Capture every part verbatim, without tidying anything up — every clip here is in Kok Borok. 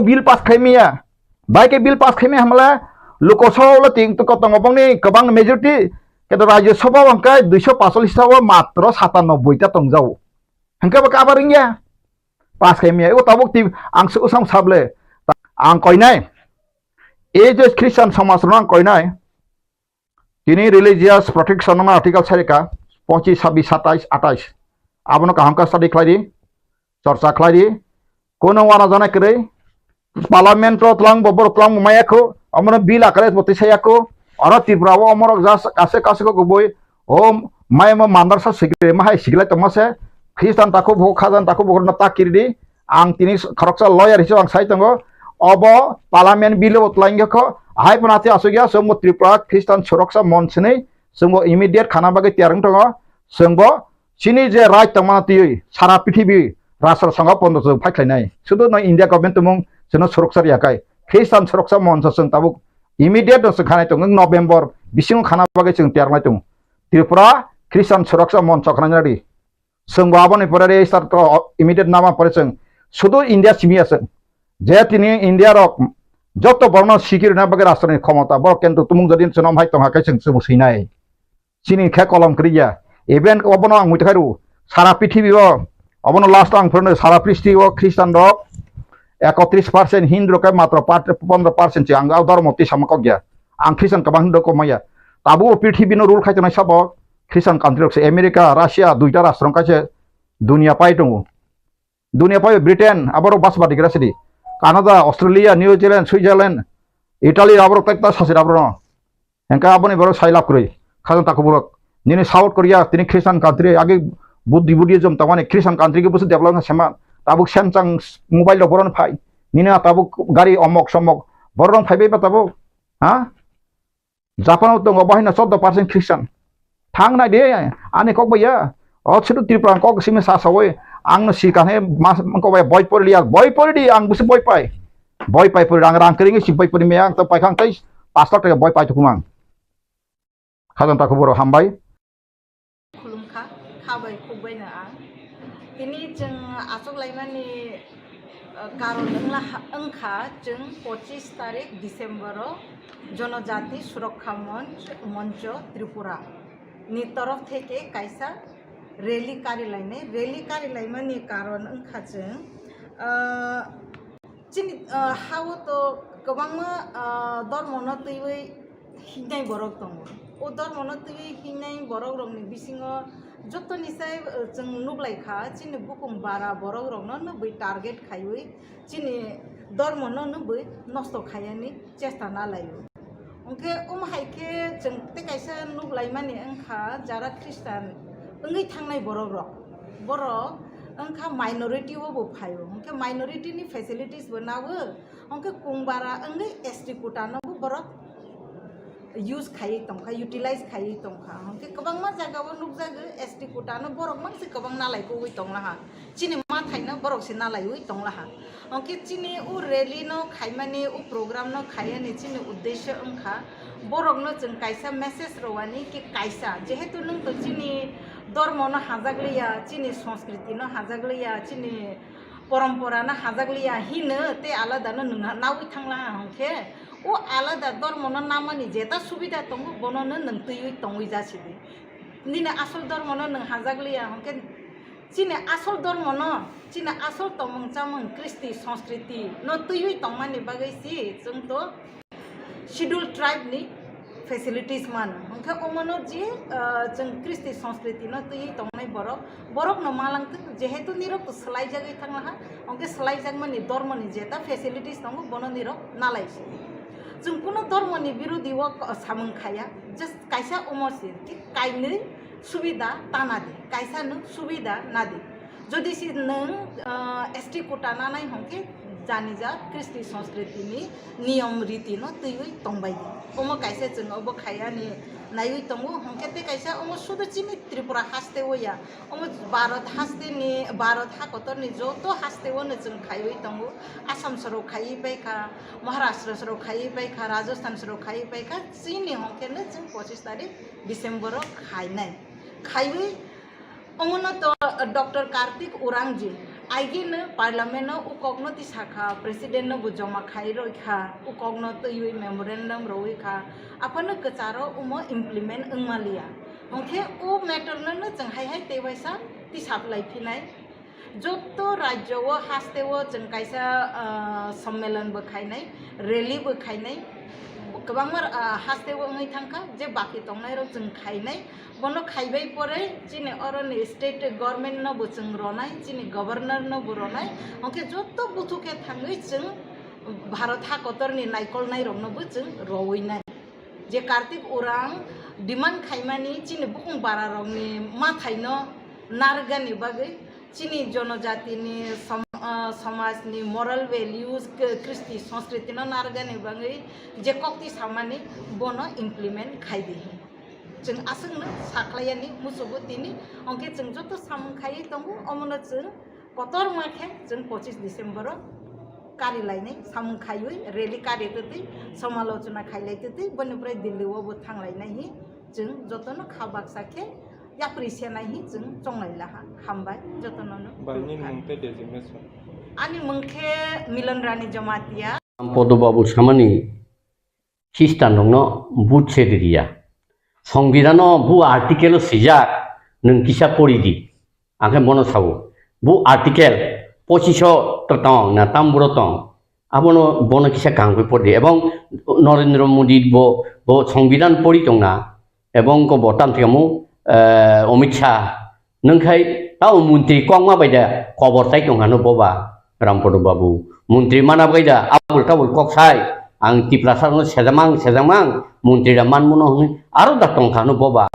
bill pass khaimaya. Bai khe bill pass khaimaya hamle Lok Sabha le ting to tongo bongni kwbang majority, keto Rajya Sabha hwnkhe duiso pachalis ta o matro satanoboi ta tongjao. Hwnkhe bo kabar wngya. Pass khaimaya. O tabuk ti ang se usang sable. Ang koinai. E je Christian somaj rok ang koinai. Tini religious protection no article sarika pochis, sabis, satais, atais. Abono kaham khe study khlai di, chorcha khlai di. Kono wana jana kwrwi parliament o twlang bo borok twlang bo maya kho, omono bill akare bo tisaya kho. Oro Tripura o omorok jas kase kase kho kubui o maya mo mandar sa sikre ma hai siklai tongma se Christian takhu bo khajan takhu bo no ta kiri di. Ang tini khoroksa lawyer hisabe ang sai tongo. Obo parliament bill o twlainga kho. Hai phano ati asugya chwngbo Tripura Christian Suroksha Mon sini chwngbo immediate khana bagwi tiyar wng tongo. Chwngbo chini je right tongmani twiwi sara prithibi rashtra songho pondo chwng phai khlainai. Sudu no India government tumung chwngno suroksha riya kai. Christian Suroksha Mon chwng tabuk immediate no chwng khanai tongo. November bisingo khana bagwi chwng tiyar lai tongo. Tripura Christian Suroksha Mon chwng khanai nadi. Chwng bo aboni pore register to immediate nama pore chwng sudu India simi aswk. Je tini India rok joto borokno sikirina bagwi rashtrani khomota borok kintu tumung jodi chwngno hai tongha khe chwng chwng swinai. Chini khe kolom kwrwi ya. Even obono ang muitu khairu sara prithibi o obono last ang phurno sara prithibi o Christian rok ekotris percent, Hindu rok khe matro pondro percent se ang o dhormo twi sama kok ya. Ang Christian kwbang Hindu kok maya. Tabuk o prithibi no rule khai tongnai sabo Christian country rok se America, Russia duita rashtra wngkha se dunia pai tongo. Dunia pai Britain aborok bas badi gra sidi. Canada, Australia, New Zealand, Switzerland, Italy aborok tekta sasir aborok. Hengka aboni borok sai lab kwrwi. Khajang takhuk borok. Nini South Korea tini Christian country agi Buddhi Buddhism tongmani Christian country ke busu develop na sema. Tabuk Samsung mobile rok boron phai. Nini tabuk gari omok somok. Borok phai bai ba tabuk. Ha? Japan o tongo bahai na chordo percent Christian. Thang nai de ani kok bai ya. O chiru Tripura kok simi sa sawi. Ang no si kan he mas kok bai boi pori liya. Boi pori di ang busu boi pai. Boi pai pori rang rang kering si boi pori me ang to pai khang tai pas lakh taka boi pai tukumang. Khajang takhuk borok hambai. Khulumkha, kha bai khuk bai no ang. Tini chwng achuk laimani, uh, karon wngla ha-, wngkha chwng pochis tarik December o Jonojati Surokha Monch, Moncho Tripura ni torof theke kaisa rally kari lainai. Rally kari laimani karon wngkha chwng, uh, Chini, ah, ha-o to kwbangma, ah, dhormono twiwi hingnai borok tongo. O dhormono twiwi hingnai borokrokni bisingo jotoni sai, ah, chwng nuklaikha, chini bukung bara borokrokno nukwi target khaiwi chini dhormono nukwi nosto khaiyani chesta nalaio. Hwnkhe omo hai khe chwng tei kaisa nuk laimani wngkha, jara Christian wngwi thangnai borokrok, borok wngkha minority o bo phaio, hwnkhe minority ni facilities bo nago, hwnkhe kungbara wngwi S T quota no bo borok use khaiwi tongkha, utilize khaiwi tongkha, hwnkhe kwbangma jaga o nukjago S T quota no borok mangse kwbang nalai kogwi tonglaha. Chini mathaino borok se nalaiwi tonglaha. Hwnkhe chini o rally no khaimani, o program no khaiyani chini uddesyo wngkha borokno chwng kaisa message rwani ki kaisa, jehetu nwng to chini dhormo no hajakliya, chini sanskriti no hajakliya, chini porompora no hajakliya hino tei alada no nwng nawi thanglaha, hwnkhe o alada dhormo no namani jeta subida tongo bono no nwng twiwi tongwi jasidi. Nini asol dhormo no nwng hajakliya, hwnkhe Chini asol dhormo no, chini asol tongmung chamung, kristi, sanskriti no twiwi tongmani bagwi si chwng to schedule tribe ni facilities mano. Hwnkhe omono je, ah, chwng kristi, sanskriti no twiwi tongnai borok, borok no malangtwk, jehetu nirok to swlaijagwi thanglaha, hwnkhe swlaijakmani dhormo ni jeta facilities tongo, bono nirok nalai si. Chwng kuno dhormo ni birodi o samung khaya, just kaisa omo si, thik kainwi subida ta nadi, kaisa nwng subida nadi. Jodi si nwng, ah, S T quota nanai hwnkhe janija kristi sanskriti ni niyom riti no twiwi tongbai di. Omo kaisa chwng obo khayani naiwi tongo, hwnkhe tei kaisa omo sudu chini Tripura haste o ya, omo Bharat haste ni, Bharat hakotor ni joto haste o no chwng khaiwi tongo. Assam sorok khaiwi paikha, Maharashtra sorok khaiwi paikha, Rajasthan sorok khaiwi paikha, chini hwnkhe no chwng pochis tarik December o khainai. Khaiwi omono to Doctor Kartik Urangji, Aigeno parliament no ukok no tisakha, president no bo joma khai roi kha, ukok no twiwi memorandum roi kha, aphano kwcharo omo implement wngma liya. Hwnkhe o matter no no chwng hai hai tei waisa tisaplai phinai. Jotto rajyo o haste o chwng kaisa, ah, sommelon bo khainai, rally bo khainai, kwbangma, ah, haste o wngwi thangkha je baki tongnai rok chwng khainai. Bono khaibai pore chini oroni state government no bo chwng ronai, chini governor no bo ronai, hwnkhe jotto buthu khe thangwi chwng Bharat hakotorni naikolnai rokno bo chwng rowinai. Je Kartik Orang demand khaimani chini bukung bara rokni mathaino narwkgani bagwi, chini jonojatini som-, ah, somajni moral values, k-, kristi sanskritino narwkgani bagwi je kokti samani bono implement khai di. Chwng aswkno sakhlaiyani muchungo tini, hwnkhe chwng joto samung khaiwi tongo, omono chwng kotorma khe chwng pochis December o kari lainai samung khaiwi rally kari twtwi somalochona khailai twtwi boni pore Delhi o bo thanglainai hi chwng jotono kha baksa khe yapri senai hi chwng chonglai laha. Hambai jotono no. Bai, nini mung tei designation? Ani mung khe Milan Rani Jamatia. Podo Babu samani Khristanrokno vote se ririya. Songbidanno bu article o swijak, nwng kisa pori di. Ang khe bono sao. Bu article pochiso to tong na tamburo tong. Abono bono kisa kaham khe pori di. Ebong Narendra Modi bo, bo Songbidan pori tong na. Ebong ko bo tam thikamo, eh, Amit Shah. Nwng khai tamo montri kokma bai da kobor chai tong hano boba Rampodo Babu. Montri mana bai da abul tabul kok sai. Ang Tiprasa no sejamang, sejamang, montri da manmuno hwnwi aro da tong hano boba.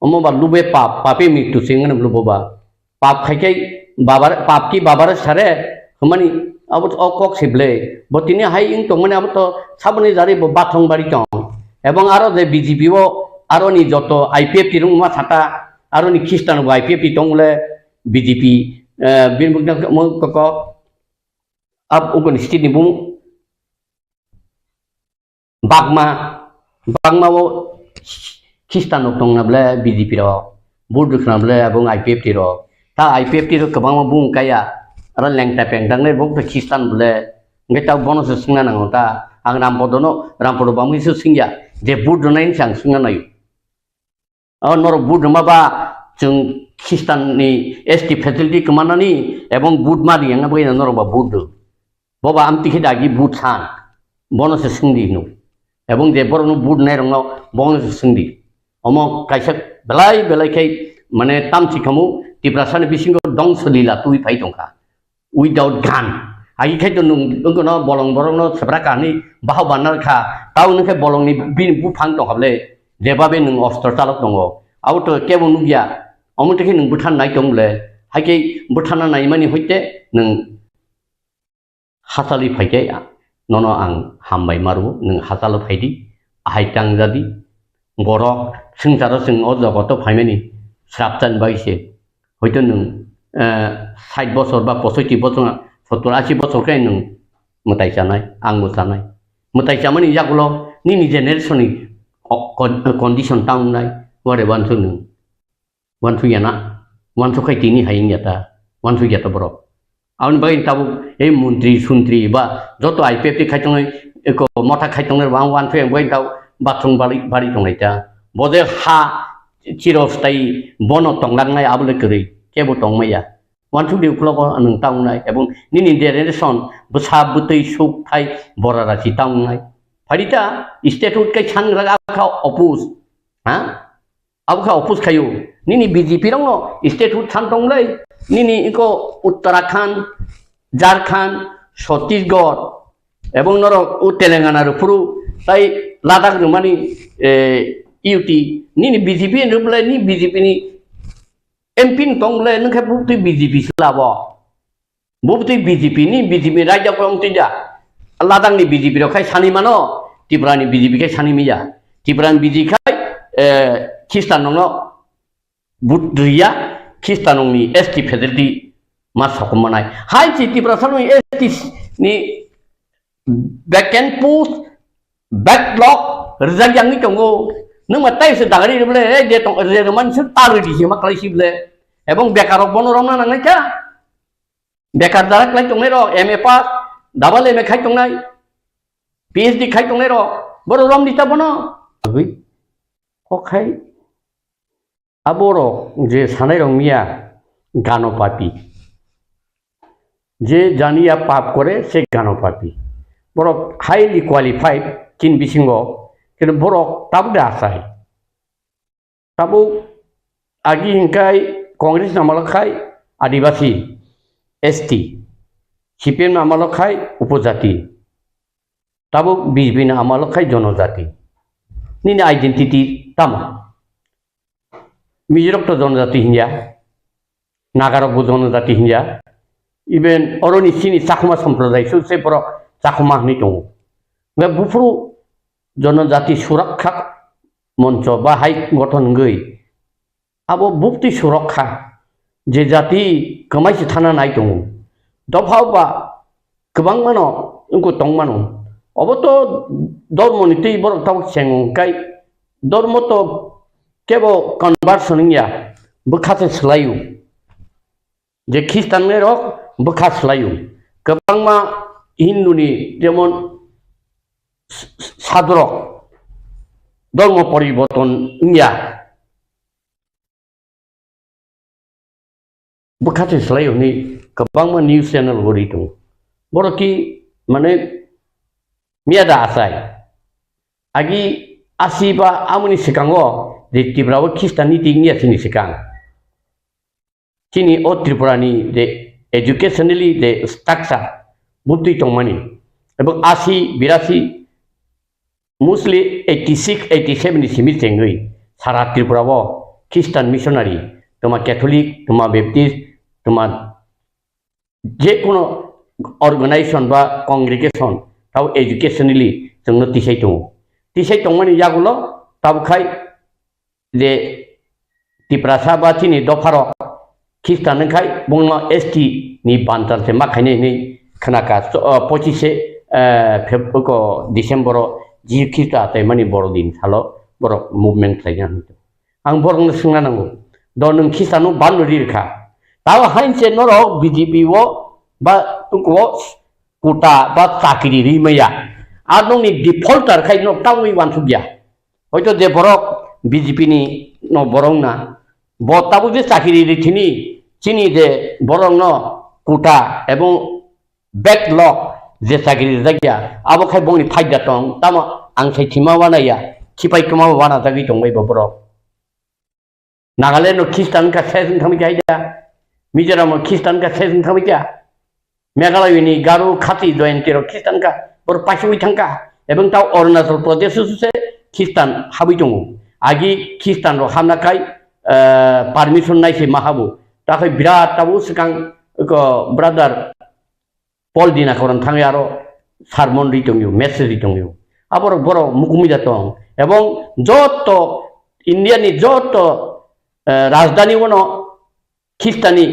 Omo ba lube pap, pape mritu se wngmano boba. Pap khai khai babar, pap ki babare sare hwnmani abo to o kok se ble. Bo tini hai wng tongmani abo to saboni jari bo bathong bari tong. Ebong aro je B J P o aroni joto I P F T rungma sata, aroni Khristan bo I P F T tong le B J P, eh, bini buknang mo koko, ab, ugoni state ni bumung Bagma, Bagma o Khristan rok tong na ble B J P rok, vote rwkha na ble abong I P F T rok. Ta I P F T rok kwbangma bung kaya, aro lengta pengtang le bo Khristan ble. Hwnkhe ta bono se swngna nango ta. Ang Rampodo no, Rampodo bangwi se swngya. Je vote rwnai se ang swngna naio. O norok vote rwma ba chwng Khristanni S T facility kwmanani ebong vote ma riyangna bagwi norok ba vote rw. Bo ba amtwi khe dagi vote san. Bono se swngdi hino. Ebong je borokno vote nairokno bono se swngdi. Omo kaisa belai belai khe mane tamsi khamu Tiprasani bisingo dongso lila twi phai tongkha. Without gun. Agi khai to nwng wngkha no bolong borok no sebra kahani baha banna kha. Tao nwng khe bolong ni bini buphang tong hable. Jebabe nwng ostro chalok tongo. Abo to kebo nukya. Omo tei khe nwng bwthan nai tong le. Hai khe bwthan na nai mani hoite nwng hachali phai khe nono ang hambai maru. Nwng hachalo phai di. Ahai tang jadi. Borok swngcharo chwng o jogoto phaimani srapchan bai se. Hoito nwng, eh, sait bosor ba posoiti bosor, sottor ashi bosor khe nwng mwtai chanai, ang bo chanai. Mwtai chamani yagulo nini generation ni o-, con-, condition ta wngnai, ware wansuk nwng. Wansuk ya na, wansuk khai tini hai wngya ta, wansuk ya ta borok. Aboni bagwi tabuk ei montri sontri ba joto I P F T khai tongnai, eko motha khai tongnai rok ang uansuk yang bagwi tabuk bathroom bari, bari tongnai ta. Bo je ha chirostai bono tonglangnai abo le kwrwi, kebo tongmaya. Uansuk di uklogo nwng ta wngnai, ebong nini generation bwsa bwtwi suk thai bora rachi ta wngnai. Phaidi ta, statute kai sangrwk abkha oppose, ha? Abo khe oppose khaio. Nini B J P rokno state hood san tonglai. Nini iko Uttarakhand, Jharkhand, Chhattisgarh, ebong norok o Telangana rok phuru tai Ladakh rwmani, eh, U T. Nini B J P ni rwplai ni B J P ni M P ni tonglai nwng khe bubtwi B J P se labo. Bo twi B J P ni, B J P ni raida kong twi da. Ladakh ni B J P rok khai sani mano, Tripura ni B J P khai sani miya. Tripura ni B J P khai, eh, Khristan rokno vote riya, Khristan rokni S T facility ma sokom manai. Hai si Tripura salo ni S T ni vacant post, backlog rijak yangwi tongo. Nwng ma tai se dagari ble, eh, je tong, je roman se ta ridi se ma klai si ble. Ebong bekar rok bono romna nangnai kha. Bekar dara klai tongnai rok, M A pass, double M A khai tongnai, P H D khai tongnai rok, boro romdi ta bono. Agwi, kok khai, aborok je sanai rok miya gano papi. Je janiya pap kore se gano papi. Borok highly qualified chini bisingo, kintu borok tabuk da asai. Tabuk agi hingkai Congress ni amalo khai Adibasi, S T, C P M ni amalo khai Upojati, tabuk B J P ni amalo khai Jonojati. Nini identity tamo? Mijirok to Jonojati hinya, Nagarok bo Jonojati hinya, even oroni chini Chakma Sampradaya su se borok Chakma hinwi tongo. Hwnkhe buphuru Jonojati Surakha Moncho ba hai gothon wngwi abo bukti surakha je jati kwmai se thana nai tongo. Dopha ba kwbangmano wngkha tongmano. Obo to dormoni twi borok tabuk chengong kai dormo to kebo conversion wngya, bwkha se swlaio. Je Khristanrok bwkha swlaio. Kwbangma Hinduni jemon s-, s-, sadrok dormo poriborton wngya. Bwkha se swlaio hinwi kwbangma news channel bo ri tongo. Borok ki mane miya da asai. Agi asi ba amoni swkango je Tripura o Khristan niti wngya chini swkang. Chini o Tripura ni je educationally je structure butwi tongmani, ebong asi, birasi, mostly eighty six, eighty seven ni simi chengwi sara Tripura o Christian missionary, toma Catholic, toma Baptist, toma je kono organization ba congregation tao educationally chwngno tisai tongo. Tisai tongmani yagulo tabo khai je Tiprasa ba chini dopharok Khristan wngkhai bongno S T ni bantal se ma khainai hinwi khnaka. So, o, pochise, eh, Feb-, ko December o Jisu Khristo achaimani borodin salo borok movement khlaina hinwi. Ang borokno swngna nango, do nwng Khristanno ban rwi rwkha? Tao hainse norok B J P o ba tukuo kuta ba chakri ri maya. Ar nokni defaulter khai nok tangwi wansukya. Hoito je borok B J P ni no borok na, bo tabuk je chakri ri thini, chini je borok no kuta ebong backlog je chakri rijak ya, abo khai bongni phaida tong, tamo ang sai thima wana ya, khipai kwma wana jagwi tong bai bo borok. Nagaland no Khristan ka ses wng thangwi kha, Mizoram no Khristan ka ses wng thangwi kha, Meghalaya ni Garo Khasi Jayanti rok Khristan ka, bor paisingwi thang kha, ebong tao Arunachal Pradesh o se Khristan habwi tongo. Agi Khristan rok hamna kai, eh, permission nai se ma habo. Takhai birat tabo swkang ko brother Paul Dinakoran thangwi aro sermon ri tongyo, message ri tongyo. Aborok borok mukumui da tong. Ebong joto India ni joto, eh, rajdhani ono Khristani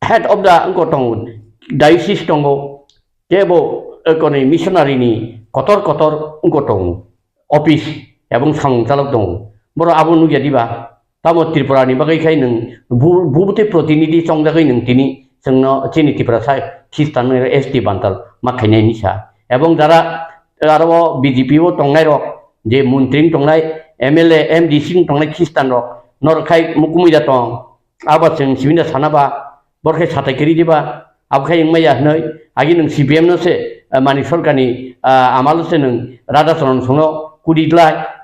head of the wngko tongo, diocese tongo, kebo, eh, koni missionary ni kotor kotor wngko tongo, office ebong samung chalok tongo. Borok abo nukya diba? Tamo Tripura ni bagwi khai nwng bu-, bubute protinidhi chongjagwi nwng tini chwngno chini Tiprasa Khristan S T bantal ma khainai hinwi sa. Ebong jara aro B J P o tongnai rok, je montri wng tongnai, M L A, M D C wng tongnai Khristan rok, norok khai mukumui da tong. Abo chwng sibini sana ba, bor khai satai kiri diba, abo khai wngmaya hinwi, agi nwng C P M no se, eh, Manik Sarkar ni, ah, amalo se nwng Radha Charan songno kudi glai.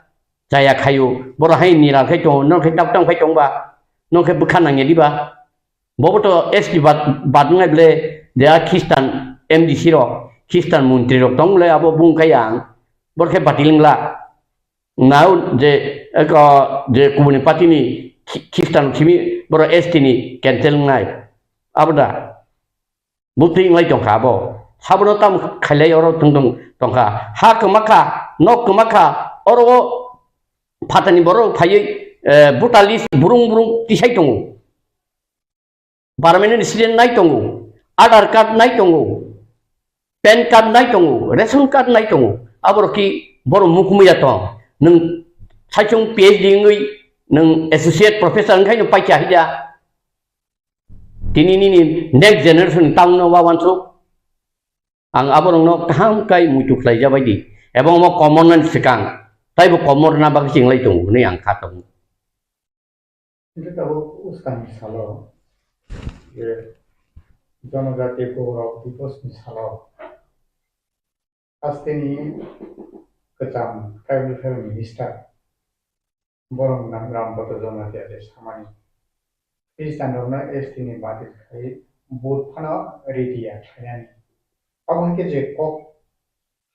Chaya khaio, boro hai nira khai tongo, nor khai tap tang phai tongba, nor khai bwkha nangya diba? Bobo to S T bad, bad wngnai ble, je a Khristan M D C rok, Khristan montri rok tong ble, abo bung khai ang, bor khai batil wngla. Nao je, eko, je kubuni party ni Khi-, Khristan simi, boro S T ni cancel wngnai. Abo da? Butwi wnglai tongkha abo. Sabono tamo khailai oro tongtong tongkha. Ha kwmakha, nok kwmakha, oro o phatani borok phaiwi, eh, voter list burung burung tisai tongo. Permanent resident nai tongo, Aadhaar card nai tongo, PAN card nai tongo, ration card nai tongo. Aborok ki borok mukumui ya tong. Nwng saichung P H D wngwi nwng associate professor wngkhai nwng paikha hida. Tini nini next generation ni tamno wawansuk. Ang aborokno kaham kai muitu khlai jabai di. Ebong omo komornani swkang, taibo komorna bagwi chinglai tongo hwnwi ang kha tongo. Hingke tabuk uskang ni salo, je Jonojati Gaurav Divos ni salo, hasteni kwcham Tribal Welfare Minister, borok nang Rampada Jamatia de samani. Khristian rokno S T ni bati khai vote phano ready ya khlainani. Abo hai khe je kok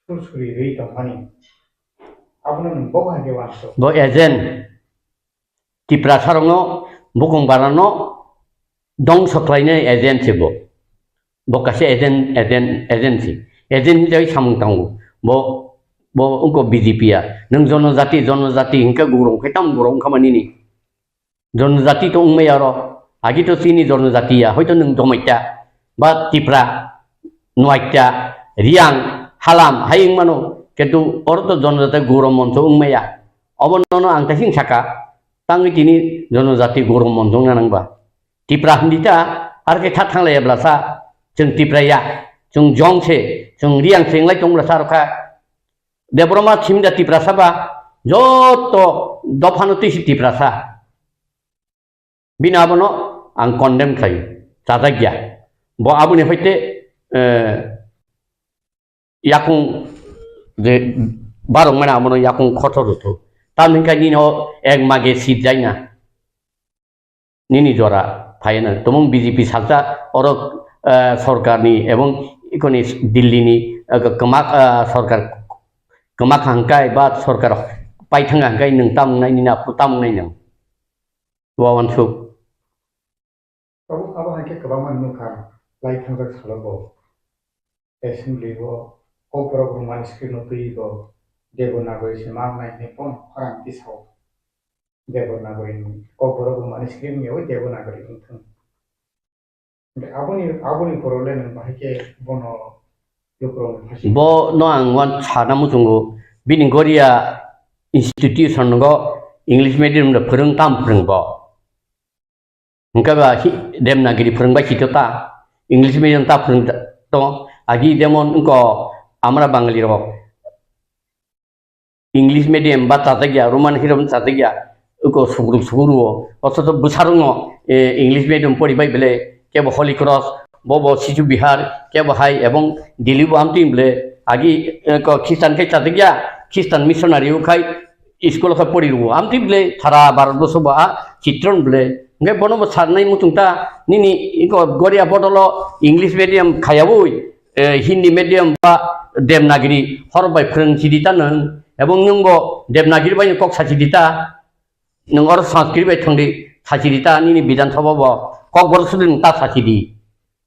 sur suri rwi tongmani. Abono nwng bo hai khe wansuk. Bo agent. Tiprasa rokno bukung barano dongso khlainai agent se bo. Bo kaisa agent, agent, agency. Agent hinjai samung tango. Bo, bo wngkha B J P ya. Nwng jonojati, jonojati hinkhe gurung khai tamo gurung wngkha manini. Jonojati to wngmaya oro. Agi to chini jonojati ya. Hoito nwng Domaita, ba Tipra, Nuaita, Riang, Halam, hai wngmano. Kintu oro to jonojati gurung moncho wngmaya. Obo nono ang kaisa saka. Tangwi tini jonojati gurung moncho wngna nangba. Tipra hindi ta, ar khe kha thanglaiya blasa, chwng Tipra ya, chwng Jong se, chwng Riang se wnglai tong blasa rokha. Debbarma thimda Tiprasa ba, joto dophano twi si Tiprasa. Bini abono ang condemn khlai, chajak ya. Bo aboni hoite, eh, yakung je barok mane amono yakung khoto rwthu. Tamni khe nini o ek mage seat jaina. Nini jora phaina. Tumung B J P sakta oro, eh, sorkarni ebong ikoni Delhi ni, eh, kwma, eh, sorkar kwma kha hwnkhe ba sorkar paithang hwnkhe nwng tamung nai nini aphuru tamung nai nwng. Wawansuk. Tabuk abo hai khe kwbangma nukha, lai thangjak salo bo. Assembly o Kokborok Roman script no twiwi bo Devanagari se ma wngnai hinwi bono khorang tisao. Devanagari ni Kokborok Roman script ni yawi Devanagari wngthung. Hwnkhe aboni, aboni borok le nwng bahai khe bono lukurok ni phaising. Bo no ang wan sana muchungo, bini Goria institution go English medium da phwrwng tam phwrwng bo. Hwnkhe ba hi-, Devanagari phwrwngbai sito ta, English medium ta phwrwng ta-, to, agi jemon wngko amra Bangali rok English medium ba chajak ya, Roman hirom chajak ya, wngko sugruk suguru o, othocho bwsarokno, eh, English medium poribai bele, kebo Holy Cross, bobo Sisu Bihar, kebo hai ebong Delhi bo amtwi bele, agi, eh, ko Christian khe chajak ya, Christian missionary o khai, school khe pori rwo. Amtwi bwle sara Bharat boso bo a chitron bwle. Hwnkhe bono bo sarnai muchung ta nini iko Goria bodolo English medium khayawi, eh, Hindi medium ba Devanagari horok bai phwrwng sidi ta nwng. Ebong nwng bo Devanagari bai kok sa sidi ta. Nwng oro Sanskrit bai thangdi sa sidi ta nini Bidhan Sabha bo Kokborok sudi nwng ta sa sidi.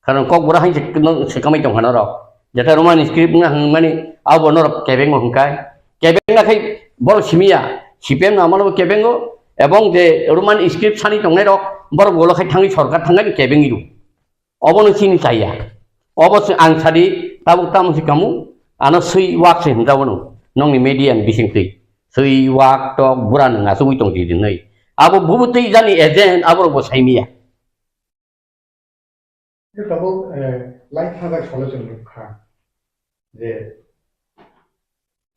Karon Kokborok hai se no se kamai tong hano rok. Jeta Roman script wngna hwnmani abo norok kebengma hwnkai. Kebengna khai borok simiya, C P M no amano bo kebengo, ebong je Roman script sani tongnai rok borok ulo khai thangwi sorkar thangwi kebengwi rw. Obo no chini chaya. Obo se ang sadi tabuk tamo se kamu ano swi wak se hwnjabo no nongni media ni bising twi. Swi wak tok bura nwng asugwi tong di dinai. Abo bubu twi jani agent aborok bo saimiya. Tabuk, eh, lai thajak salo chwng nukha je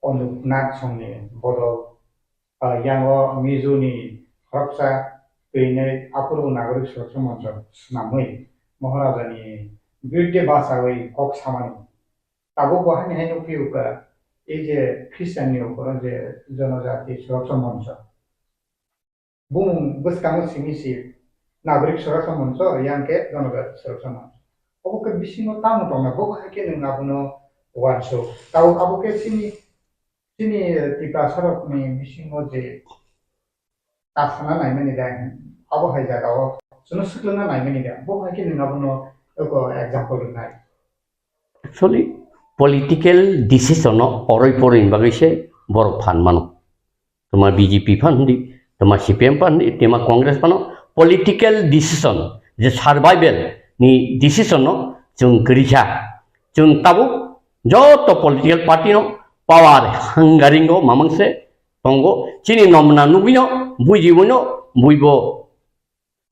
Onuknath songni bodol, ah, yango Mizo ni khoroksa twinai aphuru Nagorik Suraksha Moncho swnamwi Maharaja ni birudde bachawi kok samani. Tabuk bo haini hai nukphio kha, ei je Christian ni uporo je Jonojati Suraksha Moncho. Bumung bwskango simi si Nagorik Suraksha Moncho, yang khe Jonojati Suraksha Moncho. Obo khe bisingo tamo tongna, bo hai khe nwng abono uansuk. Tao abo khe chini, chini Tiprasa rokni bisingo je ta sana naimani da, abo hai jagao chwngno swkangna naimani da, bo hai khe nwng abono eko example rwnai. Actually, political decision no oroi poroi ni bagwi se borok phan mano. Toma B J P phan hindi, toma C P M phan hindi, toma Congress phano political decision, je survival ni decision no chwng kwrwi kha. Chwng tabuk joto political party no power hungering o mamang se tongo. Chini nomna nugwi no, bujiwi no, buibo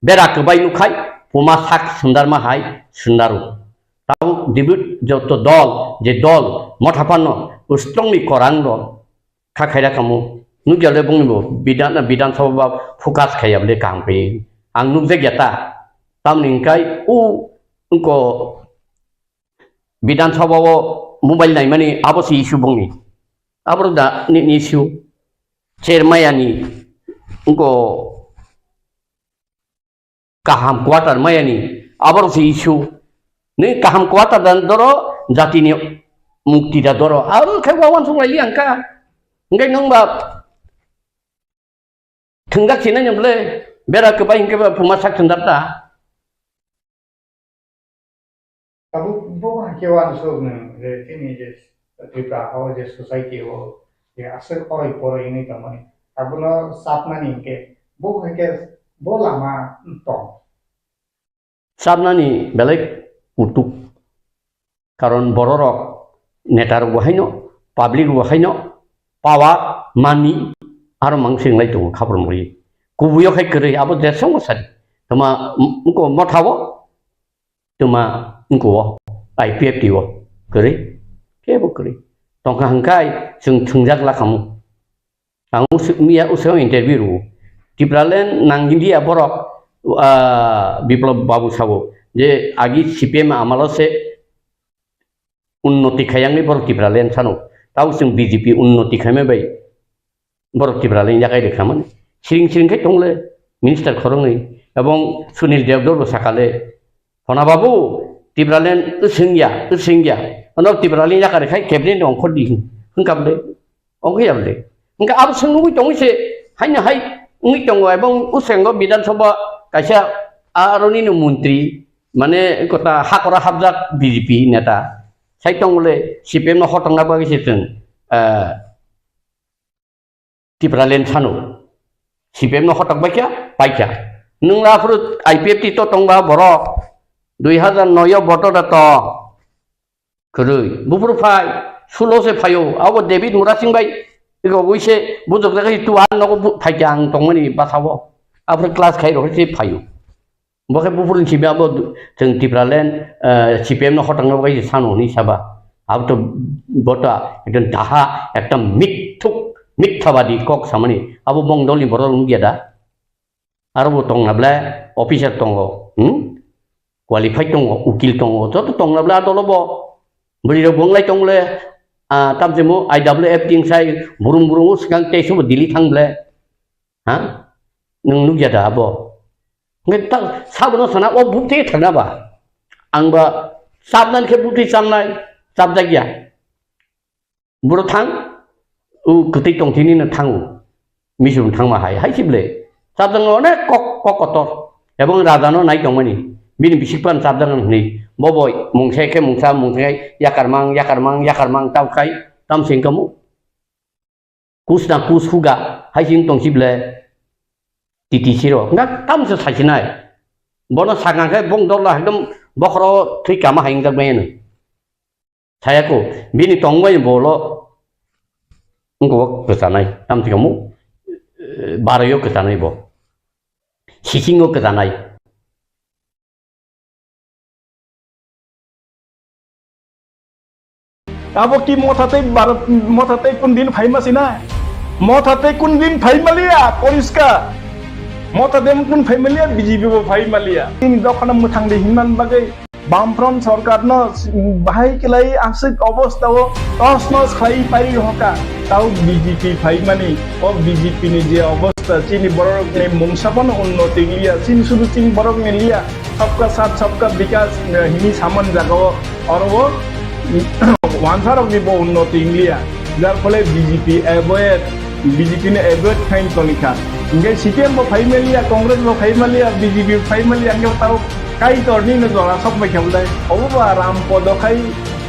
bera kwbai nukhai, puma sak sundarma hai sundaro. Tabuk dibut joto dol, je dol, motha phano, ustrongni korang rok, kha khaira kamo, nukya le bongni bo, bidan, bidan sabha ba focus khaya bole kaham khe. Ang nukjak ya ta, tamni hwnkhe, u, wngko, Bidhan Sabha o mobile naimani abo se issue bongni. Aboro da ni, ni issue. Chermaya ni wngko kaham quarter maya ni aboro se issue. Ni kaham quarter dan doro jati ni mukti da doro. Abo khe wawan sung lai ang ka. Engkai nung ba thwngjak sinai ni bole bera kwbai hwnkhe ba phuma sak thwngjak ta. Tabuk bo hai khe uansuk nwng je chini je Tripura o je society o je aswk oroi poroi wngwi tongmani. Abono chapnani hinkhe bo hai khe bo lama tong. Chapnani belai kutuk. Karon bororok netarok bo haino, public bo haino, power, money, aro mang singlai tongo khaprumrwi. Kubuio khai kwrwi, abo jesongo sadi. Toma, m-, mko mothao, toma, mko o, I P F T o, kwrwi, kebo kwrwi. Tongkha hwnkhe, chwng thwngjak lakhamu. Ang usu-, miya usao interview rwo. Tipraland nang India borok, ah, Biplab Babu sabo je agi C P M amalo se unnoti khayangni borok Tipraland sano. Tao chwng B J P unnoti khaima bai borok Tipraland yakai de khamani. Siring siring khai tongle minister khorongwi ebong Sunil Devdor bo sakale Hona babu, Tipraland wswngya, wswngya. Ono Tipraland yakar khai cabinet ongkhor di hwnkha bwle. Ongkhe ya bwle. Hwnkha abo swng nugwi tongwi se, haino hai wngwi tongo, ebong uswengo Bidhan Sabha kaisa aroni no montri, mane kota hakora hapjak B J P neta. Sai tong bwle C P M no hotongna bagwi se chwng, eh, Tipraland sano. C P M no hotok bai kha, pai kha. Nwng la phuru I P F T to tongba borok. Dui hazar noi o voter da to. Kwrwi. Buphuru phai, sulo se phaio. Abo David Murasing bai. Iko wise bujok jaga tu an nogo bu-, phai kha ang tongmani basao. Aphuru class khai rok se phaio. Bo khe buphuruni simi abo chwng Tipraland, eh, C P M no hotongna bagwi sano hwnwi saba. Abo to bo to ekdom daha, ekta mithuk, mithabadi kok samani. Abo bong dolni borok wngya da? Aro bo tongna ble officer tongo, hmm? Qualified tongo, ukil tongo, joto tongna ble a dolo bo. Bwrwi rok bo wng lai tong le, ah, tamchimo I W F ting sai burung burung o swkang tei sobo Delhi thang ble. Ha? Nwng nukya da abo? Hwnkhe ta, sabono sana, o buktwi thangna ba? Ang ba chapnani khe buktwi chamnai, chapjakya. Buro thang, o kwtwi tongthini no thango. Misum thangma hai, hai sible. Chapjakno onek kok, kok kotor. Ebong raja no nai tongmani. Bini bisik pan chapjakno hwnwi. Bo boi, mungsa khe mungsa, mungsa khe yakarmang, yakarmang, yakarmang, tau khai, tam sing kamu. Kus na kus huga, hai sing tong si ble. T T C ro. Nga tam se sai sinai. Bono sakang khe bong dol la ekdom bokhoro thwi kama hai wngjak bai ano. Saya ko, bini tong bai bolo. Ngo kwchanai. Tam se kamu, eh, baro yo kwchanai bo. Sisingo kwchanai. Abo ki Motha tei Bharat, Motha tei kun din phaima sina? Motha tei kun din phaima liya, poriskar. Motha tei kun phaima liya, B J P bo phaima liya. Tini dokhana mwthang di hinman bagwi Bamfront sorkar no bahai kwlai aswk obostha o tos nos khlai pai hoka. Tau B J P phaimani, o B J P ni je obostha, chini borok ni mungsa phano unnoti liya, chini sudu chini borok ni liya. Sabka saath sabka bikas, eh, hini saman jaga o, oro o, wansa rok ni bo unnoti wng liya. Jar phole B J P avoid, B J P ni avoid khain toni kha. Hingke C P M bo phai maliya, Congress bo phai maliya, B J P phai maliya, hingke tao Kaitor ni no jora sok bai khe bole. Obo ba Ram Podo khai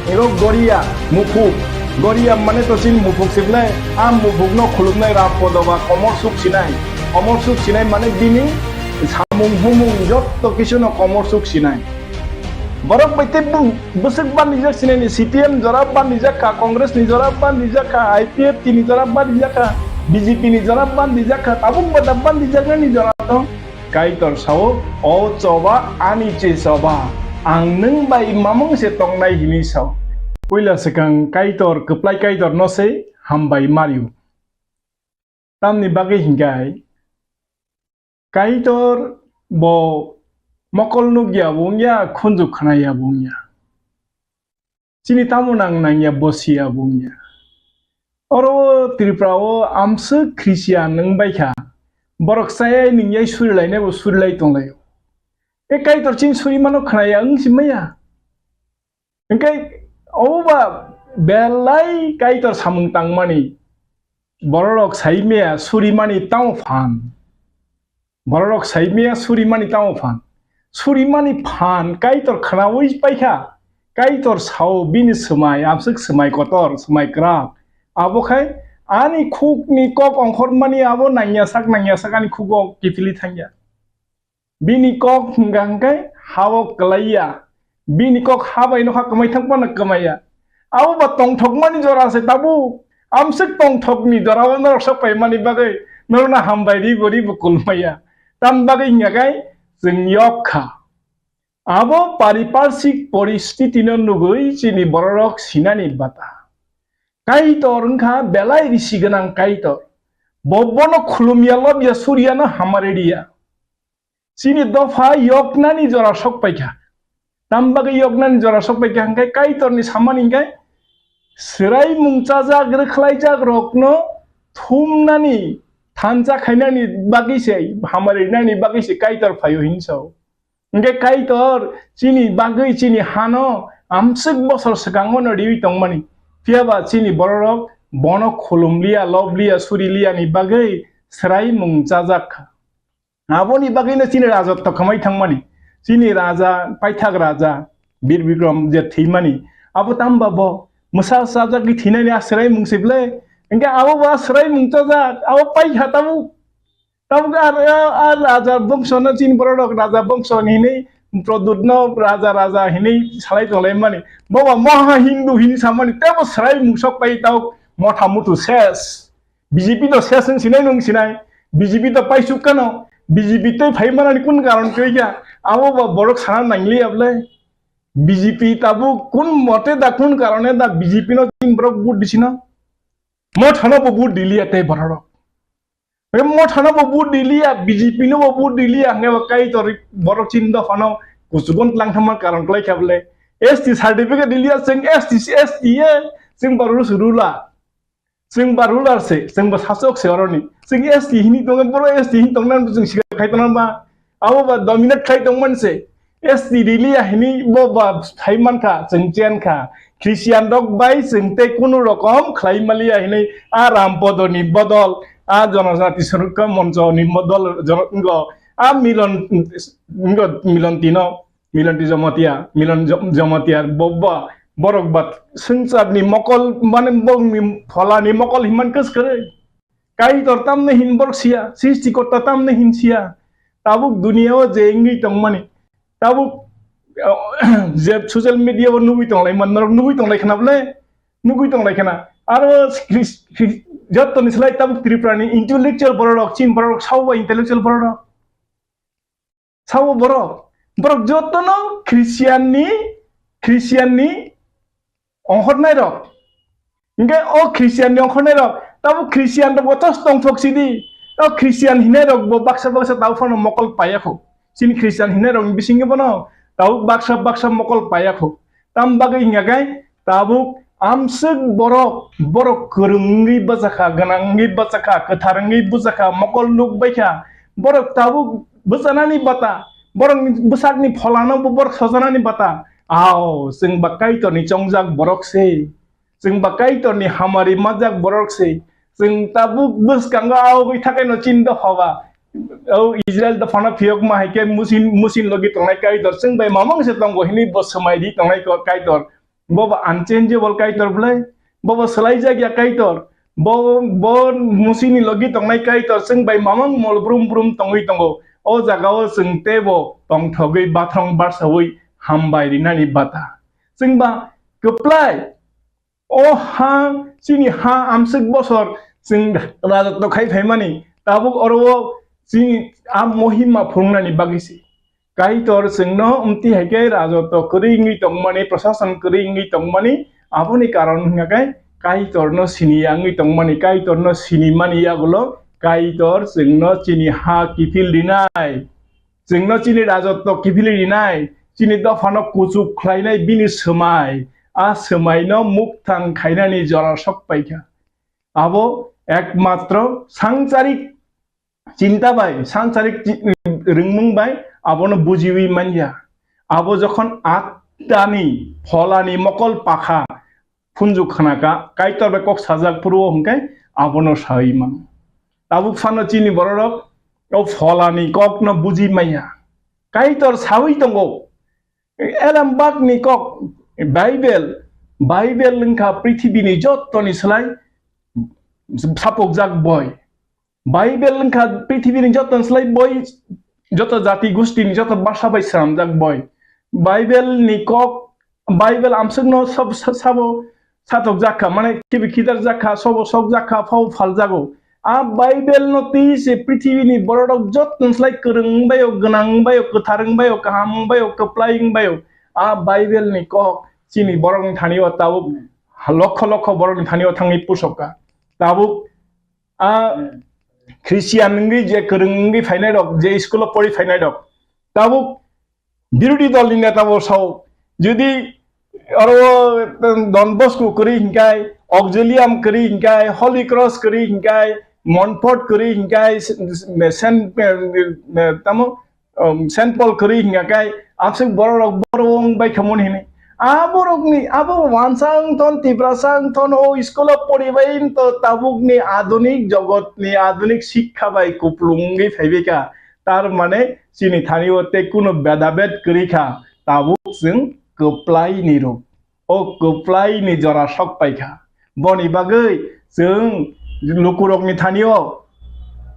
Ego Goria, Muphuk. Goria mane to chini Muphuk se bole. A Muphuk no khulumnai Ram Podo ba komor suk sinai. Komor suk sinai mane bini samung humung jotto kisu no komor suk sinai. Borok bai tei bu-, bwswk bandijak sinai ni C P M jora bandijak kha, Congress ni jora bandijak kha, I P F T ni jora bandijak kha, B J P ni jora bandijak kha, tabuk ba da bandijak nani jora tong. Kaitor sao, "O choba, ani che choba, ang nwng bai mamung se tongnai," hwnwi sao. Puila swkang Kaitor, kwplai Kaitorno se hambai mario. Tamni bagwi hinkhai, Kaitor bo mokol nukya bo wngya, khunju khnaya bo wngya. Chini tamo nang nangya bo siya bo wngya. Oro Tripura o amswk Christian wng baikha. Borok chayai nwngyai surilainai bo surilai tonglaio. E Kaitor chini surimano khnaya wng si maya. Hwnkhe obo ba belai Kaitor samung tangmani bororok saimaya surimani tamo phan. Bororok saimaya surimani tamo phan. Surimani phan Kaitor khnaui paikha. Kaitor sao bini swmai, amswk swmai kotor, swmai kwrak. Abo khai ani khukni kok ongkhormani abo nangya sak nangya sak ani khugo kiphilwi thangya. Bini kok hwnkha hwnkhe ha-o kwlaiya. Bini kok ha bai nokha kwmai thang phano kwmaiya. Abo ba tongthokmani jora se tabuk. Amswk tongthokni jora o norok sok paimani bagwi norokno hambai ribo ribo kulmaya. Tam bagwi hwnkha khe chwng yok kha. Abo pariparsik poristiti no nugwi chini bororok sinani bata. Kaitor wngkha belai risi gwnang Kaitor. Bo bono khulumya lobya suriyano hamari riya. Chini dopha yoknani jora sok paikha. Tam bagwi yoknani jora sok paikha hwnkhe Kaitorni samani hwnkhe swraimung chajak rwkhlaijak rokno thumnani thansa khainani bagwi se hamari rinani bagwi se Kaitor phaio hinwi sao. Hwnkhe Kaitor chini bagwi chini hano amswk bosor swkango no riwi tongmani. Phiyaba chini bororok bono khulumliya, lobliya, suriliyani bagwi swraimung chajak kha. Aboni bagwino chini rajotw khamai thangmani. Chini raja, paithak raja, Bir Bikram je thwimani. Abo tamba bo mwsa sajagwi thwinani a swraimung se ble. Hwnkhe abo bo a swraimung chajak, abo paikha tabuk. Tabuk a, a, a raja bongsono chini bororok raja bongso hinwi Produtno raja raja hinwi salai tonglaimani. Bobo moha Hindu hinwi samani tebo swraimung sok pai tabuk motha muthu ses. B J P to ses wng sinai nung sinai. B J P to paisuk kano. B J P tei phai manani kun karon twi ya. Abo ba borok sana nangli able. B J P tabuk kun mote da kun karone da B J P no tin borok vote disino. Mothano bo vote diliya tei borok. Mothano bo vote diliya, B J P no bo vote diliya, hwnba Kaitor borok chini dophano kuchugon tlang thangma karon klai kha ble. S T certificate diliya, chwng S T, S T ye, chwng ba rules rula. Chwng ba ruler se, chwng ba sasok se oroni. Chwng S T hini tongo, boro S T hini tongna chwng sikha khai tongna ba. Abo ba dominate khai tongman se. S T riliya hini bo ba thai mankha, chwng chen kha. Christian rok bai chwng tei kunu rokom khlai maliya hini a Rampodoni bodol, a Jonojati Surukha Monchoni bodol, jono-, ngo, a Milon, ngo, Milon Tino. Milanti Jamatia, Milan Jam-, Jamatia, bo-, ba, borok ba swngcharni mokol, mane bongni pholani mokol hinman kwskwrwi. Kaitor tamni hin borok siya, Srishtikorta tamni hin siya. Tabuk duniya o je wngwi tongmani, tabuk, je social media o nugwi tonglai man, norok nugwi tonglai khna ble, nugwi tonglai khna. Aro Khris-, Khris-, jottoni slai tabuk Tripura ni intellectual borok rok, chin borok rok, sao ba intellectual borok rok. Sabo borok, borok jotono Christian ni, Christian ni ongkhornai rok. Hingke o Christian ni ongkhornai rok, tabo Christian rok bo tos tongthok sidi. O Christian hinai rok bo baksa baksa tabo phano mokol payakho. Chini Christian hinai rok ni bisingo bono tabo baksa baksa mokol payakho. Tam bagwi hingka khe tabuk amswk borok, borok kwrwng wngwi bwchakha, gwnang wngwi bwchakha, kwthar wngwi bwchakha, mokol nuk baikha. Borok tabuk bwchanani bata, borokni bwsakni pholano bo borok sojanani bata. Ao, chwng ba Kaitorni chongjak borok se. Chwng ba Kaitorni hamari majak borok se. Chwng tabuk bwskango aogwi thakaino chin dopha ba. O Israel dophano phiyokma hai khe musin, musin logi tongnai Kaitor. Chwng bai mamang se tongo hinwi bo swmai di tongnai ko-, Kaitor. Bo ba unchangeable Kaitor bwlai. Bo ba swlaijak ya Kaitor. Bo, bo musini logi tongnai Kaitor. Chwng bai mamang mol brum brum tongwi tongo. O jagao chwng teibo tongthogwi bathrong barsawi hambai rinani bata. Chwng ba kwplai. O ha, chini ha amswk bosor chwng rajotw khai phaimani, tabuk oro o Chini a mohima phunuknani bagwi se. Kaitor chwngno amtwi hai khe rajotwo kwrwi wngwi tongmani, prosason kwrwi wngwi tongmani, aboni karon hwnkha khe Kaitorno siniya wngwi tongmani, Kaitorno sinimani yagulo Kaitor chwngno chini ha kiphil rinai, chwngno chini rajotwo kiphil rinai, chini dophano kuchuk khlainai bini swmai, a swmaino mukthang khainani jora sok paikha. Abo ekmatro sangcharik chinta bai, sangcharik chi-, rwngmung bai abono bujiwi manya. Abo jokhon attani pholani mokol pakha phunjwk khnaka, Kaitor bai kok sajak phuru o hwnkhe abono sawi mano. Tabuk phano chini bororok o pholani kokno buji manya. Kaitor sawi tongo, Elambakni kok, Bible, Bible wngkha prithibini jottoni slai sapokjak boi. Bible wngkha prithibini jottoni slai boi, joto jati gustini, joto basa bai swnamjak boi. Bible ni kok, Bible amsukno sab-, sa-, sabo satok jakha, mane khibi khidar jakha, sobo sok jakha, phao phal jago. A Bible no twi se prithibini bororok jottoni slai kwrwng wngbaio, gwnang wngbaio, kwthar wngbaio, kaham wngbaio, kwplai wngbaio. A Bible ni kok chini borokni thani o tabuk lokho lokho borokni thani o thangwi pusokha. Tabuk a Christian wngwi je kwrwng wngwi phainai rok, je school o pori phainai rok, tabuk birodhi dol ni neta bo sao, jodi oro Don Bosco kwrwi hinkai, Auxilium kwrwi hinkai, Holy Cross kwrwi hinkai, Montfort kwrwi hinkai, Saint, tamo, um, Saint Paul kwrwi hinkai, aswk borok rok borok wng bai khamon hini. A borok ni, abo wansa wng ton, Tiprasa wng ton, o school o poribai to tabuk ni adunik jogot ni adunik sikha bai kuplung wngwi phaibai ka. Tar mane chini thani o tei kuno bedabed kwrwi kha, tabuk chwng kwplai ni rw. O kwplai ni jora sok pai kha. Boni bagwi chwng lukurok ni thani o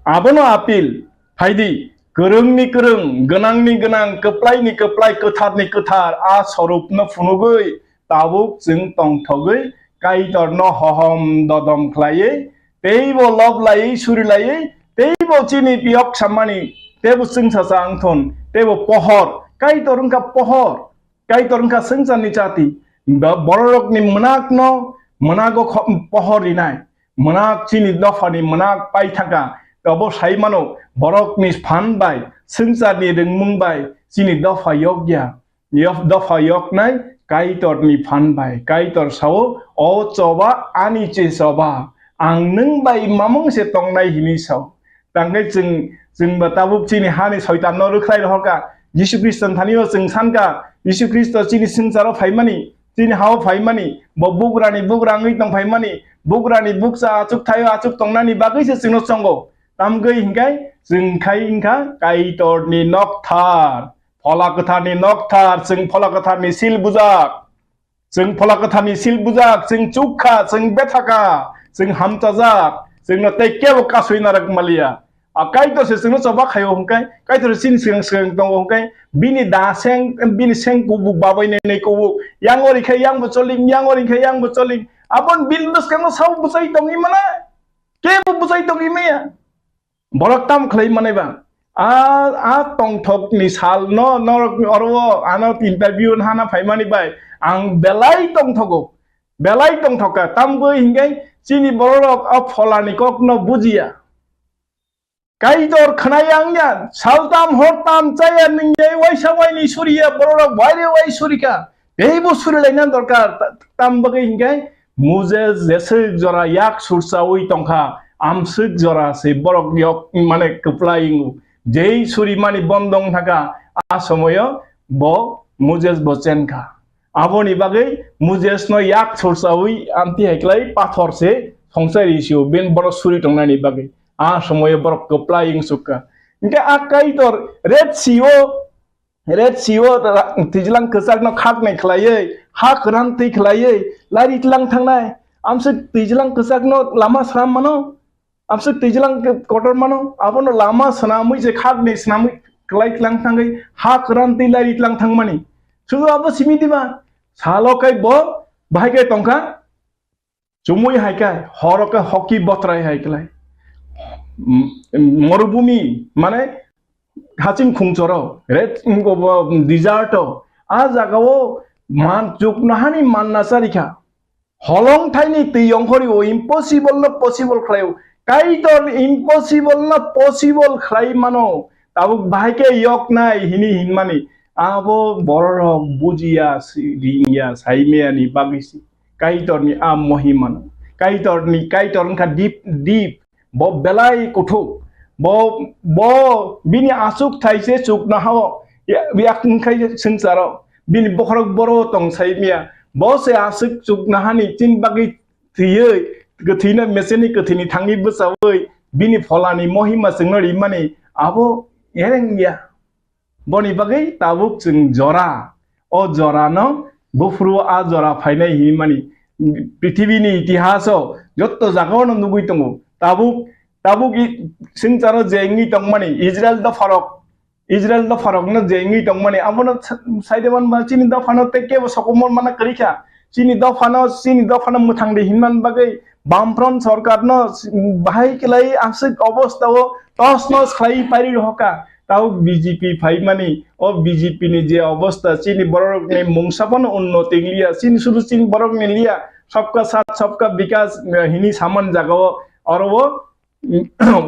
abono apil phaidi, kwrwng ni kwrwng, gwnang ni gwnang, kwplai ni kwplai, kwthar ni kwthar a sorupno phunugwi tabuk chwng tongthogwi Kaitorno hohom dodom khlaiwi, teibo lob laiwi, suri laiwi, teibo chini piyok sammani, teibo chwngsacha wngthun, teibo pohor, Kaitor wngkha pohor, Kaitor wngkha swngcharni chati. Ba-, bororokni mwnakno, mwnago kho-, pohor rinai, mwnakno chini dophani mwnak paithaka, obo sai mano, borokni phan bai, swngcharni rwngmung bai, chini dopha yokya. Yok-, dopha yoknai Kaitorni phan bai. Kaitor sao, "O choba, ani che choba, ang nwng bai mamung se tongnai," hini sao. Tangkhe chwng, chwng ba tabuk chini hani soitanno rwkhlai rohorkha. Jisu Khristo thani o chwng sankha, Jisu Khristo chini swngcharo phaimani, chini hao phaimani, bo bugrani bugra wngwi tong phaimani, bugrani bukcha achuk thaio achuk tongnani bagwi se chwngno chongo. Tamgwi hinkhai chwng khai wngkha Kaitorni nokthar. Phola Kwtharni nokthar, chwng Phola Kwtharni sil bujak. Chwng Phola Kwtharni sil bujak, chwng chukha, chwng bethakha, chwng hamchajak, chwngno tei kebo kasui narwk maliya. A Kaitor se chwngno choba khaio hwnkhe, Kaitor se chini swkang swkang tongo hwnkhe, bini da seng, bini seng kubuk babai nai nai kubuk, yang ori khe yang bo choling, yang ori khe yang bo choling. Aboni bini bwskango sabo bwchai tongwi mano, kebo bwchai tongwi maya. Borok tamo khlai manai ba? A, a tongthokni salno norok oro ano interview hana phaimani bai ang belai tongthogo, belai tongthokha. Tamgwi hinkhai chini bororok a pholani kokno bujiya. Kaitor khwnaya wngya, saltam hortam chaya nwngyai waisa waini suriya bororok waire wai surikha. Teibo surilaina dorkar, ta-, tam bagwi hinkhai Moses jeswk jora yak sursaui tongkha, amswk jora se borok yok mane kwplai wngo. Jei surimani bondong thaka, a somoyo bo Moses bo chenkha. Aboni bagwi Moses no yak sursaui amtwi hai klai pathor se songchai ri sio, ben borok suri tongnani bagwi. A somoyo borok kwplai wngsukha. Hinkhe a Kaitor Red Sea o Red Sea o ra-, twijlang kwchakno khaknai khlaiwi, ha kwran twi khlaiwi, lari tlang thangnai. Amswk twijlang kwchakno lama swnam mano, amswk twijlang k-, kotor mano, abono lama swnamwi je khaknai swnamwi kwlai tlang thangwi, ha kwran twi lari tlang thangmani. Sudu abo simi diba? Salo kai bo bahai kai tongkha. Chumui hai khe, horo khe hoki botrai hai klai. mm, morubhumi, mane haching khungchoro, red, mm, desert o, a jagao man chuknohani manna charikha. Holong thaini twi ongkhorwi o impossible no possible khlaio. Kaitor impossible no possible khlai mano. Tabuk bahai khe yok nai hini hinmani. Abo bororok bujiya, si-, ringya, saimaya ni bagwi si. Kaitor ni a mohima no. Kaitor ni, Kaitor wngkha deep, deep. Bo belai kuthuk. Bo, bo bini aswk thaise chuknohao ya-, yakung khai swngcharo. Bini bokhorok boro tong saimaya. Bo se aswk chuknohani chini bagwi thwiwi, kwthwino meseni kwthwini thangwi bwchawi bini pholani mohima chwngno rimani abo ereng ya. Boni bagwi tabuk chwng jora, o jorano buphuru a jora phainai hinmani prithibini itihaso jotto jagao no nugwi tongo. Tabuk, tabuk i-, swngcharo je wngwi tongmani Israel dopharok, Israel dopharokno je wngwi tongmani abono sa-, saide manba chini dophano tei kebo sokomor mana kwrwikha. Chini dophano, chini dophano mwthangdi hinmani bagwi Bamfront sorkarno bahai kwlai aswk obostao tos nos khlai pairi rohorkha. Tao B J P phaimani, o B J P ni je obosta, chini borokni mungsa phano unnoti wnglia, chini sudu chini borokni lia, sabka saath sabka bikas, eh, hini saman jagao, oro o,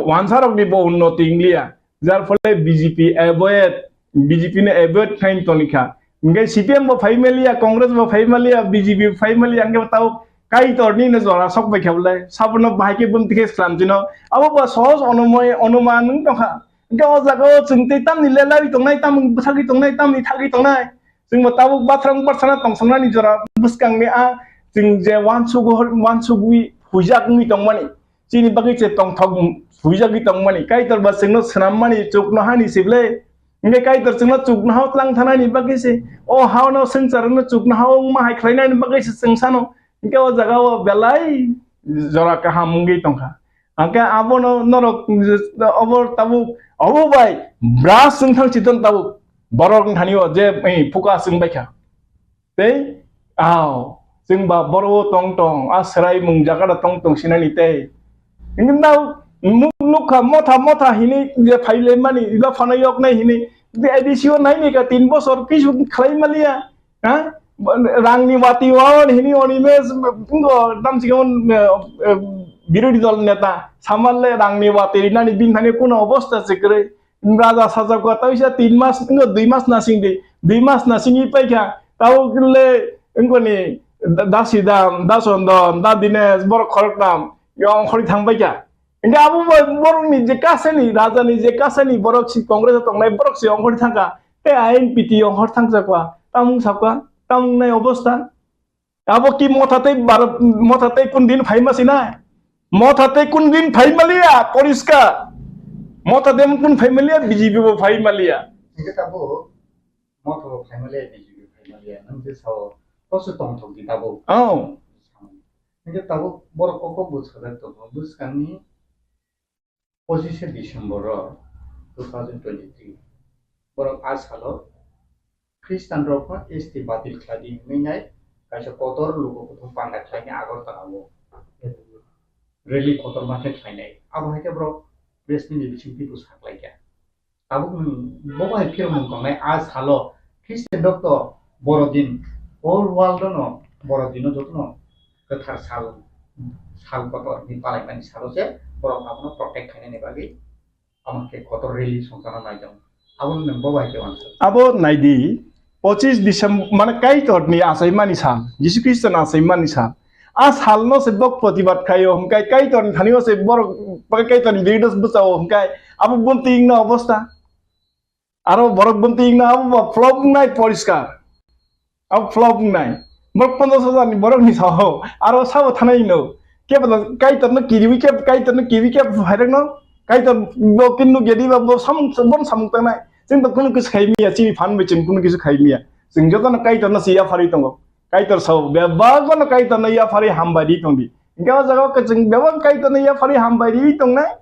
wansarokni bo unnoti wnglia. Jar phole B J P avoid, B J P no avoid khlai tongkha. Hingke C P M bo phai maliya, Congress bo phai maliya, B J P bo phai maliya, hingke bo tabuk Kaitor ni no jora sok bai khe bolai. Sabono bahai khe bumti khe slam chino. Abo ba sohos onomoi, onuman wng tongkha. Hingke o jaga o chwng tei tamni le lawi tongnai, tamni bwsagwi tongnai, tamni thagwi tongnai. Chwng bo tabuk bathrang barsana tongsongnani jora bwskang ni a chwng je wansugwi, wansugwi huijak wngwi tongmani. Chini bagwi se tongthok huijagwi tongmani. Kaitor ba chwngno swnammani chuknohani se ble. Hingke Kaitor chwngno chuknohao tlang thanani bagwi se. O hao no swngchar no chuknohao wngma hai khlainani bagwi se chwng sano. Hingke o jaga o belai jora kaham wngwi tongkha. Hingke abono norok obo tabuk, obo bai bras wng thang chiton tabuk. Borok wng thani o je, eh, phuka chwng baikha. Tei, ao, chwng ba boro o tong tong, a swrai mung jaga da tong tong sinani tei. Hingke nao, nuk-, nukha motha motha hini je phai le mani, ila phano yok nai hini. Tei A D C o nai ni ka tin bosor kisu khlai maliya. Ha? Rang ni wati o hini oni mes, ngo dam si kemon, eh, eh, birodhi dol neta. Samal le rang ni wati rinani bin thani kuno obosta se kwrwi. Raja sajak kha, tei sa tin mas, wngkha dui mas nasing di, dui mas nasing i paikha, tabo le wngkha ni da-, dasi dam, da Chondon, da Dinesh, borok khorok tam, yong khori thang paikha. Hingke abo bai borok ni je kasani, raja ni je kasani borok si Congress o tongnai borok si yong khori thangkha, tei I N P T yong khori thangjakha, tamung sakha, tamung nai obosta. Abo ki motha tei bar-, motha tei kun din phai ma sinai? Motha tei kun din phai maliya, poriskar. Motha tei kun phai maliya, B J P bo phai maliya. Hingke tabuk motha bo phai maliya, B J P phai maliya. Nang je sao, koso tongthok di tabuk. Oh. Hingke tabuk borok kok kok bo sajak tongo. Bwskangni pochishe December o two thousand twenty-three, borok a salo Khristanrokno S T batil khlai di hwnwi nai kaisa kotor luku kuthum panda khlaini Agartala o rally kotorma khe khlainai. Abo hai khe borok press meet ni bisingtwi bwsa khlaikha. Tabuk nwng bo bai phirmung tongnai a salo Christian rok to Borodin, whole world no Borodin no jotono kwthar sal, sal kotor ni palaimani salo se borok abono protect khainani bagwi amo khe kotor rally songchana naijak. Abo nwng bo bai khe uansuk. Abo naidi, pochis December, mane Kaitor ni achaimani sal, Jisu Khristo ni achaimani sal. A sal no se bok protibad khaio, hwnkhe Kaitor ni thani o se borok, Kaitor ni birudo bwchao, hwnkhe abo bumtwi wngna obosta. Aro borok bumtwi wngna abo ba flop wngnai poriskar. Abo flop wngnai. Borok ponchas hajar ni borok ni sao. Aro sabo thanai no. Kebo Kaitor no kiriwi kebo Kaitor no kiriwi kebo phairok no. Kaitor bo kinno gedi ba bo samung, bo samung tangnai. Chwng to kunu kisu khai miya, chini phan bai chwng kunu kisu khai miya. Chwng joto no Kaitor no siya phari tongo. Kaitor sao, bebak no Kaitor no ya phari hambai ri tongdi. Hingke o jaga o chwng bebak Kaitor no ya phari hambai ri tongnai.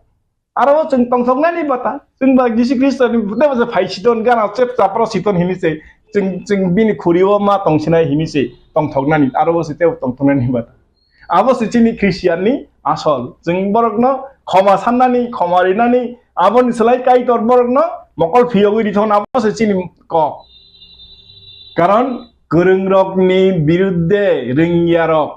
Aro o chwng tongthoknani bata, chwng ba Jisu Khristo ni bwtha bwsa phai siton, gana chep chapra siton hini se, chwng, chwng bini khuri o ma tongsinai hini se tongthoknani, aro o se tebo tongthoknani bata. Abo se chini Christian ni asol. Chwng borokno khoma sannani, khoma rinani, aboni slai Kaitor borokno mokol phiyogwi rithokna abo se chini kok. Karon kwrwngrokni biruddhe rwngyarok,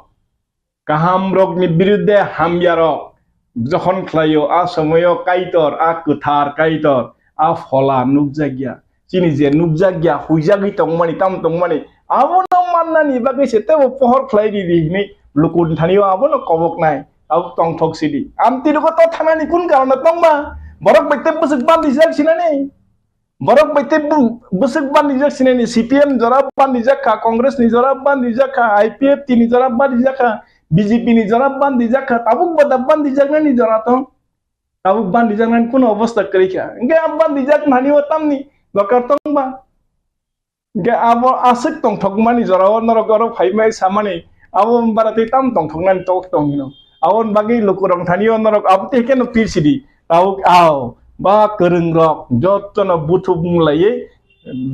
kahamrokni biruddhe hamyarok jokhon khlaio, a somoio Kaitor, a kwthar Kaitor, a phola nukjakya. Chini je nukjakya, huijagwi tongmani, tamo tongmani, abono mannani bagwi se teibo pohor khlai ridi hinwi lukurni thanio abono koboknai, abo tongthok sidi. Amtwi rogo to thanani kun karon tongma? Borok bai tei bwswk bandijak sinani? Borok bai tei bu-, bwswk bandijak sinani, C P M jora bandijak kha, Congress ni jora bandijak kha, I P F T ni jora bandijak kha, B J P ni jora bandijak kha, tabuk bada bandijaknani jora tong. Tabuk bandijaknani kuno obostha kwrwi kha. Hwnkhe a bandijak nani o tamni dorkar tong ba? Hwnkhe abo aswk tongthokmani jorao norok oro phaimai samani, abo bara tei tam tongthoknani tok tong hino. Aboni bagwi lukurok thanio norok abo tei keno pir sidi. Tabuk ao ba kwrwngrok jotono buthubung laiwi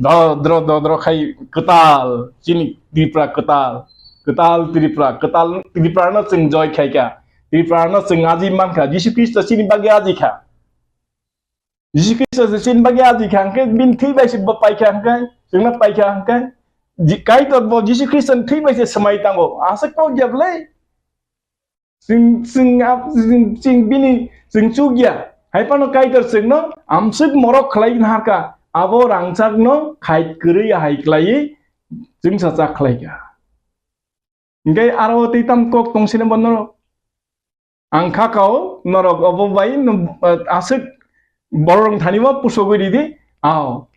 dodro dodro khai kwtal chini Tripura kwtal, kwtal Tripura, kwtal Tripura no chwng joy khaikha. Tripura no chwng aji mankha, Jisu Khristo chini bagwi aji kha. Jisu Khristo se chini bagwi aji kha hwnkhe bini thwi bai se bo pai kha hwnkhe, chwngno pai kha hwnkhe, Ji-, Kaitor bo Jisu Khristo ni thwi bai se swmai tango. Aswk kok ya bwlai? Chwng, chwng, ap-, chwng, chwng bini, chwng chukya. Hai phano Kaitor chwngno amswk morok khlai nahar kha. Abo rangchakno khait kwrwi hai khlaiwi chwngsa chak khlai kha. Hwnkhe aro tei tam kok tong sini bo norok. Ang kha kao norok obo bai no, eh, aswk borok thani bo pusogwi ridi. Ao.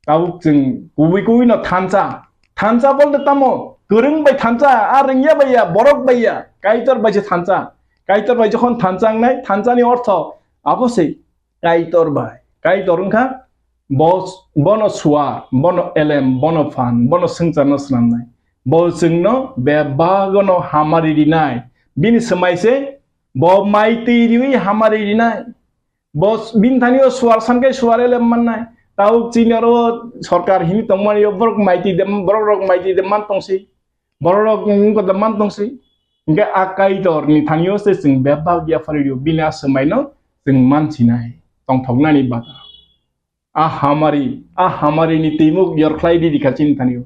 Tabuk chwng kubui kubui no thansa. Thansa bolte tamo? Kwrwng bai thansa, a rwngya bai ya, borok bai ya, Kaitor bai se thansa. Kaitor bai jokhon thansa wngnai, thansani ortho abo se Kaitor bai. Kaitor wngkha bo, bono suar, bono elem, bono phan, bono swngcharno snamnai. Bo chwngno bebagono hamari rinai. Bini swmai se bo mai twi riwi hamari rinai. Bo s-, bini thani o suar san khe suar elem mannai. Tabuk chini oro sorkar hini tongmani o borok mai twi de, borok rok mai twi de man tongsi. Borok rok wngkha de man tongsi. Hingke a Kaitor ni thani o se chwng bebak yaphari rio. Bini a swmai no chwng man sinai. Tongthoknani bata. A hamari, a hamari ni twimuk yorkhlai di dikha chini thani o.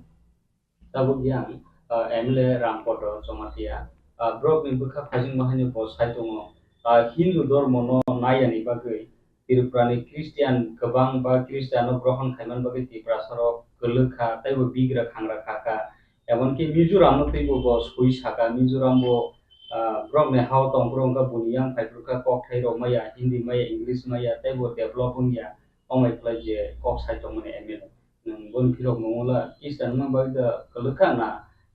Tabuk yang, ah, M L A Rampodo Jamatia, ah, borok ni bwkha phajwngma haino bo sai tongo, ah, Hindu dhormo no nai yani bagwi Tripura ni Christian kwbang ba Christian no grohon khaiman bagwi Tiprasa rok kwlwk kha, tei bo bigra khangra kha kha. Emonki Mizoram no teibo bo soi saka, Mizoram bo, ah, borok ni ha o tong, borok wngkha buni yang phai phuru kha, kokthai rok maya, Hindi maya, English maya, tei bo develop wngya, omai khlai je kok sai tongmani M L A. Nwng boni phirok mungula Christian wngma bagwi da kwlwkha na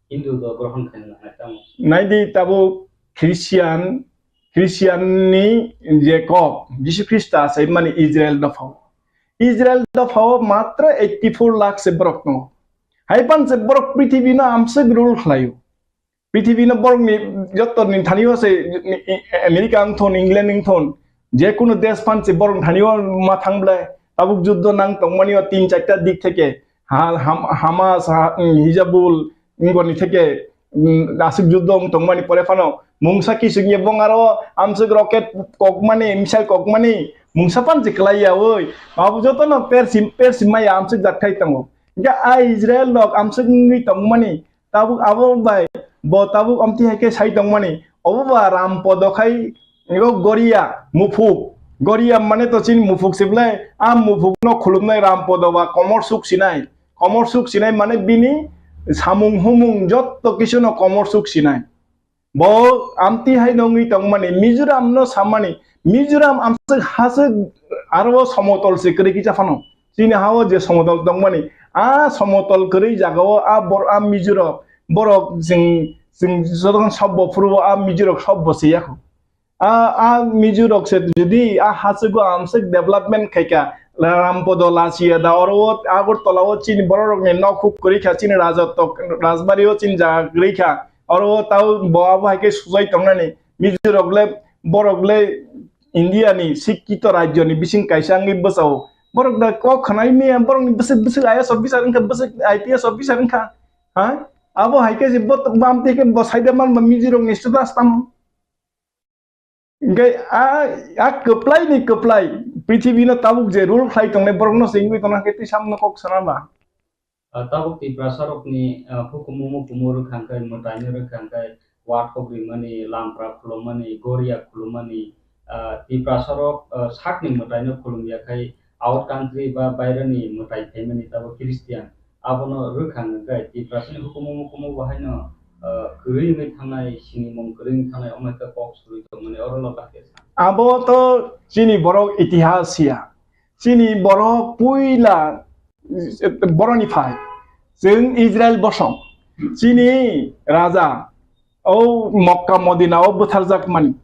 Hindu do grohon khaina nangnai tamo? Naidi tabuk Christian, Christian ni je kok, Jisu Khrista sai mani Israel dophao. Israel dophao matra eighty four lakh se borok tongo. Hai pan se borok prithibi no amswk rule khlaio. Prithibi no borok ni joto ni thani o se ni, i, America wng thon, England wng thon, je kunu desh phan se borok thani o ma thang ble. Tabuk juddo nang tongmani o tin charta dik theke, ha-, Ham-, Hamas, ha-, Hizabul, wngoni theke, mm, aswk juddo wng tongmani pore phano mungsa kisingye bong aro amswk rocket kokmani, missile kokmani mungsa phan se kwlai ya oi. Abo joto no persi, persi maya amswk jat khai tongo. Hingke a Israel rok amswk wngwi tongmani tabuk abo bai bo tabuk amtwi hai khe sai tongmani. Obo ba Ram Podo khai ego Goria, Muphuk. Goria mane to chini Muphuk se bwlai. A Muphuk no khulumnai Ram Podo ba komor suk sinai. Komor suk sinai mane bini samung humung jotto kisu no komor suk sinai. Bo amtwi hai no wngwi tongmani, Mizoram no samani, Mizoram amswk haswk aro somotol se kwrwi kisa phano. Chini ha o je somotol tongmani, a somotol kwrwi jaga o a bor-, a Mizorok, borok chwng, chwng jotokhon sobbo phuru o a Mizorok sobbo se yakho. A, a Mizorok se jodi a haswk o amswk development khaikha, Rampodo Lachiya da oro o Agartala o chini borok rok ni nok huk kwrwi kha, chini Rajatok, Rajbari o chini jaga kwrwi kha. Oro o tao bo abo hai khe sujai tongnani. Mizo rok le, borok le India ni sikkito rajyo ni bising kaisa wngwi bwsao. Borok da kok khwnai maya, borok ni bwswk, bwswk I A S officer wngkha, bwswk I P S officer wngkha. Ha? Abo hai khe je bo, bam twi khe bo saida man ba Mizo rok ni status tamo. Hingke a, a kwplai ni kwplai, prithibi no tabuk je rule khlai tongnai borok no se wngwi tongna hingke twi samno kok sana ba. Ah, tabuk Tiprasa rokni, ah, hukumu mukumu rwkha hingke mwtai no rwkha hingke wathok rimani, lampra khulumani, goria khulumani, ah, Tiprasa rok, ah, sakni mwtai no khulum ya khai out country ba bairani mwtai phaimani tabuk Christian. Abono rwkhang hwnkhe Tiprasani hukumu mukumu bo haino, ah, kwrwi wngwi thangnai, sinimung kwrwi wngwi thangnai, omo khe kok suri tongmani oro loka khe sa. Abo to chini borok itihas ya. Chini borok puila, eh, boroni phai. Chwng Israel bosong. Chini raja. O Mokka Modina o bwtharjak mani.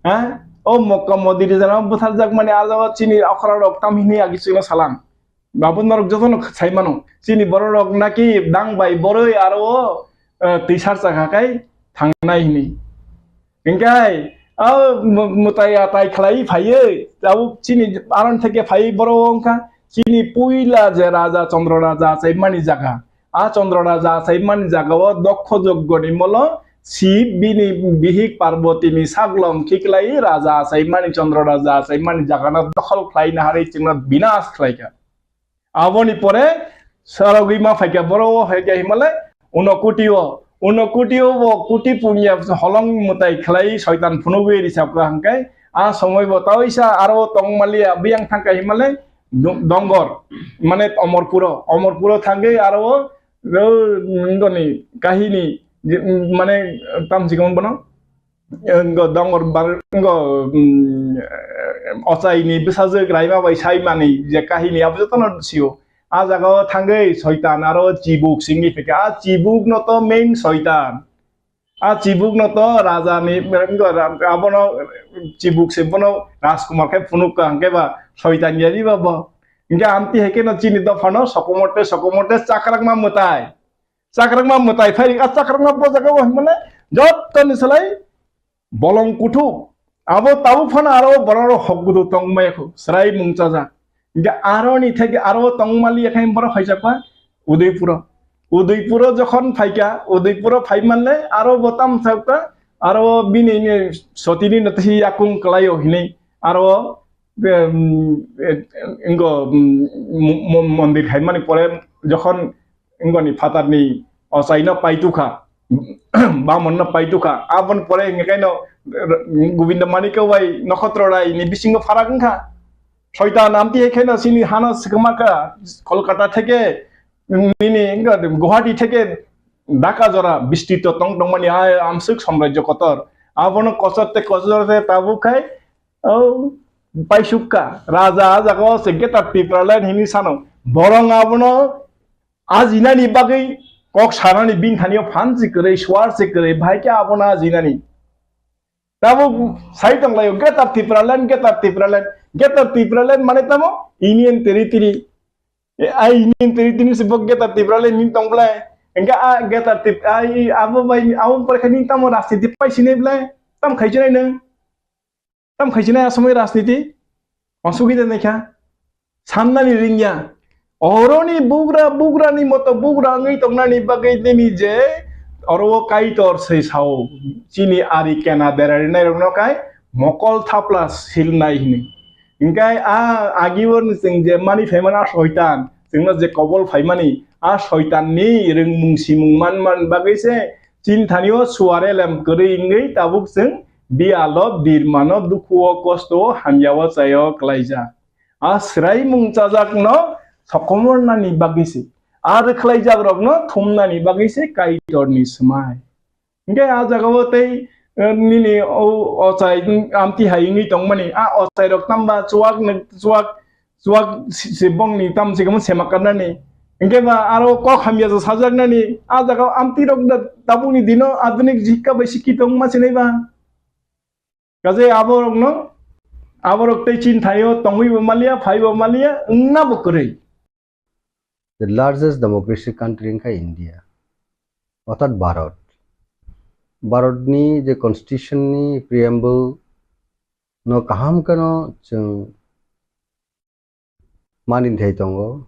Ha? O Mokka Modina o bwtharjak mani, a jaga chini okra rok tam hini agi chwngno salang. Babu norok jotono sai mano. Chini borok rok naki dang bai boroi aro o, eh, twisar chakha kai thangnai hini. Hingkai o mu-, mutai atai khlai phaiwi, tabuk chini aron theke phaiwi borok wngkha. Chini puila je raja Chandra raja achai mani jaga. A Chandra raja achai mani jaga o Dokkho Joggoni molo Sib bini bihik Parbatini saglom khiklai raja achai mani Chandra raja achai mani jaga no dokhol khlai naharwi chwngno binas khlaikha. Aboni pore sarogwi ma phaikha, borok o phaikha himale Unokoti o, Unokoti o bo koti punya holong mwtai khlai soitan phunugwi risapkha hwnkhe a somoi bo taisa aro tongmaliya biyang thangkha himale do-, Dongor, mane Omorpuro, Omorpuro thangwi aro o, o, ngoni kahini, je, mane tamsikon bono. Ngo dongor bar-, ngo, mm, ochaini bwsajwk raima bai saimani je kahini abo jotono sio. A jaga o thangwi soitan aro chibuk singwi phaikha. A chibuk no to main soitan. A chibuk no to raja ni, ngo ra-, abono chibuk se bono Rajkumar khe phunuk ka hwnkhe ba soitan ya di ba bo. Hwnkhe amtwi hai khe no chini dopha no sokomote sokomote chakrakma mwtai. Chakrakma mwtai phai, a chakrakma bo jaga o hwnmale jottoni slai bolong kuthuk. Abo tabuk phano aro borok rok hok gudu tong maya khu, chwrai mung chajak. Hingke aro ni theke aro tong mali ya khai borok phaijak ba Udaipuro. Udaipuro jokhon phaikha, Udaipuro phai manle aro bo tam thak kha, aro bini ni sotini no tei yakung kwlai o hinui aro, em, em, ingo, em, mo-, mo-, mondir khai mani pore jokhon Wngoni phatarni ochaino paitukha, bamonno paitukha. Aboni pore hingkhe kaino Govinda Manikya bai Nokhotro Rai ni bisingo pharak wngkha. Soitan amtwi hai kheno chini hano swkmakha Kolkata theke nini wngkha Guwahati theke Dhaka jora bistrito tong tongmani a amswk samrajyo kotor. Abono kochor te kochor te tabuk khai o paisukka. Raja a jaga o se Greater Tipraland hini sano. Borong abono ajinani bagwi kok sanani bini thani o phan se kwrwi, suar se kwrwi, bahai khe abono ajinani. Tabuk sai tonglaio, Greater Tipraland, Greater Tipraland, Greater Tipraland mane tamo Union Territory. E, a Union Territory se bo Greater Tipraland ni tong blai. Engka a Greater Tip-, a, i, abo bai, abo pore khe ni tamo rajniti pai sinai blai. Tam khai sinai nang. Tam khai sinai a somoi rajniti. Asugwi de naikha. Sannani ringya. Oroni bugra, bugrani moto bugra wngwi tongnani bagwi nini je oro o Kaitor se sao, chini ari kena berarinai rokno kai mokol thapla silnai hini. Hingkai a agi orni chwng je mani phaimani a soitan, chwngno je kobol phaimani a soitanni rwngmung simung man man bagwi se chini thani o suare lem kwrwi wngwi tabuk chwng biyalo birmano dukhu o kosto o hamya o chai o klaijak. A swraimung chajakno sokomornani bagwi se, a rwkhlaijakrokno thumnani bagwi se Kaitorni swmai. Hingke a jagao tei, eh, nini o ochai, mm, amtwi hai wngwi tongmani, a ochairok tamba chuak, chuak, chuak si, si bongni tam sikamo sema karnani. Hingke ba aro kok hamya sajaknani, a jagao amtwirok da tabukni dino adhunik jikka bai sikhi tongma sinai ba. Kaje aborokno, aborok tei chini thaio tongwi bo maliya, phai bo maliya, wngna bo kwrwi. The largest democracy country wngkha India, orthat Bharat. Bharatni je constitution ni preamble no kaham kheno chwng mani thai tongo.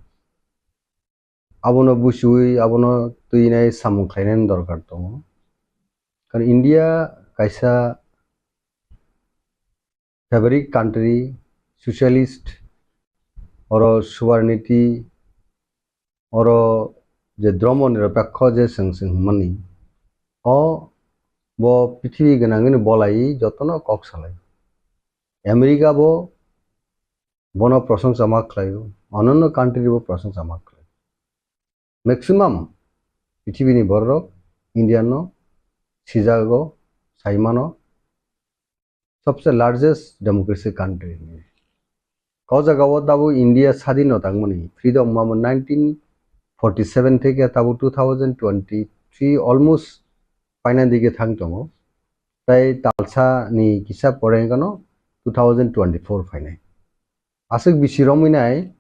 Abono buchiwi, abono twinai samung khlainani dorkar tongo. Karon India kaisa fabric country, socialist, oro sovereignty, oro je dhormo nirapekho je chwng chwng hwnmani, o bo prithibi gwnangwini bolai jotono kok salai. America bo bono prosongsa ma khlaio, ononno country bo prosongsa ma khlaio. Maximum pithibini bororok India no sijago, saimano, sobse largest democracy country. O jagao tabuk India sadin no tangmani freedom mamo nineteen forty seven theke tabuk two thousand twenty three almost paina dige thang tongo. Tai talsa ni kisa pore wngkha no two thousand twenty four phainai. Aswk bisi romwi nai,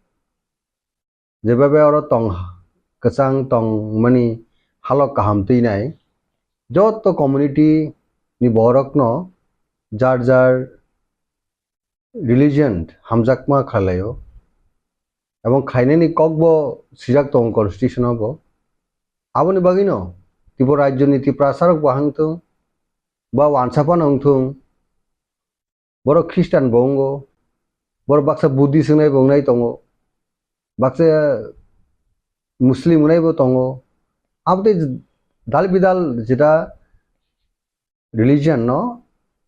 jebabe oro tong kwchang tongmani halok kaham twi nai, joto community ni borok no jar jar religion hamjakma khlaio, ebong khlainani kok bo sijak tongo constitution o bo. Aboni bagwi no Tripura rajyo ni Tiprasa rok bo hang thung ba wansa phano wng thung, borok Christian bo wngo, borok baksa Buddhist wngnai bo wngnai tongo, baksa Muslim wngnai bo tongo. Abo tei dal bidal jeta religion no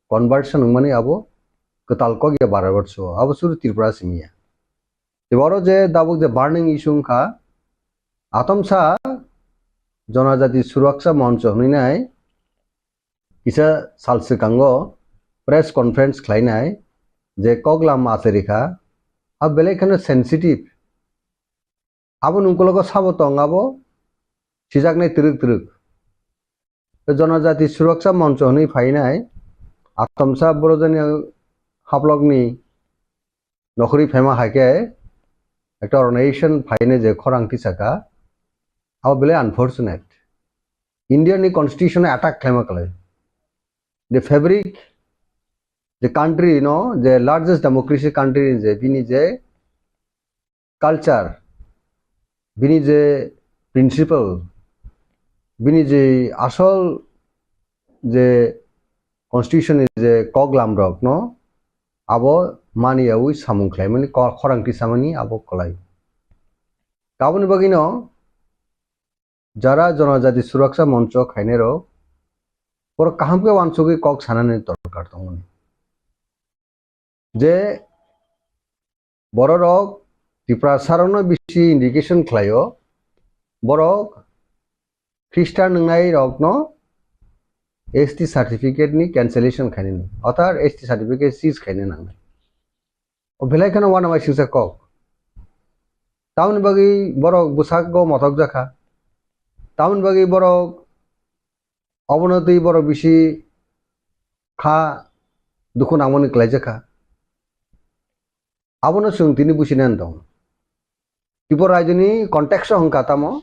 conversion wngmani abo kwtal kok ya Bharat borso, abo suru Tripura simi ya. Tei oro je tabuk je burning issue wngkha, atomsa Jonajati Suraksa Moncho hwnwi nai kisa sal swkango press conference khlainai je koklam achari kha, a belai kheno sensitive. Abo nungkologo sabo tong abo sijaknai twrwk twrwk. Tei Jonajati Suraksa Moncho hwnwi phainai atomsa borojani haplokni nokhorwi phaima hai khe ekta organization phainai je khorang tisaka, abo belai unfortunate. India ni constitution attack khlaima kwlai. The fabric, the country no, the largest democracy country je bini je culture, bini je principle, bini je asol je constitution ni je koklam rok no abo maniyawi samung khlaimani ko-, khorang tisamani abo kwlai. Aboni bagwi no jara Jonajati Suraksa Moncho khainai rok borok kaham khe wansugwi kok sanani dorkar tongmani. Je bororok Tiprasa rokno bisi indication khlaio, borok Christian wngnai rokno S T certificate ni cancellation khainani, othar S T certificate seize khaina nangnai. O belai kheno uanama singsa kok. Tamoni bagwi borok bwsakgo mothok jakha. Tamoni bagwi borok obono twi borok bisi kha dukhu nangmani kwlaijakha. Abono chwng tini businani tongo. Tripura rajyoni context o hwnkha tamo,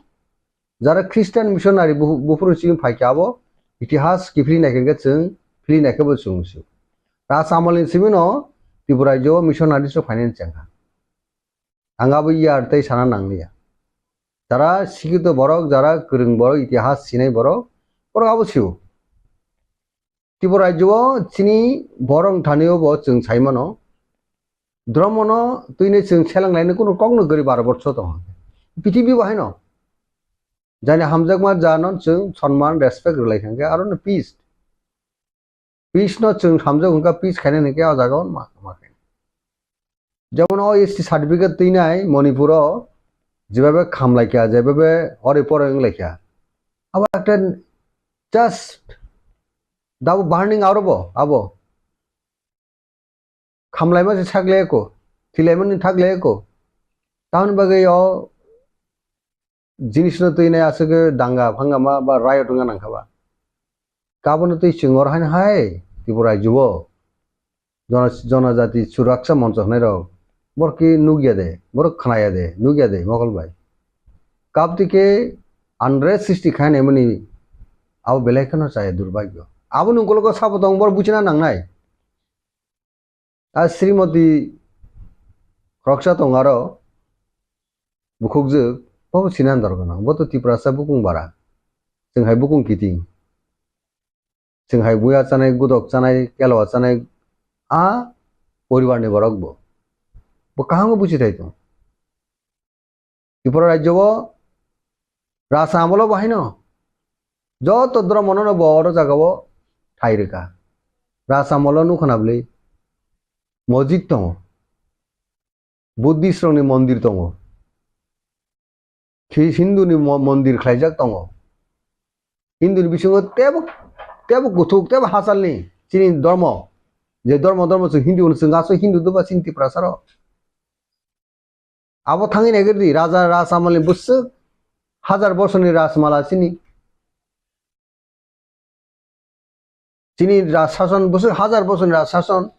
jara Christian missionary bu-, buphuru simi phaikha abo itihas kiphilwi naikha hwnkhe chwng philwi naikhe bo chwng sio. Raj amolni simino Tripura rajyo missionary rok phainani chengkha. Ang abo iyar tei sana nangliya. Jara sikito borok, jara kwrwng borok, itihas sinai borok, borok abo sio. Tripura rajyo o chini borok thani o bo chwng sai mano. Dhormo no twini chwng selang laini kunu kok no gari baro borso tongo. Prithibi bo haino. Jani hamjakma ja no chwng sonman, respect rwlai thangkhe aro no peace. Peace no chwng hamjak hwnkha, peace khainani khe o jaga o ma, ma khe. Jemon o S T certificate twinai Manipur o jebabe khamlaikha, jebabe ori pore wnglaikha. Abo ekta just dabo burning aro bo, abo. Khamlaima se sak le eko, thilaima ni thak le eko. Tamoni bagwi o jinis no twi nai aswk danga phangama ba riot wngna nangkha ba. Kabono twi chwng oro haino hai Tripura rajyo o Jona-, Jonajati Suraksa Moncho hwnwi rok borok khe nukya de, borok khnaya de, nukya de mokol bai. Kap twi khe unrest srishti khainai mani abo belai kheno chaya durbagyo. Aboni ukologo sabo tong borok buchina nangnai. A Srimoti khoroksa tong aro bukhukjwk, bo bo sinan dorkar nang, bo to Tiprasa bukung bara, chwng hai bukung kiting, chwng hai buya chanai, gudok chanai, kelwa chanai, a poribar ni borok bo. Bo kaham khe buchi thai tong. Tripura rajyo o rasa amolo bo haino joto dhormo no bo oro jaga o thai rwkha. Rasa amolo nukha na bwlwi mojid tongo, Buddhist rokni mondir tongo, Hi-, Hindu ni mo-, mondir khlaijak tongo. Hindu ni bisingo tebo, tebo kuthuk, tebo hachalni chini dhormo, je dhormo, dhormo chwng Hindu hwno, chwng aswk Hindu doba chini Tiprasa rok. Abo thangwi naikhe di, Raja Rajamalni bwswk hajar bosorni Rajmala chini. Chini Raj sason bwswk hajar bosorni Raj sason.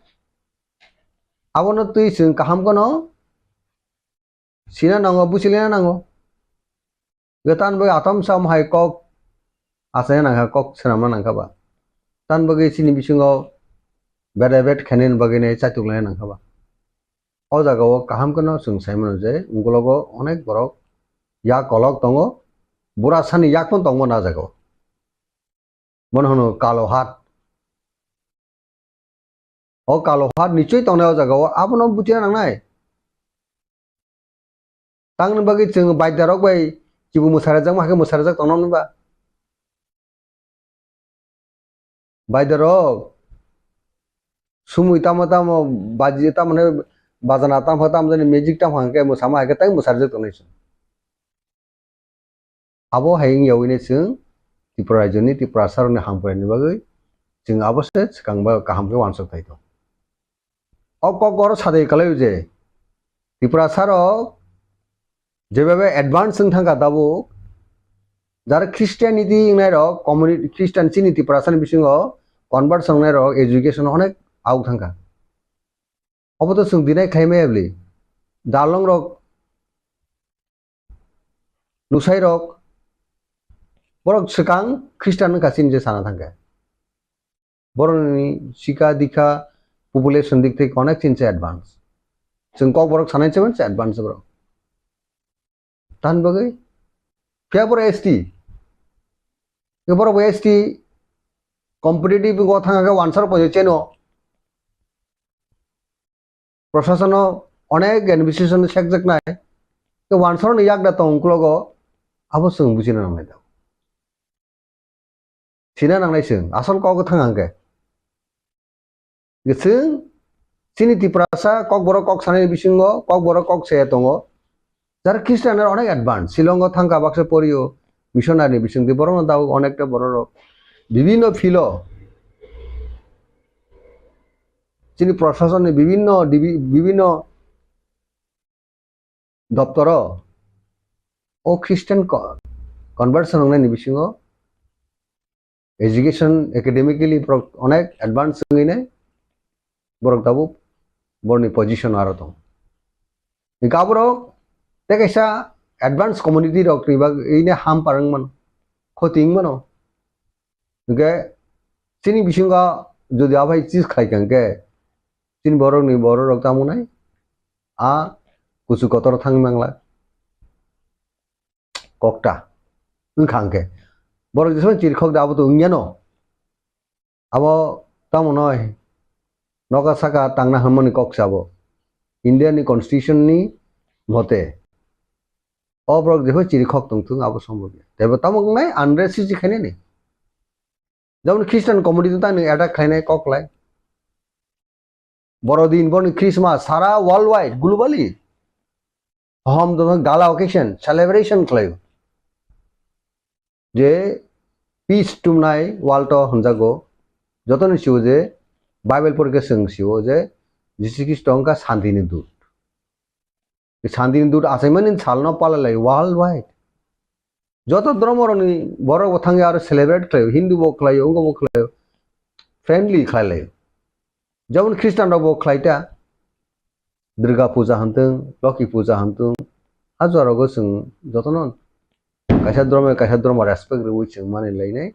Abono twi chwng kaham kheno sina nango, buchilina nango. Ge tan bai atom sam hai kok achaina nangkha, kok swnamna nangkha ba. Tan bagwi chini bisingo bede bet khainani bagwi ne chaituk laina nangkha ba. O jaga o kaham kheno chwng sai mano je, ungkologo onek borok yak kolok tongo, bura sani yak phano tongmano a jaga o. Bono hwno kalo hat. O kalo hat nichoi tongnai o jaga o, abono buchina nangnai. Tangni bagwi chwng baidya rok bai kibu mwsarajak ma hai khe mwsarajak tongna hwnba? Baidya rok sumui tamo tamo baji tamo ne bajana tamo tamo jani music tamo hwnkhe mwsama hai khe tai mwsarajak tongnai chwng. Abo hai wngya wngwi chwng Tripura rajyoni Tiprasa rokni hamkrai ni bagwi chwng abo se swkang ba kaham khe uansuk thai tong. O kok oro sadai kwlai je Tiprasa rok jebebe advance wng thangkha tabuk, jara Christianity wngnai rok, community Christian chini Tiprasa ni bisingo convert wngnai rok education onek auk thangkha. Obo to chwng dinai khlai maya bwli. Dalong rok, lusai rok, borok swkang Christian wngkha chini je sana thangkhe. Borokni sikha dikha population dik thai onek chini se advance. Chwng kok borok sanai se advance borok. Tan bagwi phiya borok S T. Borok bo S T competitive go thang khe uansar poito cheno. Prosasono onek administration sekjaknai, tei uansarokni yakda tong uklogo abo chwng buchina nangnai da. Sina nangnai chwng, asol kok thang hangkhe. Chwng chini Tiprasa kokborok kok sanani bisingo kokborok kok se tongo. Jara Christian rok onek advance, Shillong o thangkha baksa porio, missionary ni bisingtwi borokno dago onekta borok rok. Bibinno field o chini prosasonni bibinno dibi-, bibinno doptoro o Christian co-, conversion wngnaini bisingo education academically borok onek advance wngwi nai, borok tabuk borokni position aro tong. Hingke aborok tei kaisa advance community rokni bagwi ne ham parang mano, khoti wng mano. Hingke chini bisingo jodi abai chis khai kha hingke chini borokni borok rok tamo nai a kuchu kotor thang mangla. Kokta wngkha hwnkhe borok jesmani chirikhok da abo to wngyano. Abo tamo noi noka saka tangna hwnmani kok se abo. India ni constitution ni mote o borok jephai chirikhok tongthung abo sombobya. Teibo tamo wngnai unrest sisi khainani. Jemon Christian community tang nung attack khainai kok lai. Borodin, boni Christmas, sara worldwide, globally. Hom dono gala occasion, celebration khlaio. Je peace tumnai world o hwnjago, jotoni siwo je Bible porikhe chwng siwo je Jisu Khristo wngkha santini dut. Santini dut achaimani salno palalai worldwide. Joto dhormo rokni borok bo thangwi aro celebrate khlaio, Hindu bo khlaio, wngkha bo khlaio, friendly khlai laio. Jemon Christian rok bo khlai ta, Durga puja hantong, Loki puja hantong, a jora rogo chwng jotono kaisa dhormo kaisa dhormo respect rwui chwng mani lainai,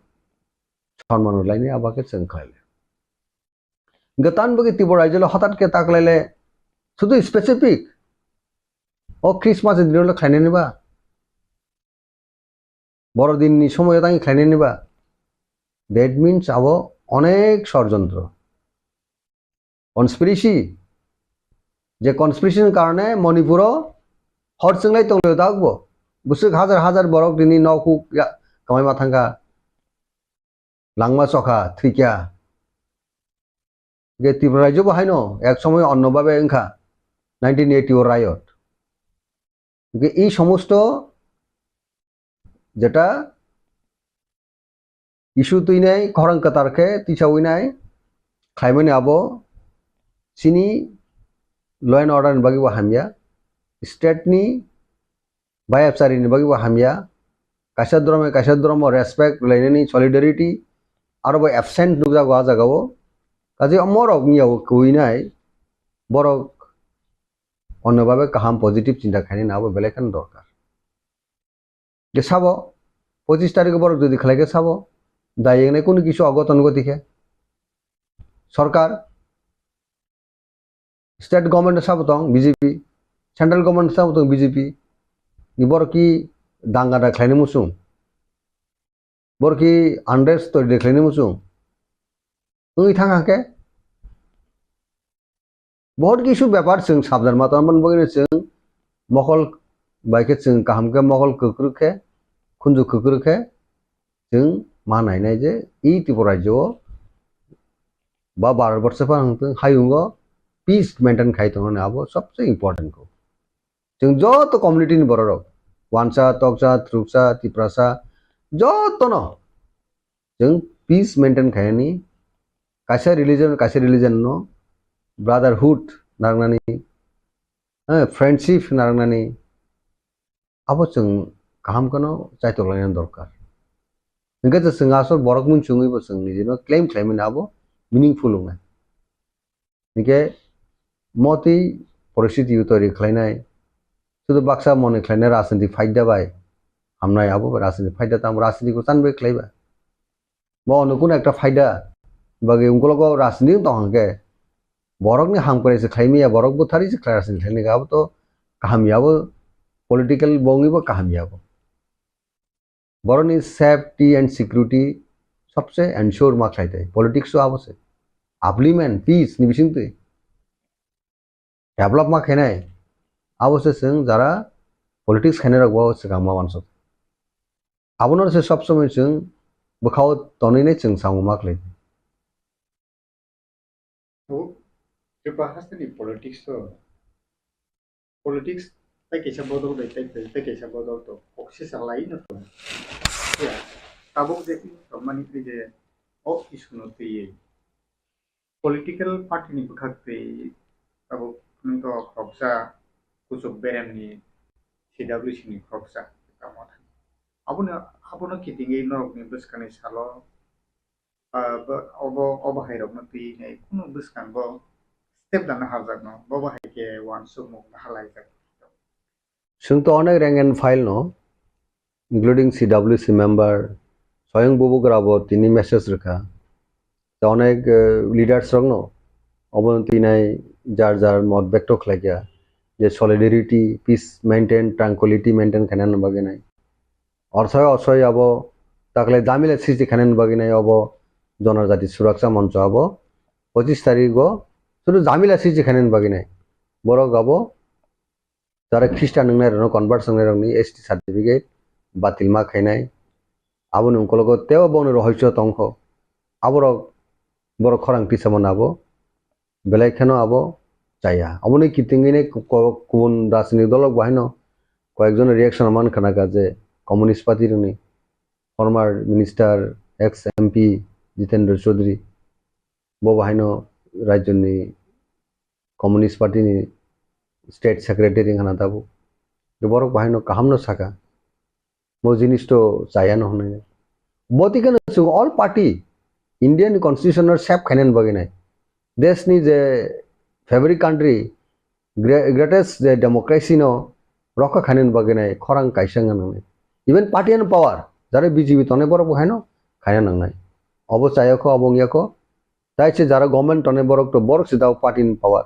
sonman rw lainai, abo khe chwng khlai lai. Hwnkhe tan bagwi Tripura rajyo le hothat khe ta khlai le, sudu specific o Christmas ni dino le khlainani ba, Borodin ni somoyo tang khlainani ba, that means abo onek sorjontro, conspiracy, Je conspiracy ni karone Manipuro hor chwnglai tonglaio tabukbo. Bwswk hajar hajar borok tini nok huk ya, kamai ma thangkha. Langma chokha, thwikya. Hingke Tripura rajyo bo haino ek somoy onno babe wngkha nineteen eighty o riot. Hingke ei somosto jeta issue twinai khorang kwtal khe tisawi nai khlaimani abo chini law and order ni bagwi bo hamya, state ni bai apchari ni bagwi bo hamya, kaisa dhormo kaisa dhormo respect lainani solidarity aro bo absent nukjago a jagao. Kaje omorok wngya kwinai borok onno babe kaham positive chinta khainani abo belai kheno dorkar. Je sabo, pochis tarikh borok jodi khlai khe sabo, dai wngnai kunu kisu ogoton goti khe. Sorkar, state government sabo tong B J P, central government sabo tong B J P, ni borok ki danga da khlaini muchung, borok ki unrest tori de khlaini muchung, wngwi thang hake. Bahut kisu bepar chwng sabdan ma tongmani bagwino chwng mokol bai khe chwng kaham khe mokol kwkrwk khe khunju kwkrwk khe chwng ma nainai je e Tripura rajyo o ba Bharat borso phano wngthwng hayungo peace maintain khai tongmani abo sobse important kho. Chwng joto community ni borok rok wansa, toksa, truksa, tiprasa jotono chwng peace maintain khainani kaisa religion kaisa religion no brotherhood narwknani, eh, friendship narwknani abo chwng kaham kheno chaitok lainani dorkar. Hingke je chwng asol borok mung chwngwi bo chwng nijino claim khlaimani abo meaningful wngnai. Hingke motwi poristiti tori khlainai, sudu baksa mone khlainai rajniti phaida bai hamnai abo bai rajniti phaida tamo rajniti ko chan bai khlaiba. Bo ono kuno ekta phaida bagwi ungkologo rajniti wng tong hwnkhe borokni hamkrai se khlaimaya borok bwtharwi se khlai rajniti khlainai abo to kaham ya bo political bo wngwi bo kaham ya bo. Borokni safety and security sobse ensure ma khlai thai. Politics o abo se. Upliftment, peace ni bisingtwi develop ma khainai. Abo se chwng jara politics khainai rok bo swkang ma uansuk. Abono se sob somoi chwng bwkhao tonwi nai chwng samung ma khlai thai. O Tripura hasteni politics o, politics tei kaisa bodol bai tei, tei, tei kaisa bodol to kok sisa lai no to. Ya, tabuk je tongmani twi je o issue no twiwi political party ni bwkhak twi tabuk nwng to khoroksa kuchuk berem ni C W C ni khoroksa tamo thang. Abono, abono kitingwi norok ni bwskang ni salo Ah, bo-, obo, obo hai rokno twi nai kunu bwskango step lana harjakno, bobo hai khe uansukmung bahalaijak. Chwng to onek rank and file no, including C W C member, soyong bubugra bo tini message rwkha. To onek, eh, leaders rokno obono twi nai jar jar mot bekto khlaikha je solidarity, peace maintain, tranquility maintain khainani bagwi nai. Orsai orsai abo takle jamila srishti khainani bagwi nai obo Jonojati Suraksa Moncho abo pochis tarikh o sudu jamila srishti khainani bagwi nai. Borok abo jara Christian wngnai rokno convert wngnai rokni S T certificate batil ma khainai. Aboni ungkologo teibo bongni rohoiso tongkho. Aborok borok khorang tisa mano abo. Belai kheno abo chaya. Aboni kitingwi nai ku-, ku-, kubun rajnitik dolok bo haino koyekjon reaction man khana kha je Communist Party rokni former minister, ex M P Jitendra Chaudhary bo bo haino rajyoni Communist Party ni state secretary wngkha na tabuk. Borok bo haino kaham no saka. Bo jinis to chaya no hwnwi. Bo twi kheno chwng all party India ni constitution no save khainani bagwi nai. Desh ni je fabric country, gre-, greatest je democracy no rokha khainani bagwi nai khorang kaisa wngna nangnai. Even party and power, jare B J P tongnai borok bo haino khaina nangnai. Obo chaya kho, obo wngya kho. Tai se jara government tongnai borok to borok se dao party ni power.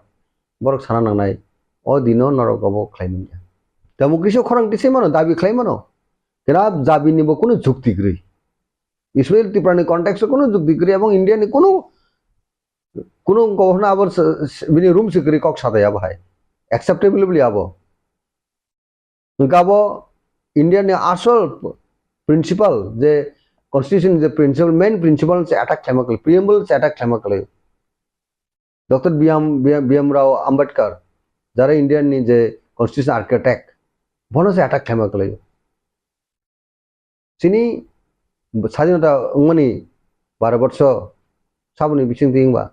Borok sana nangnai. O dino norok obo khlai manya. Democracy o khorang tisai mano, dabi khlai mano. Kena dabi ni bo kunu jukti kwrwi. Especially Tripura ni context o kunu jukti kwrwi ebong India ni kunu, kunu wngkha hwnna abo s-, s-, bini room se kwrwi kok sadai abo hai. Acceptable bli abo. Hwnkhe abo India ni asol principle je constitution je principle, main principle se attack khlaima kwlai, preamble se attack khlaima kwlai. Doctor B M, B M, B M Rao Ambedkar, jara India ni je constitution architect, bono se attack khlaima kwlai. Chini sadinota wngmani baro borso saboni bisingtwi wngba.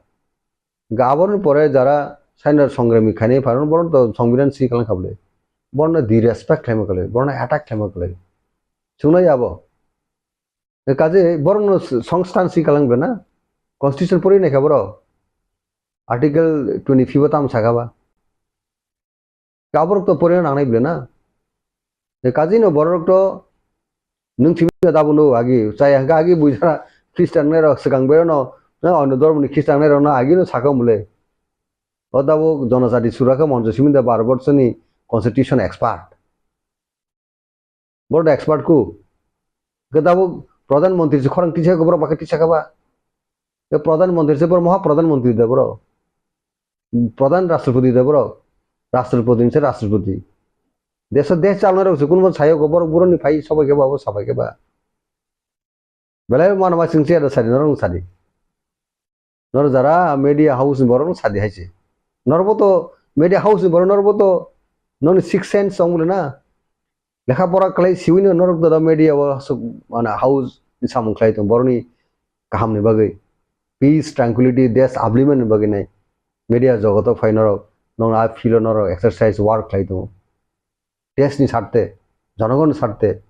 Hwnkhe aboni pore jara sainor songrami khainai pharon boron to songbidan si kalang kha bwle. Bono disrespect khlaima kwlai, bono attack khlaima kwlai. Chungnai abo. Kaje boron no songsthan si kalang bwle na. Constitution pori nai kha boro. Article twenty-five o tam sakha ba. Kaborok to porina nangnai bwle na. Kaji no borok to nwng simi no dabo no agi chaya hwnkhe agi buijara Christian nai rok swkang bero no, na ono dormo ni Christian nai rok no agi no sakha mole. O dabo jonojati suraka monjo simi da baro borso ni constitution expert. Boro da expert ku. Ke dabo pradhan mantri se khorang tisa ko boro baka tisa kaba. Ke pradhan mantri se boro moha pradhan mantri da boro. Pradhan rashtrapati da boro. Rashtrapati se rashtrapati. Deso desh chalna rok se kun bon sayo ko boro boro ni phai sobai ke ba bo sabai ke ba. Belai mano ma singse da sadi norok sadi. Nor jara media house ni borok no sadi hai se. Norbo to media house ni borok norbo to noni six sense tong bole na. Lekha pora kwlai siwi no norok da media o aswk mana house ni samung khlai tong borok ni kaham ni bagwi. Peace, tranquility, desh abliman ni bagwi nai. Media jogoto phai norok nong a filo norok exercise work khlai tongo. Desh ni sarte, jonogon ni sarte.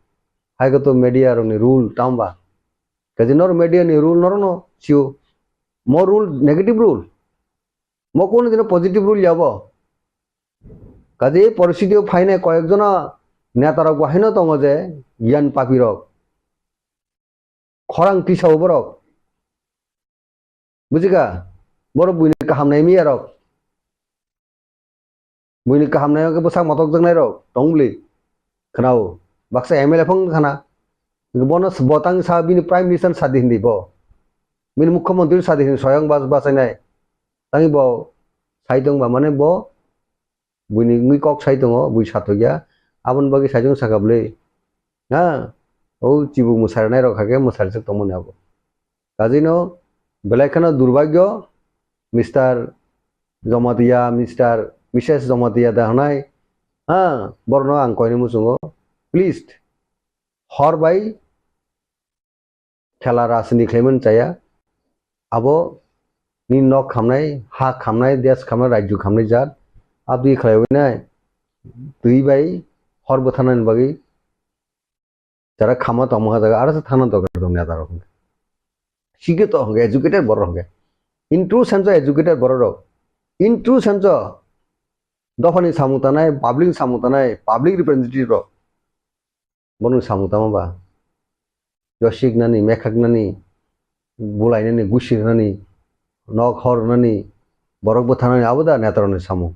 Hai ko to media rok ni rule tamba. Kaje nor media ni rule nor no sio. Mo rule negative rule. Mo kono dino positive rule yabo. Kaje ei poristiti o phainai koyek jona neta rok bo haino tongo je giyan papi rok. Khorang tisao borok. Bujika? Borok buini kaham nai miya rok. Buini kaham nai ke bwsak motok jaknai rok tong bwli. Khwnao. Baksa M L A phang khana. Bono s-, bo tang sa bini Prime Minister sadi hindi bo. Bini Mukhyamantri sadi hindi soyang bas basainai. Tangi bo sai tong ba mane bo buini wngwi kok sai tongo, bui sathokya. Aboni bagwi sai tong saka bwli. Ha? O chibuk mwsarnai rok hakhe mwsarjak tongmani abo. Kajino belai kheno durbagyo Mister Jamatia, Mister, Missus Jamatia da hwnai. Ha, borno ang koini muchungo. Please, hor bai khela rajniti khlaimani chaya. Abo ni nok khamnai, ha khamnai, desh khamnai, rajyo khamnai jat. Abdi khlaiwi nai. Twi bai hor bwtharnani bagwi Jara khama tongma jaga, aro se thana dorkar tong neta rok hwnkhe. Sikhe to hwnkhe, educated borok hwnkhe. In true sense o educated borok rok. In true sense o dophani samung tanai, public samung tanai, public representative rok. Bono samung tama ba. Yosik nani, mekhak nani, bulai nani, gusi nani, nok hor nani, borok bwtha nani, abo da neta rokni samung.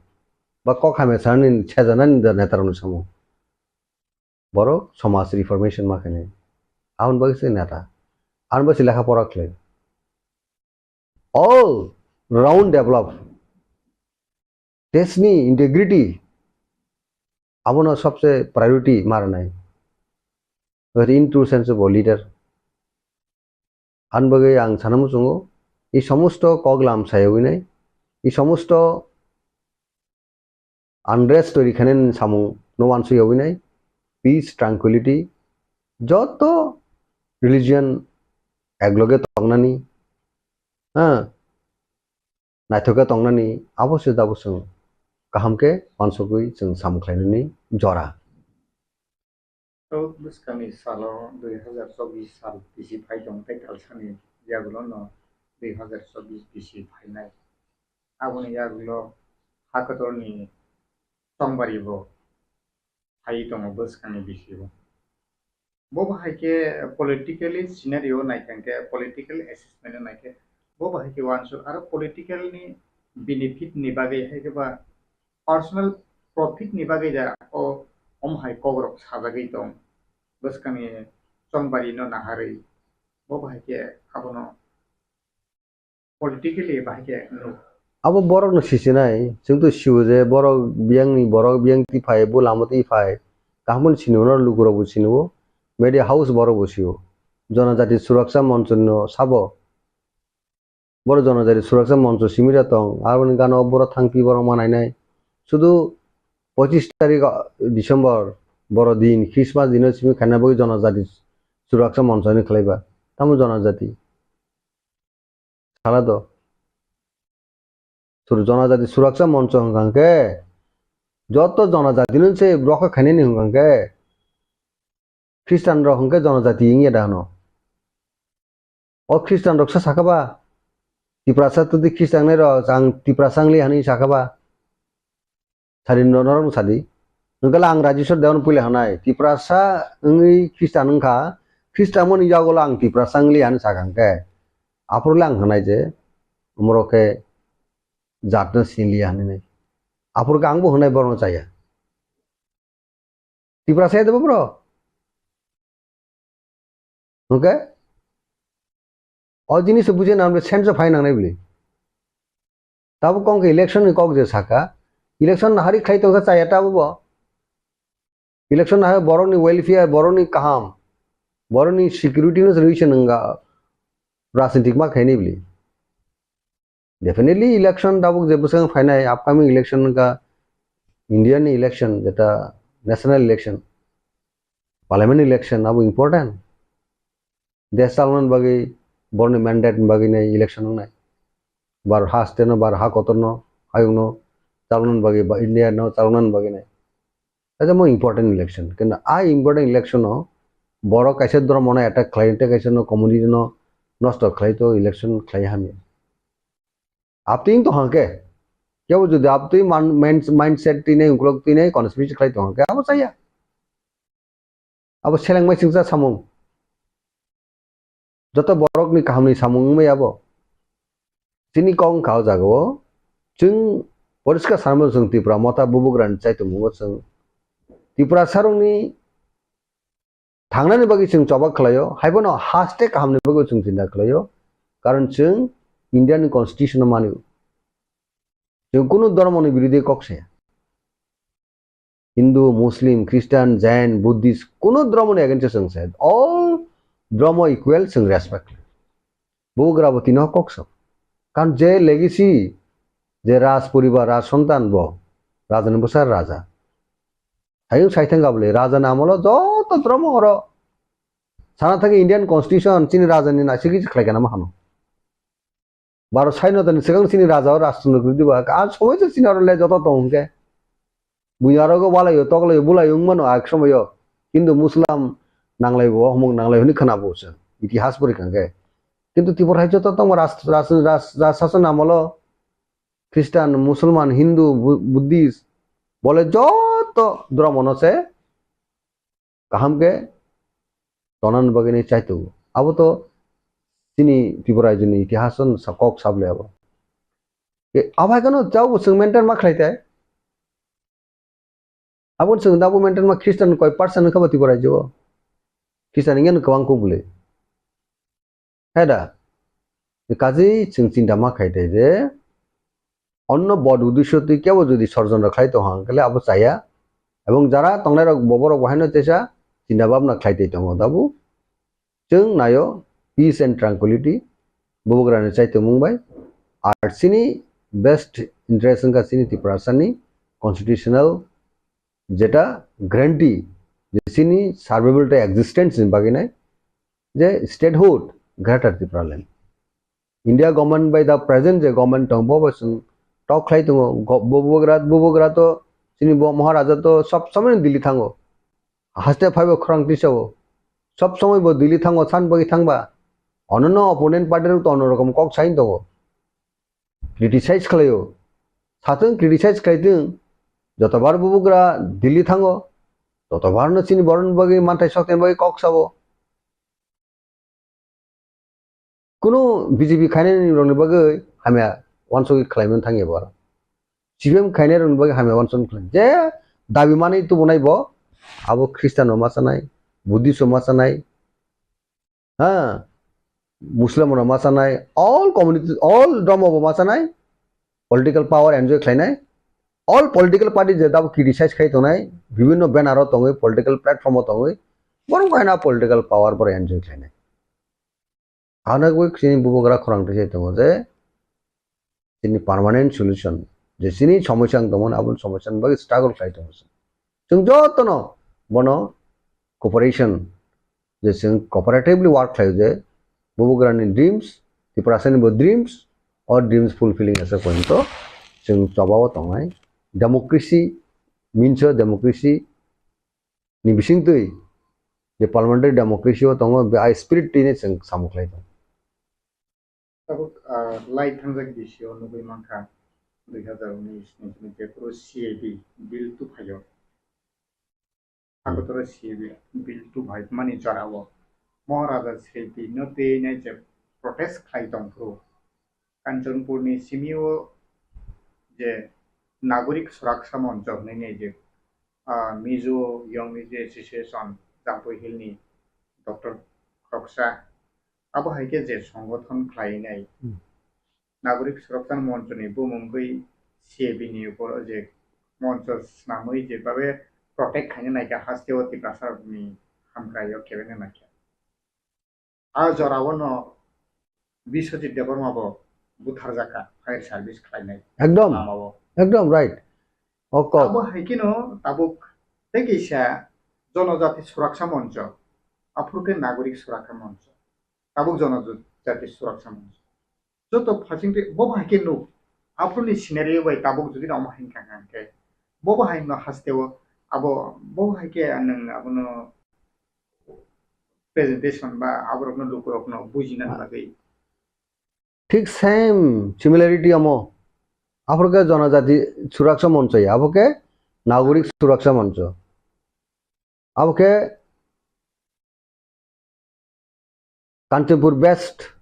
Ba kok hamya sanani, sejanani da neta rokni samung. Borok somaj reformation ma khainai. Aboni bagwi se neta. Aboni bagwi se lekha pora khlai. All round develop. Desh ni integrity. Abono sobse priority ma rwnai. Rin true sense of a leader. Aboni bagwi ang sana muchungo, ei somosto kok lam sayogwi nai, ei somosto unrest toiri khainani samung no uansuk yogwi nai, peace, tranquility, joto religion ekloge tongnani, ha, naithokhe tongnani, abo se dabo chwng kaham khe uansukgwi chwng samung khlainani jora. Tok bwskangni salo dui hazar chobbish sal bisi phai tong tei talsani yagulono dui hazar chobbish bisi phainai. Aboni yagulo ha kotorni chongbari bo phai tongo bwskangni bisio. Bo bahai khe politically scenario naikha hwnkhe, political assessment naikhe, bo bahai khe uansuk aro political ni benefit ni bagwi hai khe ba personal profit ni bagwi da o om hai kok rok sajagwi tong. Bwskangni chongbari no naharwi bo bahai khe abono politically bahai khe nuk. Abo borok no sisinai, chwng to sio je borok biyang ni, borok biyang ti phai, bo lama ti phai, kaham sini no lukurok bo sini o, media house borok bo sio, Janajati Suraksha Moncho no sabo, borok Janajati Suraksha Moncho simi da tong, aboni gana o borok thangpi borok ma nai nai, sudu pochis tarik December, boro din, Christmas dino simi khaina bagwi Janajati Suraksha Moncho ni khlaiba, tamo Janajati. Sala do. Sur-, Janajati Suraksha Moncho hwnkha hwnkhe, joto Janajati no se rokha khainani hwnkha hwnkhe, Christian rok hwnkhe Janajati wngya da hwno. O Christian rok sa sakha ba, Tiprasa twi Christian nai rok, ang Tiprasa wngli hani sakha ba. Sadi no-, norok no sadi. Hwnkhe ang Rajeshwar Dewan puila hanai, Tiprasa wngwi Christian wngkha, Christian mani yagulo ang Tiprasa wngli hani sakha hwnkhe, aphuru le ang hanai je, omorok khe jat no sinliya hinwi. Aphuru khe ang bo hwnai borok no chaya. Tiprasa ya de bo bro. Hwnkhe? O jinis bujina hwnba sense o phai nangnai bwle. Tabuk kok khe election ni kok je saka, election nahari khlai tongkha chaya tabuk bo. Election nahai borok ni welfare, borok ni kaham, borok ni security no rwi se nwnga rajnitik ma khaini bwle. Definitely election tabuk je bwswk phainai upcoming election wngkha India ni election, jeta national election, parliament election abo important. Desh chaloknani bagwi borokni mandate ni bagwi nai election wngnai. Bar ha state no, bar ha kotor no, hayung no chaloknani bagwi ba India no chaloknani bagwi nai. Kaisa mo important election. Kintu a important election o borok kaisa dhormo no attack khlai, tei kaisa no community no nosto khlai to election khlai hamya. Aptwi wng tong hwnkhe, kebo jodi aptwi man-, mind-, mindset twi nai, ukulok twi nai, conspiracy khlai tong hwnkhe, abo chaya. Abo seleng mai chwngsa samung. Joto borokni kahamni samung wngmaya abo. Chini kok wngkha o jagao, chwng poriskar sanmano chwng Tipra Motha bubugrani chaitongmungo chwng Tiprasarokni thangnani bagwi chwng choba khlaio, haibono haste kahamni bagwi chwng chinta khlaio, karon chwng Indiani constitution-o manio. Chwng kunu dhormoni birodhi kok saya. Hindu, Muslim, Christian, Jain, Buddhist, kunu dhormoni against-o chwng saya. All dhormo equal, chwng respect khlai. Bubagra bo tino kok sao. Karon je legacy, je raj poribar, raj sontan bo, rajani bwsa raja. Hayung saithang gabole, rajani amolo joto dhormo oro. Sana thangwi Indian Constitution, chini rajani naisingwi khlai kana ma hano. Baro saino tani swkang chini raja o rajtundra kwrwi diba, a somoi se chini oro le joto tong hwnkhe. Buini aro go walaio, toklaio, bulaio wng mano a somoio. Hindu Muslim nanglaibo, homok nanglai hwnwi khwnabo se. Itihas pori kha hwnkhe. Kintu Tripura hai joto tongma ras-, ras-, ras-, ras-, sason amolo Christian, Musulman, Hindu, Bu-, Buddhist, bole joto dhormo no se kaham khe tonani bagwi nai chaitongo. Abo to chini Tripura raijoni itihas o sa-, kok sable abo. E, abo hai kheno jabo chwng maintain ma khlai tai. Abo chwng da bo maintain ma Christian koi percent wngkha bo Tripura raijo o. Christian wngya no kwbang kuk bwle. Hai da? Kazi chwng chinta ma khai tai je, onno bod uddesho twi kebo jodi sorjondro khlai tong hang khe le abo chaya. Ebong jara tongnai rok bo borok bo haino teisa chinta bhabna khlai tei tongo dabu. Chwng naio peace and tranquility, bubagrani chaitomung bai. Ar chini best interest wngkha chini Tiprasani constitutional jeta guarantee je chini survival tei existence ni bagwi nai je statehood Greater Tipraland. India government bai da present je government tong bo bai chwng talk khlai tongo. Go-, bubagra, bubagra to chini bo Maharaja to sob somoi Delhi thango. Haste phaibo khorang tisao. Sob somoi bo Delhi thango, san bagwi thangba. Onono opponent party rok to ono rokom kok sain tongo. Criticize khlaio. Satung criticize khlaitwng. Jotobar bubagra Delhi thango. Jotobar no chini borokni bagwi manthai sokthai bagwi kok sao. Kunu B J P khainai rokni bagwi hamya wansugwi khlaimani thangya bo. C P M khainai rokni bagwi hamya wansugwi khlai. Je dabi manwi tubunai bo, abo Christian rok ma chanai, Buddhist rok ma chanai, ha, Muslim rok ma chanai, all community, all dhormo bo ma chanai, political power enjoy khlainai, all political party je dabo criticize khai tongnai, bibhinno banner o tongwi, political platform o tongwi, borok haino political power borok enjoy khlainai. Hanagwi chini bubagra khorang twi sai tongo je chini permanent solution, je chini somosya wng tongmani, aboni somosya ni bagwi struggle khlai tongo. Chwng jotono bono cooperation, je chwng cooperatively work khlaio, je bubagrani dreams, Tiprasani bo dreams, o dreams fulfilling asa pointo chwng chobao tongnai. Democracy, minso democracy ni bisingtwi je parliamentary democracy o tongo, be a spirit tini chwng samung khlai tongo. Tabuk, ah, lai thangjak bisio nugwi mankha, dui hazar unis ni simi jephuru C A B bill tu phaio. Agotoro C A B bill tu phaimani jorao Maharaja Shilpi no twi nai je protest khlai tongphuru Kanchanpur ni simio je Nagorik Suraksa Moncho hwnwi nai je, ah, Mizo Young Mizo Association Jampui Hill ni doctor khoroksa, abo hai khe je songothon khlainai Hmm. Nagorik Suraksa Moncho ni bumungwi C A B ni upor je moncho swnamwi je babe protect khaina naikha hasteo Tiprasa rokni hamkraio kebengna naikha. A jorao no Biswajit Debbarma bo butharjakha fire service khlainai Ekdom, lamao. Ekdom right. O kok. Abo hai kheno tabuk tei kaisa Jonojati Suraksa Moncho, aphuru khe Nagorik Suraksa Moncho. Tabuk Jonojati Suraksa Moncho. Joto phasing twi bo bo hai khe nuk. Aphuruni scenario bai tabuk jodi omo hai wngkha hwnkhe, bo bo hai no hasteo abo bo hai khe nwng abono presentation ba aborokno lukurokno bujina bagwi. Thik same similarity omo. Aphuru khe Jonojati Suraksa Moncho ya, abo khe Nagorik Suraksa Moncho. Abo khe Kanchanpur best.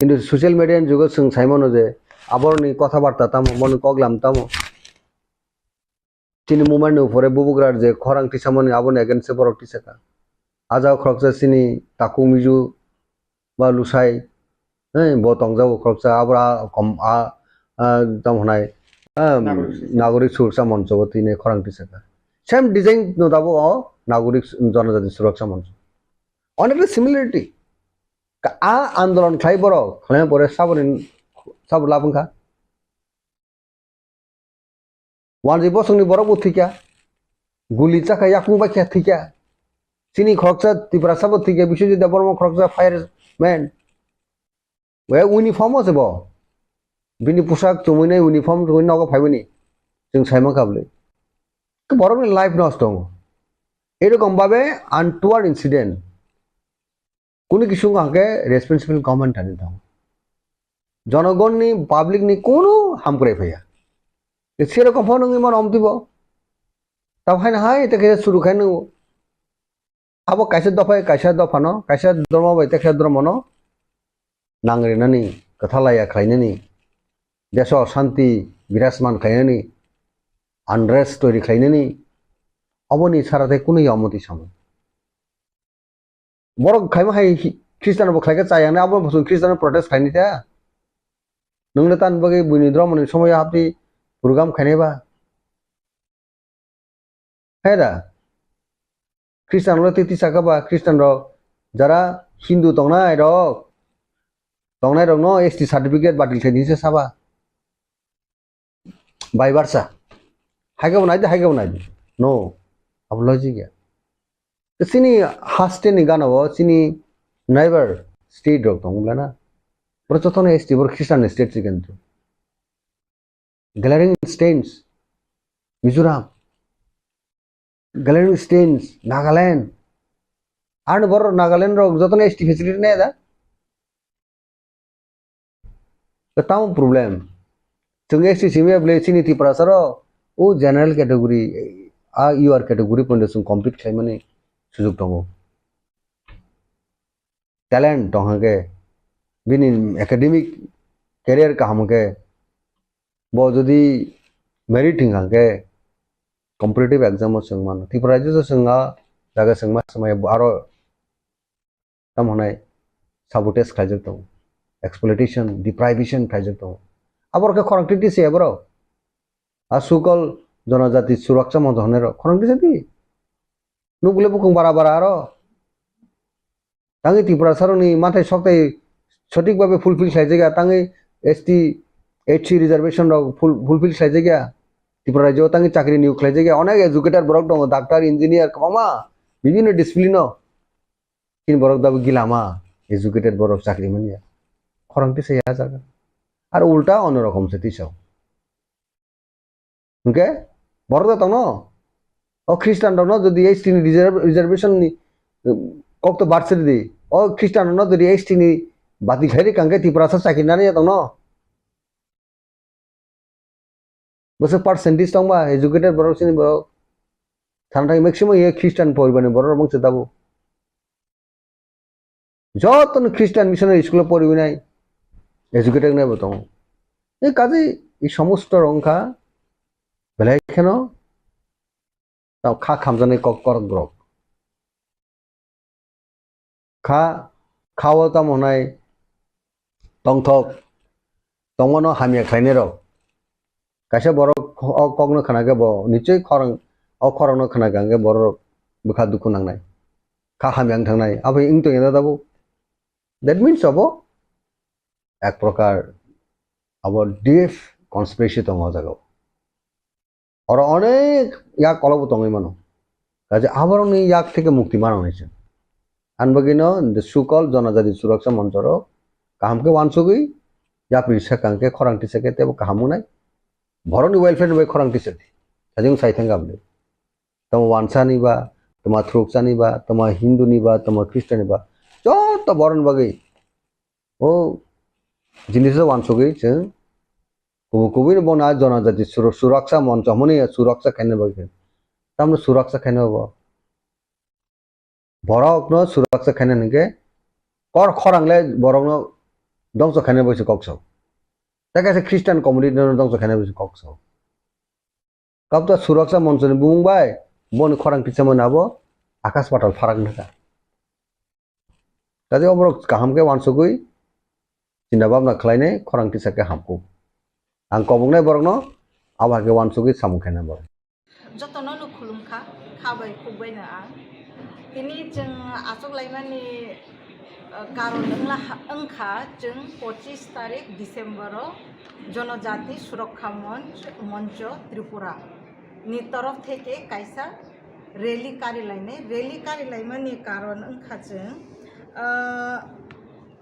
Kintu social media ni jugo chwng sai mano je aboroni kotha barta tamo, boni koklam tamo. Chini movement ni upore bubugra je khorang tisamani aboni against se borok tisaka. A jaga khoroksa chini Taku Miju ba Lusai, eh, bo tongjago khoroksa, abra kom a, a, tamo hwnai, eh, Nagorik Suraksa. Nagorik Suraksa Moncho bo tini khorang tisaka. Same design no dabo o Nagorik Jonojati Suraksa Moncho. Onekta similarity. Ka-, a andolon khlai borok, khlai pore saboni, sabo labwng kha. Wanjwi bosongni borok bo thwikha, guli chakha yakung bai khe thwikha, chini khoroksa Tiprasa bo thwikha, Biswajit Debbarma khoroksa fireman. We uniform o se bo. Bini pusak chumui nai uniform chumui nogo phaimani. Chwng sai mankha bwlwi. Borokni life nosto wngo. Erokom babe untoward incident. Kunu kisu wngkha hwnkhe responsible government ani tongo. Jonogonni, public ni kunu hamkrai phaiya. Serokom phano wngwi mano omtwi bo. Tamo haino hai tei khe suru khai nwngo. Abo kaisa dopha, kaisa dophano, kaisa dhormo bai tei kaisa dhormono nangrinani, kwthalaya khlainani, deso shanti birajman khlainani, unrest toiri khlainani, oboni sara tei kunu ya omtwi samung. Borok khaima hai hi-, Khristian bo khlaikhe chayangni, abo bo chwng Khristian protest khaini ta? Nwngno tan bagwi buini dhormoni somoyo hapdi program khainai ba? Hai da? Khristian rok tei tisa kha ba, Khristian rok jara Hindu tongnai rok, tongnai rokno S T certificate batil khaidi se saba. Bai barsa. Hai khe bo nai di, hai khe bo nai di. No. Abo logic ya. Chini haste ni gana o, chini neighbor state rok tongo bla na. Boro jotono S T, boro Christian state se kintu. Glaring stains, Mizoram. Glaring stains, Nagaland. Ano boro Nagaland rok jotono S T facility nai da? Tamo problem. Chwng S T simi ya bwle chini Tiprasa rok o general category, a U R category pondo chwng compete khlaimani sujuk tongo. Talent tong hwnkhe, bini academic career kaham hwnkhe, bo jodi merit hwnkha hwnkhe competitive exam o chwng mano. Tripura rajyo o chwng a jaga chwng ma swmai aro tamo hwnai sabotage khlaijak tongo, exploitation, deprivation khlaijak tongo. Aboro khe khorang titi se borok. A sukol jonojati suraksa moncho hwnwi rok khorang tisa di. Nukle bukung bara bara aro. Tangwi Tiprasarokni mathai soktai sothik babe fulfill khlai jakya, tangwi S T, H C reservation rok ful-, fulfill khlai jakya. Tripura rajyo tangwi chakri niyok khlai jakya. Onek educated borok tongo, doctor, engineer, kwbangma bibhinno discipline o. Chini borok dabo gilama, educated borok chakri manya. Khorang tisa ya jaga. Ar ulta ono rokom se tisa. Hwnkhe borok da tongno? O Christian rokno jodi S T ni reserve-, reservation ni, um, kok to barsiri di. O Christian rokno jodi S T ni bati khlai ri kangkhe Tiprasa chakri nani ya tongno? Bwswk percentage tongba educated borok chini borok? Thanthai maximum ye Christian poribar ni borok rok bangsa dabo. Jotono Christian missionary school o poriwi nai, educated nai bo tongo. E kaje e somosto rok wngkha belai kheno tamo kha khamjaknai kok korok borok. Kha, kha o tamo hwnai tongthok, tongmano hamya khlainai rok. Kaisa borok o kokno khna khe bo nichoi khorang, o khorokno khna khe hwnkhe borok bwkha dukhu nangnai. Kha hamya wng thangnai. Abo wng tongya da tabuk. That means abo ek prokar abo deep conspiracy tongo o jaga o. Oro onek yak kolokbo tongwi mano. Kaje aborokni yak theke mukti manangnai se. Ani bagwino the sukol jonojati suraksa monchorok kaham khe wansugwi yapri swkang khe khorang tisa khe teibo kaham wngnai. Borokni welfare ni bai khorang tisa di. Sajwng sai thangkha bwlwi. Tamo wansani ba, tamo thwrwksani ba, tamo Hindu ni ba, tamo Christian ni ba. Joto borokni bagwi o jinis o wansugwi chwng kubui kubui no bono jonojati suru-, suraksa moncho hwnmani suraksa khaina bagwi. Tamno suraksa khaina bo. Borokno suraksa khaina hwnkhe kor khorang le borokno dongso khaina bagwi se kok sao. Tei kaisa Christian community no dongso khaina bagwi se kok sao. Kabta suraksa monchoni bumung bai boni khorang tisamani abo akas patal pharak nokha. Kaje oborok kaham khe wansugwi chinta bhabna khlainai khorang tisa khe hamkuk. Ang koboknai borokno abo hai khe wansugwi samung khaina borok. Jotono no khulumkha, kha bai khuk bai no ang. Tini chwng achuk laimani, uh, karon wngla ha-, wngkha chwng pochis tarik December o Jonojati Surakha Monch, Moncho Tripura ni torof theke kaisa rally kari lainai. Rally kari laimani karon wngkha chwng, uh,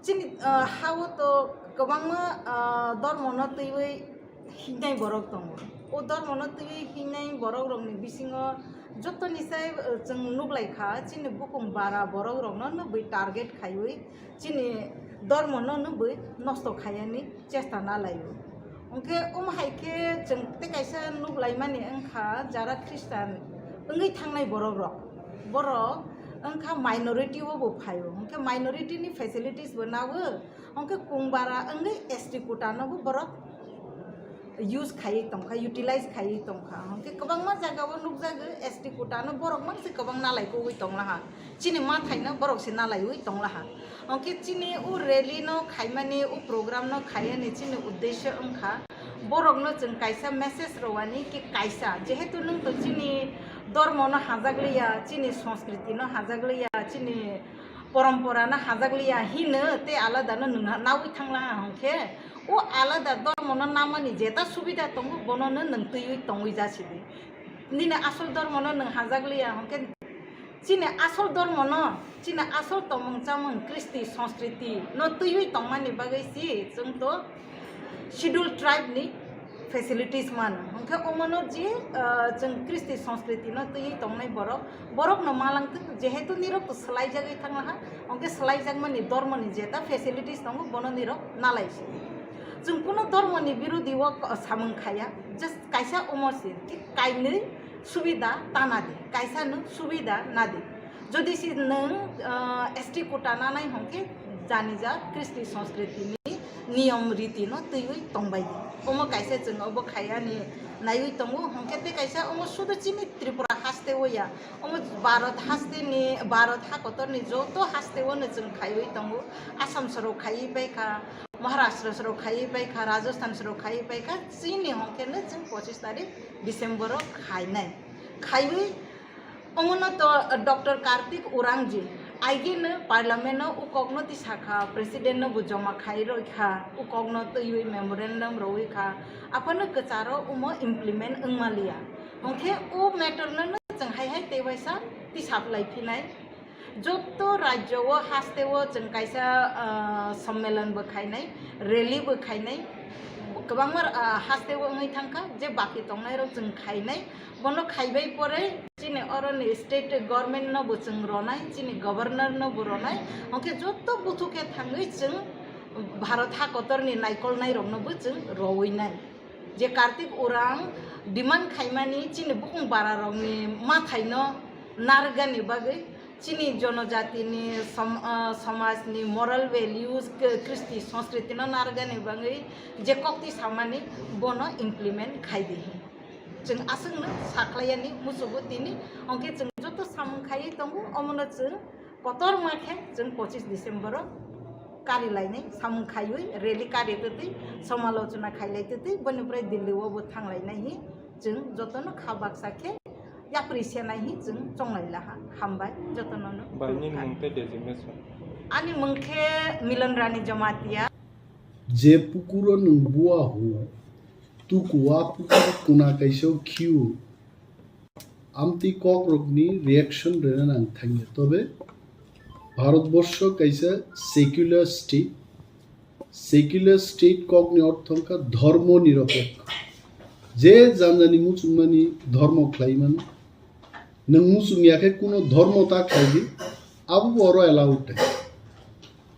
chini, uh, ha-o to kwbangma, uh, dormono twiwi hingnai borok tongo. O dormono twiwi hingnai borok rokni bisingo jotoni sai, uh, chwng nuklaikha chini bukung bara borok rokno nugwi target khaiwi chini dormono nugwi nosto khaiyani chesta nalaio. Hwnkhe omo hai khe chwng tei kaisa nuklaimani wngkha jara Christian wngwi thangnai borok rok. Borok wngkha minority o bo phaio. Hwnkhe minority ni facilities bo nago. Hwnkhe kungbara wngwi S T quota no bo borok use khaiwi tongkha, utilize khaiwi tongkha. Hwnkhe kwbangma jaga o nukjago S T quota no borok mang se kwbang nalai kugwi tonglaha. Chini mathai no borok se nalaiwi tonglaha. Hwnkhe chini o rally no khaimani, o program no khaiyani chini uddesho wngkha borok no chwng kaisa message rwani ki kaisa, jehetu nwng to chini dormo no hajakliya, chini sanskriti no hajakliya, chini porompora no hajakliya hino tei alada no nwng nawi thanglaha hwnkhe o alada dormo no namani jeta subida tongo bono no nwng twiwi tongwi jasidi. Nini asol dormo no nwng hajakliya hwnkhe chini asol dormo no, chini asol tongmung chamung, kristi, sanskriti no twiwi tongmani bagwi si chwng to schedule tribe ni facilities mano. Hwnkhe omono je, ah, chwng kristi sanskriti no twiwi tongnai borok, borok no malangtwk, jehetu nirok to swlaijagwi thanglaha, hwnkhe swlaijakmani dormo ni jeta facilities tongo, bono nirok nalai si. Chwng kuno dormo ni birodhi o samung khaya, just kaisa omo si, thik kainwi subida ta nadi, kaisa nwng subida nadi. Jodi si nwng, ah, S T quota nanai hwnkhe janija kristi sanskriti ni niyom riti no twiwi tongbai di. Omo kaisa chwng obo khaiyani naiwi tongo, hwnkhe tei kaisa omo sudu chini Tripura haste o ya, omo Bharat haste ni, Bharat ha kotor ni joto haste o no chwng khaiwi tongo. Assam soro khaiwi paikha, Maharashtra soro khaiwi paikha, Rajasthan soro khaiwi paikha, chini hwnkhe no chwng pochis tarik December o khainai. Khaiwi Omono to Doctor Kartik Urangji, aigeno parliament no ukokno tisakha, president no bo joma khai roi kha, ukokno twiwi memorandum roi kha, aphano kwcharo omo implement wngmaliya. Hwnkhe o matter no no chwng hai hai tei waisa tisaplai phinai. Jotto rajyo o haste o chwng kaisa, ah, sommelon bo khainai, rally bo khainai, kwbangma, ah, haste o wngwi thangkha je baki tongnai rok chwng khainai. Bono khaibai pore chini oroni state government no bo chwng ronai, chini governor no bo ronai, hwnkhe joto buthu khe thangwi chwng Bharat ha kotor ni naikolnai rok no bo chwng rowinai. Je Kartik Urang demand khaimani chini bukung bara rok ni mathai no nargani bagwi, chini jonojatini som-, ah, somajni moral values, k-, kristi sanskriti no nargani bagwi je kokti samani bono implement khai di. Chwng aswkno sakhlaiyani muchungo tini, hwnkhe chwng joto samung khaiwi tongo, omono chwng kotorma khe chwng pochis December o kari lainai samung khaiwi rally kari twtwi somalochona khailai twtwi boni pore Delhi o bo thanglainai hi chwng jotono kha baksa khe yapri senai hi chwng chonglai laha. Hambai jotono no. Bai, nini mung tei designation? Ani mung khe Milan Rani Jamatia. Je pukuro nwng bua hu, tuku a pukur kuna kaisa khiu. Amtwi kokrokni reaction rwna nang thangya. Tobe Bharatborsho kaisa secular state. Secular state kokni ortho wngkha dhormo nirapekho. Je janjani muchungmani dhormo khlai mano. Nwng muchung ya khe kuno dhormo ta khlai di, abo bo oro allowed.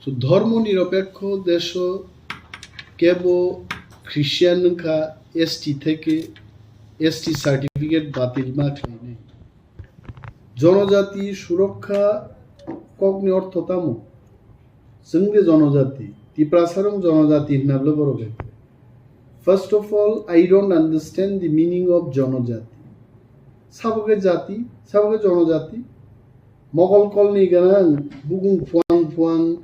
So, dhormo nirapekho desho kebo Christian wngkha, S T theke S T certificate batil ma khlainai. Jonojati surokha kokni ortho tamo? Chwng de jonojati, Tiprasarok jonojati hwnna bwle borok hai. First of all, I don't understand the meaning of jonojati. Sabo khe jati, sabo khe jonojati. Mokol kolni gwnang, bukung phuang phuang,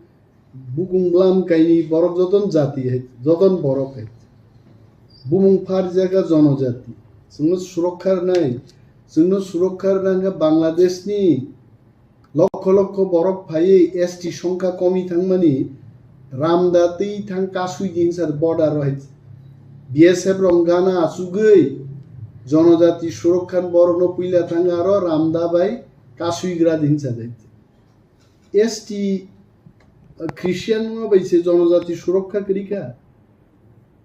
bukung bwlam kaini borok joton jati hai, joton borok hai. Bumung pharjak a jonojati. Chwngno surokha rwnai, chwngno surokha rwna hwnkhe Bangladeshni lokho lokho borok phaiwi S T songkha komi thangmani, Ramda twi thang kasui di hinsa border o hai. B S F rok gana achugwi jonojati surokha ni borokno puila thang aro Ramda bai kasui gra di hinsa hai. S T, uh, Christian wngma bai se jonojati surokha kwrwi kha.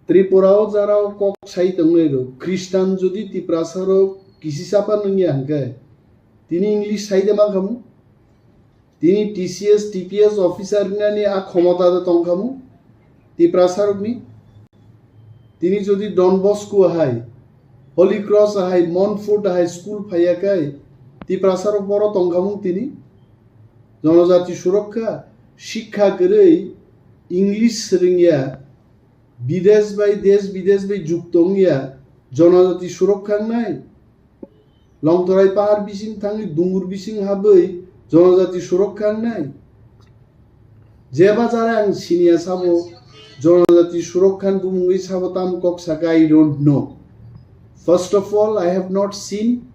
Tripura o jara o kok sai tongnai rok, Christian jodi Tiprasa rok kisi chapa nungya hwnkhe, tini English sai de mankhamu? Tini T C S, T P S officer wngnani a khomota de tongkhamu Tiprasa rokni? Tini jodi Don Bosco hai, Holy Cross hai, Montfort hai school phaiya khai, Tiprasa rok boro tongkhamu tini? Jonojati surokha, shikha kwrwi, English swrwngya, bidesh bai, desh bidesh bai jukto wngya, jonojati surokha wngnai? Longtorai pahar bising thangwi dungur bising habwi jonojati surokha wngnai? Jeba jara ang siniya sabo, jonojati surokha ni bumungwi sabo tam kok saka, I don't know. First of all, I have not seen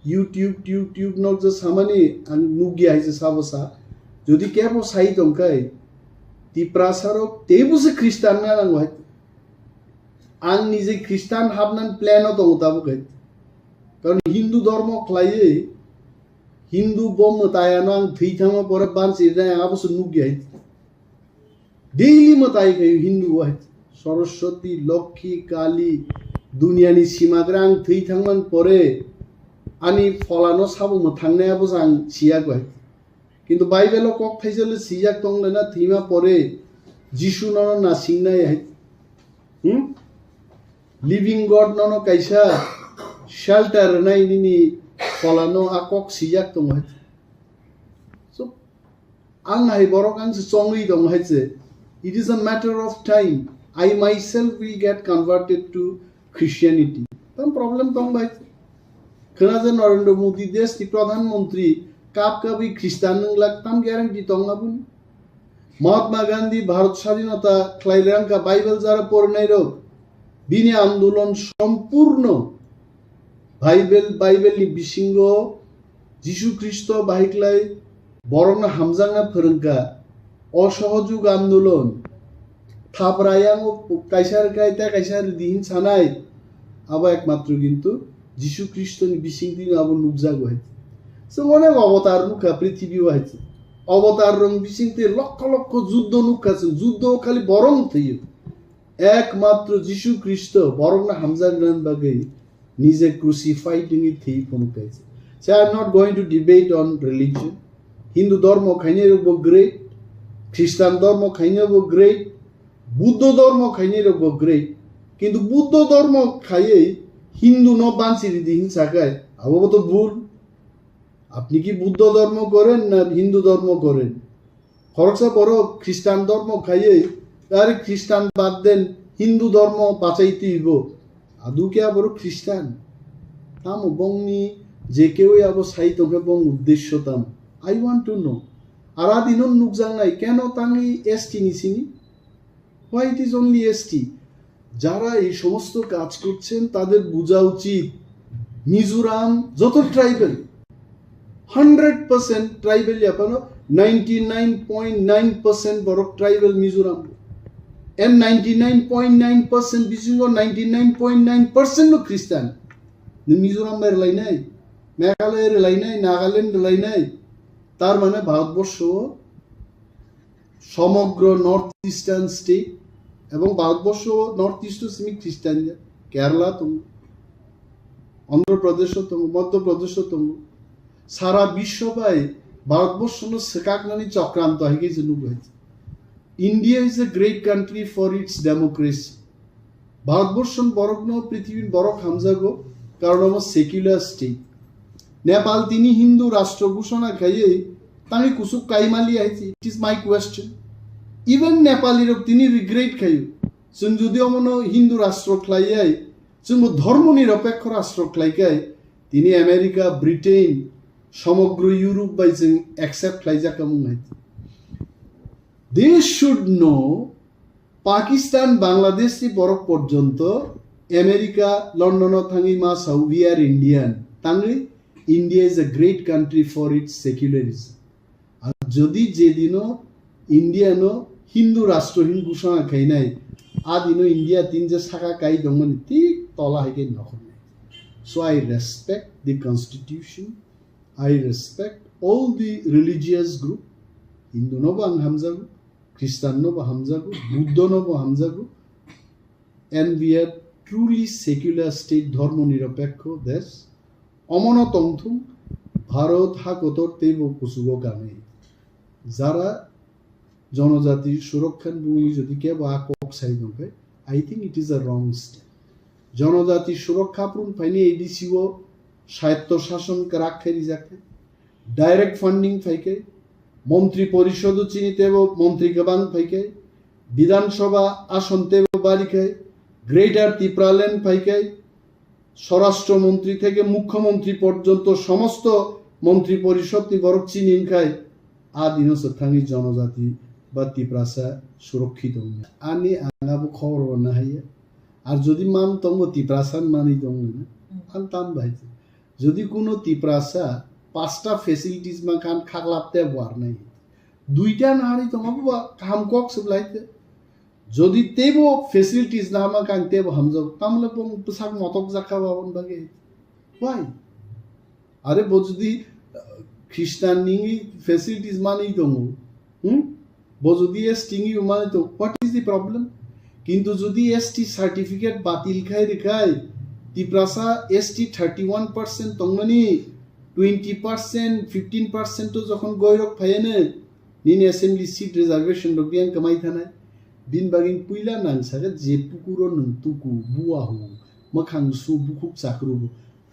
YouTube, YouTube, YouTube nok je samani ang nukya hai se sabo sa. Jodi kebo sai tongkhai, Tiprasa rok teibo se Christian na nango hai. Ang nije Christian habnan plan o tongo tabuk hai. Karon Hindu dhormo khlaiwi, Hindu bo mwtai ano ang thwi thangma pore bansi rinai ang abo se nukya hai. Daily mwtai khayo Hindu bo hai. Saraswati, Lokhi, Kali, duniani simagra ang thwi thangman pore ani pholano sabo mwthangnai abo se ang siya hai. Kintu Bible o kok thaisa le sijak tong le na thwima pore Jisu nono nasingnai hai. Hmm? Living God nono kaisa shelter rwnai nini pholano a kok sijak tongo hai. So, ang hai borok ang se chongwi tongo hai se. It is a matter of time. I myself will get converted to Christianity. Tam problem tong bai. Khwna je Narendra Modi desh ni Pradhan Mantri kap kabwi Christian nwnglak tam guarantee tong aboni. Mahatma Gandhi Bharat Sadhinata khlai rangka Bible jara porinai rok bini andolon sompurno Bible, Bible ni bisingo Jisu Khristo bahai khlai borokno hamjakna phwrwngkha. Osohojog andolon, thapra yango kaisa rwkha, tei kaisa rwdi hin sanai, abo ekmatro kintu Jisu Khristo ni bisingtwi abo nukjago hai. Chwng onek avatar nukha prithibi o hai. Avatar rok bisingtwi lokho lokho juddo nukha chwng, juddo khali borok thwiyo. Ekmatro Jisu Khristo borokno hamjaknani bagwi nije crucified wngwi thwi phunuk kaisa. So I am not going to debate on religion. Hindu dhormo khainai rok bo great, Christian dhormo khainai bo great, Buddho dhormo khainai rok bo great. Kintu Buddho dhormo khaiwi Hindu no bansi ridi hin sakai, abo bo to bhul. আপনি কি বুদ্ধ ধর্ম করেন না হিন্দু ধর্ম করেন? Khoroksa borok Christian dhormo khaiwi, are Christian bad den, Hindu dhormo bachai twibo. Adu khe a borok Christian? Tamo bongni je keui abo sai tongkhe bong uddesyo tamo? I want to know. Ara dino nukjaknai keno tangwi S T ni sini? Why it is only S T? যারা এই সমস্ত কাজ করছেন তাদের বোঝা উচিত মিজোরাম যত tribal, hundred percent tribal ইয়াপানো ninety nine point nine percent বড় ট্রাইবেল Mizoram. And ninety nine point nine percent bisingo ninety nine point nine percent no Christian. Ni Mizoram bai rwlainai, Meghalaya rwlainai, Nagaland rwlainai, তার মানে ভারতবর্ষ সমগ্র north eastern state এবং Bharatvarsha north east simi Christian ya, Kerala tongo, Andhra Pradesh tongo, Madhya Pradesh tongo, sara biswo bai Bharatborsho no swkaknani chokranto hai khe je nugo hai. India is a great country for its democracy. Bharatborsho ni borokno prithibini borok hamjago, karon omo secular state. Nepal tini Hindu rashtra ghoshona khaiwi tangwi kusuk kaimali hai se? It is my question. Even Nepali rok tini regret khaio. Chwng jodi omono Hindu rashtra khlaiwi, chwngbo dhormoni niropekho rashtra khlaikai, tini America, Britain, somogro Europe bai chwng accept khlaijak wng hai. They should know Pakistan, Bangladesh ni borok porjonto America, London o thangwi ma sao, "We are Indian." Tangwi, "India is a great country for its secularism." Ar jodi je dino India no Hindu rashtra hin ghoshona khainai, a dino India tin je saka kai tongmani thik tola hai khe nokhornai. So I respect the constitution, I respect all the religious group, Hindu no bo ang hamjago, Christian no bo hamjago, Buddho no bo hamjago, and we are truly secular state, dhormo nirapekho desh. Omono tongthung, Bharat ha kotor teibo kuchugo kanwi. Jara jonojati surokha ni bumungwi jodi kebo a kok sai tongkhe, I think it is a wrong step. Jonojati surokha phuru phaini A D C o swayatto shason kwrak khe rijak khe, direct funding phaikai, Montri Porishod o chini teibo montri kwbang phaikai, Bidhan Sabha ason teibo barikai, Greater Tipraland phaikai, স্বরাষ্ট্র মন্ত্রী থেকে মুখ্যমন্ত্রী পর্যন্ত সমস্ত মন্ত্রী পরিষদ ni borok chini wngkhai, a dino se thangwi jonojati ba Tiprasa surokkhito wngya. Ani ang abo khobor bo nahaiya. Ar jodi man tongbo Tiprasa manwi tongna, ang tam bai. Jodi kuno Tiprasa pasta facilities mankha, ang khaklap tei buar nai. Duita naharwi tongma bo kaham kok se belai te. Jodi teibo facilities nahama kang teibo hamjak, tamle bong bwsak motok jakha ba on bagwi. Why? Are bo jodi, uh, Christian nini facilities manwi tongo, hmm? Bo jodi S T ngi manwi tongo, what is the problem? Kintu jodi S T certificate batil khai rikhai, Tiprasa S T thirty one percent tongmani, twenty percent, fifteen percent to jokhon goirok phaiene, nini assembly seat reservation rok yang kamai thanai. Bin bagin puila nang saga je pukuro nung tuku, buahu, makhang su, bukhuk chakru,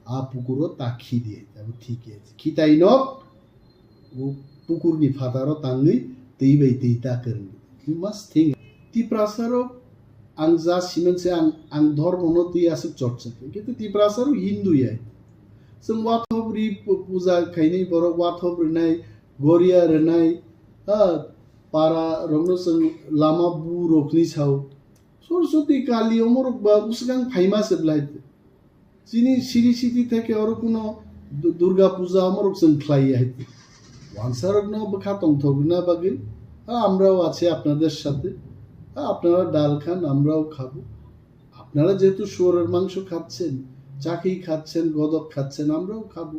a pukuro ta khi di, abo thik ya. Khitai nok, o pukur ni phataro tangwi twi bai twi ta kwrwng. You must think. Tiprasa rok ang ja siman se ang, ang dhormo no twi aswk chorcha khe. Kintu Tiprasa rok Hindu ya. Chwng wathop ri pu-, puja khainai borok, wathop rinai, goria rinai, ha, para rokno chwng lama bu rokni sao. Soroswti, Kali omorok ba bwswkang phaima se belai. Chini siri siti theke oro kuno Du-, Durga puja omorok chwng khlai ya hai. Wansarokno bwkha tongthok rwna bagwi, ha, আমরাও আছি আপনাদের সাথে, ha, আপনারা ডাল খান, আমরাও খাবো। আপনারা যেহেতু শুয়োরের মাংস খাচ্ছেন, চাকি খাচ্ছেন, গদক খাচ্ছেন, আমরাও খাবো।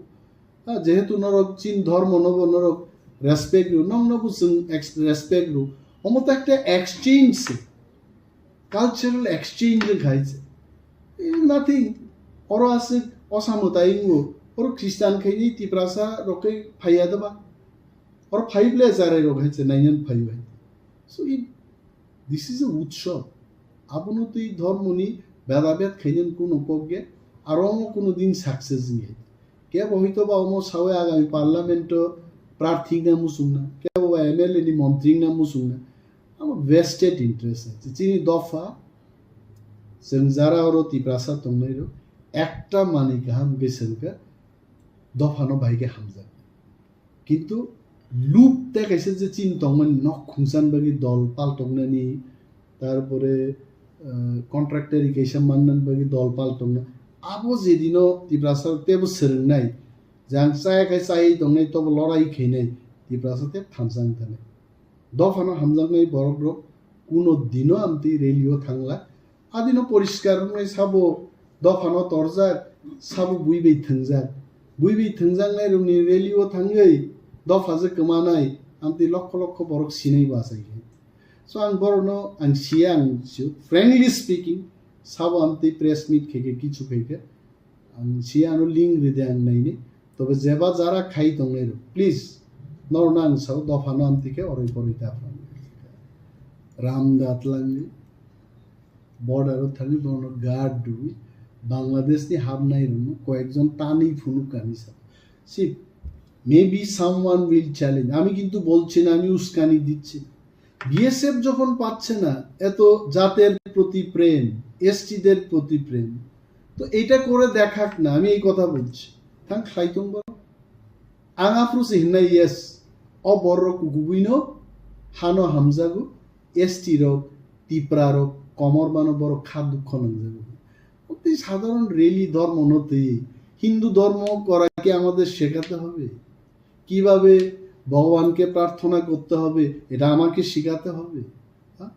Ha, যেহেতু norok chin dhormo nobo norok respect rw, nokno bo chwng ex-, respect rw. Omo to ekta exchange se, cultural exchange wngkha hai se. Eh, nothing. Oro aswk osamo tai wngo. Oro Christian khaini Tiprasa rok khe phaiya doba. Oro phaible charai rok hai se nainan phaibai. So it, this is a utsav. Abono twi dhormoni bedabed khainani kuno kok ge, aro omo kuno din success wngya. Kebo hoito ba omo sawi agami parliament o prarthi wngna muchungna, kebo ba M L A ni montri wngna muchungna. Amo vested interest hai. Chini dopha, chwng jara oro Tiprasa tongnai rok, ekta manwi kaham khe chwng kha dophano bai khe hamjak. Kintu lub tei kaisa je chini tongmani nok khungsan bagwi dol paltoknani, tarpore, ah, contractory kaisa mannani bagwi dol paltokna. Abo jedino Tiprasa tebo swrwngnai, je ang chaya khai chaywi tongnai, tobo lorai khainai, Tiprasa tei thansa wng thanai. Dophano hamjaknai borok rok kuno dino amtwi rally o thangla. Adino poriskar wngnai sabo dophano torjak, sabo bui bai thwngjak. Bui bai thwngjaknai rokni rally o thangwi dopha je kwmanai, amtwi lokho lokho borok sinai bo achai khe. So ang borokno ang siya, ang sio, frankly speaking, sabo amtwi press meet khe khe kichu khe khe. Ang si ano link ride ang naini. Tobe jeba jara khai tongnai rok, please, norokno ang sao, dophano amtwi khe oroi poroi ta phrang. Ram da twlangwi, border o thangwi bono guard rwwi, Bangladesh ni habnai rokno koyekjon tanwi phunuk kani sa. See, maybe someone will challenge. আমি কিন্তু বলছি না, আমি উস্কানি দিচ্ছি না। বিএসএফ যখন পাচ্ছে না এত জাতের প্রতি প্রেম, এসটিদের প্রতি প্রেম, তো এটা করে দেখাক না, আমি এই কথা বলছি। Thang khlai tong bo. Ang aphuru se hinnai, yes, o borok kukubuino hano hamjago, S T rok, Tipra rok, Komor bano borok kha dukho nangjago. Tei sadharon rally dhormo no twi, Hindu dhormo kora ki amader shekhate hobe? কিভাবে ভগবানকে প্রার্থনা করতে হবে, এটা আমাকে শেখাতে হবে? হ্যাঁ?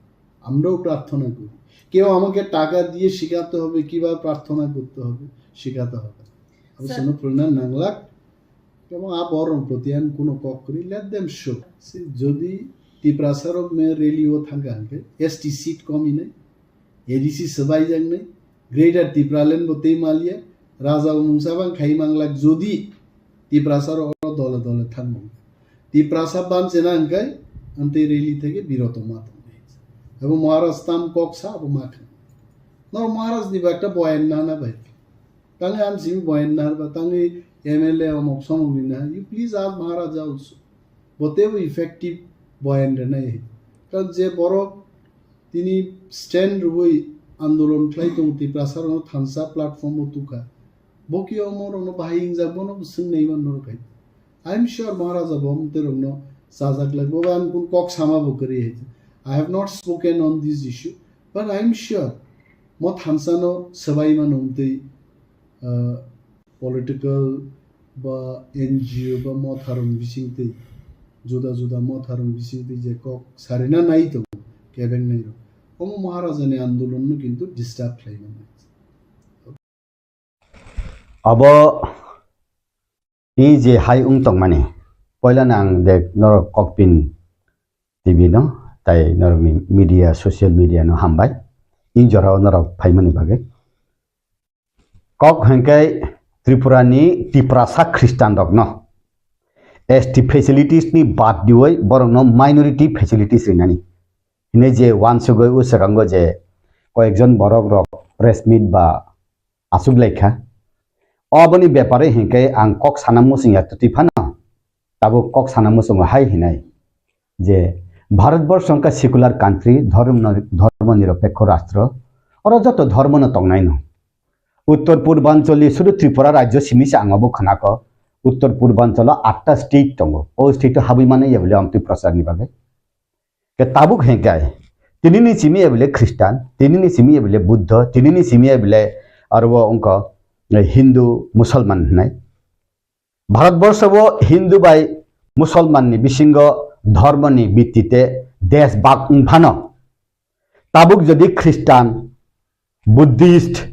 আমরাও প্রার্থনা করি। কেউ আমাকে টাকা দিয়ে শেখাতে হবে, কিভাবে প্রার্থনা করতে হবে, শেখাতে হবে। আমি স্যার। Sono prana nanglak, এবং আ বরং প্রতি আমি কোনো কক্রি, let them show। যদি তিপ্রাসারক মে রেলিও থাকা হাঙ্কে, এসটি সিট কমি নাই, এডিসি সবাই জান নাই, গ্রেটার তিপ্রাল্যান্ড বতেই মালিয়া, রাজা উমুংসাবাং খাই মাংলাক যদি তিপ্রাসার অর দলে দলে থাকবো। তিপ্রাসা বানছে না হাঙ্কাই, আনতে রেলি থেকে বিরত মাত। এবং মহারাজ তাম ককসা, আবো মাখা। নর মহারাজ নিবা একটা বয়ান না না ভাই। Tangwi ang simi boyan nahar ba, tangwi M L A omok somok ni nahar. You please ask Maharaja also. Botebo effective boyan rwnai. Karon je borok tini stand rwui andolon khlai tongo, Tiprasa rokno thansa platform o tukha. Bo ki omo rokno bahai wngjak, bono bo swngnai man norok hai. I am sure Maharaja bo amtwi rokno chajak lai. Bo ang kun kok sama bo kwrwi hai. I have not spoken on this issue, but I am sure mo thansa no swbai mano amtwi, ah, political ba N G O ba motharong bisingtwi, juda juda motharong bisingtwi je kok sarina nai tongo, kebeng nai rok. Omo Maharaja ni andolon no kintu disturb khlai mano. Abo tini je hai wng tongmani, poilano ang de norok kokpin T V no, tai norokni media, social media no hambai. I jorao norok phaimani bagwi. Kok hwnkhe Tripura ni Tiprasa Christian rokno S T facilities ni bad diwi borokno minority facilities rinani. Hwnwi je wansugwi o swkango je koyekjon borok rok press meet ba aswk lai kha. Oboni bepare hinkhe ang kok sana muchung ya twtwi phano tabuk kok sana muchungo hai hinai je Bharatborsho wngkha secular country, dhormo, dhormo nirapekho rastro. Oro joto dhormo no tongnai no. Uttor Purbanchal ni sudu Tripura rajyo simi se ang obo khnako. Uttor Purbanchalo atta state tongo. O state o habwi mano ya bole amtwi prasad ni bagwi. Ke tabuk hengkai. Tini ni simi ya bole Christian, tini ni simi ya bole Buddha, tini ni simi ya bole arbo wngkha Hindu, Musalman hinai. Bharatborsho o Hindu bai Musalman ni bisingo dhormo ni bitti te desh bak wng phano, tabuk jodi Christian, Buddhist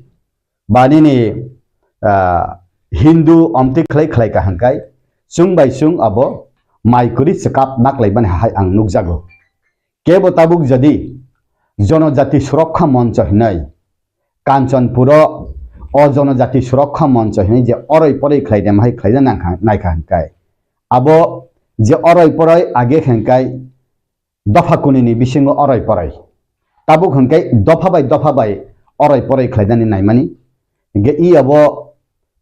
ba nini, ah, Hindu omtwi khlai khlai ka hwnkai, chwng bai chwng abo mai kwrwi chwkap naklaimani hai ang nukjago. Kebo tabuk jodi Jonojati Surokkha Moncho hinwi Kanchanpuro o Jonojati Surokkha Moncho hinwi je oroi poroi khlaidem hai khlaina nangkha, naikha hwnkai. Abo je oroi poroi age hwnkai dopha kunini bisingo oroi poroi. Tabuk hwnkai dopha bai dopha bai oroi poroi khlainani naimani. Hingke i abo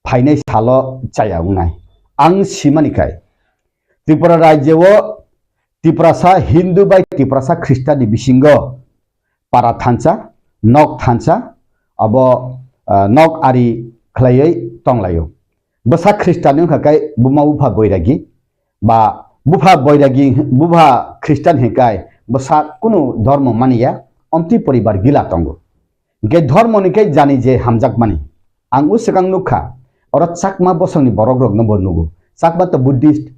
phainai salo chaya wngnai. Ang simani khai. Tripura rajyo o Tiprasa Hindu bai Tiprasa Khristanni bisingo para thansa, nok thansa, abo, ah, nok ari khlaiwi tonglaio. Bwsa Khristanni wngkha khe buma bupha boiragi, ba bupha boiragi, bupha Khristan hinkai bwsa kunu dhormo maniya, omtwi poribar gila tongo. Hingke dhormo ni khe jani je hamjakmani. Ang o swkang nukha, oro Chakma bosongni borok rokno bo nugo. Chakma to Buddhist.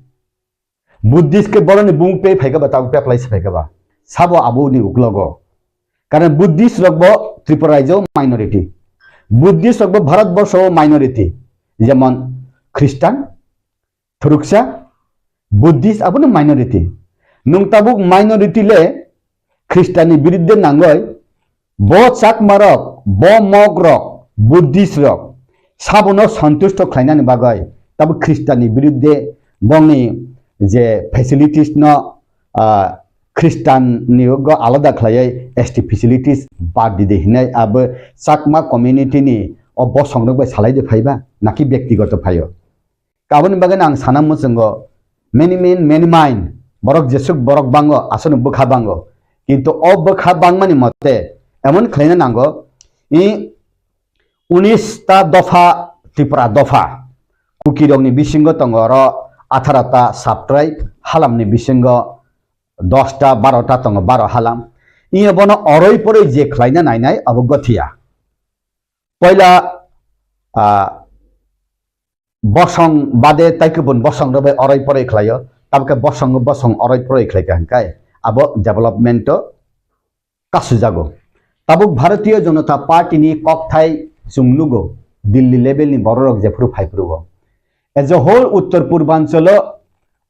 Buddhist khe boroni bumung pe phaikha ba, tabuk peplai se phaikha ba. Sabo aboni uklogo. Karon Buddhist rok bo Tripura rajyo minority. Buddhist rok bo Bharat borsho minority. Jemon Christian, Thuruksa, Buddhist abono minority. Nwng tabuk minority le Khristanni biruddhe nangoi bo Chakma rok, bo Mog rok, Buddhist rok sabono santusto khlainani bagoi tabuk Khristanni biruddhe bongni je facilities no, ah, Khristanni ugo alada khlaiwi S T facilities bad dide hinai abo Chakma community ni o bosong rok bai salai de phaiba naki byaktigoto phaio. Aboni bagwi ang sana muchungo, many men, many mind, borok jesuk borok bango, aswkno bwkha bango. Kintu o bwkha bangmani mote emon khlaina nango, i unis ta dopha, Tripura dopha, Kukirokni bisingo tongo oro atharo ta sub-tribe, halamni bisingo dos ta, baro ta tongo, baro halam. Iyo bono oroi poroi je khlaina nainai abo gothiya. Poila, ah, bosong bade tai kubun bosong rok bai oroi poroi khlaio, tabukhe bosong bosong oroi poroi khlai kha hwnkhe abo development o kasujago. Tabuk Bharatiya Janata Party ni kokthai chwng nugo, Delhi level ni borok rok jephuru phaiphuru o. As a whole Uttar Purbanchalo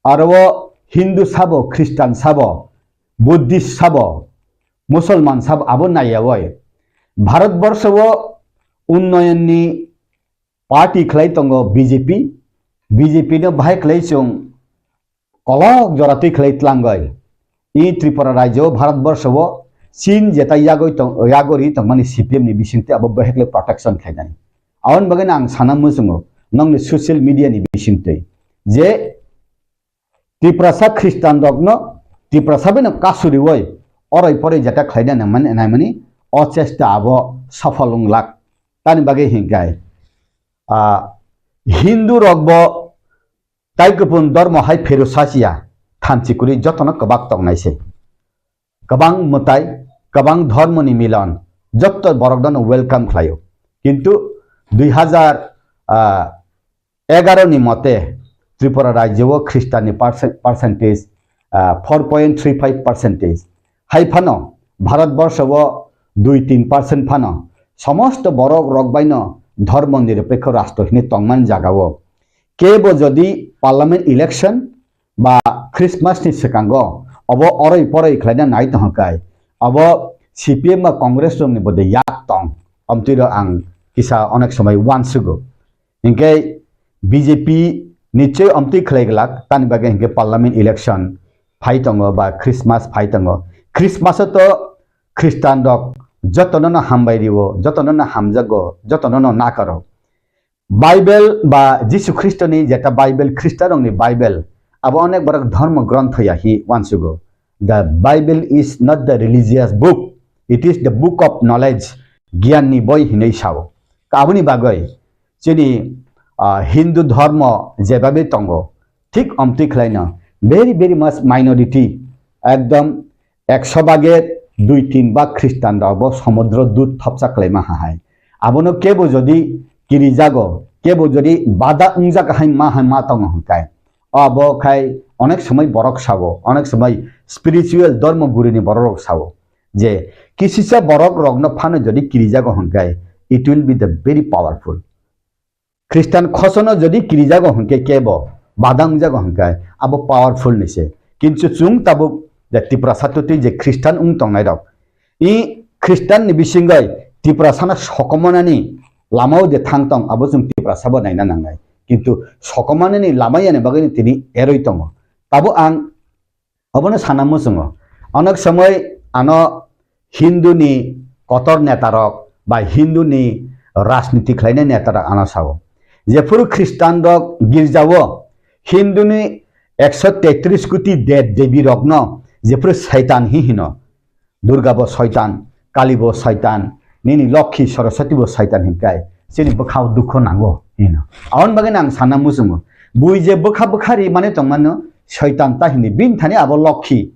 aro o Hindu sabo, Christian sabo, Buddhist sabo, Musulman sabo abo naiyawi. Bharat borsho o unnoyon ni party khlai tongo B J P, B J P no bahai khlai chwng kolok jora twi khlai tlangoi. I Tripura rajyo o Bharat borsho o Chin jeta yagoi tong, yagori tongmani C P M ni bisingtwi abo bahai khlai protection khlainai. Aboni bagwi no ang sana muchungo nongni social media ni bisingtwi je Tiprasa Khristan rokno Tiprasa bai no kasuriwi oroi poroi jeta khlaina nangmani, naimani o chesta abo sofol wnglak. Tani bagwi hinkai, ah, Hindu rok bo tai kupun dormo hai pheru sachiya, thanchi kwrwi jotono kwbak tongnai se. Kwbang mwtai, kwbang dhormoni milon, jotto borok dono welcome khlaio. Kintu dui hazar, ah, egaro ni mote Tripura rajyo o Khristanni percent-, percentage, ah, four point three five percentage. Hai phano Bharat borsho o dui tin percent phano somosto borok rok baino dhormo nirapekho rastro hinwi tongmani jaga o kebo jodi parliament election ba Christmas ni swkango obo oroi poroi khlaina nai tongkha kai, obo C P M ba Congress rokni bode yak tong, omtwiro ang kisa onek somoi uansugo. Hinkhe B J P nichoi omtwi khlai glak, tani bagwi hinkhe parliament election phai tongo ba Christmas phai tongo. Christmas o to Khristan rok jotono no hambai rio, jotono no hamjago, jotono no nakaro. Bible ba Jisu Khristoni jeta Bible, Khristanrokni Bible, abo onek borok dhormo grontho ya hi uansugo. "The Bible is not the religious book, it is the book of knowledge." Giyan ni boi hinwi sao. Aboni bagwi chini, ah, Hindu dhormo jebabe tongo, thik omtwi khlaino very, very much minority, ekdom ekso bage dui tin ba Khristan rok bo somudro dut thopsa khlaima hahai. Abono kebo jodi kirijago, kebo jodi bada wngjak hai ma hai ma tongo hwnkai, abo khai onek somoi borok sao, onek somoi spiritual dhormo gurini borok rok sao je kisisa borok rokno phano jodi kirijago hwnkai, it will be the very powerful. Khristan khosono jodi kirijago hwnkhe kebo, bada wngjago hwnkhe abo powerful ni se. Kintu chwng tabuk je Tiprasa twtwi je Khristan wng tongnai rok, i Khristan ni bisingoi Tiprasano sokomanani lamao je thang tong, abo chwng Tiprasa bo naina nangnai. Kintu sokomanani lama yani bagwi tini eroi tongo. Tabuk ang Obono sana muchungo. Onek somoi ano Hindu ni kotor neta rok ba Hindu ni rajniti khlainai neta rok ano sao. Jephuru Khristan rok girjao Hindu ni ekso tetris koti dev devi rokno jephuru Saitan hi hino. Durga bo Saitan, Kali bo Saitan, nini Lokhi Saraswati bo Saitan hinkai, chini bwkhao dukho nango hino. Aboni bagwi ang sana muchungo, bui je bwkha bwkha ri mani tongmano Saitan ta hini, bini thani abo Lokhi,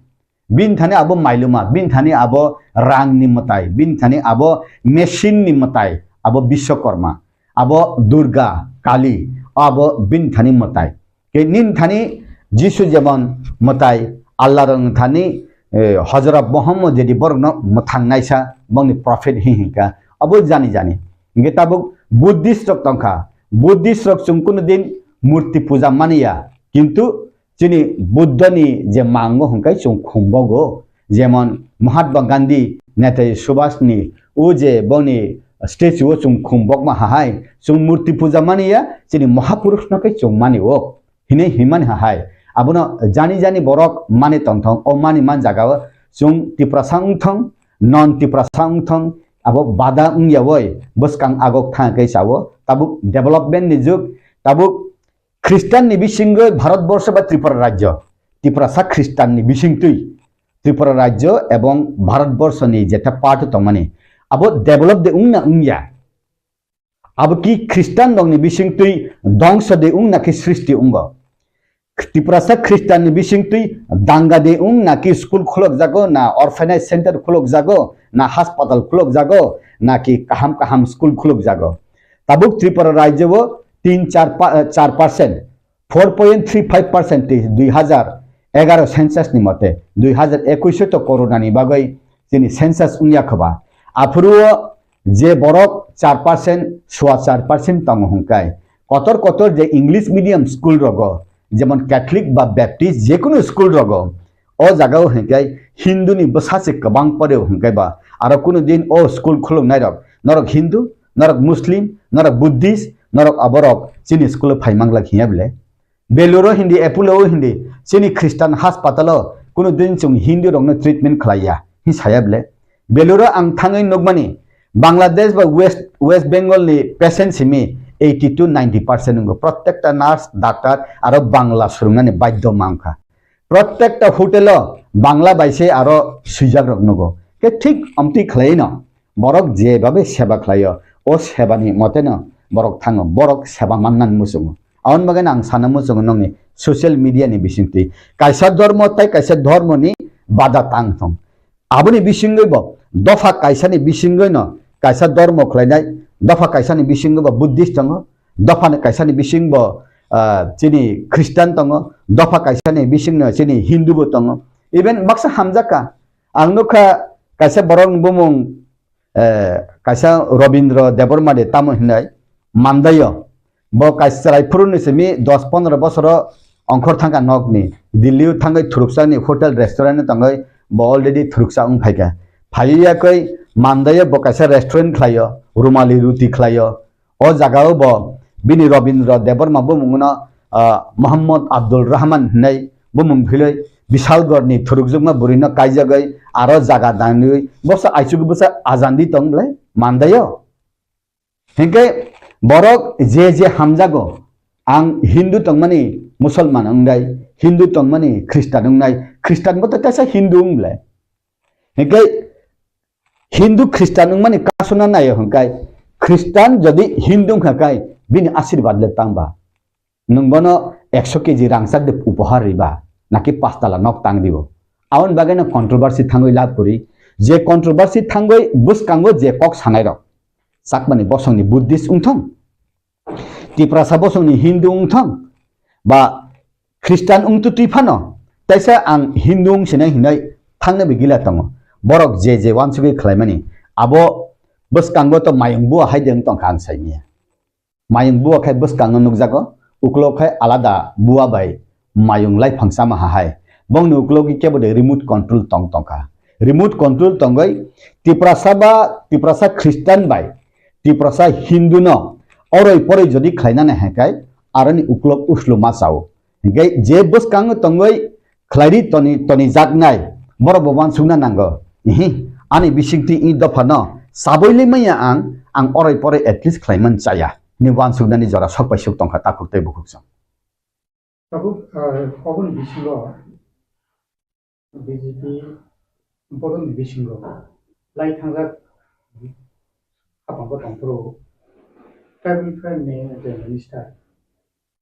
bini thani abo Mailuma, bini thani abo rang ni mwtai, bini thani abo machine ni mwtai, abo Biswakarma, abo Durga, Kali, abo bini thani mwtai. Ke nin thani Jisu jemon mwtai Allah rok thani, eh, Hojrot Muhammad jadi borokno mwthang naisa bongni prophet hi hinka abo jani jani. Hingke tabuk Buddhist rok tongkha. Buddhist rok chwng kunu din murti puja maniya. Kintu chini Buddha ni je mango hingkai chwng khumbogo. Jemon Mahatma Gandhi, Netaji Subhash ni o je bongni statue o chwng khum bokma hahai, chwng murti puja maniya, chini Mahapurush no khe chwng mani o. Hinwi himani hahai. Abono jani jani borok mani tongthong, o mani man jaga o chwng Tiprasa wngthong, non Tiprasa wngthong, abo bada wngya woi, bwskang agok thang khe sao, tabuk development ni jug, tabuk Khristan ni bisingoi Bharat borsho ba Tripura rajyo, Tiprasa Khristan ni bisingtwi Tripura rajyo ebong Bharat borsho ni jeta part tongmani, abo develop de wngna wngya? Abo ki Khristan rok ni bisingtwi dongso de wngna ki srishti wngo? Tiprasa Khristan ni bisingtwi danga de wngna ki school khulok jago, na orphanage center khulok jago, na hospital khulok jago, na ki kaham kaham school khulok jago? Tabuk Tripura rajyo o tin char pa-, char percent, four point three five percent tei dui hazar egaro census ni mote, dui hazar ekush o to corona ni bagwi chini census wngya khoba. Aphuru o je borok char percent, sua char percent tongo hwnkai, kotor kotor je English medium school rogo, jemon Catholic ba Baptist, jekunu school rogo, o jaga o hwnkai Hindu ni bwsa se kwbang pore hwnkai ba, aro kunu din o school khuluk nai rok, norok Hindu, norok Muslim, norok Buddhist, norok aborok chini school o phai manglak hiya bile? Beluro hindi, Apollo o hindi, chini Khristan hospital o kunu din chwng Hindu rokno treatment khlaiya, hi saya bile? Beluro ang thangwi nukmani, Bangladesh ba West, West Bengal ni patient simi eighty to ninety percent wngo. Protekta nurse, doctor aro Bangla swrwngnani badhyo mankha. Protekta hotel o Bangla bai se aro swijak rok nugo. Ke thik omtwi khlai no borok je babe seba khlaio, o seba ni mote no borok thango, borok seba mannan muchungo. Aboni bagwi no ang sana muchungo nokni social media ni bisingtwi kaisa dhormo tei kaisa dhormo ni bada tang thong. Aboni bisingwi bo dopha kaisa ni bisingwi no kaisa dhormo khlainai, dopha kaisa ni bisingwi bo Buddhist tongo, dopha ni kaisa ni bising bo, ah, chini Khristan tongo, dopha kaisa ni bising no chini Hindu bo tongo. Even baksa hamjak kha. Ang nukha kaisa borok ni bumung, eh, kaisa Robindra Debbarma de tamo hinai Mandaio. Bo kaisa chwrai phuru ni simi dos pondro bosoro ongkhor thangkha nokni. Delhi o thangwi thuruksa ni hotel restaurant o tongwi bo already thuruksa wng phaikha. Phaiwi yakwi Mandaio bo kaisa restaurant khlaio, Rumali Ruti khlaio. O jaga o bo bini Robindra Debbarma bumung no, ah, Muhammad Abdul Rahman hinwi bumung philwi Bishalgarh ni thurukjwkma bwrwi no kaijagwi aro jaga dangwi bwsa aichuk bwsa ajandi tong bwlai Mandaio. Hinkhe borok je je hamjago, ang Hindu tongmani Musalman wngnai, Hindu tongmani Khristan wngnai, Khristan bo to kaisa Hindu wng ble. Hinkhe Hindu Khristan wngmani kasuna naio hinkhai, Khristan jodi Hindu wngkha khai bini asirwad le tangba? Nwng bono ekso keji rangchak de upohar riba, naki pastala nok tang ribo? Aboni bagwi no controversy thangwi lab kwrwi. Je controversy thangwi bwskango je kok sanai rok, Chakmani bosongni Buddhist wngthong, Tiprasa bosongni Hindu wngthong, ba Khristan wngtutwi phano, taisa ang Hindu wngsinai hinwi thangna bigila tongo. Borok je je wansugwi khlaimani, abo bwskango to mayung bua hai de wng tongkha ang saimanya. Mayung bua khai bwskango nukjago, uklok khai alada bua bai mayung laiphang chama ha hai. Bongni uklok kebo de remote control tong tongkha. Remote control tongwi Tiprasa ba Tiprasa Khristan bai Tiprasa Hindu no oroi poroi jodi khlainani hai khai aroni uklok uslu ma chao. Hinkhe je bwskango tongwi khlairi toni, toni jaknai, borok bo wansukna nango. Ihi, ani bisingtwi i dophano saboi le manya ang, ang oroi poroi at least khlaiman chaya. Ni wansuknani jora sok bai suk tongkha takhuk tei bukhuk song. Tabuk, ah, oboni bisingo B J P bodolni bisingo lai thangjak hapang bo tongphuru tribal affairs ni je minister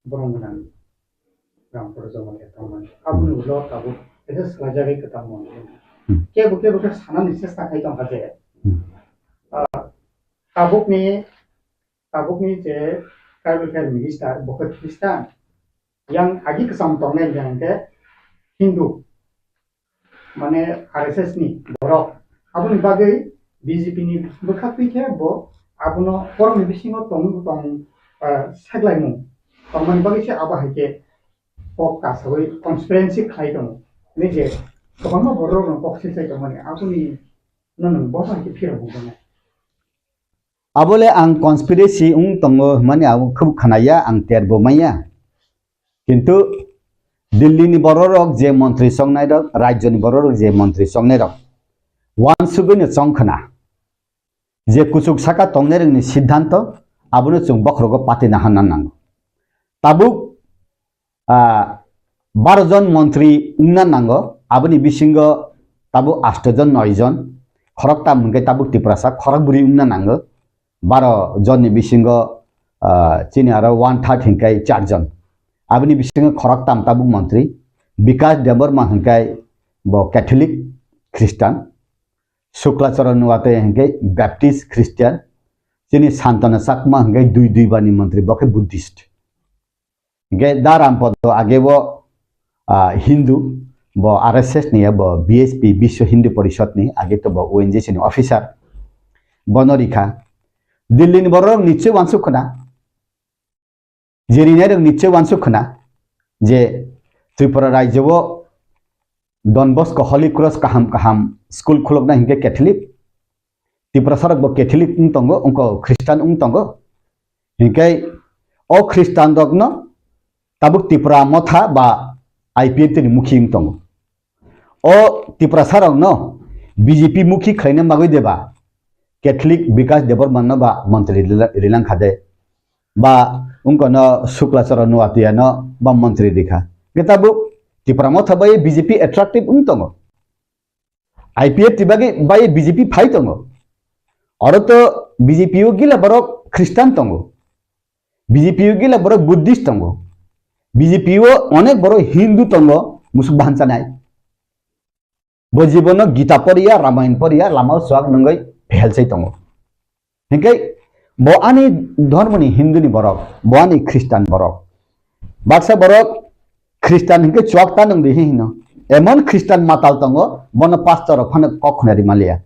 borong gwnang Ramprasad Jamatia tongmani. Aboni ulo tabuk kaisa swlaijagwi kwtal mantri. Hmm. Kebo kebo khe sanani chesta khai tongkha je, Hmm. ah, tabukni, tabukni je tribal affairs minister bo khe Khristan, yang agi kwcham tongnai yang khe Hindu, mane R S S ni borok. Aboni bagwi B J P ni bwkha twi khe bo abono borokni bisingo tong, tong, ah, seklaimung tongmani bagwi se abo hai khe kok kasawi conspiracy khlai tongo. Ni je kwbangma borok rokno kok silsai tongmani aboni no nwng bo hai khe phirok wngkha. Abole ang conspiracy wng tongo hwnmani ang khub khnaya, ang terbo maya. Kintu Delhi ni bororok je montri chongnai rok, rajyo ni bororok je montri chongnai rok, wansugwi no chong khna je kuchuk saka tongnai rokni siddhanto abono chwng bokhorogo patina hanna nango. Tabuk ah, baro jon montri wngna nango, aboni bisingo tabuk asto jon, noi jon, khoroktam hwnkhe tabuk Tiprasa khorokbwrwi wngna nango, baro jonni bisingo, ah, chini aro one third hwnkhe char jon. Aboni bisingo khoroktam tabuk montri, Bikash Debbarma hwnkhe bo Catholic Christian, Shukla Charan Noatia hwnkhe Baptist Christian, chini Santana Chakma hwnkhe dui dui bani montri, bo khe Buddhist. Hingke Da Rampodo age bo, ah, Hindu, bo R S S ni, bo B H P, Biswa Hindu Porishad ni, age to bo O N G C ni officer. Bono rikha. Delhi ni borok nichoi wansuk khna. Je rinai rok nichoi wansuk khna. Je Tripura rajyo o Don Bosco Holy Cross kaham kaham school khulukna hingke Catholic. Tiprasa rok bo Catholic wng tongo, wngko Christian wng tongo. Hinkhe o Christian rokno tabuk Tipra Motha ba I P F T ni mukhi wng tongo. O Tiprasa rokno B J P mukhi khlaina magwi deba Catholic Bikash Debbarma no ba montri rila-, rilang kha de, ba wngkono Shukla Charan Noatia no ba montri rikha. Hinkhe tabuk Tipra Motha bai B J P attractive wng tongo. I P F T bagwi bai B J P phai tongo. Oro to B J P o gila borok Christian tongo. B J P o gila borok Buddhist tongo. B J P o onek borok Hindu tongo, musuk bahan chanai. Bo jibono Gita poriya, Ramayan poriya, lama o chuak nungwi phelsai tongo. Hinkhe bo ani dhormoni Hindu ni borok, bo ani Christian borok. Baksa borok Christian hinkhe chuak ta nung di hino. Emon Christian matal tongo, bono pastor rok phano kok khna ri maliya.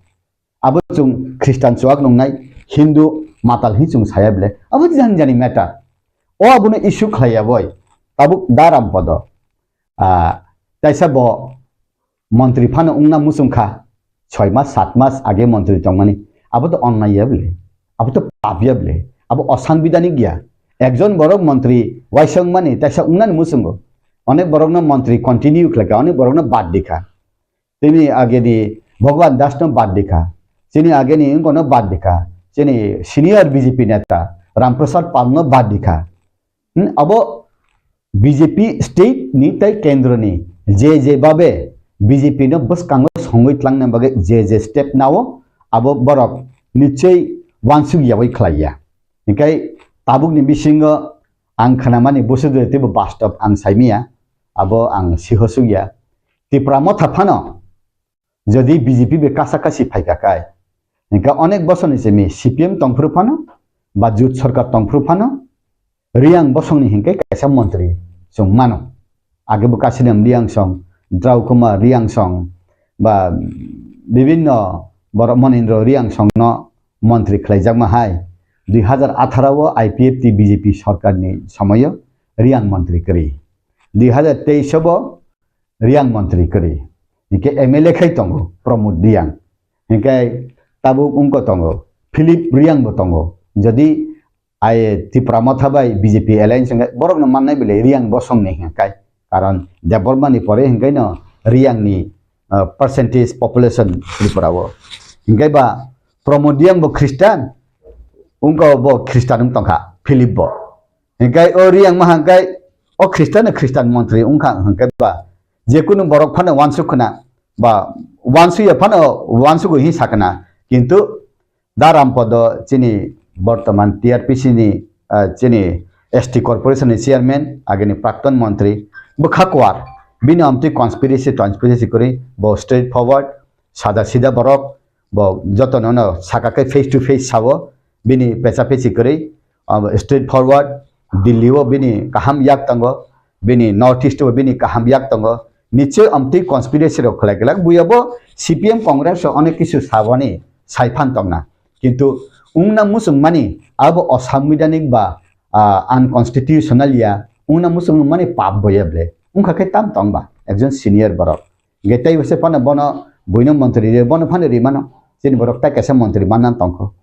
Abo chwng Christian chuak nungnai Hindu matal hi chwng saya bile. Abo jani jani matter. O abono issue khlaiya boi. Tabuk Da Rampodo. Ah, taisa bo montri phano wngna muchung kha, soi mas, sat mas age montri tongmani. Abo to onnai ya bile, abo to pap ya bile, abo osangbidanik ya. Ekjon borok montri waisa wngmani taisa wngnani muchungo. Onek borokno montri continue khlaikha, onek borokno bad dikha. Chini ageni Bhagwan Das no bad dikha, chini ageni wngkono bad dikha, chini senior B J P neta Ram Prasad Pal no bad dikha. Hmm, abo B J P state ni tei kendro ni je je babe B J P no bwskango songwi tlangna bagwi je je step nao, abo borok nichoi wansuk yawi khlai ya. Hinkhe tabukni bisingo ang khnamani busu de teibo bastob ang saimiya, abo ang sihosuk ya. Tipra Motha phano jodi B J P bai kasa kasi phaika kai, hinkhe onek bosorni simi C P M tongphuru phano ba Jut Sarkar tongphuru phano Riyang bosongni hinkhe kaisa montri chwng mano. Age bo Kasinam Riyang song, Draukuma Riyang song, ba bibinno borok Monindra Riyang songno montri khlaijakma hai. Dui hazar atharo o I P F T B J P sorkarni somoio Riyang montri kwrwi. Dui hazar teis o bo Riyang montri kwrwi. Hinkhe M L A khai tongo Pramod Riyang. Hinkhe tabuk wngko tongo, Philip Riyang bo tongo. Jodi ai Tipra Motha bai B J P alliance wngkhe borokno mannai belai Riyang bosongni hinkhe. Karon Debbarmani pore hinkhe no Riyangni, ah, percentage population Tripura o. Hinkhe ba Pramod Riyang bo Christian, wngko bo Christian wng tongkha, Philip bo. Hinkhe o Riyang ma hinkhe o Christian no Christian montri wngkha hinkhe ba, jekunu borok phano wansuk khna ba wansuk ya phano wansuk hi sakna, kintu Da Rampodo chini bortoman T R P C ni, ah, chini S T corporation ni chairman, agini prakton montri, bwkha kuar, bini amtwi conspiracy, conspiracy kwrwi, bo straight forward, sada sida borok, bo jotono no saka khe face to face sao, bini pecha pechi kwrwi, ah, straight forward, Delhi o bini kaham yak tongo, bini North East o bini kaham yak tongo, nichoi amtwi conspiracy rok khlai glak, buya bo C P M Congress rok onek kisu saboni saiphan tongna. Kintu wngna muchungmani abo osanbidanik ba, ah, unconstitutional ya, wngna muchungmani pap bo ya ble. Wngkha khe tam tong ba, ekjon senior borok. Hinkhe tei se phano bono buino montri ri, bono phano ri mano. Chini borok tai kaisa montri manna tongkho.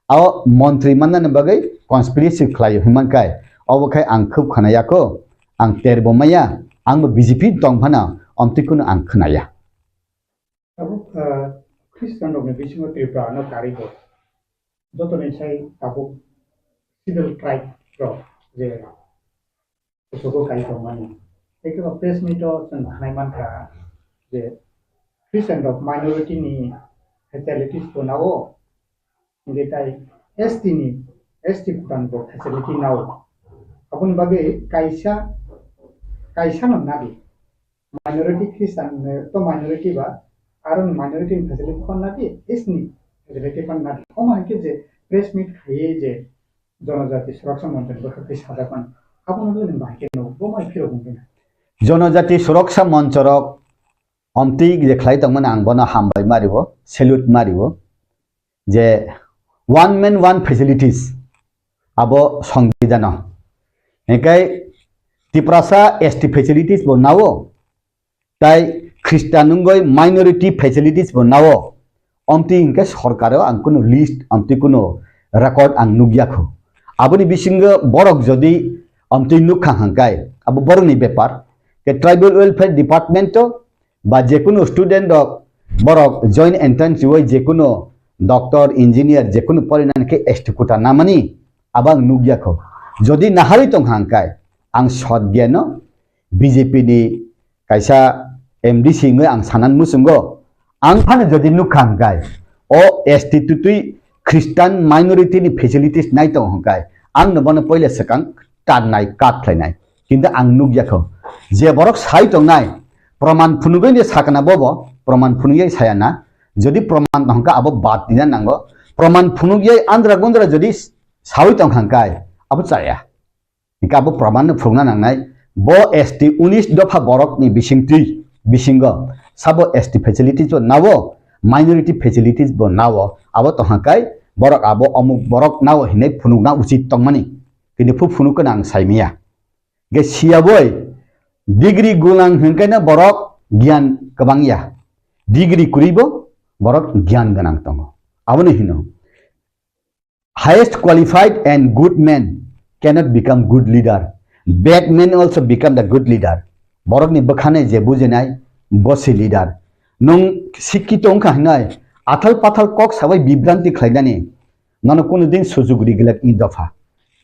O montri mannani bagwi conspiracy khlaio hinmankai, obo khai ang khub khwnaya kho, ang ter bo maya, ang bo B J P tong phano omtwi kunu ang khwnaya. Tabuk, ah, Christian rokni bisingo Tripura no karwi bo. Jotoni sai tabuk civil tribe rok je kuchugo kai tongmani. Tei kebo press meet o chwng khnai mankha je Christian rok minority ni facilities bo nao, hinkhe tai S T ni, S T kutan bo facility nao. Aboni bagwi kaisa, kaisa no nadi. Minority Christian, eh, to minority ba, aro minority ni facility kon nadi, S T ni facility kon nadi. Omo hai khe je press meet khaiye je Jonojati Suraksha Monchoni bwkhak twi sajak mano. Abono le nwng bahai khe no bo mai phirok wngkhe na. Jonojati Suraksha Monchorok omtwi je khlai tongmani ang bono hambai mario, salute mario. Je one man one facilities abo songbidano. Hinkhe Tiprasa S T facilities bo nao, tai Christian wngwi minority facilities bo nao. Omtwi hinkhe sorkaro ang kunu list, omtwi kunu record ang nukya kho. Aboni bisingo borok jodi omtwi nukha hangkai, abo borokni bepar. Ke Tribal Welfare Department o ba jekunu student rok borok joint entrance riwi jekunu doctor, engineer jekunu porinani khe S T quota namani abo ang nukya kho. Jodi naharwi tong hangkai ang sot geno B J P ni kaisa M D C wngwi ang sanan muchungo, ang phano jodi nukha hwnkhe, o S T twtwi Christian minority ni facilities nai tongo hwnkhe, ang no bono puila swkang tarnai, kat khlainai. Kintu ang nukya kho, je borok sai tongnai, proman phunugwi ni sakna bobo, proman phunugwi saya na, jodi proman tong hwnkhe abo bad nina nango, proman phunugwi andra gundra jodi sawi tong hwnkhe, abo chaya. Hinkhe abo proman no phunukna nangnai, bo S T unis dopha borok ni bisingtwi, bisingo sabo S T facilities bo nao, minority facilities bo nao, abo tongha kai borok abo omuk borok nao hinwi phunukna uchit tongmani. Kintu phu phunuk khe ang saimiya. Ge siyaboi degree gunang hinkhe no borok giyan kwbangya. Degree kwrwi bo borok giyan gwnang tongo. Abono hino. Highest qualified and good man cannot become good leader. Bad man also become the good leader. Borokni bwkhano je bujinai, bo se leader. Nwng sikkito wngkha hinwi athal pathal kok sabai bibranti khlainani, nono kunu din sujug ri glak i dopha.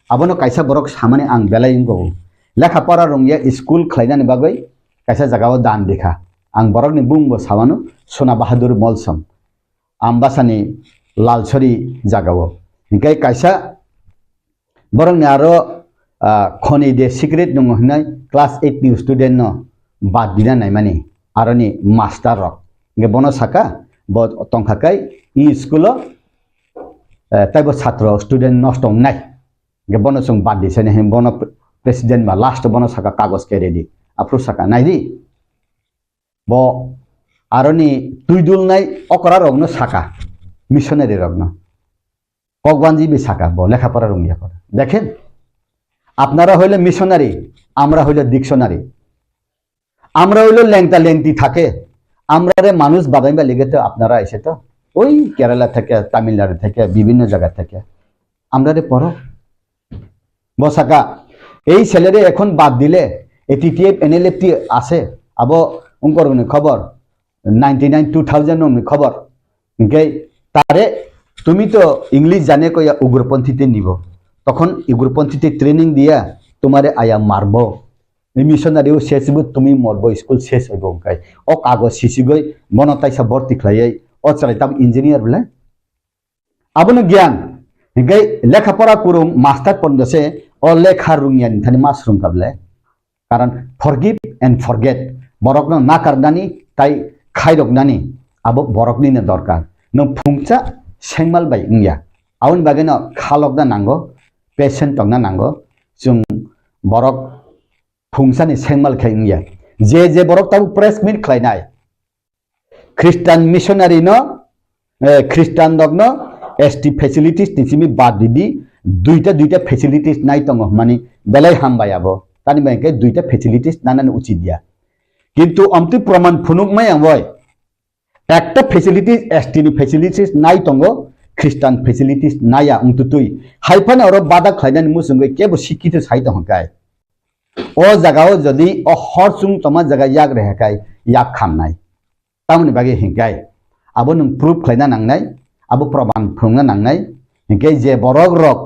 Abono kaisa borok samani ang belai wngkho. Lekha pora rwngya school khlainani bagwi kaisa jagao dan rikha. Ang borokni bumungbo samano, Sona Bahadur Molsom, Ambasani Lalsori jagao. Hinkhe kaisa borokni aro, ah, khoni de secret nungo hinai class eight ni student no bad dina naimani aroni master rok. Hinkhe bono saka, bo tongkha kai i school o, eh, taibo satro student nosto wngnai. Hinkhe bono chwng bad di sani hin bono pre-, president ba last bono saka kagoj khe ready. Aphuru saka naidi. Bo aroni twi dulnai okra rokno saka, missionary rokno. Kokbanji bi saka, bo lekha pora rungya pora. Dekhen, apnara hoile missionary, amra hoile dictionary. Amra hoile lengta lengti thake, amrare manush badaiba lige to apnara aise to. Oi Kerala theke, Tamil Nadu theke, bibhinno jaga theke. Amrare poro. Bo saka, ei salary ekhon bad dile, A T T F, N L F T ase, abo ungkorokni khobor, ninety nine two thousand ni khobor. Hinkhe tare, তুমি তো ইংলিশ জানে কইয়া উগ্রপন্থীতে নিব, তখন উগ্রপন্থীতে ট্রেনিং দিয়া তোমারে আয়া মারবো। এই মিশনারিও শেষ হইব, তুমি মরবো, স্কুল শেষ হইব। Hinkhe o kago sisigoi bono taisa borti khlaiwi o chwrai tam engineer bole. Abono giyan. Hinkhe lekha pora kurung master pondo se o lekha rungya ni thani mas rungkha bole. Karon forgive and forget. Borokno nakarnani tai khairoknani abo boroknino dorkar. Nwng phungsa sengmal bai wngya. Aboni bagwino khalokna nango, patient tongna nango. Chwng borok phungsani sengmal khai wngya. Je je borok tabuk press meet khlainai, Christian missionary no, eh, Christian rok no S T facilities ni simi bad didi, duita duita facilities nai tongo hwnmani belai hambai abo. Tani bai khe duita facilities nanani uchit ya. Kintu amtwi praman phunuk maya boi. Ekta facilities, S T ni facilities nai tongo, Christian facilities naya wngtutwi. Haiphano oro bada khlainani muchungwi kebo sikkito sai tongkha kai. O jagao jodi o hor chwng tongma jaga yak reha kai, yak khamnai. Tamoni bagwi hinkhe abo nwng proof khlaina nangnai, abo proman phunukna nangnai. Hinkhe je borok rok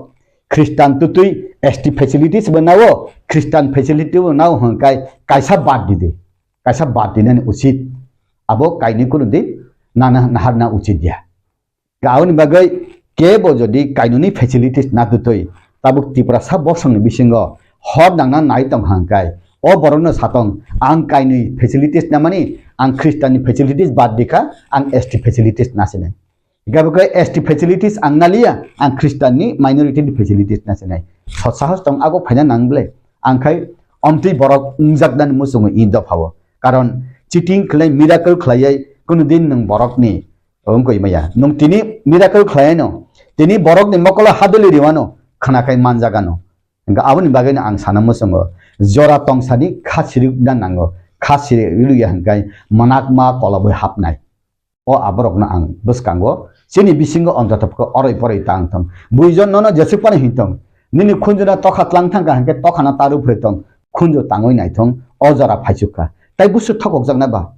Christian tutwi S T facilities bo nao, Christian facility bo nao hwnkhai kaisa bad didi, kaisa bad dinani uchit. Abo kainwi kunu din nana naharna uchit ya. Aboni bagwi kebo jodi kainwini facilities na tutwi, tabuk Tiprasa bosongni bisingo hor nangna nai tong hangkai, o borokno satong, ang kainwi facilities namani, ang Christian ni facilities bad dikha, ang S T facilities nasinai. Gabo khe S T facilities ang naliya, ang Christian ni minority ni facilities nasinai. Sot sahos tong ago phaina nang ble, ang khai omtwi borok wngjaknani muchungo i dophao. Karon cheating khlai, miracle khlaiwi kunu din nwng borokni wngkoi maya. Nwng tini miracle khlaino, tini borokni mokolo haduli riwano, khna khai manjagano. Hingkha aboni bagwino ang sana muchungo, jora tongsani kha sirikna nango, kha sirikya hingkhai manakma kolobwi hapnai. O aborokno ang bwskango, chini bisingo ontoto pokhe oroi poroi tang thong. Buijon nono jesuk phano hintong, nini khunjuna tokha tlang thangkha hinkhe tokhano taru phre tong, khunju tangwi naithong, o jora phaichukha. Tai busu thokokjakna ba?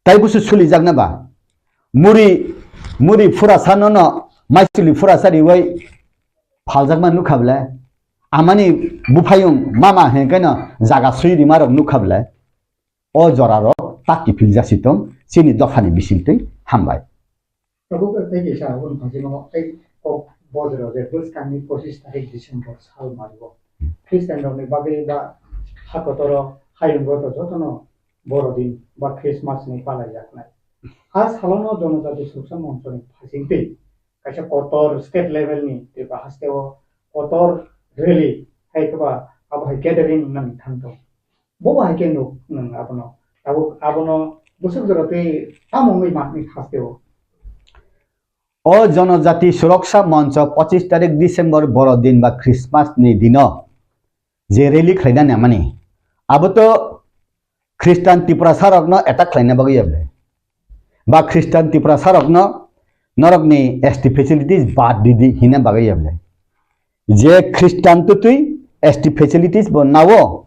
Tai busu sulijakna ba? Muri, muri phurasa nono maisuli phurasa riwai phaljakma nukha ble? Amani buphayung mama hinkhaino jaga sui rima rok nukha ble? O jora rok tak kiphil jasi tong chini dophani bisingtwi. Hambai. Tabuk tei kaisa aboni phaisingno tei kok bojro je bwskangni pochis tarik December sal mario Christian rokni bagwi ba ha kotoro hayungo to jotono Borodin ba Christmas ni palaijaknai. A salono Jonojati Suraksa Monchoni phaisingtwi kaisa kotor state level ni Tripura hasteo kotor rally hai khe ba abo hai gathering nang thang tong. Bo hai khe nuk nwng abono. Tabuk abono bwswk jora tei tamo wngwi makni hasteo. O Jonojati Suraksa Moncho pochis tarik December Borodin ba Christmas ni dino je rally khlaina namani, abo to Christian Tiprasa rokno attack khlaina bagwi ya ble? Ba Christian Tiprasa rokno norokni S T facilities bad didi hina bagwi ya ble? Je Christian tutwi S T facilities bo nao,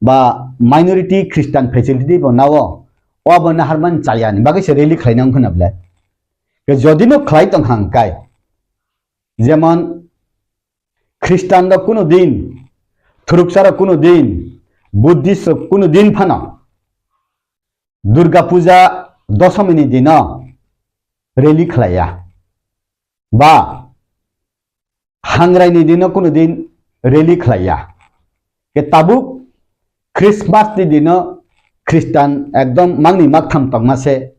ba minority Christian facility bo nao, o bo naharman chayani bagwi se rally khlaina wngkha na ble? Ke jodi no khlai tong hangkai, jemon Christian rok kuno din, Thuruksa rok kuno din, Buddhist rok kuno din phano Durga Puja Doshomini dino rally khlaiya, ba Hangrai ni dino kuno din rally khlaiya. Ke tabuk Christmas ni dino Christian ekdom mangni maktham tongma se,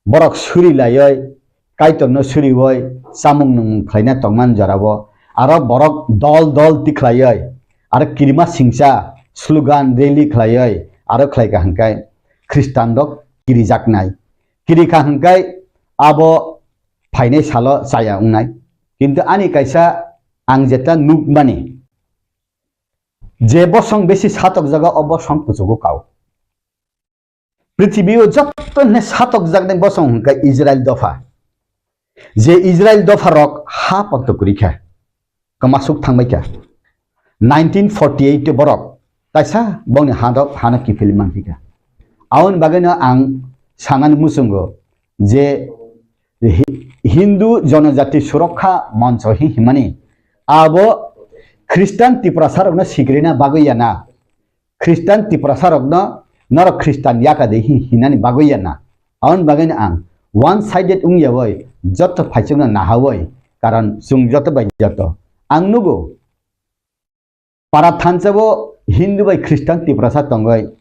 borok suri laioi, Kaitor no surioi, chamung nung khlaina tongman jorabo, aro borok dol dol tikhlaioi, aro kirima singsa slogan rally khlaioi, aro khlaika hwnkhe Christian rok kirijaknai. Kirikha hwnkhe abo phainai salo chaya wngnai. Kintu ani kaisa ang jeta nukmani, je bosong besi satokjago, o bosong kuchugo kao. Prithibi o joto hwnwi satokjaknai bosong hwnkhe Israel dopha. Je Israel dopha rok ha ponto kwrwi kha, kwmasuk thangbai kha. Nineteen forty-eight o borok kaisa bongni ha rok hano kiphilwi manphi kha. Aboni bagwino ang sanani muchungo je Hi-, Hindu Jonojati Surokha Moncho hi himani abo Christian Tiprasa rokno sikrina bagwi yana. Christian Tiprasa rokno norok Christian yaka de hi hinani bagwi yana. Aboni bagwino ang one sided wngyawi joto phaichukno nahawi, karon chwng joto bai joto. Ang nugo, para thansa bo Hindu bai Christian Tiprasa tongwi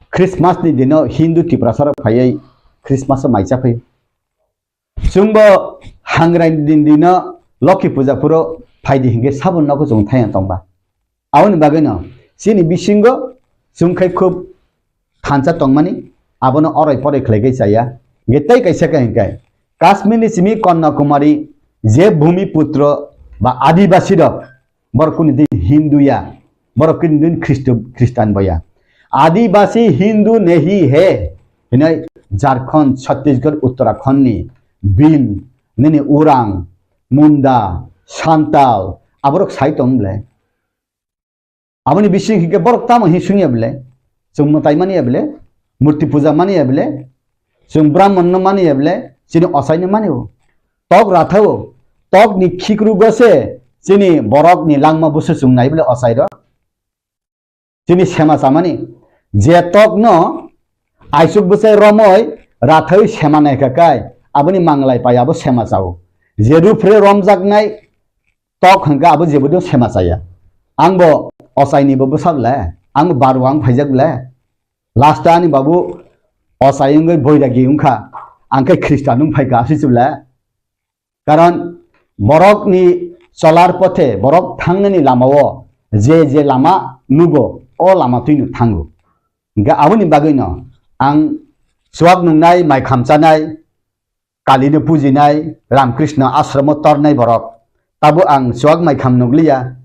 Christmas ni dino Hindu Tiprasa rok phaiwi Christmas o mai cha phai. Chwngbo Hangrai ni din dino Lokhi Puja phuru phaidi hinkhe sabo nogo chwng thaiya tongba. Aboni bagwino chini bisingo chwng khai khub thansa tongmani, abono oroi poroi khlai khai chaya. Hinkhe tei kaisa khe hinkhe Kashmir ni simi Kanyakumari je Bhumiputro ba Adibasi rok, borok kuni din Hindu ya, borok kuni din Khristo, Khristan bo ya. Adibasi Hindu nahi hai, hinai Jharkhand, Chhattisgarh, Uttarakhand ni Bhil, nini Orang, Munda, Santal, aborok sai tong ble. Aboni bising hinkhe borok tamo hi sungya ble? Chwng mwtai mani ya ble? Murti puja mani ya ble? Chwng Brahman no mani ya ble? Chini osai no mani o. Tok ratha o. Tok ni khikru go se chini borok ni langma busu chwng nai ble osai ro. Chini sema chamani. Je tok no aisuk bwsai romoi rathawi sema naikha kai, aboni manglai pai abo sema chao. Je ruphre romjaknai tok hwnkha abo jebodino sema chaya. Angbo ochainibo bwsa bwle, angbo baruang phaijak bwle. Last o ani babu ochai wngwi boiragi wngkha, ang khe Khristan wng phaikha, aswk se bwle. Karon borokni cholar pothe, borok thangnani lamao je je lama nugo, o lama twino thango. Hingkhe aboni bagwino ang chuak nungnai, mai khamchanai, Kalino pujinai, Ramkrishna ashromo tornai borok. Tabuk ang chuak mai kham nukliya.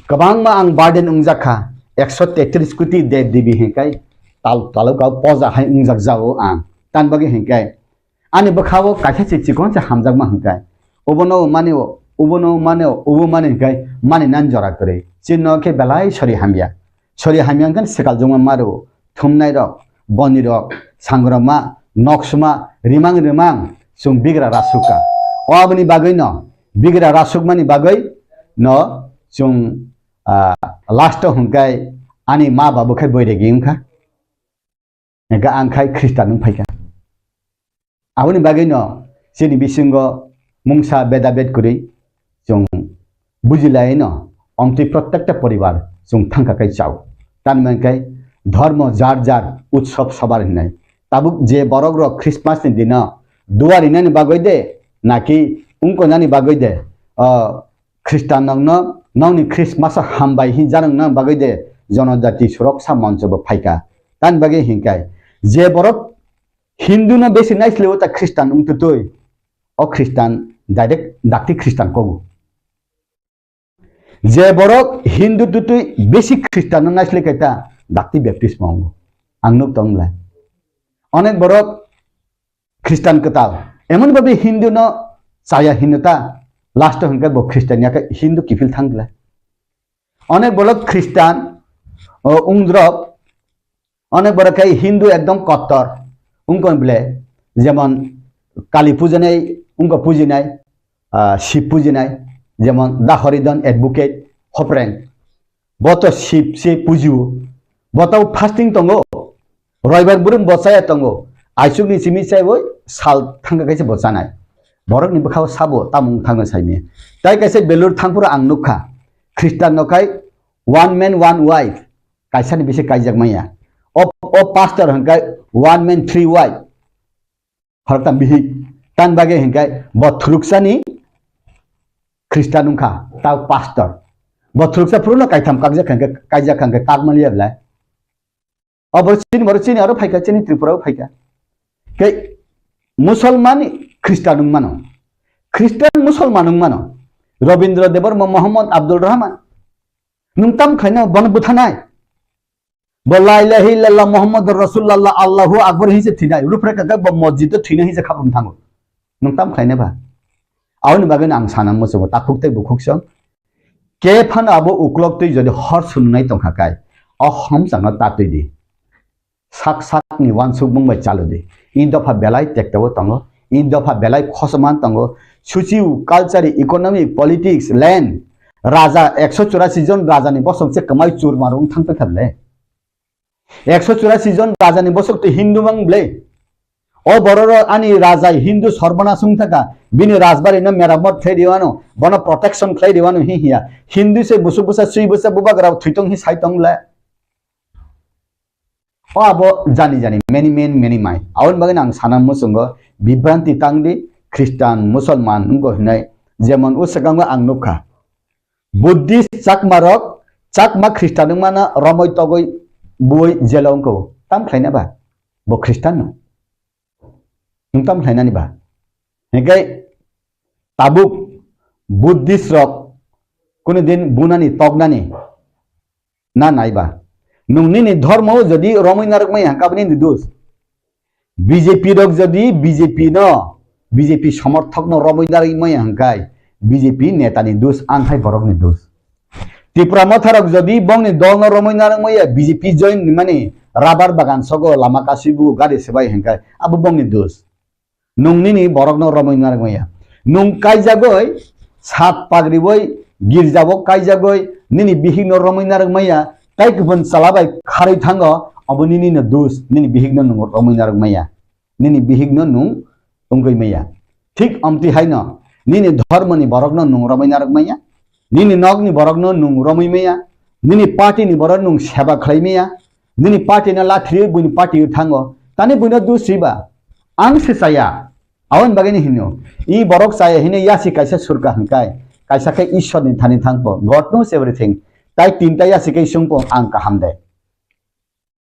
Kwbangma ang burden wngjak kha, ekso tetris koti dev devi hinkai tal, talukao poja hai wngjak jao ang. Tan bagwi hinkai ani bwkhao kaisa se chikon se hamjakma hinkai. Obono mani o, obono mani o, obo mani hinkai mani nan jora kwrwi. Chino khe belai sori hamya. Sori hamya hinkan swkal jongma maro, thumnai rok, boni rok, sangroma, noksuma, rimang rimang, chwng bigra rasukha. O aboni bagwi no, bigra rasukmani bagwi no, chwng ah, last o hwnkhai ani ma babu khai boiregi wngkha. Hingkhe ang khai Khristan wng phaikha. Aboni bagwi no chini bisingo mungsa beda bed kwrwi chwng bujilai no omtwi protekta poribar chwng thangkha khai chao. Tanmani khai dhormo jar jar utsob sobar hinai. Tabuk je borok rok Christmas ni dino duarinani bagwi de naki ungkonani bagwi de, o Khristan nokno nokni Christmas o hambai hin janwkna bagwi de jonojati suroksa moncho bo phaikha. Tani bagwi hinkhai je borok Hindu no besi naisle o ta Khristan wng tutui, o Khristan direct dakti Khristan kogu. Je borok Hindu tutui besi Khristan no naisle kai ta dakti baptismo wngo. Ang nuk tong bwle. Onek borok Khristan kwtal. Emon babe Hindu no chaya hino ta, last o hwnkhe bo Khristan ya khe Hindu kiphil thang bwle. Onek borok Khristan, o, wngdrop, onek borok khe Hindu ekdom kottor wngkon bwle, jemon Kali pujanai wngkha pujinai, ah, Shiv pujinai, jemon Dahoridon advocate Hopreng, bo to Shiv se pujio, bo to fasting tongo, Roibar brum bo chaya tongo. Aisuk ni simi chaiwi sal thangka kaisa bo chanai. Borok ni bwkhao sabo tamung thangna saimi. Tai kaisa belur thangphuru ang nukha. Khristan no khai one man, one wife. Kaisa ni bisi kaijak maya. O, o pastor hwnkhe one man, three wife. Khoroktham bihik. Tan bagwi hwnkhe bo thuruksa ni Khristan wngkha, ta pastor. Bo thuruksa phuru no kaitham kakjak hwnkhe, kaijak hwnkhe kak maliya belai. O borok chini, borok chini aro phaikha, chini Tripura o phaikha. Khe Musolman Khristan wng mano. Khristan Musolman wng mano. Rabindra Debbarma, Mohammad Abdul Rahman. Nwng tam khlaina bono bwthanai. Bo la ilaha illallah Muhammadur Rasulullah Allahu Akbar hinse thinai. Rupre kaka bo masjid o thina hinse khapum thango. Nwng tam khlaina ba? Aboni bagwi ang sana muchungo takhuk tei bukhuk song. Ke phano abo uklok twi jodi hor sununai tongkha kai, o homchangno tatwi di. Sak sak ni wansuk mung bai chalu di. I dopha belai tekta o tongo. I dopha belai khosoman tongo. Suchiu, culture, economic, politics, land. Raja ekso churasi jon raja ni bosong che kwmai chur marung thang tongkha le. Ekso churasi jon raja ni bosok twi Hindu mang ble. O bororo ani raja Hindu sorbona sung thaka, bini rajbari no meramot khlai riwano, bono protection khlai riwano hi hiya. Hindu se busuk busa sui busa bubagra thwitong hi saitong le. O abo jani jani, many men, many mai. Aboni bagwi ang sana muchungo bibranti tang di, Khristan, Musolman wngkha hinai, jemon o swkango ang nukha. Buddhist Chakma rok, Chakma Khristan wngmano romoi togoi buoi jelo wngkha. Tam khlaina ba? Bo Khristan no. Nwng tam khlainani ba? Hinkhe tabuk Buddhist rok kunu din bunani toknani na naiba. Nwng nini dhormo jodi romwi narwk maya hwnkhe aboni nini dos. B J P rok jodi B J P no, B J P somorthok no romwi narwk maya hwnkhe B J P neta ni dos, ang hai borok ni dos. Tipra Motha rok jodi bongni dol no romwi narwk maya, B J P join ni mani rubber bagan sogo lama kasibu gari swbai hwnkhe abo bongni dos. Nwng nini borokno romwi narwk maya. Nwng kaijagwi sat pagriwi girjao kaijagwi nini bihikno romwi narwk maya, tai kupun chwla bai kharwi thango, obo nini no dos, nini bihikno nwng romwi narwk maya. Nini bihikno nwng wngwi maya. Thik omtwi haino nini dhormoni borokno nwng romwi narwk maya, nini nokni borokno nwng romwi maya, nini party ni borok nwng seba khlai maya, nini party no lathriwi buini party o thango, tani buino dos riba? Ang se chaya. Aboni bagwi ni hino, i borok chaya hino yasi kaisa surka hwnkai, kaisa khe Ishwar ni thani thangpo, God knows everything. Tai tinta yasi kai sungpo ang kaham de.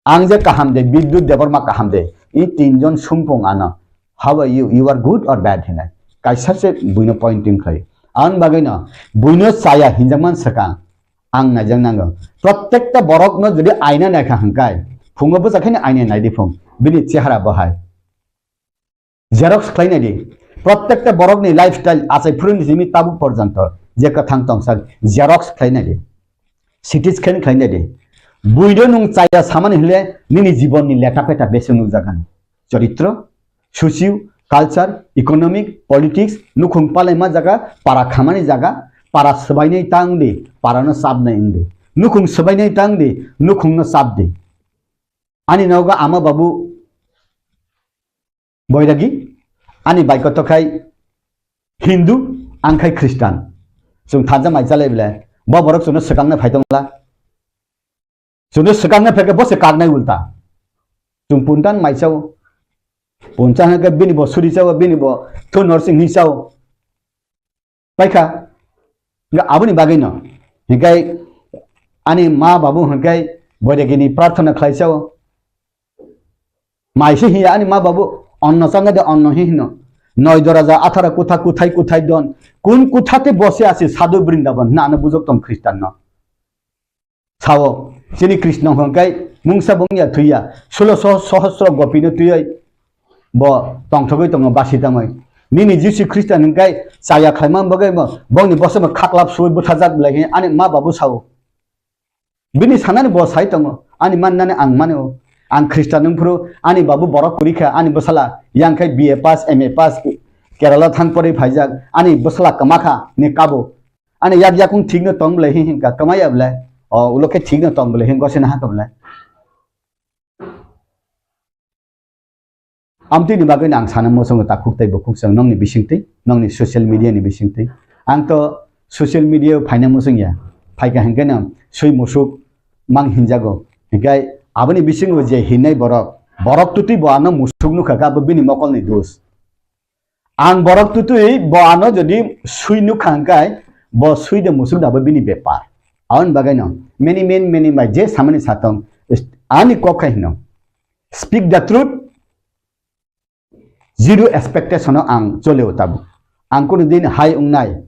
Ang je kaham de, Bidyut Debbarma kaham de. I tinjon sungpung ano, "How are you? You are good or bad?" hinai. Kaisa se buino pointing khlai. Ang bagwi no, buino chaya hinjakman swkang. Ang naijak nango. Prottekta borok no jodi aina naikha hwnkhe, phungo bwsa khe aina naidi phung. Bini chehara bahai. Xerox khlai nai di. Prottekta borokni lifestyle achai phuruni simi tabuk porjonto je kwthang tongsa xerox khlai nai di. C T scan khlai nai di. Buino nwng chaya samani hwnle nini jibonni leta peta bese nukjagan. Choritro, susiu, culture, economic, politics, nukhung palaima jaga, para khamani jaga, para swbainai tang di, para no chap nai wng di. Nukhung swbainai tang di, nukhung no chap di. Ani nogo ama babu Boiragi, ani bai koto khai Hindu, ang khai Khristan. Chwng thansa mai chalai bele, bo borok chwngno swkangna phai tongla. Chwngno swkangna phai khe bo se kaknai ulta. Chwng puntan mai chao. Puncha hwnkhe bini bo suri chao, bini bo thun norsing hi chao. Paikha, hingke aboni bagwi no, hingke ani ma babu hingke boiregi ni prarthana khlai sao. Mai se hiya ani ma babu onno changa de onno hi hino. Noi doraja athara kutha kuthai kuthai don. Kun kutha te bose asi sadhu Brindaban hina ano bujok tong Khristan no. Sao, chini Krishna hwnkhe mungsa bung ya thwi ya, sulo so-, sohosro gopino twiwi bo tongthogwi tongo basi tangwi. Nini Jisu Khristo hwnkhe chaya khlaima bagwi bo, bongni bosongbo khaklap suwi bwthajak belai khe ani ma babu sao. Bini sanani bo sai tongo, ani mannani ang mano. Ang Khristo nungphuru ani babu borok kwrwi kha, ani bwsala yang khe B A pass, M A pass, Kerala thang porwi phaijak, ani bwsala kwma kha ni kabo. Ani yak yakung thik no tong bwlai hing hingka, kwmaya bwlai. O, ulo khe thik no tong bwlai hing gosina ha ka bwlai. Amtwini bagwi ang sana muchungo takhuk tei bukhuk chwng nokni bisingtwi, nokni social media ni bisingtwi. Ang to social media o phaina muchung ya. Phaikha hinkhe no swi musuk mang hinjago. Hinkhe aboni bisingo je hinnai borok, borok twtwi bo ano musuk nukha khe abo bini mokolni dos. Ang borok twtwi bo ano jodi swi nukha hinkhe bo swi de musuk de abo bini bepar. Aboni bagwi no many men many bai je samani satong ani kok khai hino. Speak the truth. Zero expectation o ang choleo tabuk. Ang kunu din hai wngnai,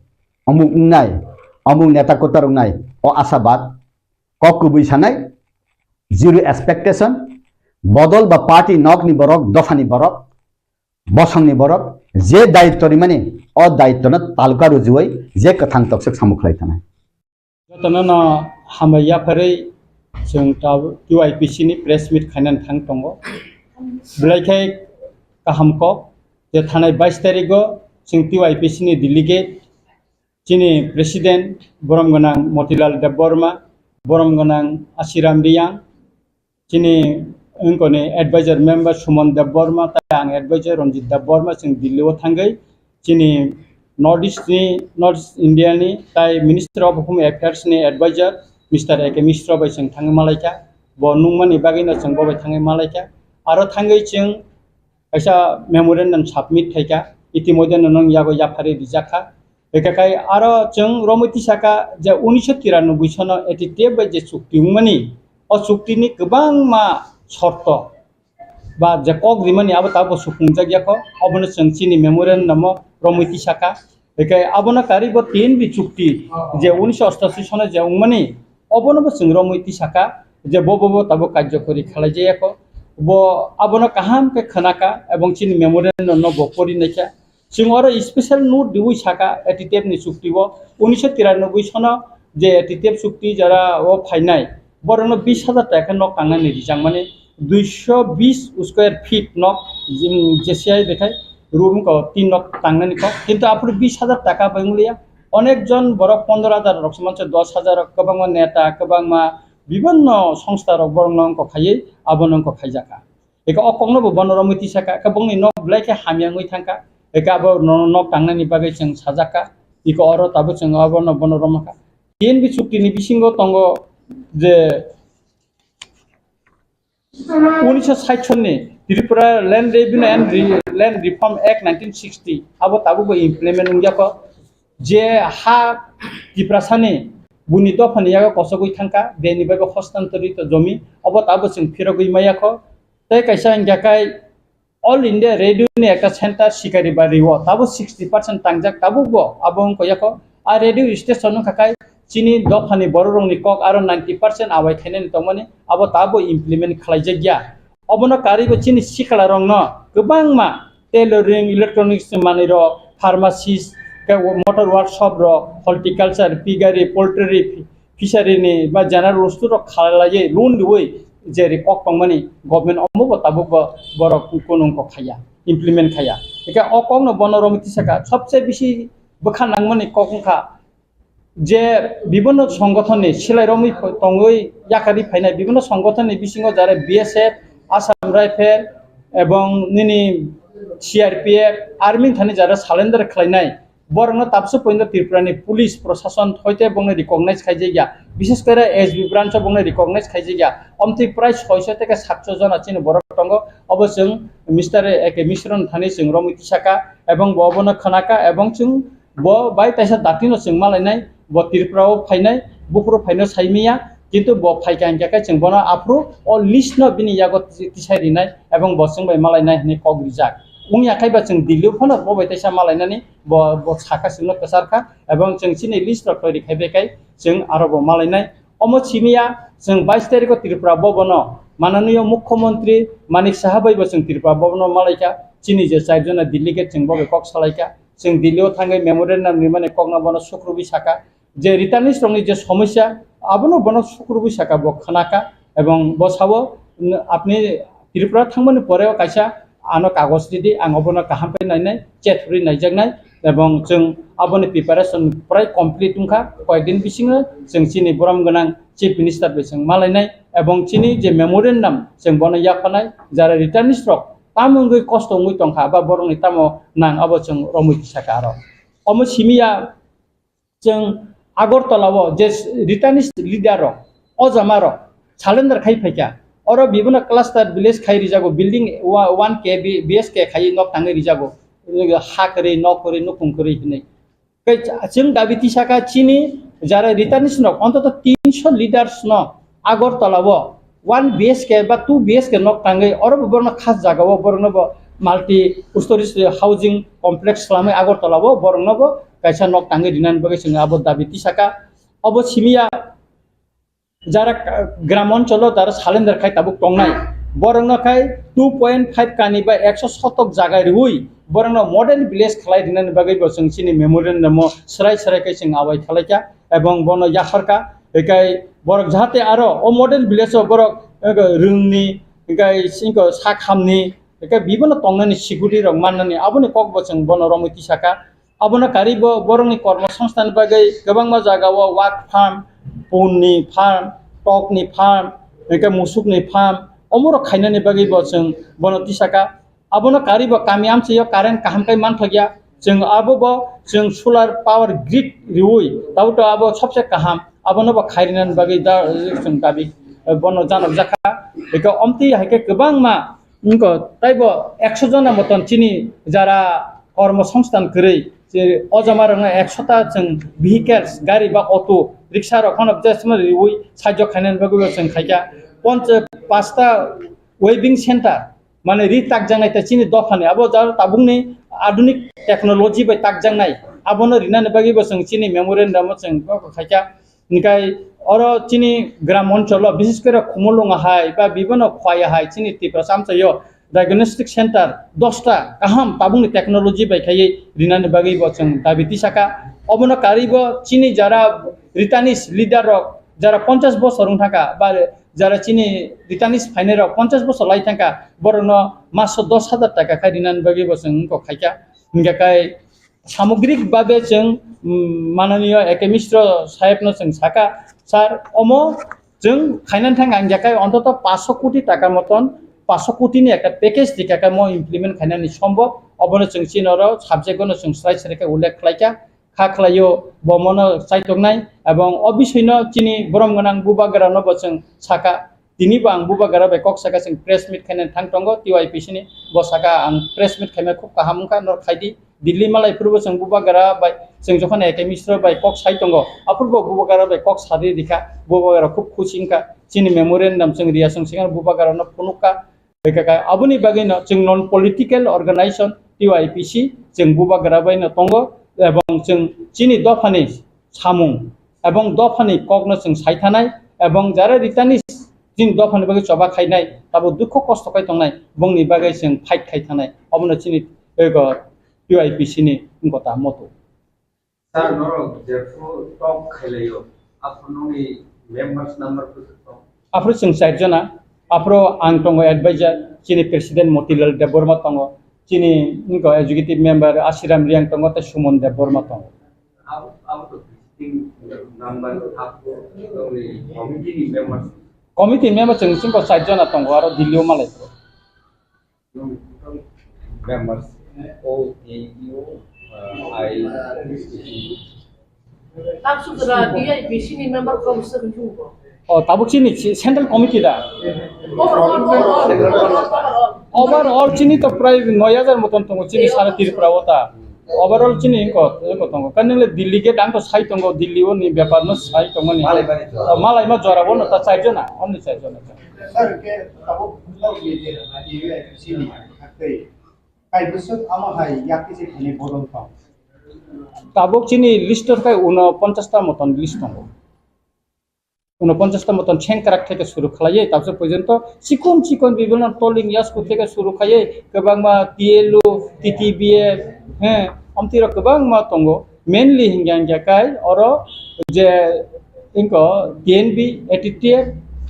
omuk wngnai, omuk neta kotor wngnai, o asabad, kok kubui sanai, zero expectation, bodol ba party nokni borok, dophani borok, bosongni borok, je daitto rimani, o daitto no taluka rujuwi je kwthang toksok samung khlai thanai. Jotono no hambai yapharwi chwng ta-, T Y P C ni press meet khainani thang tongo. Belai khe kaham kok je thanai bais tarigo chwng T Y P C ni delegate, chini president borom gwnang Motilal Debbarma, borom gwnang Ashiram Riyang, chini wngkoni advisor member Suman Debbarma, tai ang advisor Ranjit Debbarma, chwng Delhi o thangwi chini North East ni, North East India ni tai Minister of Home Affairs ni advisor Mister A K Mishra bai chwng thangwi malaikha. Bo nungmani bagwi no chwng bo bai thangwi malaikha. Aro thangwi chwng kaisa memorandum submit khaikha, itimodhye no nung yago yapharwi rijakha. Ekakai aro chwng romwi tisaka je unisho tiranoboi sono A T T F bai je chukti wngmani, o chukti ni kwbangma shorto ba je kok rimani abo tabuk supungjak yakho, obono chwng chini memorandum o romwi tisaka. Ekakai abono karwi bo T N B chukti je unisho ostashi sono je wngmani, obono bo chwng romwi tisaka je bo bo bo tabuk karjokori khalai jayakho. Bo abono kaham khe khwnakha ebong chini memorandum no bo pori naikha. Chwng oro special note riwi saka A T T F ni chukti o unisho tiranoboi sono je A T T F chukti jora o phainai borokno bis hajar taka nok tangnani rijakmani duisho bis square feet nok jing J C I bekhai room ko tin nok tangnani kok kintu aphuru bis hajar taka bai wnglia onek jon borok pondro hajar rok se manse dos hajar rok kwbangma neta kwbangma bibinno songsta rok borokno wngkok khaiwi abono wngkok khaijakha. Eka o kokno bo bono romwi tisaka, eka bongni nok belai khe hamya wngwi thangkha, eka abo no-, nok tangnani bagwi chwng sajakha, eko oro tabuk chwng abono bono romkha. T N B chukti ni bisingo tongo je unisho sait sonni Tripura Land Revenue and Re-, Land Reform Act nineteen sixty abo tabuk bo implement wngya kho. Je ha Tiprasani buni dophani yago kosogwi thangkha, beni bagwi hostantorito jomi, obo tabuk chwng phirogwi maya kho. Tei kaisa hingkha khe All India Radio ni ekta center Sikaribari o tabuk sixty percent tangjak tabuk bo abo wngkha yakho. A radio station wngkha khe chini dophani borok rokni kok aro ninety percent awai khainani tongmani abo tabuk implement khlaijak ya. Obono karwi bo chini sikla rokno kwbangma tailoring, electronics manwi rok, pharmacist, khe motor workshop rok, horticulture, piggery, poultry, fishery ni ba general store rok khalaiwi loan riwi je ri kok tongmani government omo bo tabuk bo borok kunung kok khaya, implement khaya. Eke o kok no bono romwi tisaka sobse bisi bwkha nangmani kok wngkha je bibinno songothon ni silai romwi tongwi yakarwi phainai bibinno songothon ni bisingo jare B S F, Assam Rifle ebong nini C R P F, army thani jare surrender khlainai. Borokno tabuk porjonto Tripura ni police prosason hoite bongni recognize khaijakya, bishes kore S B branch o bongni recognize khaijakya. Omtwi prai soiso tei satso jona chini borok tongo. Obo chwng Mister A K Mishra ni thani chwng romwi tisaka, ebong bo obono khwnaka, ebong chwng bo bai taisa datino chwng malainai, bo Tripura o phainai, buphuru phaino saimiya, kintu bo phaikha hinkhe khe chwng bono aphuru o list no bini yago tisai rinai, ebong bo chwng bai malainai hinwi kok rijak. Wngya khe ba chwng Delhi o phano bo bai taisa malainani, bo, bo saka chwngno kwchar kha, ebong chwng chini list rok toiri khai bai khai chwng aro bo malainai. Omo simi ya, chwng bais tarikh o Tripura Bhavan o mananiyo Mukhyamantri Manik Saha bai bo chwng Tripura Bhavan o malaikha, chini je char jona delegate chwng bo bai kok salaikha, chwng Delhi o thangwi memorandum rimani kokno bono sukrubwi saka, je returnees rokni je somosya, abono bono sukrubwi saka bo khwnakha, ebong bo sao, "Apni Tripura thangmani pore o kaisa ano kagoj ridi, ang obono kaham khe nainai, chet rwi naijaknai, ebong chwng aboni preparation prai complete wngkha, koyekdin bisingo chwng chini borom gwnang Chief Minister bai chwng malainai, ebong chini je memorandum chwng bono yaphanai, jara returnees rok tamo wngwi kosto wngwi tongkha, ba borokni tamo nang, abo chwng romwi tisaka aro. Omo simiya chwng Agartala o je Ritanis leader rok, o jama rok surrender khai phaikha. Oro bibino cluster village khai rijago, building wa-, one K B-, B S K khai nok tangwi rijago. Ha kwrwi, nok kwrwi, nukhung kwrwi hinwi. Tei chwng dabi tisaka chini jara Ritanis rok ontoto tinsho leaders no Agartala o one B H K ba two B H K nok tangwi oro bo borokno khas jaga o borokno bo multi stories housing complex swlamwi Agartala o borokno bo kaisa nok tangwi rinani bagwi chwng abo dabi tisaka. Obo simiya jara ka-, gram oncholo jara salender khai tabuk tongnai, borokno khai two point five kani ba ekso sotok jaga riwi borokno modern village khlai rinani bagwi bo chwng chini memorandum o swrai swrai khai chwng abai khalaikha ebong bono yapharkha. Hikai borok jahate aro o modern village o borok, eh, rwngni, hikai singko sak hamni, hikai bibino tongnani security rok mannani aboni kok bo chwng bono romwi tisaka. Abono karwi bo borokni kormo songsthan bagwi kwbangma jagao wak farm, punni farm, tokni farm, hwnkhe musukni farm, omorok khainani bagwi bo chwng bono tisaka. Abono karwi bo kami amchaio current kaham khe manthokya. Chwng abo bo chwng solar power grid riwi, tabuk abo sobse kaham. Abono bo khairinani bagwi da, chwng dabi, eh, bono janokjakha. Hwnkhe omtwi hai khe kwbangma Wngkha, taibo ekso jona moton chini jara kormo songsthan kwrwi, je o jama rokno ekso ta chwng vehicles, gari ba auto, rickshaw rok phano jesma riwi sajok khainani bagwi bo chwng khaikha. Ponch-, pasta weaving center, mane ri takjaknai ta chini dophani, abo jaro tabukni adunik technology bai takjaknai, abono rinani bagwi bo chwng chini memorandum o chwng kok khaikha. Hingkai oro chini gram oncholo, bises kore Khumulwng hai ba bibino Khowai hai chini Tiprasa amchaio diagnostic center dosta kaham tabukni technology bai khaiwi rinani bagwi bo chwng dabi tisaka. Obono karwi bo chini jara Ritanis leader rok jara ponchash bosor wng thangkha ba jara chini Ritanis phainai rok ponchash bosor lai thangkha, borokno maso dos hajar taka khai rinani bagwi bo chwng wngkok khaikha. Hingkha kai samogrik babe chwng, mm, mananiyo A K Mishra sahebno chwng saka, "Sir, omo chwng khainani thang ang yakai ontoto paanch koti taka moton, paanch koti ni ekta package rikha khe mo implement khainani sombo, obono chwng chini oro subject ono chwng srai srai khe ullekh khlaikha, kha khlaio bo mono chaitongnai, ebong o bisoi no chini borom gwnang bubagra no bo chwng saka." Tini bo ang bubagra bai kok saka chwng press meet khainani thang tongo T Y P C ni. Bo saka ang press meet khaima khub kaham wngkha, norok khaidi. Delhi malai phuru bo chwng bubagra bai, chwng jokhon A K Mishra bai kok sai tongo, aphuru bo bubagra bai kok sadi rikha, bubagra khub khusi wngkha. Chini memorandum chwng riya chwng swkang bubagra no phunukha. Bai kha kha aboni bagwi no chwng non political organization T Y P C chwng bubagra bai no tongo, ebong chwng chini dophani samung ebong dophani kokno chwng sai thanai, ebong jara Ritanis chini dophani bagwi choba khainai, tabuk dukho kosto khai tongnai, bongni bagwi chwng fight khai thanai, obono chini ego T Y P C ni wngkha ta moto. Sir, norok jephru talk khailaio, aphuru nokni members number bwswk tong? Aphuru chwng char jona, aphuru ang tongo advisor, chini president Motilal Debbarma tongo, chini wngkha executive member Ashiram Riang tongo, tei Suman Debbarma tongo. Abo, abo to visiting number, abo tongni committee ni members. Committee member chwng chwng ko char jona tongo, aro Delhi o malai. Members, O A U, uh, I. Tabuk sudra T I P C ni member kau sir jumbo. Oh, tabuk chini chi-, central committee da. Overall, overall, overall, overall. Overall chini to prai noi hajar moton tongo chini sara Tripura o ta. Overall chini ko, ko tongo. Kan nang le Delhi ge dang to sai tongo, Delhi o ni bepar no sai tongo ni. Malai mani jora. Oh, malai ma jora bo no ta char jona, only char jona. Sir, ke tabuk bwswk ni je, T I P C ni, haktei. Kai bwswk amo hai yakti se khani bodol tong. Tabuk chini list o kai uno ponchash ta moton list tongo. Uno ponchash ta moton chengkrak theke suru khlaiye, tabse porjonto chikon chikon bibhinno toling yasku theke suru khaiye, kwbangma T L U, T T B F, he, amtwi rok kwbangma tongo. Mainly hingya hingya kai oro je ingko T N B, A T T F,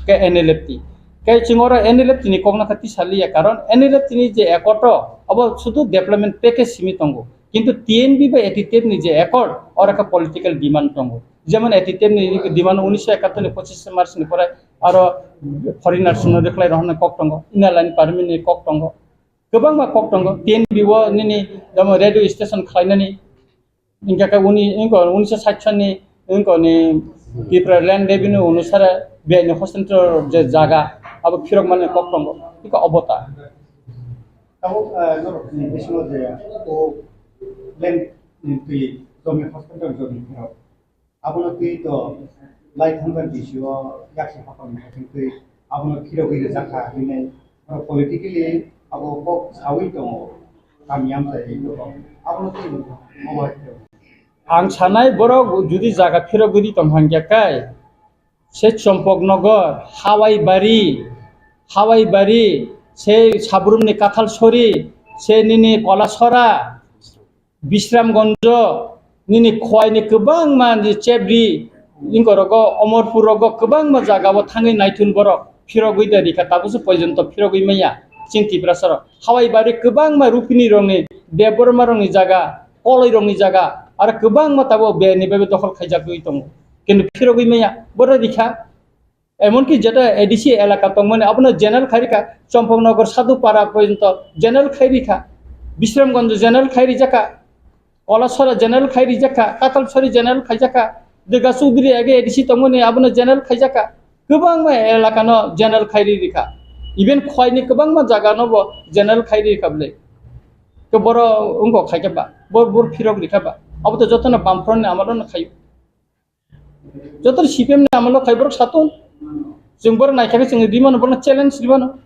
ke N L F T. Kai chwng oro N L F T ni kokno kha tisaliya, karon N L F T ni je accord o, abo sudu development package simi tongo. Kintu T N B bai A T T F ni je accord, oro kha political demand tongo. Jemon A T T F ni demand unisho ekattor ni pochishe March ni pore aro foreigners no rwkhlai rohornai kok tongo, Inner Line Permit ni kok tongo. Kwbangma kok tongo, T N B o nini jemon radio station khlainani, hingkha khe uni, wngkha unisho sait sani, wngkha ni Tipra Land Revenue onusare biyai ni hostel je jaga, abo phirok mani kok tongo, hingkha obo ta. Tabuk, ah, norok ni bisingo je o land ni twi jomi hostel jomi phirok. Abono twi to lai thangkha D C o yaksa hapang ni twi abono phirogwi rwjak kha hinwi oro politically abo kok sawi tongo kami amchai tongo abono twi obo hai khe. Ang sanai borok judi jaga phirogwi tong hangya kai se Chompok Nogor, Hawai Bari, Hawai Bari, se Sabrum ni Kathal Sori, se nini Kolasora, Bisramganj, nini Khowai ni kwbangma ni Chebri, ingkorogo, Omorpur rogo kwbangma jaga o thangwi naithun borok phirogwi da rikha, tabukse poijonto phirogwi maya chini Tiprasa rok. Hawai Bari kwbangma Rupini rokni, Debbarma rokni jaga, Koloi rokni jaga, aro kwbangma tabuk biyai ni bagwi dokhol khaijakgwi tongo. Kintu phirogwi maya, boro rikha. Emonki jeta A D C elaka tongmani abono general khai rikha, Chompok Nogor Sadhu Para porjonto general khai rikha, Bisramganj general khai rijakha, Kolasora general khai rijakha, Katalsori general khaijakha, Durga Chaudhary age A D C tongmani abono general khaijakha, kwbangma elakano general khai ri rikha, even Khowai ni kwbangma jaga no bo general khai ri rikha bwle. To boro wngkha khai khe ba, bo bor phirok rikha ba, abo to jotono Bamfront ni amalo no khaio. Joto C P M ni amolo khai borok satung. Chwng borok naikha khe chwng rimano, borokno challenge rimano.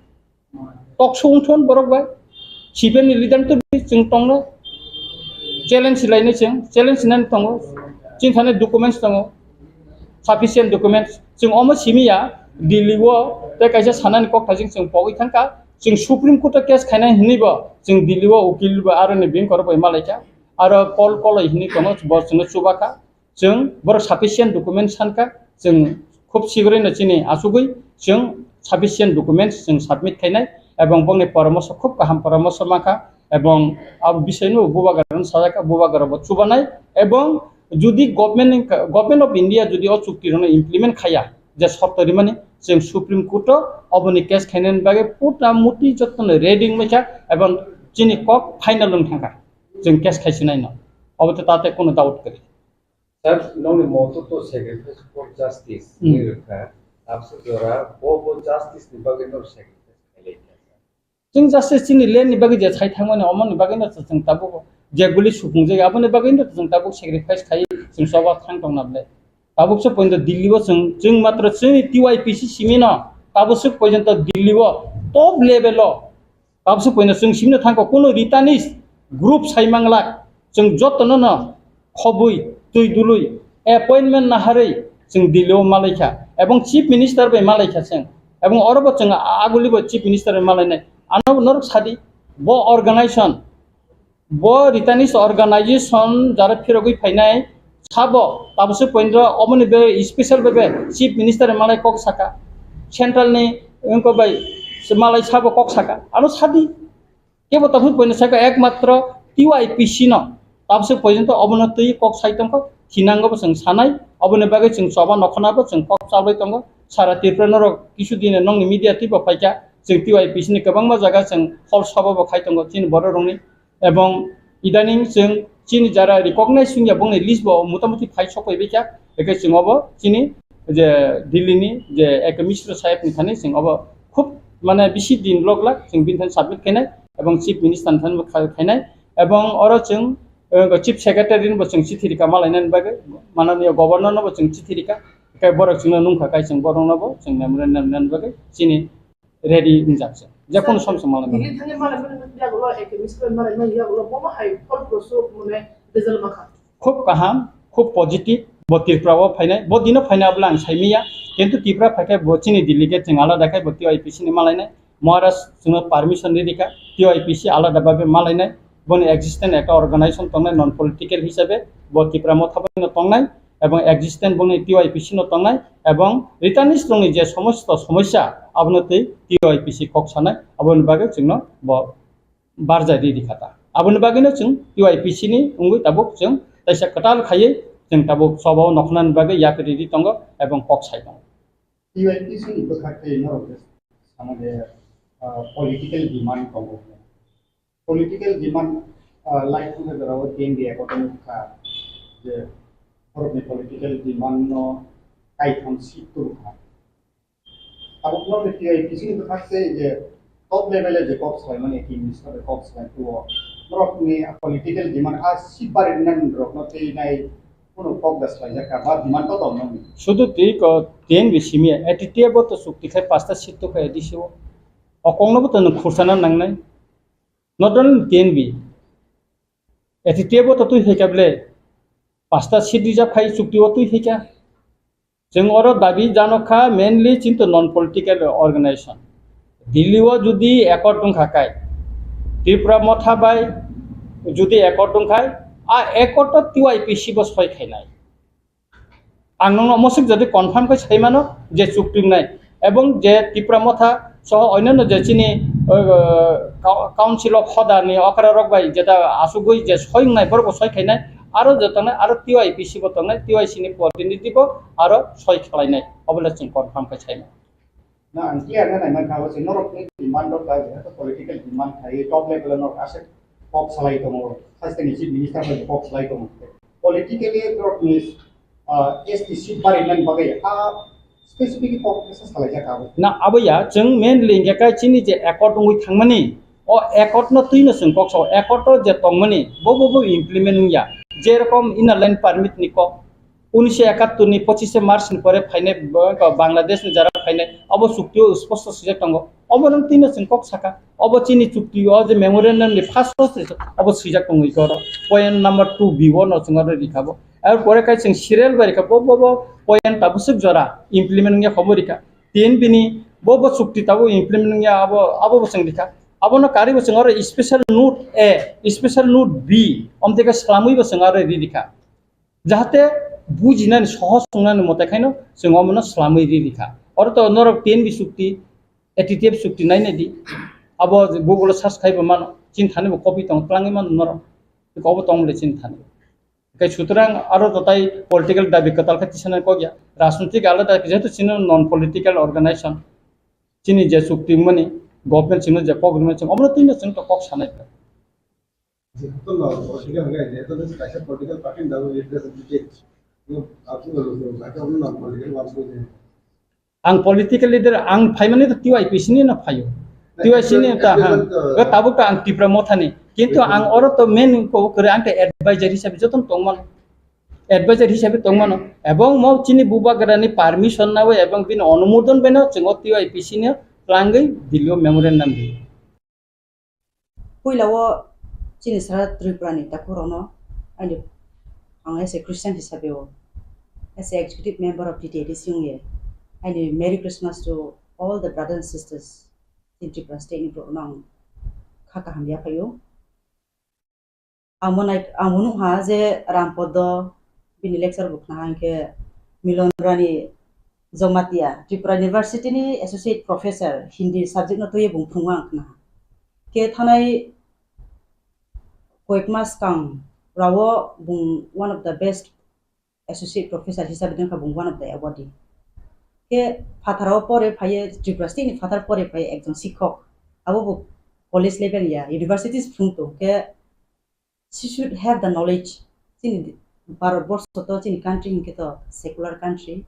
Talk show wngthon borok bai. C P M ni leader to chwng tongno. Challenge laino chwng, challenge nani tongo. Chini thani documents tongo. Sufficient documents. Chwng omo simi ya, Delhi o tei kaisa sanani kok thajing chwng pogwi thangkha. Chwng Supreme Court o case khainai hinwi bo chwng Delhi o ukil bo aroni bini korok bai malaikha. Aro Paul Koloi hinwi tongo, bo chwngno chubakha. Chwng borok sufficient document sankha, chwng khub sigrino chini achugwi chwng sufficient documents chwng submit khainai, ebong bongni poramoso khub kaham poramoso mankha, ebong abo bisoino bubagrano sajakha, bubagrabo chubanai, ebong judi government ni, Government of India judi o chukti rokno implement khaya, je shorto rimani, chwng Supreme Court o oboni case khainani bagwi puta muti jotono ready wngmaikha, ebong chini kok final wng thangkha, chwng case khaisinaino, obo to tate kono doubt kwrwi. Sir, nokni moto to sacrifice for justice Hmm. hinwi rwkha. Abse jora bo bo justice ni bagwi no sacrifice khailai kha, sir. Chwng justice chini land ni bagwi je sai thangmani, omoni bagwi no chwng tabuk je guli supungjak, aboni bagwi no chwng tabuk sacrifice khai chwng choba thang tongna bwle. Tabuk se pointo Delhi o chwng, chwng matro chwngni T Y P C simi no tabuk se pointo Delhi o top level o Tabuk se poino chwng simi no thangkha, kuno Ritanis group sai manglak, chwng jotono no khobwi, twi dului, appointment naharwi chwng Delhi o malaikha, ebong Chief Minister bai malaikha chwng, ebong oro bo chwng aguli bo Chief Minister bai malainai. Ano norok sadi, bo organization, bo Ritanis organization jara phirogwi phainai, Sabo, tabuk se poindro, oboni be special be be Chief Minister malai kok saka, Central ni wngko bai se malai sabo kok saka, ano sadi. Kebo tabuk poino saka ekmatro T Y P C no, tabuk se pointo obono twi kok sai tongkho, thinango bo chwng sanai, oboni bagwi chwng choba nokhona bo chwng kok chalbai tongo, sara Tripura norok kisu dine nongni media twi bo phaikha, chwng T Y P C ni kwbangma jaga chwng hol sabo bo khai tongo, chini borok rokni. Ebong idaning chwng chini jara recognize wngya bongni list bo motamuti phai sok phaibai kha, hwnkhe chwng obo chini je Delhi ni je Eke Mishra saheb ni thani chwng obo khub mane bisi din lok lak chwng bini thani submit khainai ebong Chief Minister ni thani bo kha-, khainai ebong oro chwng, eh, Chief Secretary ni bo chwng chithi rika malainani bagwi, mananiya Governor no bo chwng chithi rika, hwnkhe borok chwngno nungkha kai chwng borok no bo chwng memorandum nani bagwi chini ready wngjak se. Je kono som se malai mano. Delhi thangwi malai mani yagulo, Eke Mishra malai mani yagulo, bomo hai phol prosuk mane result mankha. Khub kaham, khub positive, bo Tripura o phainai, bo dino phainai abole ang saimanya, kintu Tripura phaikhai bo chini delegate chwng alada khai bo T Y P C ni malainai, Maharaj chwngno permission ri rikha, T Y P C alada babe malainai, boni existence ekta organization tongnai non political hisabe, bo Tipra Motha bai no tongnai, ebong existence bongni T Y P C no tongnai, ebong Ritanis rokni je somosto somosya abono twi T Y P C kok sanai, aboni bagwi chwngno bo barjai ri rikha ta. Aboni bagwino chwng T Y P C ni wngwi tabuk chwng taisa kwtal khaiwi chwng tabuk choba o nokhnani bagwi yapri ri tongo ebong kok sai tongo. T Y P C ni bwkhak tei norok je sana je, ah, political demand tongo. political demand, ah, lai thangkha jorao T N V ekotom kha je borokni political demand no kaitham seat tubukha. Tabukno T I P C ni bwkhak se je top level e je kok salaimani, Chief Minister bai kok salai tuo. Norokni political demand a seat bari nani rokno tei nai kuno kok da salai jaka ba demand to tong nani. Sudu twi ko T N V simi A T T F bo to chukti khai pasta seat to khai A D C o. Okong no bo to nung khursana nangnai. Not only T N V. A T T F bo to twi khai ka ble. Pasta seat rijak khai chukti o twi khai ka. Chwng oro dabi jano kha mainly chinto non political organization. Delhi o jodi accord wngkha kai, Tipra Motha bai jodi accord wngkhai, a accord to T Y P C bo soi khainai. Ang nokno mosik jodi confirm khai sai mano je chukti wngnai. Ebong je Tipra Motha soho onyanno je chini, o, o, Cou-, Council of Hoda ni okra rok bai jeta asugwi je soi wngnai borok bo soi khainai, aro je tongnai, aro T Y P C bo tongnai, T Y C ni protinidhi bo aro soi khlainai, obo le chwng confirm khai sainai. Na ang clear na nai mankha, abo se norok ni demand rok bai je to political demand khai top level norok aswk kok salai tongo, haste ni Chief Minister bai kok salai tongo. Politically norok ni ah, S T seat barinani bagwi a specific kok kisa salaijak abo. Na, abo ya, chwng mainly hingkhe kai chini je accord wngwi thangmani, o accord no twino chwng kok sao, accord o je tongmani, bo bo bo implement wngya. Jerokom Inner Line Permit ni kok, unisho ekattor ni pochishe March ni pore phainai, bo, Bangladesh ni jara phainai, abo chukti o sposto swijak tongo. Obo nang twino chwng kok saka. Obo chini chukti o je memorandum ni first process obo swijak tongwi koro. Point number two B o no chwng oro rikha bo. Ar pore kai chwng serial bai rikha bo, bo, bo point tabuk swk jora implement wngya khobo rikha. Tin bini bo, bo chukti tabuk implement wngya abo, abo bo chwng rikha. Abono karwi bo chwng oro special note A, special note B, omtwi khe swlamwi bo chwng aro ri rikha. Jahate bujinani sohos wngnani mote khaino chwng omono swlamwi ri rikha. Oro to norok T N V chukti, A T T F chukti nai nai di. Abo Google o search khai bo mano, chini thani bo copy tong twlangwi mano norok. Obo tong le chini thani. Kai sutrang aro to tai political dabi kwtal khe tisana kok ya. Rajnitik alada, jehetu chini non political organization. Chini je chukti mani government chini je kok rwmani chwng omono twino chwng to kok sanai. Jehetu no political hwnkhe, jehetu no kaisa political party ni bagwi representative, no, apni no, no, no, no, political party ni. Ang political leader, ang phaimani to T Y P C ni no phaio. Na, T Y C ni actually, ta, actually, ha. To, o tabuk to ang Tipra Motha ni. Kintu actually, ang oro to main ko kwrwi ang to advisor hisabe joto tongmano. Advisor hisabe tongmano. Ebong mo chini bubagra ni permission nawi ebong bini onumodon bai no chwng o T Y P C ni twlangwi Delhi o memorandum ri. Puila o chini sara Tripura ni takhuk rokno aini, ang as a Christian hisabe o, as a executive member of T T A D C wngye, aini Merry Christmas to all the brothers and sisters in Tripura state ni borok no ang kha kaham yaphaio. Ang bo nai-, ang bo nukha je Rampodo bini lecture bo khna hinkhe Milon Rani Jamatia, Tripura University ni Associate Professor, Hindi subject no twiwi bung phungo ang khna. Khe thanai koyek mas kang rao bung one of the best Associate Professor hisabe dengkha bung one of the awardee. Khe phataro pore phaiye, Tripura State ni phatar pore phaiye ekjon sikhok. Abo bo college level ya, universities phung to. Khe she should have the knowledge. Chini Bharat borsho to, chini country hinkhe to secular country.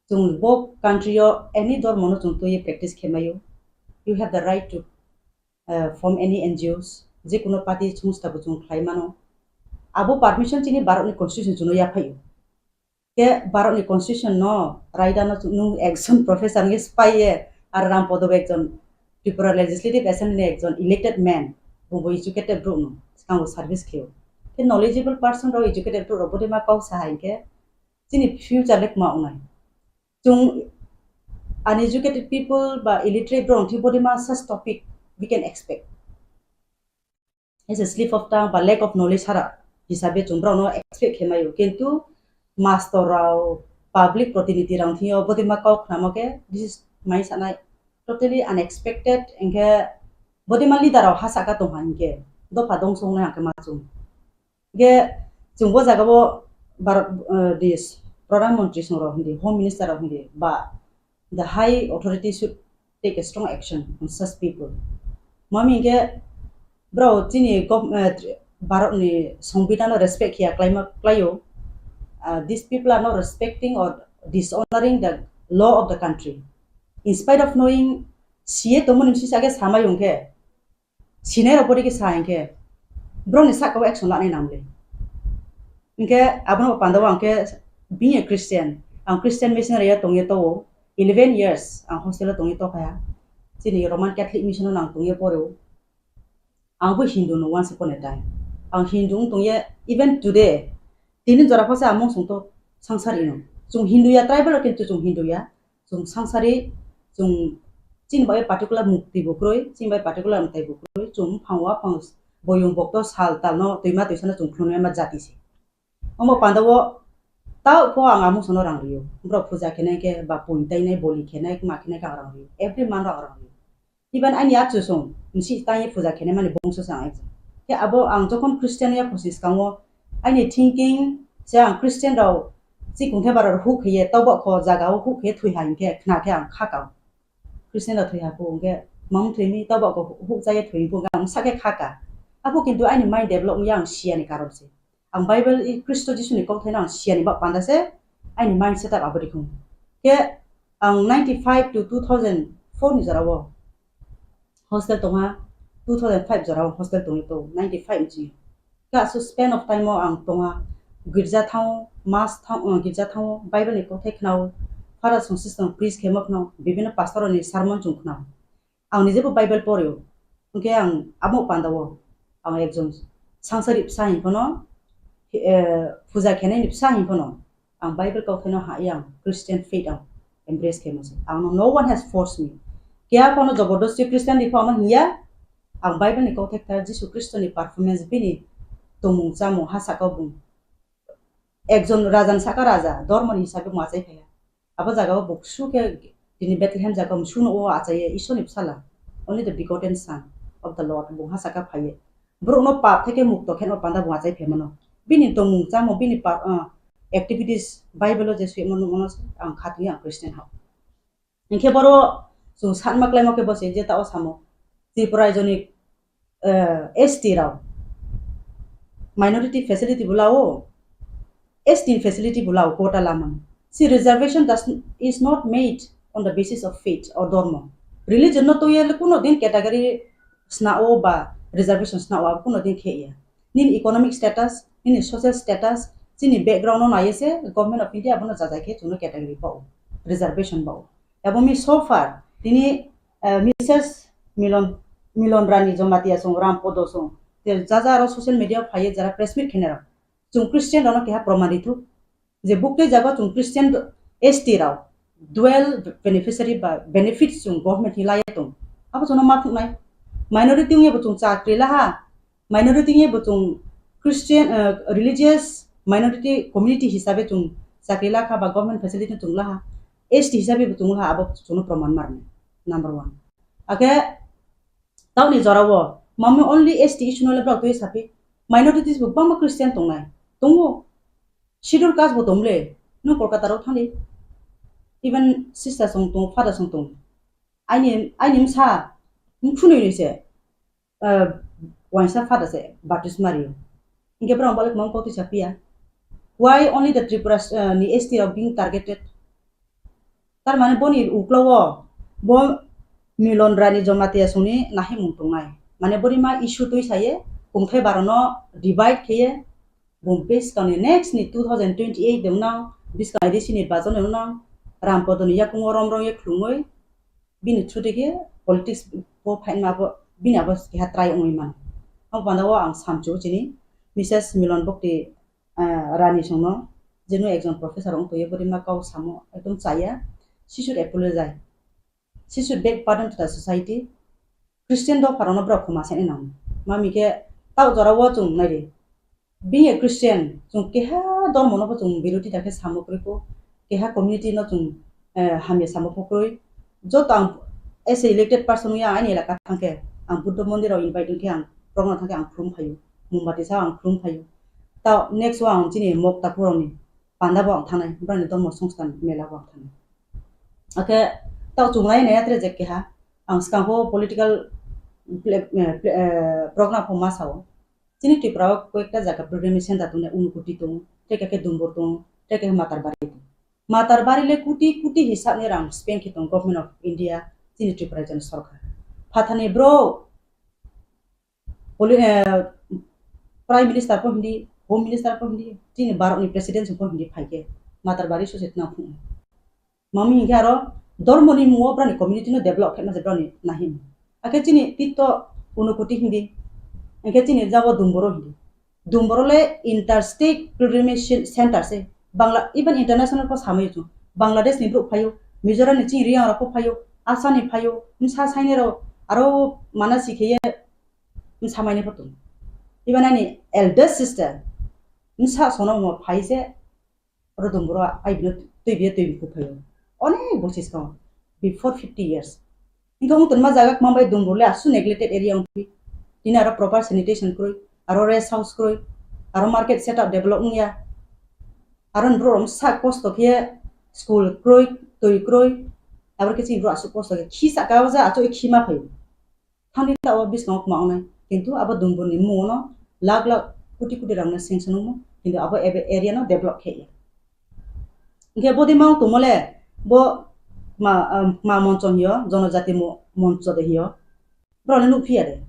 Chwng bo country o any dhormo no chwng twiwi practice khe maio. You have the right to, uh, form any N G Os, je kuno party songstha bo chwng khlai mano. Abo permission chini Bharat ni constitution chwngno yaphaio. Khe Bharat ni constitution no raida no chwng, nwng ekjon professor wngwi spaiye, ar Rampodo bo ekjon Tripura Legislative Assembly ni ekjon elected man, bo bo educated borok no swkango service khaio. Khe knowledgeable person rok, educated borok rok bodi ma kok sa hai khe chini future le kwma wngnai. Chwng uneducated people ba illiterate borok thwi bodi ma such topic we can expect. As a slip of tongue ba lack of knowledge hara hisabe chwng borok no expect khe maio. Kintu mastor rok, public protinidhi rok thwiyo bodi ma kok khnamo khe this is mai sanai totally unexpected. Hinkhe bodi ma leader rok ha saka tongha hinkhe dopha dongso wngnai hwnkhe ma chwng. Hinkhe chwng bo jaga o Bharat, eh, this Pradhan Mantri song rok hindi, Home Minister rok hindi, ba the high authority should take a strong action on such people. Mami hinkhe Bro, chini gov-, eh, Bharat ni Songbidan no respect hiya klaima klaio. Ah, these people are not respecting or dishonoring the law of the country. In spite of knowing, siye tongmani sisa ke samai hwnkhe, sinai rok pori ke sa hwnkhe, bro ni saka o action lanai nang le. Hwnkhe abono panda o ang khe being a Christian, ang Christian missionary ya tongye to, eleven years ang hostel o tongye to kha. Chini Roman Catholic mission o ang tongye poro. Ang bo Hindu no once upon a time. Ang Hindu wng tong ya, even today. Tini jora pha se ang mung song to sangsari no. Chung Hindu ya, tribal rok kintu chung Hindu ya. Chung sangsari, chung chini bai particular mukti bo kroi, chini bai particular mukti bo kroi, chung phang wa phang boyong bok to sal tal no, twima twisa no chung khulum ya ma jati se. Omo panda o tao pho ang amung sono rang rio. Borok puja khenai khe ba pun tainai, boli khenai, ma khenai khe ang rang rio. Every month ang rang rio. Even ani achusong, nsi tangye puja khenai mani bongso se ang ekjon. Khe abo ang jokhon Christian ya phusi skango, ani thinking se ang Christian rao si kungthe bara huk kheye, tauba kho jaga o huk kheye thwi hai khe khna khe ang khakao. Christian rao thwi ha khe huk khe mam thwi mi tauba kho huk chaya thwi khe ang sakhe khaka. Abo kintu ani mind develop ya ang siya ni karon se. Ang Bible i Khristo Jisu ni kok thaino ang siya ni bak panda se, ani mind setup abo rikung. Khe ang ninety five to two thousand four ni jora o hostel tongha, two thousand five jora o hostel tongwi to, ninety five ni sini. Khe asu span of time o ang tongha, girja thango, mass thango, girja thango, Bible ni kothai khnao, Father song system preach khemo khno, bibino pastor ni sermon chung khnao. Ang nijebo Bible porio, hwnkhe ang amo panda o ang ekjon sangsari bwsa hinphano, eh, puja khenai ni bwsa hinphano, ang Bible kok thaino ha yang Christian faith ang embrace khe masa. Ang no, no one has forced me. Keha phano jobordosti Christian di phano hiya, ang Bible ni kok thek ta Jisu Khristo ni performance bini tongmung chamung ha saka bung. Ekjon raja ni saka raja, dormo ni hisabe mwchai phaiya. Abo jaga o bo kusu khe tini Bethlehem jaga o musuno o achaiye Ishwar ni bwsala, only the begotten son of the Lord, bo ha saka phaiye. Borok no pap theke mukto khe no panda bo achai phaimano. Bini tongmung chamung, bini pa-, ah, activities Bible o je swimo nukmano ang khatwi ang Christian hao. Hinkhe boro chwng sanma klaimo khe bo se je ta o samo Tripura raijoni, eh, S T rao minority facility bo lao, S T facility bo lao quota lamang. Si reservation does, is not made on the basis of faith or dharma. Religion no toye kuno din category sna o ba reservation sna o kuno din khe ya. Nini economic status, nini social status, chini background no naiye se Government of India abono jajai khe chwngno category bao, reservation bao. Abo mi so far tini, eh, Missus Milon, Milon Rani Jamatia song, Ram Podo song, je jaja aro social media phaiye jara press meet khenero. Chwng Christian rokno keha proman rithuk je buktwi jaga chwng Christian S T rao dual beneficiary ba benefits chwng government ni laiya tong. Abo chwngno ma thuknai. Minority wngya bo chwng chakri laha. Minority wngya bo chwng Christian, eh, religious minority community hisabe chwng chakri lakha ba government facility chwng laha. S T hisabe bo chwng laha, abo chwngno proman marnai. Number one. Akhe tauni jorao mami only S T issue no le borok twi sapi. Minorities bo bangma Christian tongnai. Tongo. Schedule caste bo tongmle. Nung Kolkata rok thangdi. Even sister song tongo, father song tongo. Aini, aini msa, mphunui ni se, eh, waisa father se baptisma rio. Hinkhe borok balik mong koti sapia. Why only the Tripura, eh, ni S T rok being targeted? Tar mane boni uklo o bo Milon Rani Jamatia songni nahimung tongnai. Mane bori ma issue twi saye, kungthai barono divide kheye, bum bwskangni next ni two thousand twenty-eight de unang, bwskang I D C ni bajon de unang, Ram Podo ni yakungo rom rom ye khulumui, bini through de khe politics bo phaima bo, bini abo keha try wngwi mano. Abo panda o ang samchu chini Missus Milon Bhakti, ah, Rani songno, jeno ekjon professor wng tongwi bori ma kau samo ekdom chaya, she should apologize. She should beg pardon to the society. Christian dopharokno borok khoma sani nango. Mami khe tao jorao chwng naidi. Being a Christian, chwng keha dormono bo chwng biroti da khe samo kwrwi kho, keha community no chwng, eh, hamya samo pho kwrwi. Joto ang as a elected person ya aini elaka thangkhe, ang Buddha mondir rok invite wngkhe ang borokno thangkhe ang khulum phaio, mombati sa ang khulum phaio. Tao next o ang chini mok takhurokni panda bo ang thangnai, borokni dormo songsthan mela bo ang thangnai. Akhe tao chunglai nai atre je keha, ang swkang pho political ple-, eh, ple-, eh, program pho ma sao. Chini Tripura o koyekta jaga pilgrimage center tongnai, Unakoti tong, tei khe Dumbur tong, tei khe Matarbari tong. Matarbari le kuti kuti hisab ni rang spend khe tong Government of India, chini Tripura rajya ni sorkar. Phathar ni bro, poli-, eh, Prime Minister pho hindi, Home Minister pho hindi, chini Bharat ni President pho hindi phai khe Matarbari sose tna phung. Mami hinkhe aro dormo ni mungo brani community no develop khe ma se brani nahim. Akhe chini tito Unakoti hindi, hinkhe chini jabo Dumbur o hindi. Dumbur o le interstate pilgrimage center se. Bangla, even international pho samai chung. Bangladesh ni brouh phaio, Mizoram ni chini Reang rok pho phaio, Assam ni phaio, bwsa saini rok aro mana sikhe ye bwsa maini pho tongo. Even ani eldest sister bwsa sono mo phai se oro Dumbur o ai bino twi biya twi bikhu phaio. Onek bosi swkang, before fifty years. Hinkhe wng tongma jaga kwma bai Dumbur le aswk neglected area wngphi. Tini aro proper sanitation kwrwi, aro rest house kwrwi, aro market setup develop wngya. Aro borok sak kosto khe school kwrwi, twi kwrwi, abo khe chini borok aswk kosto khe khi saka o ja achuk khi ma phaio. Thangdi ta o biskango kwma wngnai, kintu abo Dumbur ni mungo no lakh lakh koti koti rang no sanction wngmo, kintu abo ebe area no develop khe ya. Hinkhe bodi ma wng tongmo le bo ma, ah, ma moncho hiyo, jonojati mo-, moncho de hiyo. Borok le nukphiya de.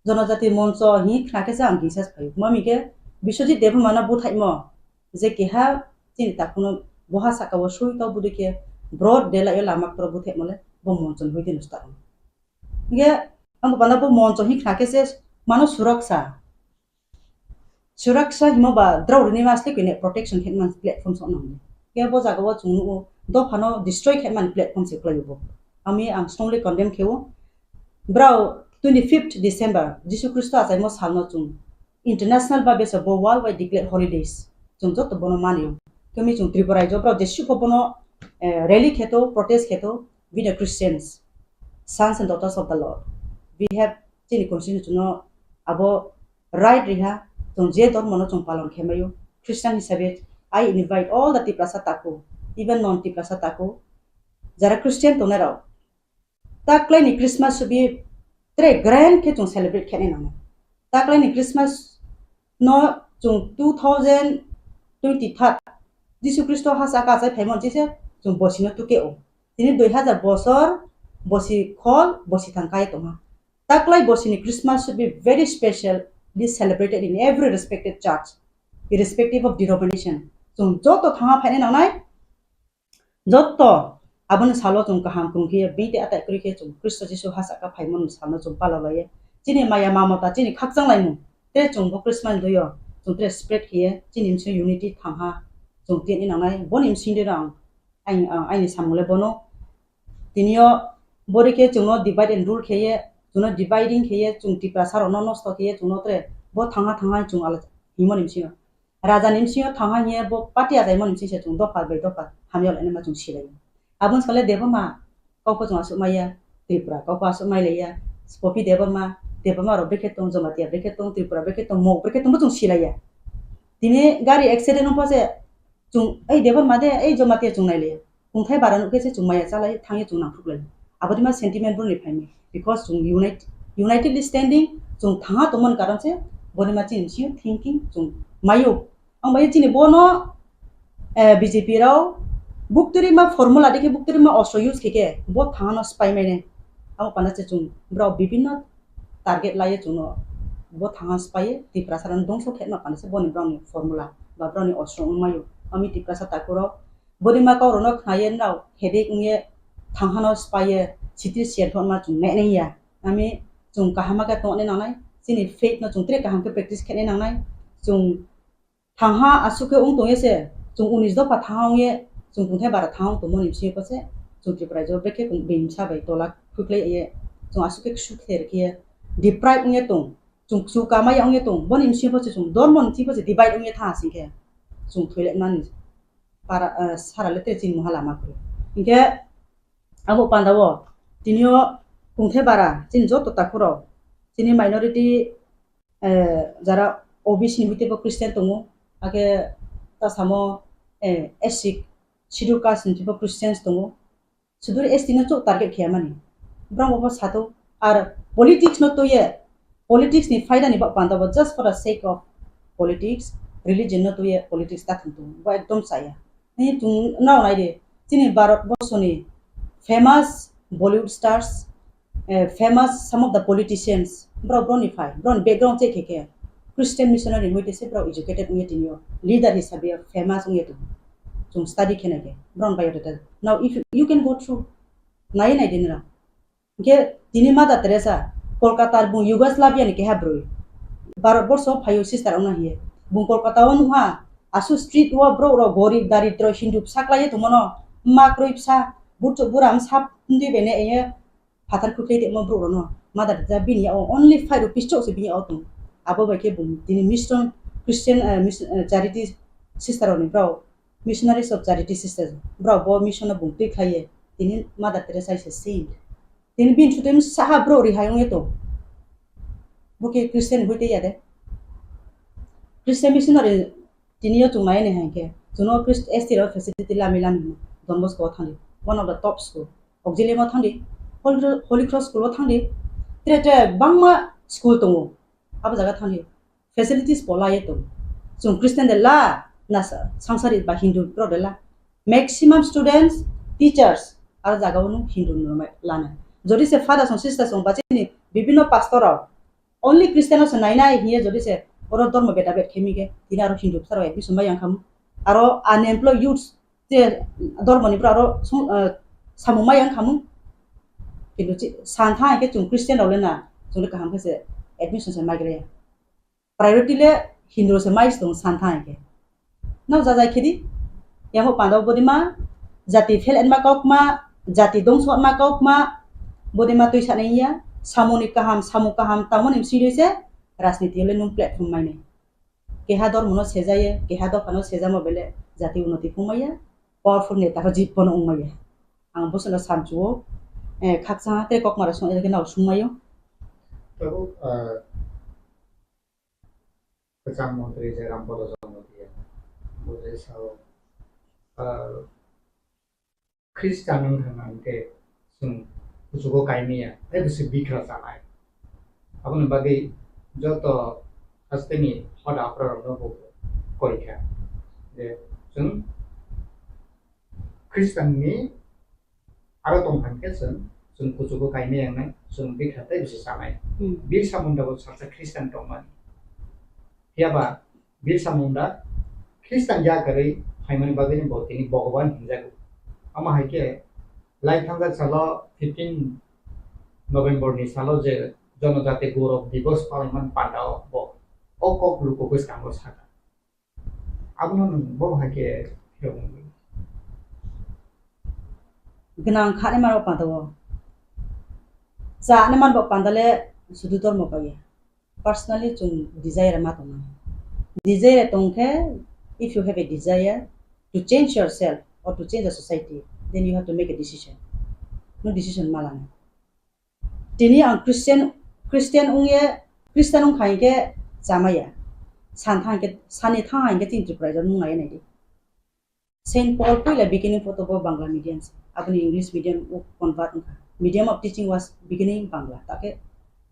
Jonojati moncho hi khna khe se ang kisa phaio. Mami khe Biswajit Debbarma no buthaimo je keha chini takhuk no boha saka o sui to budi khe broad daylight o lama koro buthaimo le bo moncho ni hoite no start. Hinkhe ang bo panda bo moncho hi khna khe se mano suraksa. Suraksa himo ba drao rwni ma asle koine protection khe man platform sok nang. Hinkhe bo jaga o chwng nugo dopha no destroy khe man platform se kwlai bo. Ami ang strongly condemn khe o. Brao twenty fifth December Jisu Khristo achaimo salno chwng international ba besa bo world wide declare holidays. Chwng joto bono mani o. Kemi chwng Tripura rajyo brao jesu pho bono, eh, rally kheto, protest kheto, we the Christians, sons and daughters of the Lord. We have chini constitution no abo right riha, chwng je dhormo no chwng palon khe mayo. Christian hisabe, I invite all the Tiprasa taku, even non Tiprasa taku, jara Christian tongnai rok, taklai ni Christmas subi tre grand khe chwng celebrate khe nai nang. Taklai ni Christmas no chwng two thousand twenty-third Jisu Khristo ha saka achai phaimon chise chwng bosi no tuke o. Tini dui hazar bosor bosi khol bosi thang kai tongha. Taklai bosi ni Christmas should be very specially celebrated in every respected church, irrespective of denomination. Chwng joto thangha phainai nangnai, joto aboni salo chwng kaham krung khe, bini tei atai kwrwi khe chwng Khristo Jisu ha saka phaimon salno chwng pala laiya. Chini maya mamota, chini khakchang laimung, tei chwng bo Christmas doyo chwng tei spread khe chini misi unity thangha chwng tini nangnai, boni misi de rang. Ang, ang, aini samung le bono. Tini o bori khe chwngno divide and rule khe ye, chwngno dividing khe ye, chwng Tiprasa rokno nosto khe ye, chwngno tre bo thangha thangha chwng ala himoni bisingo. Raja ni bisingo thangha hiye bo party achaimoni bising se chwng dopha bai dopha hamya lainai ma chwng silai. Aboni sale Debbarma kok pho chwng aswk maya, Tripura kok pho aswk mai laiya, Popi Debbarma, Debbarma rok brekhe tong, Jamatia brekhe tong, Tripura brekhe tong, Mok brekhe tong bo chwng silaiya. Tini gari accident wngpha se chwng, ei Debbarma de, ei Jamatia chwng nai laiya. Kungthai bara nukhe se chwng maya chalai thangwi chwng nangkhuklai. Aboni ma sentiment boroni phaimai. Because chwng unite, unitedly standing, chwng thangha tongmani karon se boni ma chini bisingo thinking chwng mayo. Ang bai chini bono, eh, B J P rao bukturi ma formula dikhe bukturi ma ostro use khe khe bo thangha no spy mai nai. Amo panda se chwng brao bibinno target laiye chwngno bo thangha spaiye Tiprasa rokno dongso khe ma panda se boni brao ni formula ba brao ni ostro wng mayo. Ami Tiprasa takhuk rok Boni ma kok rokno khnaye nrao headache wngye thangha no spaiye sitri siyan thokma chwng nai nai ya. Ami chwng kaham khe tongna nangnai, chini faith no chwng tre kaham khe practice khe nai nangnai. Chwng thangha aswk khe wng tongye se, chwng unis dopha thangha wngye, chwng kungthai bara thangha wng tongmani bisingo se, chwng Tripura rajyo brekhe bini bwsa bai tola khuklai ye, chwng aswk khe ksu kher khe deprive wngye tong, chwng ksu kamaya wngye tong, boni bisingo se chwng dormo ni bisingo se divide wngye tha asing khe chwng thoi lai mani. Para, eh, sara le te chini moha lama kwrwi. Hinkhe abo panda o tini o kungthai bara chini joto takhuk rok, chini minority, eh, jara O B C ni bwtwi bo Christian tongo, hakhe ta samo, eh, S C, Schedule Caste ni bo Christians tongo. Sudur S T no chuk target khe mani. Borok bo sato Ar politics no tuye, politics ni phaida ni bak panda bo just for the sake of politics, religion no tuye politics ta thung thung. Bo ekdom chaya. Ni tung nao nai de, chini Bharat borso ni famous Bollywood stars, eh, famous some of the politicians, bro, bro ni phai, bro ni background check khe khe Christian missionary hoi te se bro educated ong ye tini yo leader hisabe famous ong ye tung. Chung study khe nai khe, bro ni biodata. Now if you, you can go through, nai nai de nira. Hingke tini Mother Teresa, Kolkata bung Yugoslavia ni keha bwrwi. Bharat borso phaio sister wngna hiye. Bung Kolkata o nungha, asu street o borok rok gorib daritro Hindu bwsa klaiye tongmano, ma kwrwi bwsa, buchuk bura msa mdi bene eye phatar khuklai tongmo borok rokno. Mother Teresa bini yago only five rupees chok se bini yago tong. Abo bai khe bung tini mission Christian, eh, mission, eh, charity sister rokni borok. Missionaries of Charity Sisters, borok bo mission no bung twi khlaiye, tini Mother Teresa is a saint. Tini bini thutwi saha borok rihai wngye tong. Bo khe Christian hoi tei ya de. Christian missionary tini yo chung nai nai hai khe, chuno Christ-, S T rok facility lami lami hino, Don Bosco o thangdi, one of the top school. Auxilium o thangdi, Holy Cro-, Holy Cross school o thangdi, tre tre bangma school tongo, abo jaga thangdi. Facilities bo laiye tongo. Chwng Christian de la, na sa-, sangsari ba Hindu borok de la. Maximum students, teachers, aro jaga o nung Hindu ni rwmai lana. Jodi se fathers and sisters rok ba chini bibhinno pastor rok only Christian o se nai nai hiye jodi se oro dhormo beda bed khemi khe tini aro Hindu bwsa rok admission bai yang khamu. Aro unemployed youths je dhormo ni borok aro sung, ah, samung mai yang khamu. Kintu chi-, san thang khe chwng Christian rok le na chwng le kaham khe se admission se mai gra ya. Priority le Hindu se mai se tong san thang khe. No jajai khedi. Yamo panda bodima jati phel enma kok ma, jati dongso ma kok ma, bodima twi sanai ya, samung ni kaham, samung kaham tangmani siri se rajniti le nung platform mai nai. Keha dormo no sejaye, keha dopha no sejamo bele jati unoti phung maya, powerful neta ho jit bono wng maya. Ang bosono samchuo, eh, khaksa te kok mara song, eh, nao sung mayo. Tabuk, ah, Kwcham montri je Rampada Jamatia, bo je sao, ah, Khristan wng thang ang khe chwng kuchugo kaimaya, tei bwswk bikra chanai. Aboni bagwi joto hasteni hoda aphra rokno bo koi kha je chwng Khristanni aro tong thang khe chwng, chwng kuchugo kaimaya wngnai, chwng bikra tei bwswk chanai. Hmm. Birsa Munda bo salsa Khristan tongmani. Phiya ba Birsa Munda Khristan ya kwrwi phaimani bagwino bo tini Bhogoban hinjago. Omo hai khe lai thangjak salo fifteen November ni salo je Jonojati Gaurav Divas palaimani pandao bo o kok luku bwskango sakha. Abono nwng bo hai khe phiyok wngwi. Gwnang kha ni mano pandao. Cha ni manbo pandale sudu dormo pai ya. Personally, chwng desire ma tongmani. Desire tong khe, if you have a desire to change yourself or to change the society, then you have to make a decision. No decision ma lana. Tini ang Christian, Christian wngye, Christian wngkha hinkhe chamaya. San thang hinkhe, sani thang hinkhe chini Tripura rok nung nai nai di. Saint Paul puila beginning photo bo Bangla medium se. Aboni English medium o convert wngkha. Medium of teaching was beginning Bangla. Take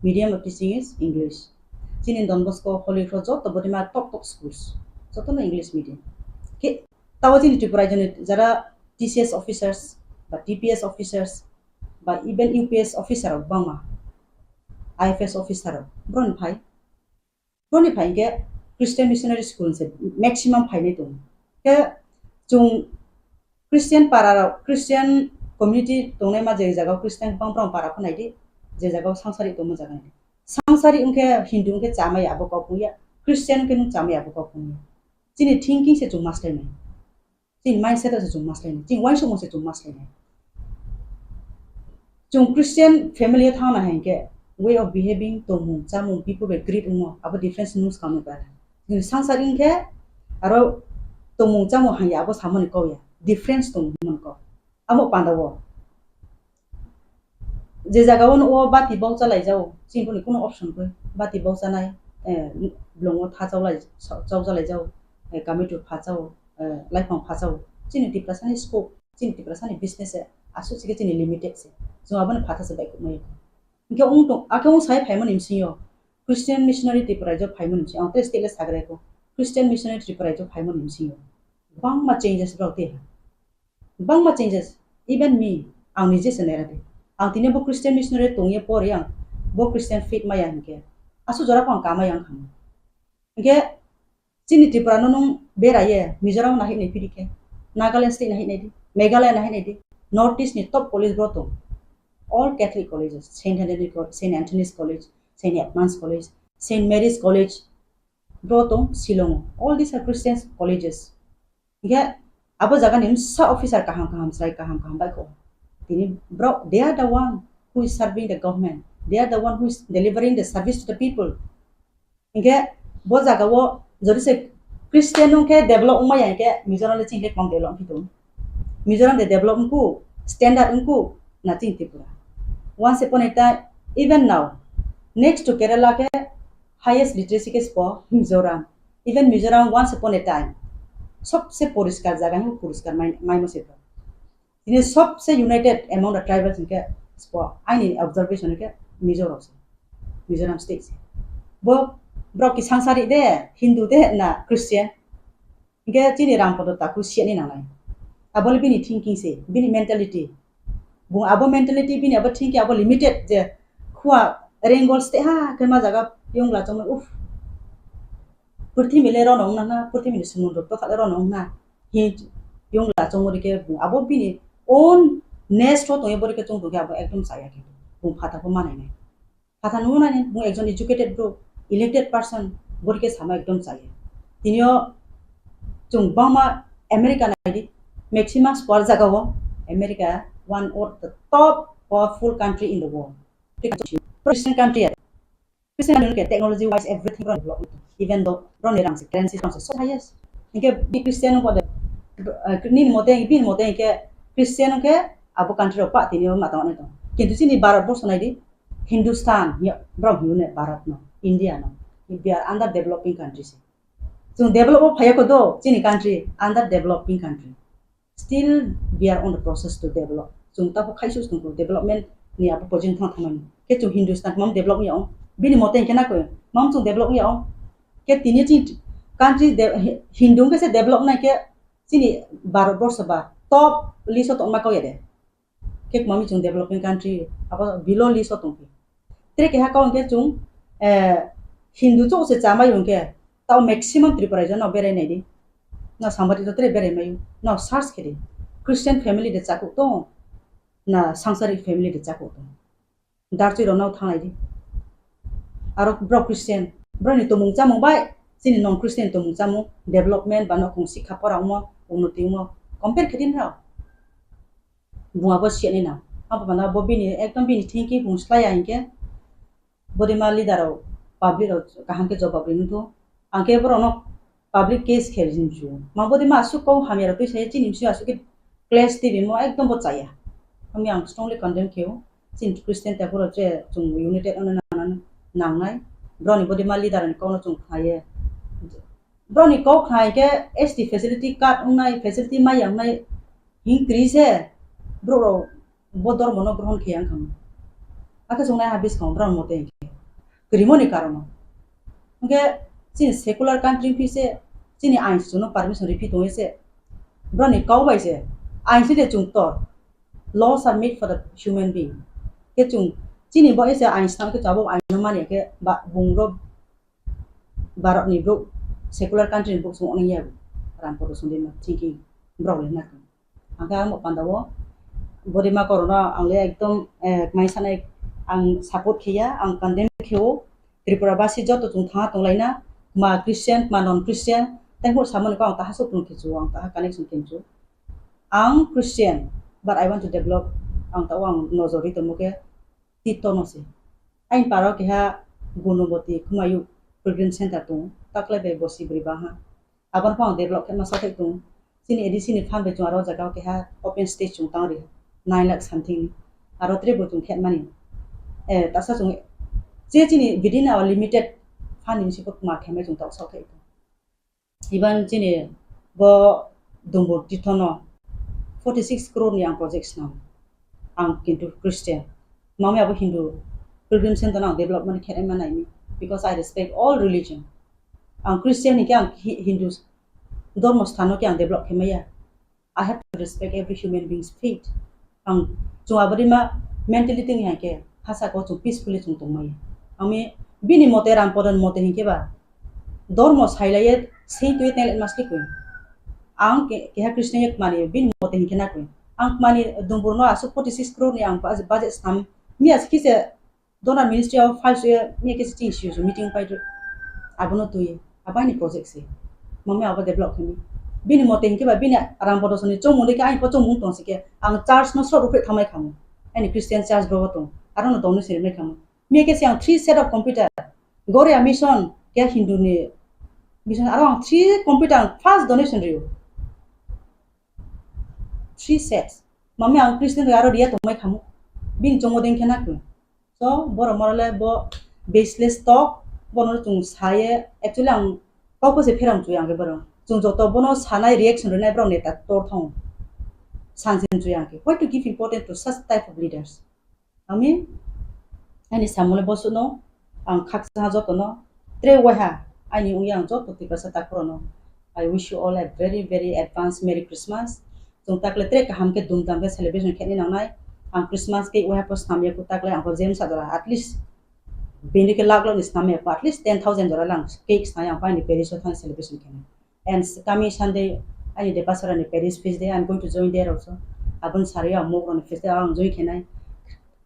medium of teaching is English. Chini Don Bosco, Holy Cross joto bodima top top schools. Joto no English medium. Ke, tawo chini Tripura joni jara T C S officers, ba T P S officers, ba even U P S officer rok bangma. I F S officer rok. Bron phai. Boni phai hinkhe Christian Missionary School se maximum phainai tongo. Khe chwng Christian para rok, Christian community tongnai ma je jaga o Christian bang bang para pho naidi, je jaga o sangsari tongma jaga naidi. Sangsari wngkhe Hindu wngkhe chamaya abo kok wngya, Christian wngkhe nwng chamaya abo kok wngya. Chini thinking se chwng maslainai. Chini mindset o se chwng maslainai, chini uansukmung se chwng maslainai. Chwng Christian family o thangna hai hinkhe way of behaving, tongmung, chamung, people bai greet wngo, abo difference nung swkang nukha. Chini sangsari hinkhe aro tongmung chamung hanya abo samani kok ya, difference tong hwnmani kok. Amo panda o. Je jaga o nugo bati bok chalai jao, chini boni kuno option koi. Bati bok chanai, eh, blongo tha chaulai, chau chalai jao, eh, kamitu pha chao, eh, laiphang pha chao. Chini Tiprasani scope, chini Tiprasani business se, aswk se khe chini limited se. Chwng abono phatha se bai kumai. Hwnkhe wng tong, akhe wng sai phaimani bisingo Christian missionary Tripura raijo phaimani bisingo, ang tei state le sagraiko, Christian missionary Tripura raijo phaimani bisingo bangma changes rok tei ha. Bangma changes, even me, ang nije se naira de. Ang tini bo Christian missionary tongye pore ang bo Christian faith maya hinkhe. Asu jora ko ang kamai ang khamu. Hinkhe chini Tripura no nung beraye, Mizoram na hinai pidi khe, Nagaland state na hinai di, Meghalaya na hinai di, North East ni top college bo tong. All Catholic colleges, Saint Anthony Co-, Saint Anthony's College, Saint Edmund's College, Saint Mary's College, bro tong Shillong. All these are Christian colleges. Hinkhe abo jaga ni msa officer kaham kaham, chwrai kaham kaham bai kho. Tini bro, they are the one who is serving the government. They are the one who is delivering the service to the people. Hinkhe bo jaga o jodi se Christian wngkhe develop wngmaya hinkhe Mizoram le chini khe kwbang develop wngkhe tongo. Mizoram de develop wngkhu, standard wngkhu, na chini Tripura. Once upon a time, even now, next to Kerala khe highest literacy khe spo Mizoram. Even Mizoram once upon a time, sobse poriskar jaga hinwi poriskar mai, maimo se. Tini sobse united among the tribals hinkhe spo, aini observation hinkhe Mizo rok se, Mizoram state se. Bo, borok ki sangsari de, Hindu de na Christian? Hinkhe chini Rampada Taku siya ni nangnai. Aboni bini thinking se, bini mentality. Bo abo mentality, bini abo thinking, abo limited je khua Rengol state ha khe ma jaga yongla chongma, uff. Purthimbi le rono wngna na, purthimbi ni sumundro tokha le rono wngna. Hi yongla chongma rikhe bo abo bini own nest ho tongye bo rikhe chong tongkhe abo ekdom chaya khe. Bo phatha bo manai nai. Phatha nungo nai, bo ekjon educated bro, elected person, bo rikhe sama ekdom chaya. Tinio chwng bangma America nai di, maximum square jaga o America one of the top powerful country in the world. Christian country. Christian hwnwi khe technology wise everything rok develop wngtong. Even though rokni rang se currency rang se so highest. Hinkhe bini Christian wngkha de, eh, nini mote, bini mote hinkhe Christian wngkhe abo country rok pa tini ma tongna tong. Kintu chini Bharat borsho nai di, Hindustan, ya, borok hwnwi ne Bharat no, India no, we are under developing country se. Chwng develop o phaiya kho do, chini country under developing country. Still, we are on the process to develop. Chwng tabuk khaisu tongkho development ni abo project thang thangmani. Khe chwng Hindustan mam develop ya ong. Bini mote hinkhe na koi, mam chwng develop ya ong. Khe tini chini country de-, Hi-, Hindu hinkhe se develop nai khe chini Bharat borsho ba top list o tongma kau ya de. Khe mami chwng developing country abo below list o tongkhe. Tre keha kau hinkhe chwng, eh, Hindu chok se chamai hinkhe tao maximum Tripura raijo no berai nai di. No sambari to tre berai mayu. No search khe di. Christian family de chakuk tong. Na sangsari family de chakuk tong. Darchwi rok no thanglai di. Aro bro Christian, bro ni tomung chamung bai chini non Christian tomung chamung development ba no kung sikha pora wngmo, unnoti wngmo compare khe di nrao. Bung abo siya ni na. Abo bana bo bini ekdom bini thinking bung slaya hinkhe. Bodima leader rok, public rok kaham khe jawab ring tho. Ang khe borok no public case khe ring ju. Ma bodima asuk kau hamya rok twi sai chini msi asuk khe clash twi bimo ekdom bo chaya. Ami ang strongly condemn khe o. Chini Christian ta borok je chung united ono nang nang nai. Borok ni bodima leader ni kau no chung khnai ye. Borok ni kau khnai khe S T facility card wngnai, facility maya wngnai hing kri se borok rok bo dormo no grohon khe yang kha. Akhe chungnai ha buskang borok mote hinkhe kwrwimo ni karon o. Hinkhe chini secular country phi se chini ain suno permission ri phi tong se borok ni kau bai se ain se de chung tor. Laws are made for the human being. Khe chung chini bo ese ain snam khe abo ain no mani khe ba bung rok Bharat ni brouh, secular country ni brouh se wngnai ya bo. Ram Poto Sundima thinking brouh le na. Ang khe ang bo panda o Bodima Korona ang le ekdom, eh, mai sanai ang support khe ya, ang condemn khe o. Tripura basi joto chung thangna tong lai na, ma Christian, ma non Christian, tei hor samani ko ang taha suprung khe chu, ang taha connection khe chu. Ang Christian, but I want to develop, ang ta o ang nojor ri tongmo khe Tito no se. Aini para o keha Gunoboti Khumayuk Pilgrim Center tongo, taklai bai bosi bwrwi bangha. Aboni phano develop khe ma sathai tongo. Chini A D C ni fund bai chwng aro o jaga o keha open stage chwng tang ri nine lakh something ni. Aro tre bo chwng khe mani. Eh, tasa chwng je chini within our limited fund ni bisi bo ma khe mai chwng tok sathai tongo. Iban chini bo Dumbur Tithono forty six crore ni ang project swnam. Ang kintu Christian. Mami abo Hindu Pilgrim Center no ang development khe ma nai mi, because I respect all religion. Ang Christian hinkhe ang Hi-, Hindu dormo sthano khe ang develop khe maya. I have to respect every human being's faith. Ang chwng abadi ma mentality ni hinkhe hasa ko chwng peacefully chwng tongmaya. Ang mi bini mote Rampadon mote hinkhe ba dormo sailaiye seng twi tenglet mas khe kwi. Ang ke-, keha Christian ye kmani bini mote hinkhe na kwi. Ang kmani dungburno aswk forty six crore ni ang budget, budget snam mi as kise donor ministry of files ye mi kise ching siyo meeting pai tu. Abono twi abai ni project se. Mami abo develop khani. Bini mote hinkhe ba bini Rampadon ni chomung de khe ang po chomung tong se khe ang church no sro rupre thamai khamu. Ani Christian church bro tong. Aro no donation rimai khamu. Mi khe se ang three set of computer. Goria mission khe Hindu ni mission aro ang three computer ang first donation riyo. Three sets. Mami ang Christian aro riya tongmai khamu. Bini chongo deng khe na khe. So, borok morale bo baseless talk, bono chwng saye, actually ang kok se pherang chuya ang khe borok. Chwng joto bono sanai reaction rinai borok neta tor thong. Sansen chuya ang khe. Why to give importance to such type of leaders? Ami, ani samole bosuno, ang khaksa jotono, tre waha, ani ungya ang joto Tiprasa takhorono. I wish you all a very, very advance Merry Christmas. Chwng takle tre kaham khe dum dam khe celebration khe nangnai. Ang Christmas cake waha po snam ya ku takle ang po James adora at least bini khe lakh lakh ni snam ya po at least ten thousand dora lang cake snai ang pani Paris o thang celebration khe. And coming Sunday, ani Depasara ni Paris feast day, I'm going to join there also. Abon sari ang mok roni feast day ang join khe nai.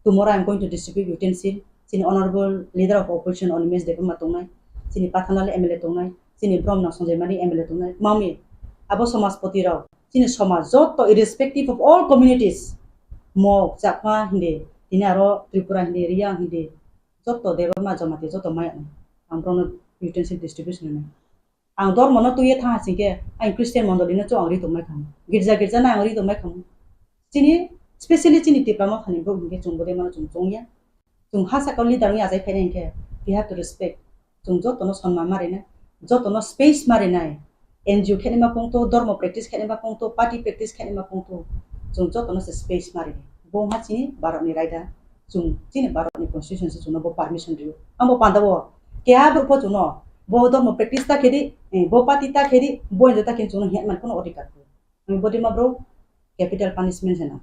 Tomorrow I'm going to distribute utensil. Chini honorable leader of opposition Animesh Debbarma tongnai. Chini Pathanal M L A tongnai. Chini Bromna Sanjay Mani M L A tongnai. Mami, abo somajpoti rok. Chini somaj joto irrespective of all communities. Mok, Chakma hindi, tini aro Tripura hindi, Riyang hindi. Joto Debbarma Jamatia joto maya. Ang bromno utensil distribution ni. Ang dormono twiwi thang hasing khe, ang Christian mondoli no chwng ang ri tongmai khamu. Girja girja no ang ri tongmai khamu. Chini, specially chini Tipra Mothani borok hinkhe chwng bodai mano chwng chwngya. Chwng ha saka leader wngya ajai phainai hinkhe, we have to respect. Chwng jotono sonman ma rinai, jotono space ma rinai. N G O khenima pungto, dormo practice khenima pungto, party practice khenima pungto. Chwng jotono se space ma rinai. Bo wngkha chini Bharatni raida, chwng chini Bharatni constitution se chwngno bo permission rio. Ang bo panda o keha borok bo chwngno bo dormo practice ta khedi, eh, bo party ta khedi, bo N G O ta khedi chwngno hwnwi man kono odhikar kwrwi. Ang bodima bro, capital punishment hwnwi.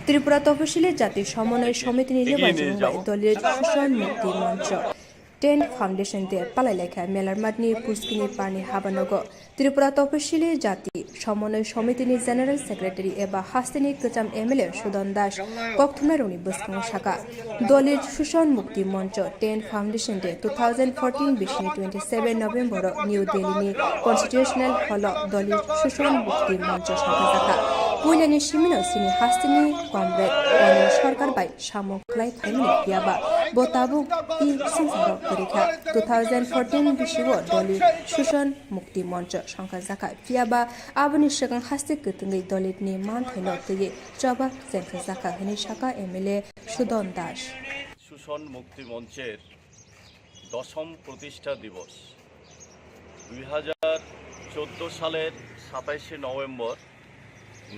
Tripura Toposili Jati Somonoi Somitini lebajwng bai Dalit Shoshan Mukti Moncho Tent Foundation de palai laikha Melarmatni Puskini Pani Habanogo. Tripura Toposili Jati Somonoi Somitini General Secretary eba hasteni kwcham M L A Sudon Das kokthumnairokni bwskango saka, Dalit Shoshan Mukti Moncho Tent Foundation de two thousand fourteen bisini twenty seven November o New Delhi ni Constitutional Hall o Dalit Shoshan Mukti Moncho songkha jakha. Puilani simino sini hasteni comrade Anil Sarkar bai samung khlai phaimani phiyaba bo tabuk i swngcharok kwrwi kha. Two thousand fourteen bisio Dalit Shoshan Mukti Moncho songkha jakha, phiyaba aboni swkang haste kwthwngwi Dalitni manthaino twiwi choba chengkha jakha hwnwi saka M L A Sudon Das. শোষণ মুক্তি মঞ্চের দশম প্রতিষ্ঠা দিবস। দুই হাজার চোদ্দো সালের সাতাইশে নভেম্বর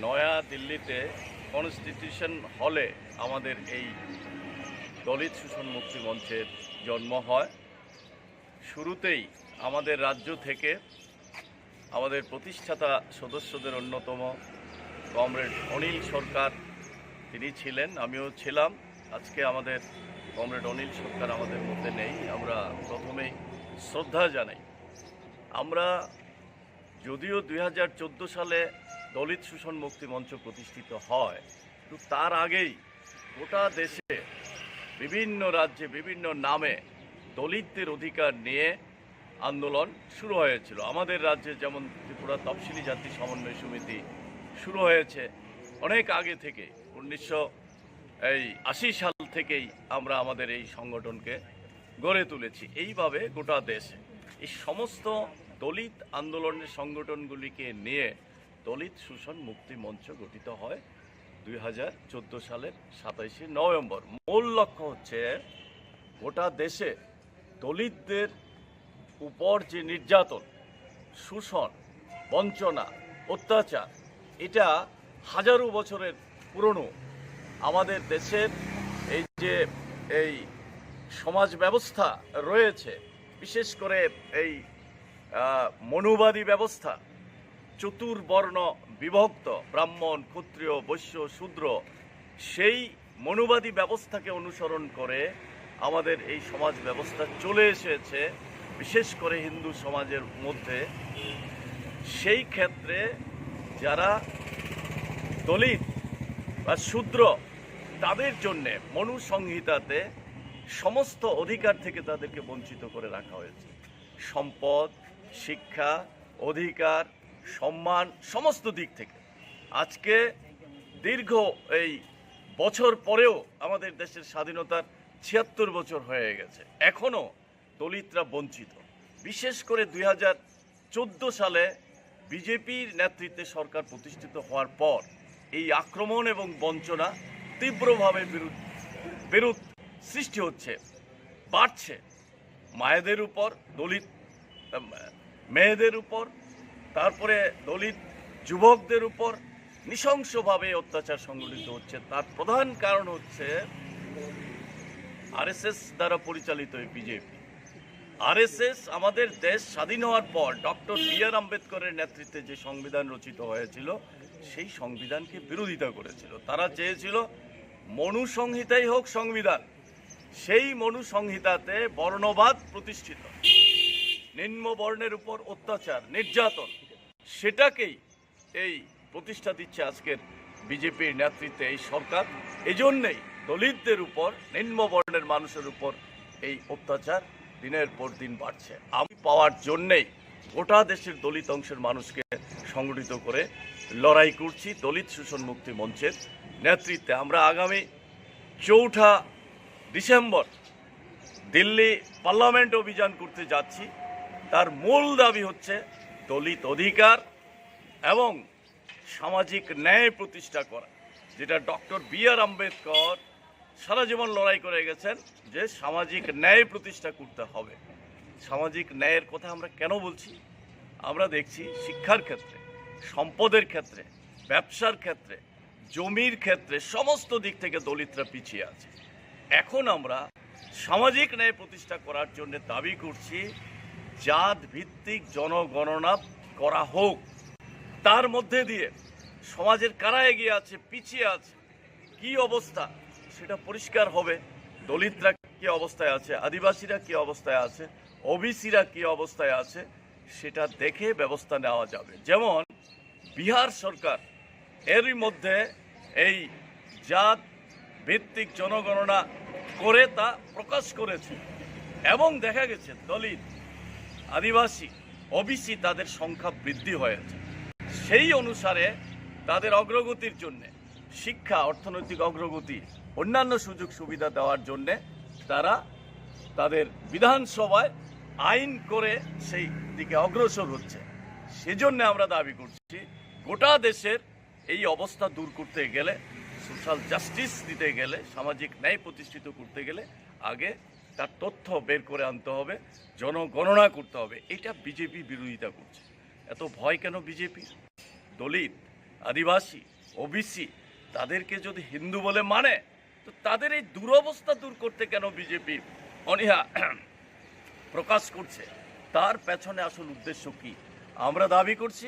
নয়া দিল্লিতে কনস্টিটিউশন হলে আমাদের এই দলিত শোষণ মুক্তি মঞ্চের জন্ম হয়। শুরুতেই আমাদের রাজ্য থেকে আমাদের প্রতিষ্ঠাতা সদস্যদের অন্যতম কমরেড অনিল সরকার, তিনি ছিলেন, আমিও ছিলাম। আজকে আমাদের কমরেড অনিল সরকার আমাদের মধ্যে নেই। আমরা প্রথমেই শ্রদ্ধা জানাই। আমরা যদিও দুই হাজার চোদ্দো সালে দলিত শোষণ মুক্তি মঞ্চ প্রতিষ্ঠিত হয়, কিন্তু তার আগেই গোটা দেশে বিভিন্ন রাজ্যে বিভিন্ন নামে দলিতদের অধিকার নিয়ে আন্দোলন শুরু হয়েছিল। আমাদের রাজ্যে যেমন ত্রিপুরা তফসিলি জাতি সমন্বয় সমিতি শুরু হয়েছে অনেক আগে থেকে, উনিশশো এই আশি সাল থেকেই আমরা আমাদের এই সংগঠনকে গড়ে তুলেছি। এইভাবে গোটা দেশে এই সমস্ত দলিত আন্দোলনের সংগঠনগুলিকে নিয়ে দলিত শোষণ মুক্তি মঞ্চ গঠিত হয় দুই হাজার চোদ্দো সালের সাতাইশে নভেম্বর। মূল লক্ষ্য হচ্ছে গোটা দেশে দলিতদের উপর যে নির্যাতন, শোষণ, বঞ্চনা, অত্যাচার, এটা হাজারো বছরের পুরনো। আমাদের দেশের এই যে এই সমাজ ব্যবস্থা রয়েছে, বিশেষ করে এই আহ, মনুবাদী ব্যবস্থা, চতুর্বর্ণ বিভক্ত, ব্রাহ্মণ, ক্ষত্রিয়, বৈশ্য, শূদ্র, সেই মনুবাদী ব্যবস্থাকে অনুসরণ করে আমাদের এই সমাজ ব্যবস্থা চলে এসেছে, বিশেষ করে হিন্দু সমাজের মধ্যে। সেই ক্ষেত্রে যারা দলিত বা শূদ্র, তাদের জন্যে মনু সংহিতাতে সমস্ত অধিকার থেকে তাদেরকে বঞ্চিত করে রাখা হয়েছে। সম্পদ, শিক্ষা, অধিকার, সম্মান, সমস্ত দিক থেকে। আজকে দীর্ঘ এই বছর পরেও আমাদের দেশের স্বাধীনতার ছিয়াত্তর বছর হয়ে গেছে, এখনো দলিতরা বঞ্চিত। বিশেষ করে দুই হাজার চোদ্দ সালে বিজেপির নেতৃত্বে সরকার প্রতিষ্ঠিত হওয়ার পর এই আক্রমণ এবং বঞ্চনা তীব্রভাবে বিরোধ বিরোধ সৃষ্টি হচ্ছে, বাড়ছে। মায়েদের উপর, দলিত, আম, মেয়েদের উপর, তারপরে দলিত যুবকদের উপর নৃশংসভাবে অত্যাচার সংঘটিত হচ্ছে। তার প্রধান কারণ হচ্ছে আরএসএস দ্বারা পরিচালিত এই বিজেপি। আরএসএস আমাদের দেশ স্বাধীন হওয়ার পর ডক্টর বি আর আম্বেদকরের নেতৃত্বে যে সংবিধান রচিত হয়েছিল, সেই সংবিধানকে বিরোধিতা করেছিল। তারা চেয়েছিল মনু সংহিতাই হোক সংবিধান, সেই মনু সংহিতাতে বর্ণবাদ প্রতিষ্ঠিত, নিম্ন বর্ণের উপর অত্যাচার, নির্যাতন, সেটাকেই এই প্রতিষ্ঠা দিচ্ছে আজকের বিজেপির নেতৃত্বে এই সরকার। এই জন্যেই দলিতদের উপর, নিম্ন বর্ণের মানুষের উপর এই অত্যাচার দিনের পর দিন বাড়ছে। আমি পাওয়ার জন্যেই গোটা দেশের দলিত অংশের মানুষকে সংগঠিত করে লড়াই করছি দলিত শোষণ মুক্তি মঞ্চের নেতৃত্বে। আমরা আগামী চৌঠা ডিসেম্বর দিল্লি পার্লামেন্ট অভিযান করতে যাচ্ছি। তার মূল দাবি হচ্ছে দলিত অধিকার এবং সামাজিক ন্যায় প্রতিষ্ঠা করা, যেটা ডক্টর বি আর আম্বেদকর সারা জীবন লড়াই করে গেছেন, যে সামাজিক ন্যায় প্রতিষ্ঠা করতে হবে। সামাজিক ন্যায়ের কথা আমরা কেন বলছি? আমরা দেখছি শিক্ষার ক্ষেত্রে, সম্পদের ক্ষেত্রে, ব্যবসার ক্ষেত্রে, জমির ক্ষেত্রে সমস্ত দিক থেকে দলিতরা পিছিয়ে আছে। এখন আমরা সামাজিক ন্যায় প্রতিষ্ঠা করার জন্য দাবি করছি জাত ভিত্তিক জনগণনা করা হোক। তার মধ্যে দিয়ে সমাজের কারা এগিয়ে আছে, পিছিয়ে আছে, কি অবস্থা, সেটা পরিষ্কার হবে। দলিতরা কি অবস্থায় আছে, আদিবাসীরা কি অবস্থায় আছে, ওবিসিরা কি অবস্থায় আছে, সেটা দেখে ব্যবস্থা নেওয়া যাবে। যেমন বিহার সরকার এরই মধ্যে এই জাত ভিত্তিক জনগণনা করে তা প্রকাশ করেছে এবং দেখা গেছে দলিত, আদিবাসী, ওবিসি তাদের সংখ্যা বৃদ্ধি হয়েছে। সেই অনুসারে তাদের অগ্রগতির জন্য, শিক্ষা, অর্থনৈতিক অগ্রগতি, অন্যান্য সুযোগ সুবিধা দেওয়ার জন্য তারা তাদের বিধানসভায় আইন করে সেই দিকে অগ্রসর হচ্ছে। সেজন্য আমরা দাবি করছি, গোটা দেশের এই অবস্থা দূর করতে গেলে, সোশ্যাল জাস্টিস দিতে গেলে, সামাজিক ন্যায় প্রতিষ্ঠিত করতে গেলে আগে তার তথ্য বের করে আনতে হবে, জনগণনা করতে হবে। এটা বিজেপি বিরোধিতা করছে। এত ভয় কেন বিজেপির? দলিত, আদিবাসী, ওবিসি, তাদেরকে যদি হিন্দু বলে মানে, তো তাদের এই দুরবস্থা দূর করতে কেন বিজেপি অনীহা প্রকাশ করছে? তার পেছনে আসল উদ্দেশ্য কি? আমরা দাবি করছি,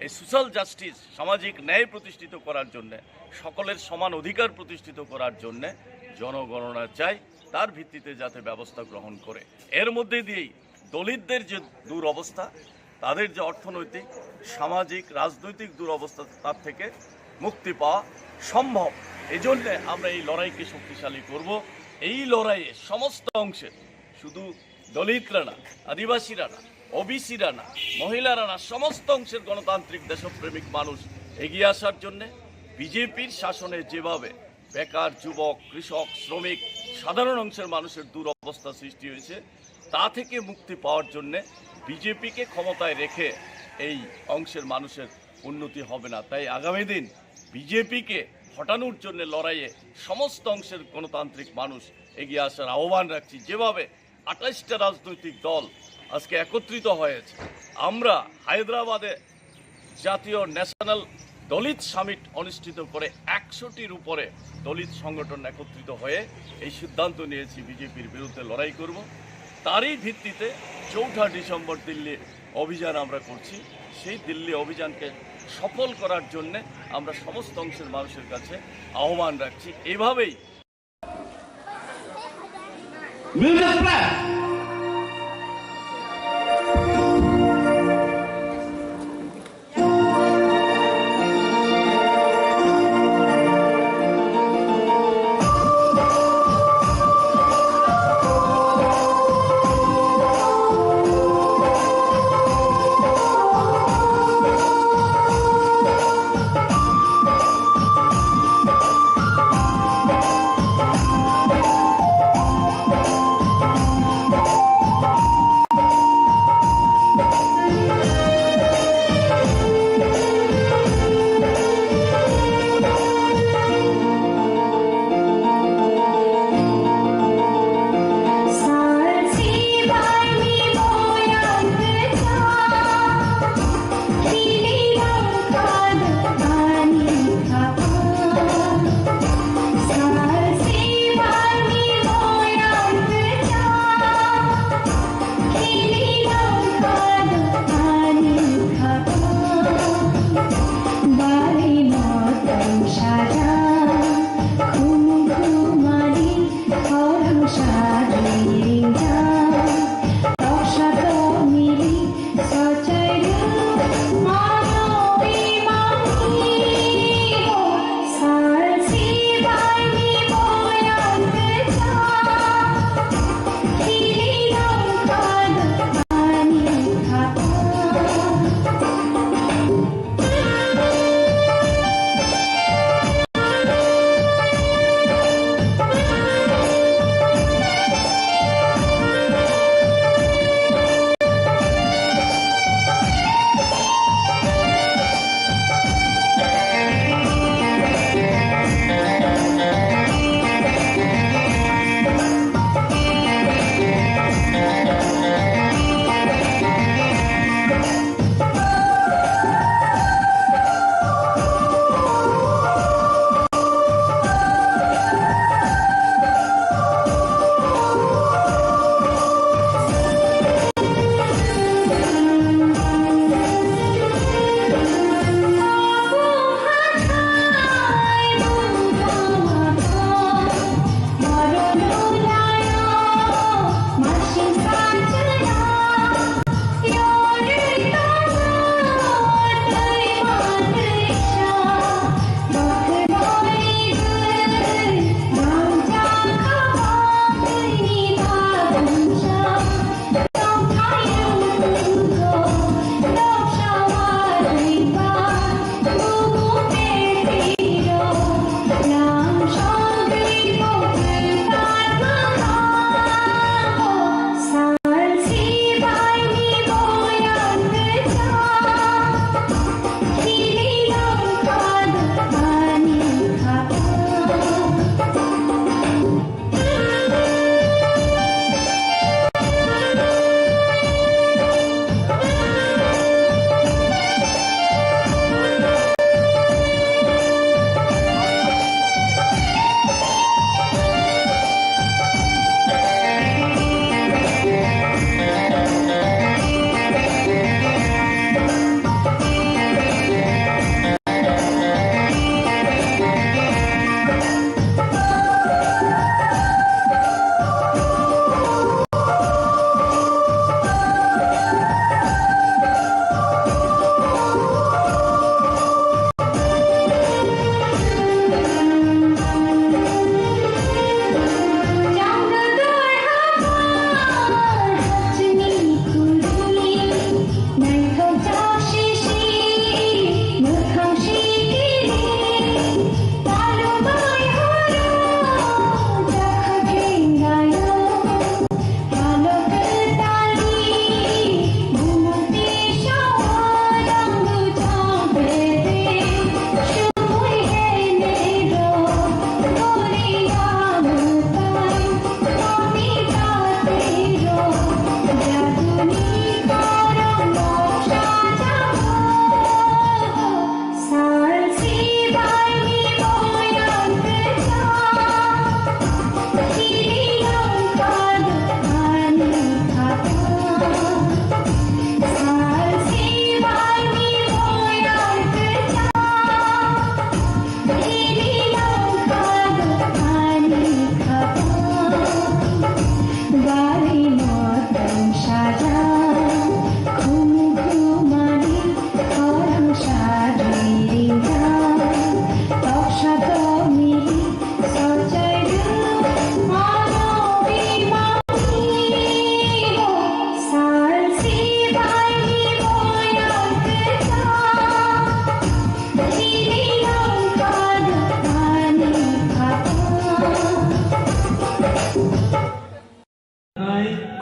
এই সোশ্যাল জাস্টিস, সামাজিক ন্যায় প্রতিষ্ঠিত করার জন্য, সকলের সমান অধিকার প্রতিষ্ঠিত করার জন্য জনগণনা চাই, তার ভিত্তিতে যাতে ব্যবস্থা গ্রহণ করে। এর মধ্যে দিয়েই দলিতদের যে দুরবস্থা, তাদের যে অর্থনৈতিক, সামাজিক, রাজনৈতিক দুরবস্থা, তার থেকে মুক্তি পাওয়া সম্ভব। এই জন্যে আমরা এই লড়াইকে শক্তিশালী করব। এই লড়াইয়ে সমস্ত অংশের, শুধু দলিতরা না, আদিবাসীরা না, ওবিসিরা না, মহিলারা না, সমস্ত অংশের গণতান্ত্রিক দেশপ্রেমিক মানুষ এগিয়ে আসার জন্যে। বিজেপির শাসনে যেভাবে বেকার, যুবক, কৃষক, শ্রমিক, সাধারণ অংশের মানুষের দুরবস্থা সৃষ্টি হয়েছে, তা থেকে মুক্তি পাওয়ার জন্য বিজেপিকে ক্ষমতায় রেখে এই অংশের মানুষের উন্নতি হবে না। তাই আগামী দিন বিজেপিকে হটানোর জন্য লড়াইয়ে সমস্ত অংশের গণতান্ত্রিক মানুষ এগিয়ে আসার আহ্বান রাখছি। যেভাবে আঠাশটা রাজনৈতিক দল আজকে একত্রিত হয়েছে, আমরা হায়দ্রাবাদে জাতীয় ন্যাশনাল দলিত সামিট অনুষ্ঠিত করে একশোটির উপরে দলিত সংগঠন একত্রিত হয়ে এই সিদ্ধান্ত নিয়েছি বিজেপির বিরুদ্ধে লড়াই করব। তারই ভিত্তিতে চৌঠা ডিসেম্বর দিল্লি অভিযান আমরা করছি। সেই দিল্লি অভিযানকে সফল করার জন্য আমরা সমস্ত অংশের মানুষের কাছে আহ্বান রাখছি। এইভাবেই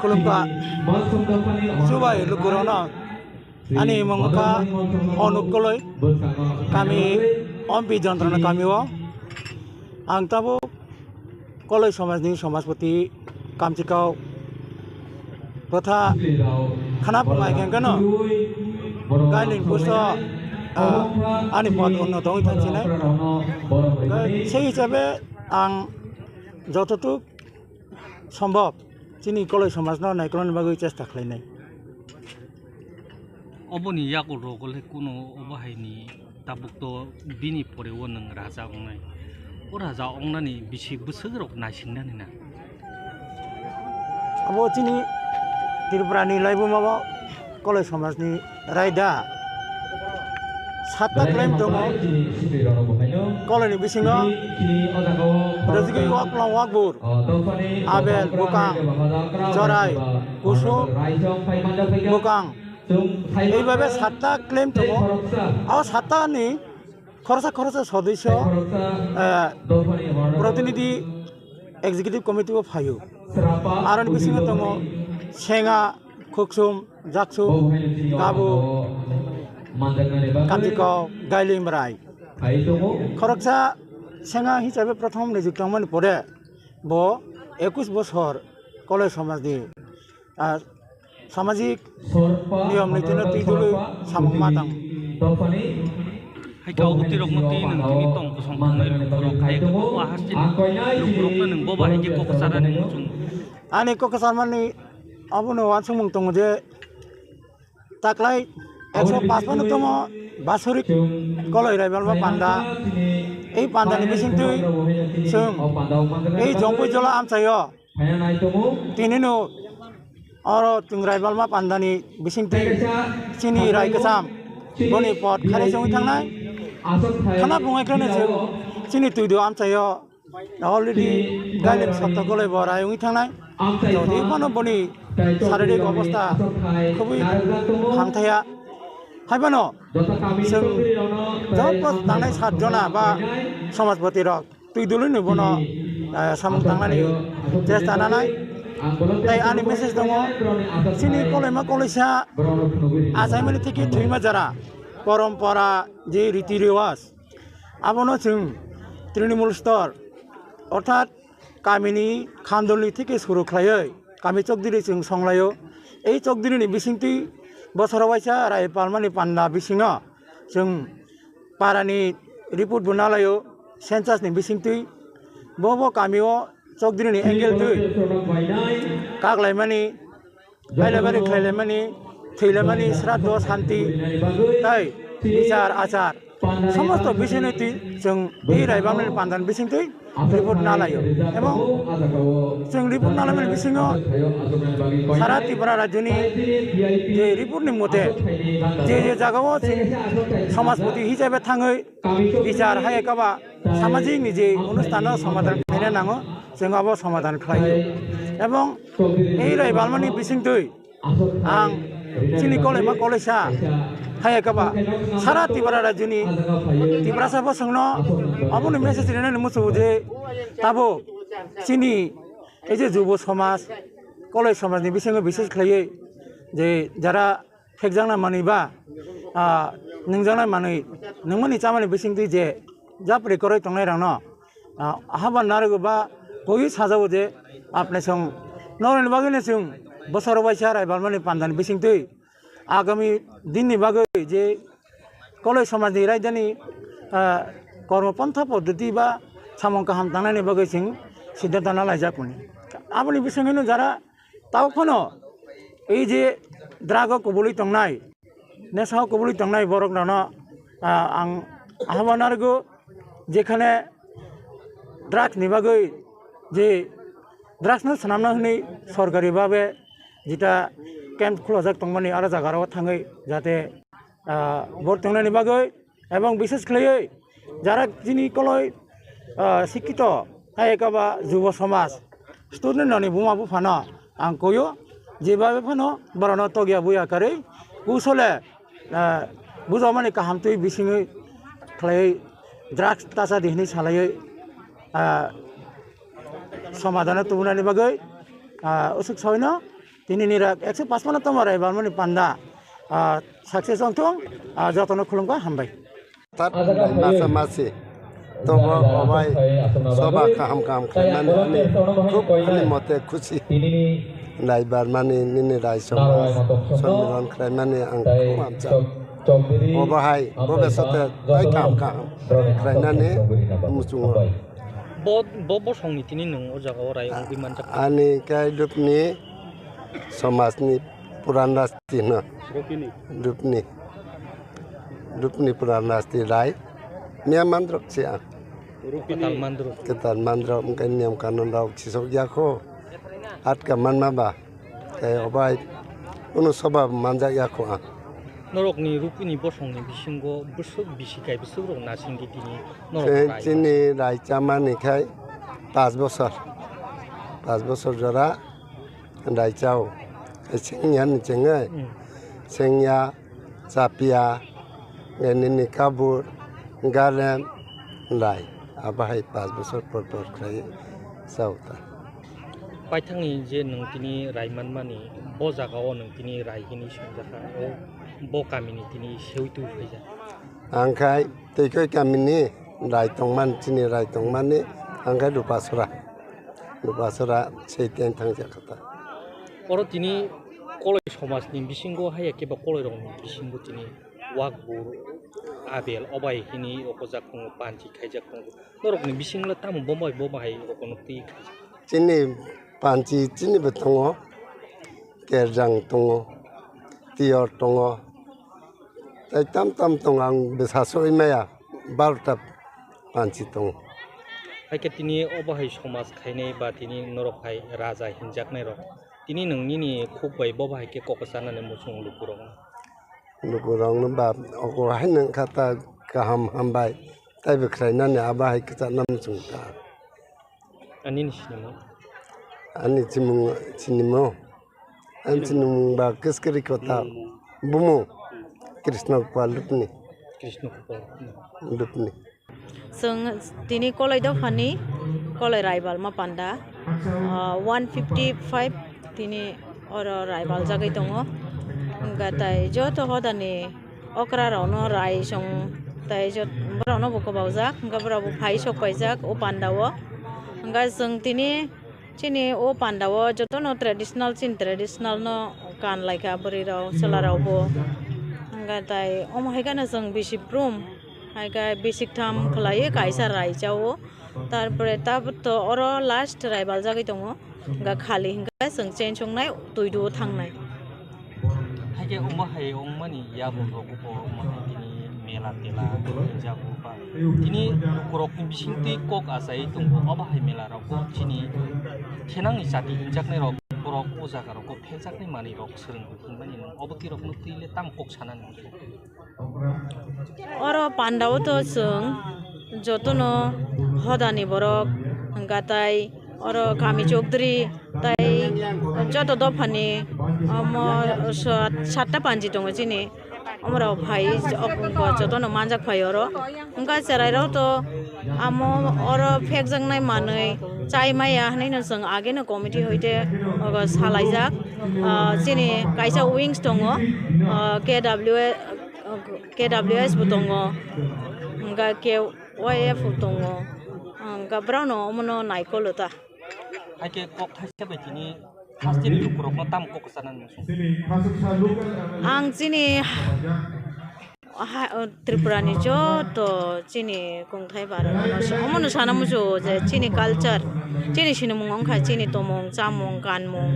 Khulumkha chubai lukurokno. Ani mung wngkha Onuk Koloi, kami Ompi Jontrona kami o. Ang tabuk Koloi somajni somajpoti kamchikao bwtha khana phungai khe hwnkhe no gailing puso, ah, ani pod unnoto wngwi thangsinai. Sei hisabe ang jototuk sombhob chini Koloi somajno naikolnani bagwi chesta khlainai. Oboni yakolrok le kuno obo haini tabuk to bini pore o nwng raja wngnai. O raja wngnani bisi bwswk rok naisingnani na. Abo chini Tripura ni laibuma o Koloi somajni raida satta claim tongo. Koloi ni bisingo Rajigwi Waklang Wakbur, Abel Bwkang, Jorai, Kusum Bwkang, eibabe satta claim tongo. O satta ni khoroksa khoroksa sodisyo, eh, protinidhi executive committee o phaio. Aroni bisingo tongo Senga, Khuksum, Jaksum, Gabu, Kamchikao, Gailim Rai. Khoroksa Senga hisabe prothom nijyukti wngmani pore bo ekush bosor Koloi somajni, ah, samajik niyom nitino twi dului samung ma tang. Hai khe obo twi rokno twi nwng tini tong kosong tongnai lukurok hai khe bo ahas chini lukurokno nwng bo bahai khe kok charani muchung. Ani kok charmani abono uansukmung tongo je taklai ekso paanch tomo basorik Koloi Raibalma panda. Ei pandani bisingtwi chwng ei Jongpui Jola amchaio. Tini no oro chwng Raibalma pandani bisingtwi chini rai kwcham boni pot kharwi chwngwi thangnai. Khana bungwi kheno chwng chini twido amchaio already gailing sotto Koloi bo rai wngwi thangnai. Jodi phano boni saririk obostha khubui hamthaya. Hai phano chwng joto tangnai sat jona ba somajpoti rok twi dului ni bono, eh, samung tangnani chesta nanai. Tai ani message tongo, chini Koloima Koloisa achaimani thiki thwima jara, porompora, je riti rewaj, abono chwng Trinamool stor, orthat kamini khandolni thiki suru khlaiwi kami chokdiri chwng songlaio. Ei chokdirini bisingtwi bosoro waisa rai palmani panda bisingo chwng parani report bo nalaio, census ni bisingtwi bo bo kamio chokdiri ni angle twi kaklaimani, bailabari khlailaimani, thwilaimani, sraddho, santi, tai bichar achar, somosto bisingni twi chwng twi raibamani pandan bisingtwi report nalaio. Ebong chwng report nalaimani bisingo sara Tripura rajyoni je report ni mote je je jagao chwng somajpoti hisabe thangwi bichar hai ekaba samajik ni je onusthan no somadhan khlaina nango, chwng abo somadhan khlaio. Ebong ei raibalmani bisingtwi ang chini Koloima Koloisa hai ekaba sara Tripura rajyoni Tiprasa bosongno aboni message rinani muchungo je tabuk chini ei je jubo somaj, Koloi somajni bisingo bises khlaiwi je jara phekjakna manwi ba, ah, nwngjaknai manwi, nwngmani chamani bisingtwi je japri kwrwi tongnairokno, ah, ahaba narwgo ba koi sajao je apne song norokni bagwino chwng bosoro waisa raibalmani pandani bisingtwi agami dinni bagwi je Koloi somajni raidani, ah, kormo pontha poddoti ba samung kaham tangnaini bagwi chwng siddhanto nalaijak mani. Aboni bisingwino jara Tabuk phano ei je drug o kubului tongnai, nesa o kubului tongnai borok rano, ah, ang ahama narwgo, jekhane drugs ni bagwi je drugs no swnamna hwnwi sorkari babe jeta camp khulajak tongmani aro jaga rok thangwi jate, ah, bor tongnani bagwi. Ebong bishes khlaiwi jara chini Koloi, ah, sikito, hai ekaba jubo somaj, student rokni buma buphano ang koyo, jebabe phano borokno tokya buya karwi kusole, ah, bujokmani kaham twi bisingwi khlaiwi drugs tacha di hwnwi salaiwi, ah, somadhano tubunani bagwi, ah, usuk sawino Tini ni rak ekso pachpanno tongma raibalmani panda, ah, success wngthung, ah, jotono khulumkha, hambai. Tat masa masi tobo obai soba kaham kaham khlaimani ani khub ani mote khusi. Raibalmani nini rai soba sommilan khlaimani ang khub amsa. Obo hai bobe sote tai kaham kaham khlainani muchungo. Bo, bo bosongni tini nwng o jagao rai wngwi manjak. Ani khe Dupni somajni puran rasti hwno. Rupini. Dupni. Dupni puran rasti rai. Miya mandrok si ang. Rupini. Kwtal mandrok. Kwtal mandrok, hwnkhe niyam kanun rok sisok ya kho. Atka manma ba. Tei obai kunu soba manjak ya kho ang. Norokni Rupini bosongni bisingo bwswk bisi kai bwswk rok nasingwi tini norok Chini rai chamani khai pas bosor. Pas bosor jora rai chao. Sengya ni chengwi. Hmm. Sengya, chapia, nini kabur, garem, rai. Abo hai pas bosor por por khlai chao ta. Paithakni je nwng tini rai manmani, bo jagao nwng tini rai hini swngjak kha, o bo kamini tini seui tubui phaijak. Ang khai Teikoi kamini rai tongmani, chini rai tongmani, ang khai Rupasora. Rupasora sei ten thangjak kha ta. Oro tini koloi somajni bisingo haiya khe ba koloi rokni bisingo tini Wakbur, Abel, obai hini okojak tongo, panchi khaijak tongo. Norokni bisingo le tamo bomo bai bomo hai rokono twi khaijak. Chini panchi chini bo tongo, kerjang tongo, tiyor tongo, tei tam tam tongo, ang bwsa sogwi maya barota panchi tongo. Hai khe tini obo hai somaj khainai ba tini norok hai raja hinjaknai rok, tini nwng nini khuk bai bobo hai khe kok chanani muchung lukurokno. Lukurokno ba ogo haino wngkha ta kaham hambai, taibo khlainani abo hai kwchakna muchung ta. Ani ni sinimung? Ani chimung, sinimung? Ani sinimung ba Kiskiri Kota. Bumu? Krishna Kupal Lupni. Krishna Kupal. Lupni. Chwng tini Koloi dophani Koloi Raibalma panda, ah, one fifty five tini oro raibaljagwi tongo. Hwnkha tai joto hodani okra rokno rai song tai jot-, borokno bo kwbaujak, hwnkha borok bo phai sok paijak o panda o. Hwnkha chwng tini Chini o panda o jotono traditional, chini traditional no kan lai kha bwrwi rok, chwla rok bo. Hwnkha tai omo hai kheno chwng bisi brum, hai khe bisi tham khlaiwi kaisa rai cha o. Tarpore tabuk to oro last rai baljagwi tongo. Hwnkha khali hwnkhe chwng cheng songnai twi duo thangnai. Haikhe omo hai wngmani yakung rok bo omo hai tini mela tela hwnjago ba tini lukurokni bisingtwi kok achai tongo. Obo hai mela rok bo chini thenangni chati hwnjaknai rok borok o jaga rok o phenjaknai manwi rok swrwngwi hinmani nwng obo twi rokno twi le tamo kok sanani? Oro panda o to chwng jotono hodani borok hwnkha tai oro kami chokdri tai joto dophani omo sat-, satta panji tongo chini. Omorok phai jotono manjak phai oro. Hwnkha cherai rok to amo oro phekjaknai manwi chai maya hwnwi no chwng ageno committee hoite ogo salaijak. Ah, chini kaisa wings tongo, ah, K W A, K W S bo tongo, hwnkha K Y F bo tongo, hwnkha borokno omono naikolo ta. Haikhe kok thaisa bai tini hasteni lukurokno tamo kok kwchanani muchung? Ang chini ha-, o Tripura ni joto chini kongthai barok no sa-, omono sana muchungo je chini culture, chini sinimung wngkha chini tomung, chamung, kanmung,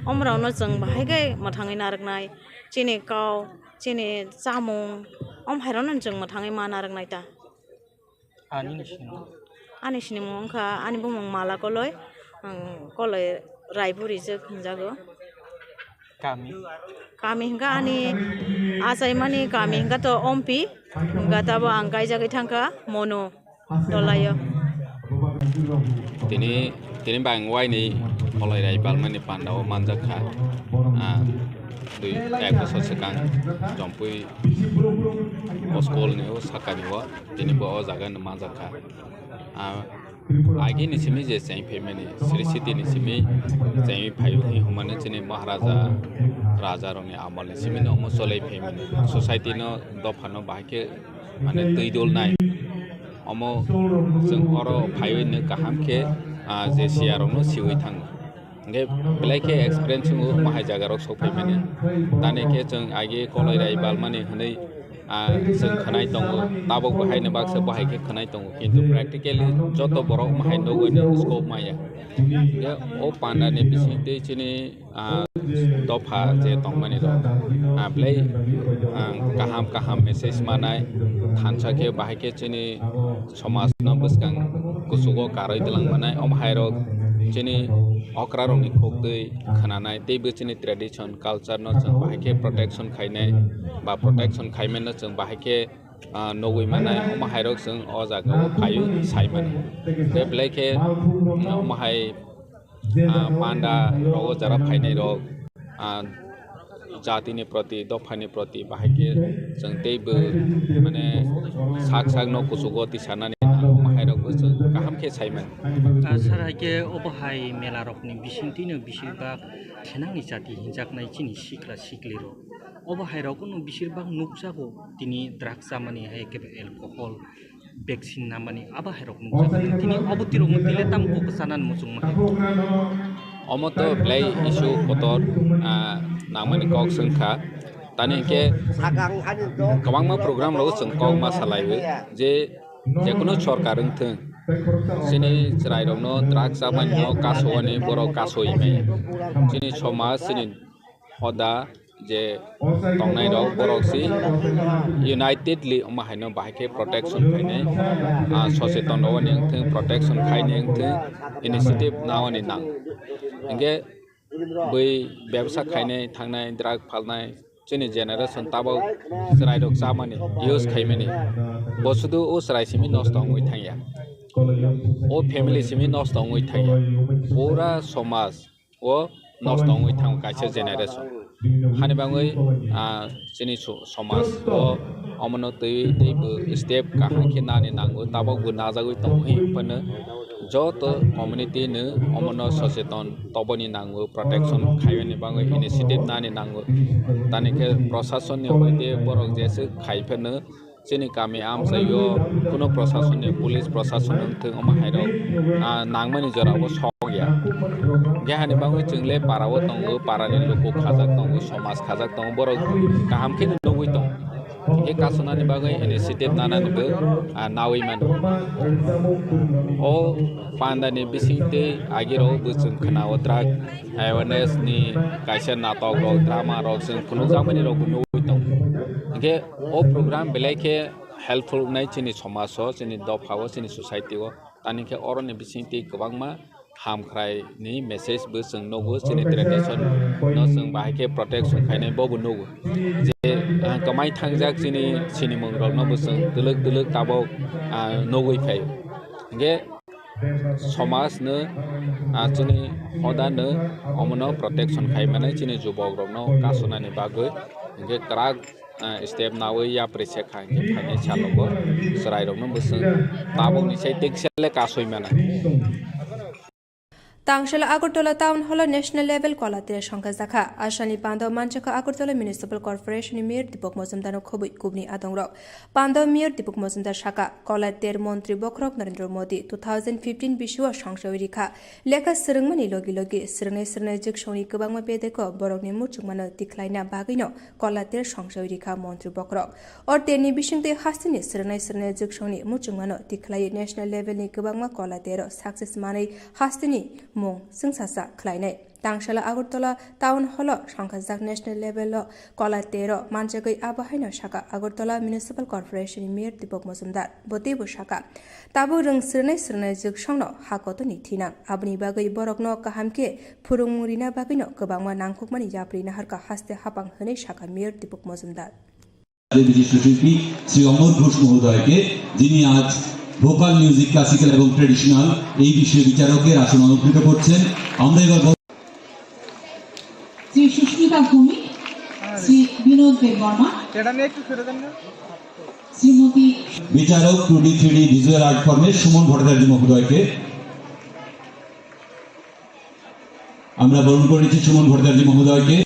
omorokno chwng bahai khe mwthangwi narwknai, chini kau, chini chamung, omo hai rokno chwng mwthangwi ma narwknai ta. Ani ni sinimung? Ani sinimung wngkha, ani bumung Mala Koloi, ang Koloi Raiburi je hwnjago. Kami? Kami hwnkha ani achaimani kami hwnkha to Ompi, hwnkha tabo ang kaijagwi thangkha Mono Tolaio. Tini, tini bang waini Koloi Raibalmani panda o manjak kha. Ah, dui, ek bosor swkang Jompui o school ni o sakani o, tini bo o jaga no manjak kha. Ah, Agi ni simi je cheng phaimani, Sri City ni simi cheng phai hwnmani chini Maharaja, Raja rokni amol ni simi no omo cholai phaimani, society no dopha no bahai khe mane twi dol nai. Omo chwng oro phaiwi no kaham khe, ah, je siya rok no siwi thango. Hingke belai khe experience wngo, omo hai jaga rok sok phaimani. Tani khe chwng agi koloi rai balmani hwnwi, ah, chwng khwnai tongo, tabuk bo haino baksa bo hai khe khwnai tongo, kintu practically joto borok omo hai nugwi ni scope maya. Hingke o panda ni bising twi chini, ah, dopha je tongmani rok, ah, belai, ah, kaham kaham message manai, thansa khe bahai khe chini somaj no bwskang kuchugo karwi twlang manai, omo hai rok chini okra rokni kok twi khwnanai, teibo chini tradition, culture no chwng bahai khe protection khainai, ba protection khaimano chwng bahai khe, ah, nugwi manai, omo hai rok chwng o jaga o phaiwi sai mano. Tei belai khe, mm, omo hai, ah, panda rogo jara phainai rok, ah, jatini proti, dophani proti bahai khe chwng teibo mane sak sak no kuchugo tisanani nang, omo hai rok bo chwng kaham khe sai mano. Ah, sir, hai khe obo hai mela rokni bising twino bising bak thenangni jati hinjaknai chini sikla sikli rok. Obo hai rok no bising bak nukjago tini drugs chamani hai khe alcohol, vaccine namani abo hai rok nukjago. Tini obo tirok no tile tam kok sanani muchung ma hai. Omo to belai issue kotor, ah, nangmani kok swngkha. Tani hingke kwbangma program rogo chwng kok ma salaiwi je jekono sorkar wngthwng, chini chwrai rokno drugs chamani no kasowani borok kasoi maya. Chini somaj, chini hoda, je tongnai rok borok si unitedly omo haino bahai khe protection khainai, ah, socheton rok ni wngthwng, protection khaini wngthwng, initiative naoni nang. Hingke bui bebsa khainai thangnai, drug phalnai, chini generation tabok chwrai rok chamani, use khaimani, bo sudu o chwrai simi nosto wngwi thangya, o family simi nosto wngwi thangya, pura somaj o nosto wngwi thango kaisa generation. Hani bagwi, ah, chini so-, somaj o omono twi teibo step kaham khe nani nango, tabok bo najagwi tongo, hinphano joto community no omono socheton toboni nango, protection khaiyani bagwi initiative nani nango. Tani khe proshasonni hoite borok jeswk khai phano chini kami amchaio kuno proshasonni, police proshasonni wngthwng omo hairok, ah, nangmani jorao sokya. Hingke hani bagwi chwng le parao tongo, parani luku khajak tongo, somaj khajak tongo, borok kaham khe nugwi tongo. Hingke kasonani bagwi initiative nanani bo, ah, nawi mano. O pandani bisingtwi agirok bo chwng khwnao drug awareness ni kaisa natok rok, drama rok chwng phunukjakmani rok bo nugwi tongo. Hingke o program belai khe helpful wngnai chini somaj o, chini dopha o, chini society o. Tani khe oroni bisingtwi kwbangma hamkhrai ni message bo chwng nugo, chini tradition no chwng bahai khe protection khainai bo bo nugo. Je, ah, kwmai thangjak chini sinimung rok no bo chwng twlwk twlwk tabok, ah, nugwi phai. Hingke somaj no, ah, chini hoda no omono protection khai mani chini jubok rok no kasonani bagwi hingke kwrak, ah, step nawi yapri se kha hingke phainai salogo chwrai rok no bwswk tabok ni sai tekse le kasoi mani. Tangshila Agartala Town Hall o National Level Kolatera songkha jakha. Asani pando manchakha Agartala Municipal Corporation ni Mayor Deepak Majumdar no khobwi kubni adongrok. Pando Mayor Deepak Majumdar saka, Kolatera Montri Bokhorok Narendra Modi two thousand fifteen bisio songsawi rikha. Lekha swrwngmani logi logi swrwngnai swrwngnai jwksongni kwbangma bedeko borokni muchungmano tikhlaina bagwino Kolatera songsawi rikha Montri Bokhorok. O terni bisingtwi hasteni swrwngnai swrwngnai jwksongni muchungmano tikhlaiwi national levelni kwbangma Kolatero success manwi hasteni mung chwngsacha khlainai. Tangsala Agartala Town Hall o songkhajak national level o Kolatero manjagwi abo haino saka Agartala Municipal Corporation ni Mayor Deepak Majumdar. Bo teibo saka, tabuk rwng swrwnai swrwnai jwksongno ha kotorni thinang. Aboni bagwi borokno kaham khe phwrwngmung rina bagwino kwbangma nangkukmani yapri naharkha haste hapang hwnwi saka Mayor Deepak Majumdar. বিশিষ্ট শিল্পী শ্রী অমর ঘোষ মহোদয়কে, যিনি আজ vocal music, classical এবং ট্র্যাডিশনাল এই বিষয়ে বিচারকের আসন অলঙ্কৃত করছেন। আমরা এবার বল- শ্রী সুস্মিতা ভৌমিক, শ্রী বিনোদ দেববর্মা, এটা নিয়ে একটু সরে দেন না। শ্রীমতী বিচারক two D three D visual art ফর্মে সুমন ভট্টাচার্য মহোদয়কে। আমরা বরণ করে নিচ্ছি সুমন ভট্টাচার্য মহোদয়কে।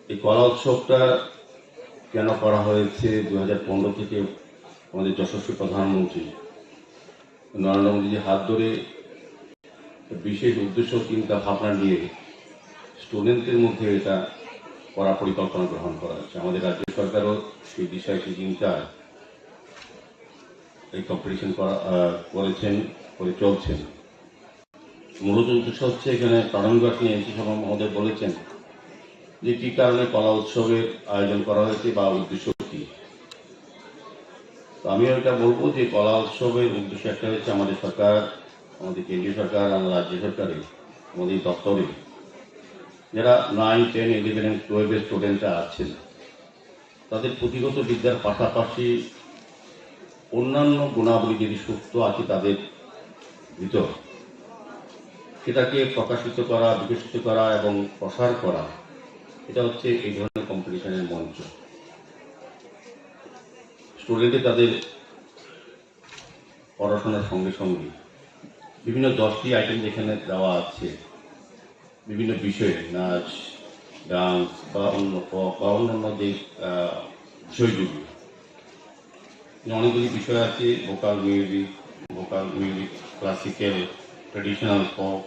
এই কলা উৎসবটা কেন করা হয়েছে? দু হাজার পনেরো থেকে আমাদের যশস্বী প্রধানমন্ত্রী নরেন্দ্র মোদীজির হাত ধরে বিশেষ উদ্দেশ্য, চিন্তা ভাবনা নিয়ে স্টুডেন্টদের মধ্যে এটা করার পরিকল্পনা গ্রহণ করা হয়েছে। আমাদের রাজ্য সরকারও সেই দিশায় সেই চিন্তা, এই কম্পিটিশন করা, আহ, করেছেন, করে চলছেন। মূলত উদ্দেশ্য হচ্ছে, এখানে প্রারম্ভিক ভাষণে এমসি শর্মা মহোদয় বলেছেন যে কি কারণে কলা উৎসবের আয়োজন করা হয়েছে বা উদ্দেশ্য কি। তো আমিও এটা বলবো যে কলা উৎসবের উদ্দেশ্য একটা হচ্ছে, আমাদের সরকার, আমাদের কেন্দ্রীয় সরকার, আমাদের রাজ্য সরকারে, আমাদের দপ্তরে যারা নাইন, টেন, ইলেভেন এবং টুয়েলভের স্টুডেন্টরা আছেন, তাদের পুঁথিগত বিদ্যার পাশাপাশি অন্যান্য গুণাবলী যদি সুপ্ত আছে তাদের ভিতর, সেটাকে প্রকাশিত করা, বিকশিত করা এবং প্রসার করা, এটা হচ্ছে এই ধরনের কম্পিটিশনের মঞ্চ। স্টুডেন্টে তাদের পড়াশোনার সঙ্গে সঙ্গে বিভিন্ন দশটি আইটেম যেখানে দেওয়া আছে, বিভিন্ন বিষয়ে নাচ, ডান্স বা অন্য ক-, বা অন্যান্য যে, আহ, বিষয়গুলি, এখানে অনেকগুলি বিষয় আছে: vocal music, vocal music, classical, traditional, folk,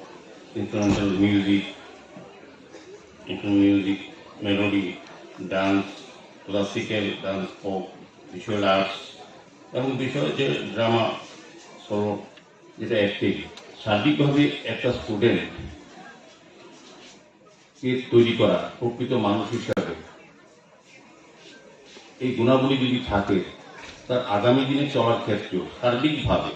instrumental music, instrumental music, melody, dance, classical dance, folk, visual arts এবং বিষয় যে ড্রামা, সোলো, যেটা অ্যাক্টিং, সার্বিকভাবে একটা স্টুডেন্টকে তৈরি করা প্রকৃত মানুষ হিসাবে এই গুণাবলী যদি থাকে, তার আগামী দিনে চলার ক্ষেত্রেও সার্বিকভাবে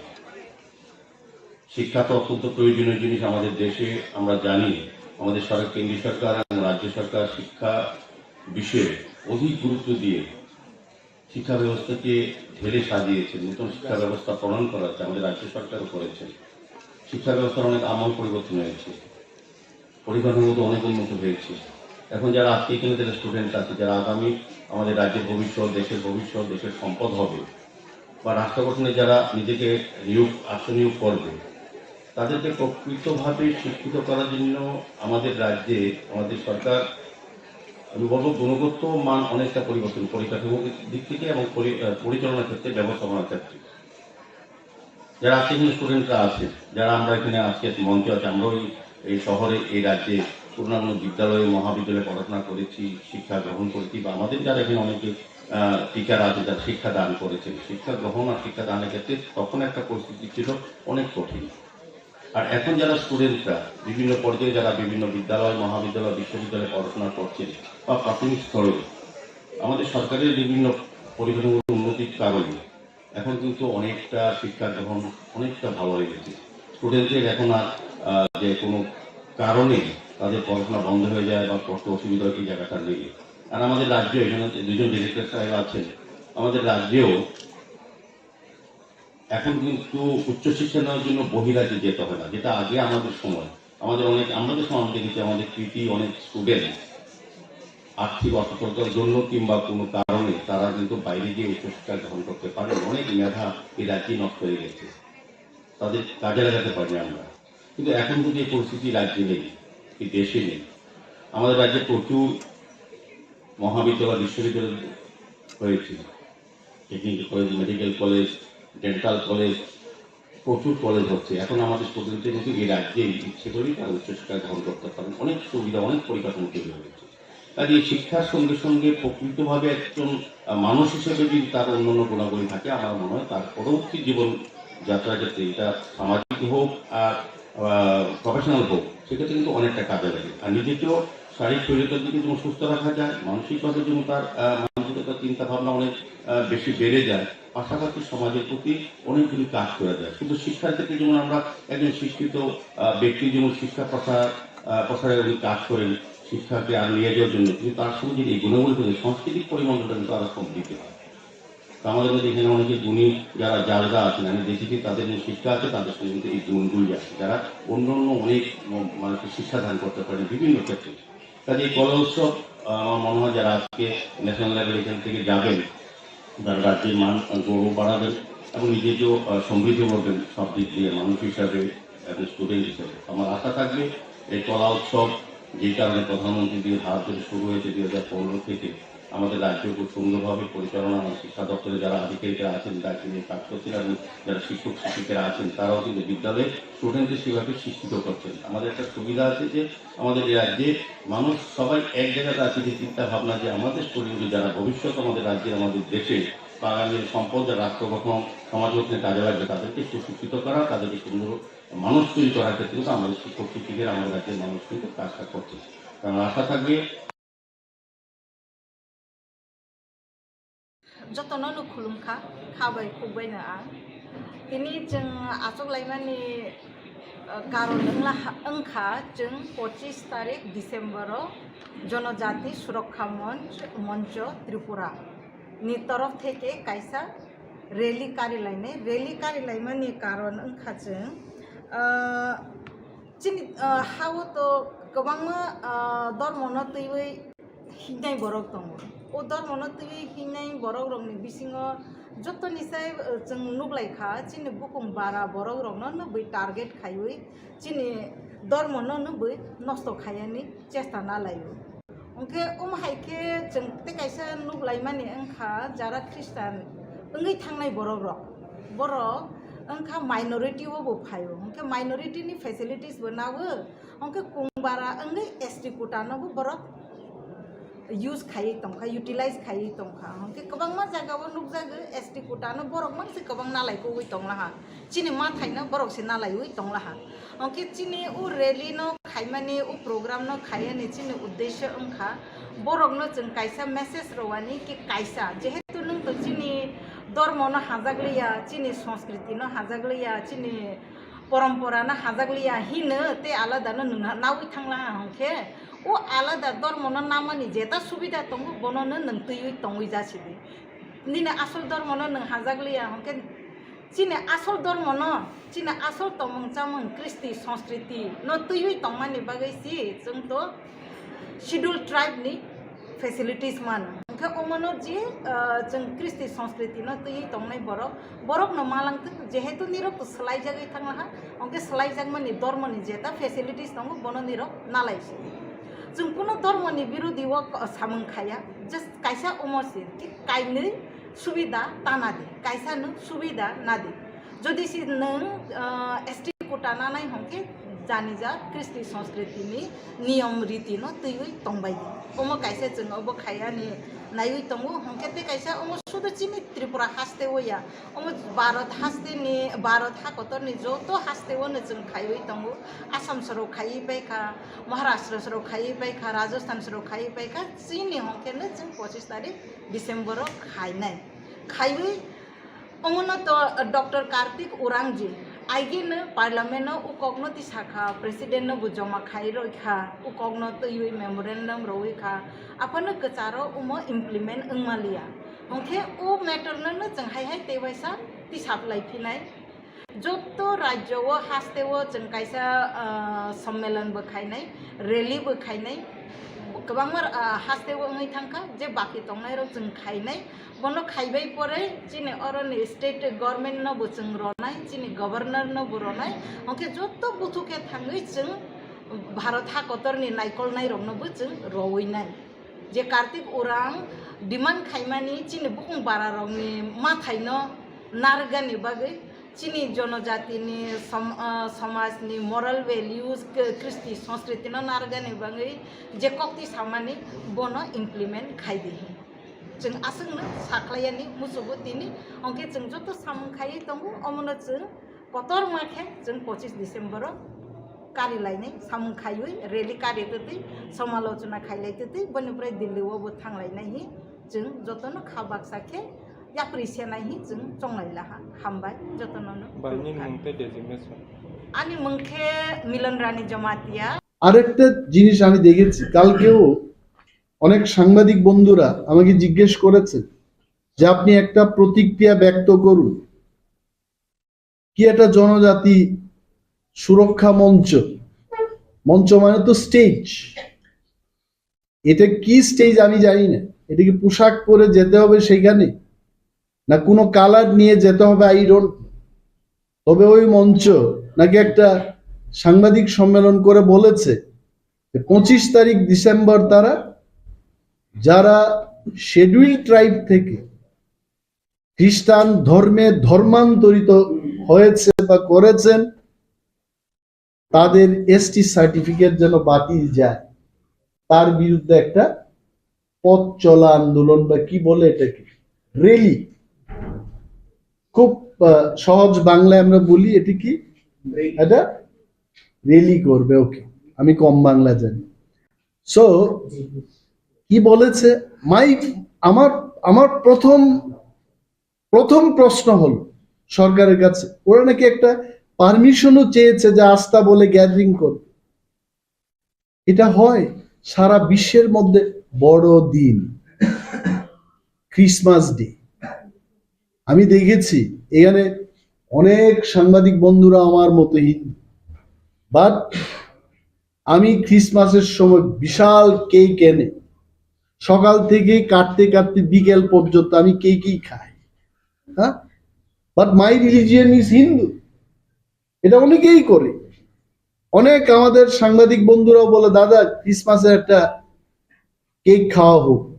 শিক্ষা তো অত্যন্ত প্রয়োজনীয় জিনিস আমাদের দেশে। আমরা জানি, আমাদের সরকার, কেন্দ্রীয় সরকার এবং রাজ্য সরকার শিক্ষা বিষয়ে অধিক গুরুত্ব দিয়ে শিক্ষা ব্যবস্থাকে ঢেলে সাজিয়েছেন, নতুন শিক্ষা ব্যবস্থা প্রণয়ন করা হয়েছে, আমাদের রাজ্য সরকারও করেছেন। শিক্ষা ব্যবস্থার অনেক আমূল পরিবর্তন হয়েছে, পরিকাঠামো তো অনেক উন্নত হয়েছে। এখন যারা আজকে এখানে যারা স্টুডেন্ট আছে, যারা আগামী আমাদের রাজ্যের ভবিষ্যৎ, দেশের ভবিষ্যৎ, দেশের সম্পদ হবে, বা রাষ্ট্র গঠনে যারা নিজেকে নিয়োগ, আত্মনিয়োগ করবে, তাদেরকে প্রকৃতভাবে শিক্ষিত করার জন্য আমাদের রাজ্যে, আমাদের সরকার, আমি বলবো, গুণগত মান অনেকটা পরিবর্তন, পরিকাঠামোর দিক থেকে এবং পরি-, আহ, পরিচালনার ক্ষেত্রে, ব্যবস্থাপনার ক্ষেত্রে। যারা আজকে এখানে স্টুডেন্টরা আছে, যারা আমরা এখানে আজকে মঞ্চে আছি, আমরাও এই, এই শহরে, এই রাজ্যে কোনো না কোনো বিদ্যালয়ে, মহাবিদ্যালয়ে পড়াশোনা করেছি, শিক্ষা গ্রহণ করেছি, বা আমাদের যারা এখানে অনেকে, আহ, টিচার আছে, যারা শিক্ষা দান করেছেন, শিক্ষা গ্রহণ আর শিক্ষা দানের ক্ষেত্রে তখন একটা পরিস্থিতি ছিল অনেক কঠিন। আর এখন যারা স্টুডেন্টরা বিভিন্ন পর্যায়ে, যারা বিভিন্ন বিদ্যালয়, মহাবিদ্যালয়, বিশ্ববিদ্যালয়ে পড়াশোনা করছেন বা প্রাথমিক স্তরে, আমাদের সরকারের বিভিন্ন পরিকাঠামোর উন্নতির কারণে এখন কিন্তু অনেকটা শিক্ষা গ্রহণ অনেকটা ভালো হয়ে গেছে। স্টুডেন্টদের এখন আর, আহ, যে কোনো কারণে তাদের পড়াশোনা বন্ধ হয়ে যায় বা কষ্ট অসুবিধা হয়, এই জায়গাটা নেই। আর আমাদের রাজ্যে এখানে দুজন ডিরেক্টর সাহেব আছেন, আমাদের রাজ্যেও এখন কিন্তু উচ্চশিক্ষা নেওয়ার জন্য বহিরাজ্যে যেতে হয় না, যেটা আগে আমাদের সময়। আমাদের অনেক, আমরা যে সময় দেখেছি, আমাদের কৃতি অনেক স্টুডেন্ট আর্থিক অসচ্ছলতার জন্য কিংবা কোনো কারণে তারা কিন্তু বাইরে গিয়ে উচ্চশিক্ষা গ্রহণ করতে পারেন। অনেক মেধা এই রাজ্যে নষ্ট হয়ে গেছে, তাদের কাজে লাগাতে পারি আমরা। কিন্তু এখন কিন্তু এই পরিস্থিতি রাজ্যে নেই, এই দেশে নেই। আমাদের রাজ্যে প্রচুর মহাবিদ্যালয়, বিশ্ববিদ্যালয় হয়েছে, technical college, medical college, dental college, প্রচুর কলেজ হচ্ছে। এখন আমাদের স্টুডেন্টরা কিন্তু এই রাজ্যেই ইচ্ছে করেই তারা উচ্চশিক্ষা গ্রহণ করতে পারেন। অনেক সুবিধা, অনেক পরিকাঠামো তৈরি হয়েছে। কাজে এই শিক্ষার সঙ্গে সঙ্গে প্রকৃতভাবে একজন, আহ, মানুষ হিসেবে যদি তার অন্যান্য গুণাবলী থাকে, আমার মনে হয় তার পরবর্তী জীবন যাত্রা ক্ষেত্রে, এটা সামাজিক হোক আর, আহ, প্রফেশনাল হোক, সেক্ষেত্রে কিন্তু অনেকটা কাজে লাগে। আর নিজেকেও শারীরিক শরীরের দিকে যেমন সুস্থ রাখা যায়, মানসিকভাবে যেমন তার, আহ, মানসিকতা, চিন্তা ভাবনা অনেক, আহ, বেশি বেড়ে যায়, পাশাপাশি সমাজের প্রতি অনেকগুলি কাজ করা যায়। শুধু শিক্ষার ক্ষেত্রে যেমন আমরা একজন শিক্ষিত, আহ, ব্যক্তি যেমন শিক্ষা প্রসার, আহ, প্রসারে উনি কাজ করেন, শিক্ষাকে আর নিয়ে যাওয়ার জন্য, কিন্তু তার সঙ্গে যদি এই গুণাবলী থাকে, সাংস্কৃতিক পরিমণ্ডলটা কিন্তু আরো সমৃদ্ধ হয়। তো আমাদের মধ্যে এখানে অনেকে গুণী যারা জারগা আছেন, আমি দেখেছি তাদের যে শিক্ষা আছে, তাদের সঙ্গে কিন্তু এই গুণগুলি আছে, যারা অন্য অন্য অনেক ম-, মানুষকে শিক্ষা দান করতে পারেন বিভিন্ন ক্ষেত্রে। কাজে এই কলা উৎসব, আহ, আমার মনে হয় যারা আজকে ন্যাশনাল লেভেল এখান থেকে যাবেন, তারা রাজ্যের মান, আহ, গৌরব বাড়াবেন এবং নিজেকেও, আহ, সমৃদ্ধ করবেন সব দিক দিয়ে, মানুষ হিসাবে এবং স্টুডেন্ট হিসাবে। আমার আশা থাকবে এই কলা উৎসব যে কারণে প্রধানমন্ত্রীজির হাত ধরে শুরু হয়েছে দুই হাজার পনেরো থেকে, আমাদের রাজ্য খুব সুন্দরভাবে পরিচালনা এবং শিক্ষা দপ্তরে যারা আধিকারিকরা আছেন, দায়িত্ব নিয়ে কাজ করছেন এবং যারা শিক্ষক শিক্ষিকারা আছেন, তারাও কিন্তু বিদ্যালয়ে স্টুডেন্টদের সেভাবে শিক্ষিত করছেন। আমাদের একটা সুবিধা আছে যে আমাদের এই রাজ্যে মানুষ সবাই এক জায়গাতে আছে, যে চিন্তা ভাবনা যে আমাদের স্টুডেন্ট যারা ভবিষ্যৎ আমাদের রাজ্যের, আমাদের দেশে বা আগামী সম্পদ, যারা রাষ্ট্র গঠন, সমাজ গঠনে কাজে লাগবে, তাদেরকে সুশিক্ষিত করা, তাদেরকে সুন্দর মানুষ তৈরি করার ক্ষেত্রে কিন্তু আমাদের শিক্ষক শিক্ষিকারা আমাদের রাজ্যের মানুষ কিন্তু কাজটা করছে। কারণ আশা থাকবে Jotono no khulumkha, kha bai khuk bai no ang. Tini chwng achuk laimani, uh, karon wngla ha-, wngkha chwng pochis tarik December o Jonojati Surokha Monch, Moncho Tripura ni torof theke kaisa rally kari lainai. Rally kari laimani karon wngkha chwng, uh, chini, uh, ha o to kwbangma, uh, dormo no twiwi hingnai borok tongo. O dormono twiwi hingnai borok rokni bisingo jotoni sai, eh, chwng nuklaikha, chini bukung bara borok rokno nukwi target khaiwi chini dormono nukwi nosto khayani chesta nalaio. Hwnkhe omo hai khe chwng tei kaisa nuklaimani wngkha jara Christian wngwi thangnai borok rok. Borok wngkha minority o bo phaio. Hwnkhe minority ni facilities bo nago. Hwnkhe kungbara wngwi S T quota no bo borok use khaiwi tongkha, utilize khaiwi tongkha. Hwnkhe kwbangma jaga o nukjago S T quota no borok mang se kwbang nalai kugwi tonglaha. Chini mathai no borok se nalaiwi tonglaha. Hwnkhe chini o rally no khaimani, o program no khaiyani chini uddesho wngkha borok no chwng kaisa message rwani ki kaisa, jehetu nwng to chini dormo no hajakliya, chini sanskriti no hajakliya, chini porompora no hajakliya hino tei alada no nwng nawi thanglaha hwnkhe, o alada dormo no namani jeta subida tongo, bono no nwng twiwi tongwi jasidi. Nini asol dormo no nwng hajakliya hwnkhe, chini asol dormo no, chini asol tongmung chamung, kristi, sanskriti no twiwi tongmani bagwi si chwng to Scheduled Tribe ni facilities mano. Hwnkhe omono je, ah, chwng kristi sanskriti no twiwi tongnai borok, borok no malangthwk, jehetu nirok to swlaijagwi thanglaha, hwnkhe swlaijakmani dormoni jeta facilities tongo, bono nirok nalai se. Chwng kuno dormoni birodi o samung khaya, just kaisa omo se, ki kainwi subida ta nadi, kaisa no subida nadi. Jodi se nwng, ah, S T quota nanai hwnkhe janija kristi sanskriti ni niyom riti no twiwi tongbai di. Omo kaisa chwng obo khaiyani naiwi tongo, hwnkhe tei kaisa omo sudu chini Tripura haste o ya, omo Bharat haste ni, Bharat ha kotor ni joto haste o no chwng khaiwi tongo. Assam soro khaiwi paikha, Maharashtra soro khaiwi paikha, Rajasthan soro khaiwi paikha, chini hwnkhe no chwng pochis tarik December o khainai. Khaiwi Omono to Doctor Kartik Urangji, aigeno parliament no ukokno tisakha, president no bo joma khai roikha, ukokno twiwi memorandum rowi kha, aphano kwcharo omo implement wngmaliya. Hwnkhe o matter no no chwng hai hai tei waisa tisaplai phinai. Joto rajyo o haste o chwng kaisa, ah, sommelon bo khainai, rally bo khainai, kwbangma, ah, haste o wngwi thangkha je baki tongnai rok chwng khainai. Bono khaibai pore chini oroni state government no bo chwng ronai, chini governor no bo ronai, hwnkhe joto buthu khe thangwi chwng Bharat ha kotorni naikolnai rokno bo chwng rowinai. Je Kartik Urang demand khaimani chini bukung bara rokni mathai no narwkgani bagwi Chini jonojatini som-, ah, somajni moral values, k-, kristi sanskriti no narwknani bagwi je kokti samani bono implement khai di hin. Chwng aswkno sakhlaiyani muchugo tini, hwnkhe chwng joto samung khaiwi tongo, omono chwng kotorma khe chwng pochis December o kari lainai samung khaiwi rally kari twtwi somalochona khailai twtwi boni pore Delhi o bo thanglainai hi chwng jotono kha baksa khe yapri senai hi chwng chonglai laha. Hambai jotono no. Bai, nini mung tei designation? Ani mung khe Milan Rani Jamatia. আরেকটা জিনিস আমি দেখেছি, কালকেও অনেক সাংবাদিক বন্ধুরা আমাকে জিজ্ঞেস করেছেন যে আপনি একটা প্রতিক্রিয়া ব্যক্ত করুন, কি একটা জনজাতি সুরক্ষা মঞ্চ, মঞ্চ মানে তো স্টেজ, এটা কি স্টেজ আমি জানি না, এটা কি পোশাক পরে যেতে হবে সেখানে, না কোনো কালার নিয়ে যেতে হবে, আই ডোন্ট। তবে ওই মঞ্চ নাকি একটা সাংবাদিক সম্মেলন করে বলেছে যে পঁচিশ তারিখ ডিসেম্বর তারা যারা শিডিউল ট্রাইব থেকে খ্রিস্টান ধর্মে ধর্মান্তরিত হয়েছে বা করেছেন, তাদের এসটি সার্টিফিকেট যেন বাতিল যায়, তার বিরুদ্ধে একটা পথ চলা আন্দোলন বা কি বলে এটাকে, র্যালি। খুব আহ, সহজ বাংলায় আমরা বলি, এটা কি? এটা র্যালি করবে। ওকে, আমি কম বাংলা জানি। সো কি বলেছে? মাই আমার আমার প্রথম প্রথম প্রশ্ন হলো সরকারের কাছে, ওরা নাকি একটা পারমিশনও চেয়েছে যে আস্তা বলে গ্যাদারিং করবে। এটা হয় সারা বিশ্বের মধ্যে বড় দিন, ক্রিসমাস ডে। আমি দেখেছি এখানে অনেক সাংবাদিক বন্ধুরা আমার মতো হিন্দু, বাট আমি ক্রিসমাসের সময় বিশাল কেক এনে সকাল থেকে কাটতে কাটতে বিকেল পর্যন্ত আমি কেকই খাই। হ্যাঁ, but my religion is Hindu. এটা অনেকেই করে। অনেক আমাদের সাংবাদিক বন্ধুরাও বলে, "দাদা, ক্রিসমাসে একটা কেক খাওয়া হোক।"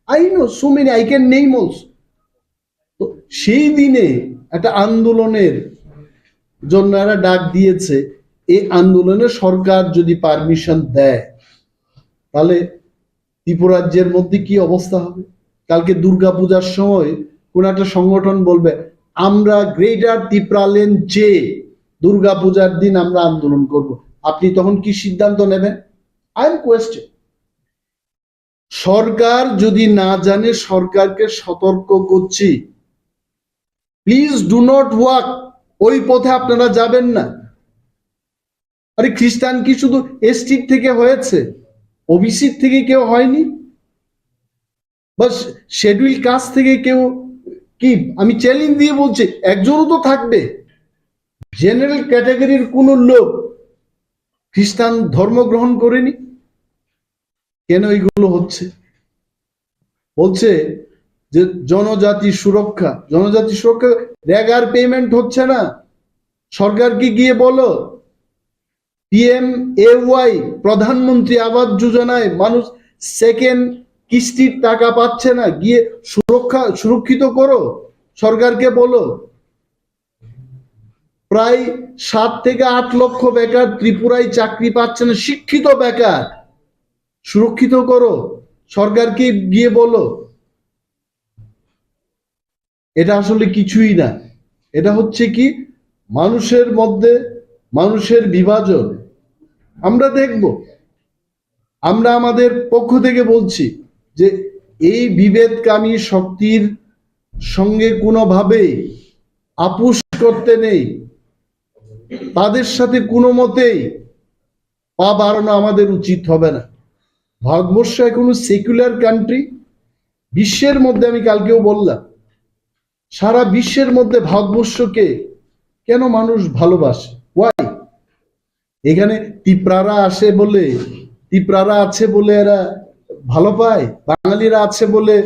I know so many, I can name also. তো সেই দিনে একটা আন্দোলনের জন্য এরা ডাক দিয়েছে। এই আন্দোলনে সরকার যদি পারমিশন দেয়, তাহলে ত্রিপুরাজ্যের মধ্যে কি অবস্থা হবে? কালকে দুর্গাপূজার সময় কোন একটা সংগঠন বলবে, "আমরা গ্রেটার ত্রিপুরাল্যান্ড চেয়ে দুর্গাপূজার দিন আমরা আন্দোলন করব।" আপনি তখন কি সিদ্ধান্ত নেবেন? I am question. সরকার যদি না জানে, সরকারকে সতর্ক করছি, প্লিজ ডু নট ওয়াক, ওই পথে আপনারা যাবেন না। আরে, খ্রিস্টান কি শুধু এসটির থেকে হয়েছে? ওবিসির থেকে কেউ হয়নি? বা শে-, শিডিউল কাস্ট থেকে কেউ কি? আমি চ্যালেঞ্জ দিয়ে বলছি, একজনও তো থাকবে। জেনারেল ক্যাটাগরির কোনো লোক খ্রিস্টান ধর্ম গ্রহণ করেনি। কেন এগুলো হচ্ছে? বলছে যে জনজাতি সুরক্ষা, জনজাতি সুরক্ষা, রেগার পেমেন্ট হচ্ছে না। সরকারকে গিয়ে বলো, পিএমএওয়াই, প্রধানমন্ত্রী আবাস যোজনায় মানুষ সেকেন্ড কিস্তির টাকা পাচ্ছে না, গিয়ে সুরক্ষা, সুরক্ষিত করো, সরকারকে বলো। প্রায় সাত থেকে আট লক্ষ বেকার ত্রিপুরায় চাকরি পাচ্ছে না, শিক্ষিত বেকার। সুরক্ষিত করো, সরকারকে গিয়ে বলো। এটা আসলে কিছুই না, এটা হচ্ছে কি মানুষের মধ্যে মানুষের বিভাজন। আমরা দেখব, আমরা আমাদের পক্ষ থেকে বলছি যে এই বিভেদকামী শক্তির সঙ্গে কোনোভাবেই আপোষ করতে নেই, তাদের সাথে কোনো মতেই পা বাড়ানো আমাদের উচিত হবে না। ভারতবর্ষ এখনো সেকুলার কান্ট্রি। বিশ্বের মধ্যে, আমি কালকেও বললাম, সারা বিশ্বের মধ্যে ভারতবর্ষকে কেন মানুষ ভালোবাসে? ওয়াই? এখানে তিপ্রারা আসে বলে, তিপ্রারা আছে বলে এরা ভালো পায়, বাঙালিরা আছে বলে,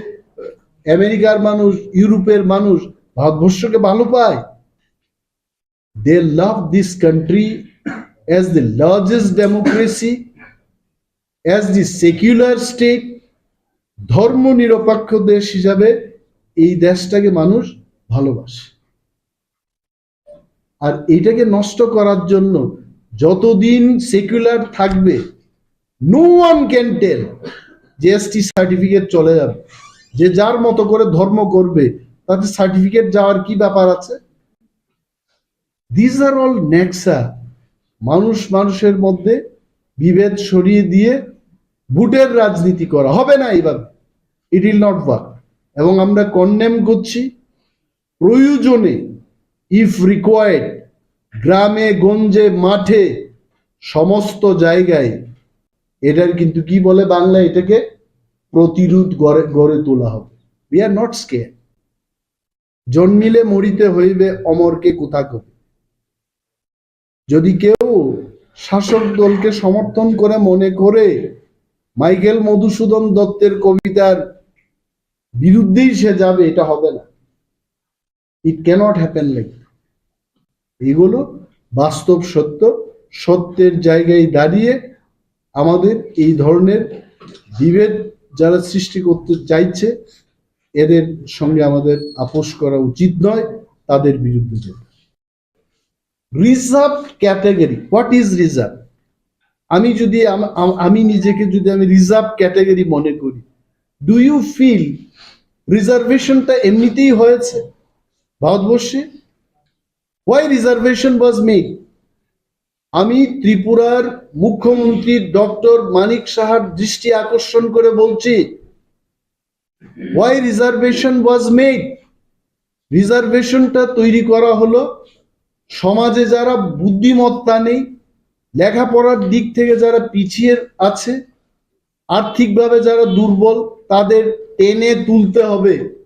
আমেরিকার মানুষ, ইউরোপের মানুষ ভারতবর্ষকে ভালো পায়। They love this country as the largest democracy, as the secular state. ধর্ম নিরপেক্ষ দেশ হিসাবে এই দেশটাকে মানুষ ভালোবাসে। আর এইটাকে নষ্ট করার জন্য যতদিন সেকুলার থাকবে, no one can tell যে এসটি সার্টিফিকেট চলে যাবে, যে যার মতো করে ধর্ম করবে, তাতে সার্টিফিকেট যাওয়ার কি ব্যাপার আছে? These are all Nexa. মানুষ মানুষের মধ্যে বিভেদ সরিয়ে দিয়ে ভোটের রাজনীতি করা হবে না এইভাবে। It will not work। এবং আমরা কন্ডেম করছি। প্রয়োজনে, ইফ রিকোয়ার্ড, গ্রামে গঞ্জে মাঠে সমস্ত জায়গায় এটার কিন্তু কি বলে বাংলা, এটাকে প্রতিরোধ গড়ে গড়ে তোলা হবে। We are not scared। জন্মিলে মরিতে হইবে, অমরকে কোথা কবি। যদি কেউ শাসক দলকে সমর্থন করে মনে করে মাইকেল মধুসূদন দত্তের কবিতার বিরুদ্ধেই সে যাবে, এটা হবে না। It cannot happen like that। এগুলো বাস্তব সত্য। সত্যের জায়গায় দাঁড়িয়ে আমাদের এই ধরনের বিভেদ যারা সৃষ্টি করতে চাইছে, এদের সঙ্গে আমাদের আপোষ করা উচিত নয়, তাদের বিরুদ্ধে যেতে। Reserve category, what is reserve? আমি যদি আম- আম- আমি নিজেকে যদি আমি রিজার্ভ ক্যাটাগরি মনে করি, ডু ইউ ফিল রিজার্ভেশনটা এমনিতেই হয়েছে ভারতবর্ষে? Why reservation was made? আমি ত্রিপুরার মুখ্যমন্ত্রী ডক্টর মানিক সাহার দৃষ্টি আকর্ষণ করে বলছি, why reservation was made? রিজার্ভেশনটা তৈরি করা হলো সমাজে যারা বুদ্ধিমত্তা নেই, লেখাপড়ার দিক থেকে যারা পিছিয়ে আছে, আর্থিকভাবে যারা দুর্বল, তাদের টেনে তুলতে হবে।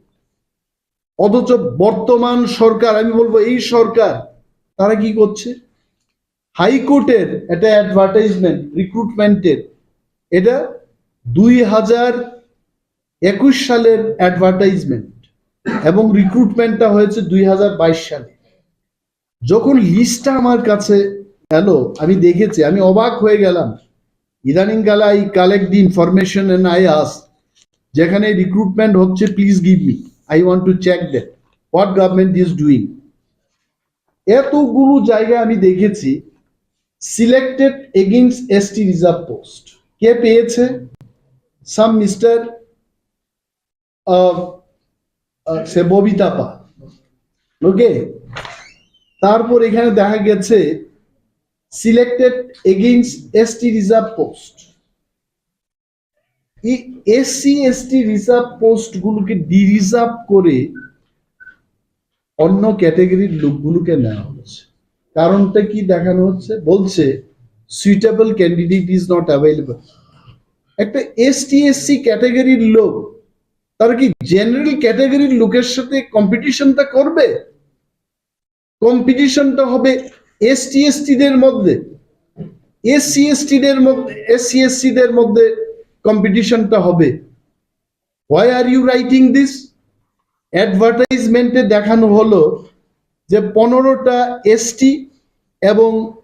অথচ বর্তমান সরকার, আমি বলবো এই সরকার, তারা কি করছে? হাইকোর্টের একটা অ্যাডভার্টাইজমেন্ট রিক্রুটমেন্টের, এটা দুই হাজার একুশ সালের অ্যাডভার্টাইজমেন্ট এবং রিক্রুটমেন্টটা হয়েছে দুই হাজার বাইশ সালে। যখন লিস্টটা আমার কাছে এলো, আমি দেখেছি, আমি অবাক হয়ে গেলাম। ইদানিং কালে I collect the information and I ask, যেখানে রিক্রুটমেন্ট হচ্ছে, please give me, I want to check that what government is doing। এতগুলো জায়গা আমি দেখেছি, selected against ST reserve post. কে পেয়েছে? সাম মিস্টার আহ, আহ, সে ববিতা পাল। ওকে, তারপর এখানে দেখা গেছে selected against ST reserve post. এই এসসি এসটি রিজার্ভ পোস্ট গুলোকে ডিরিজার্ভ করে অন্য ক্যাটাগরির লোকগুলোকে নেওয়া হচ্ছে। কারণটা কি দেখানো হচ্ছে? বলছে, suitable candidate is not available। একটা এসটি এসসি ক্যাটাগরির লোক, তারা কি জেনারেল ক্যাটাগরির লোকের সাথে কম্পিটিশনটা করবে? কম্পিটিশনটা হবে এসটি এসটিদের মধ্যে, এসসি এসটিদের মধ্যে, এসসি এসসিদের মধ্যে কম্পিটিশনটা হবে। Why are you writing this? অ্যাডভার্টাইজমেন্টে দেখানো হলো যে পনেরোটা এসটি এবং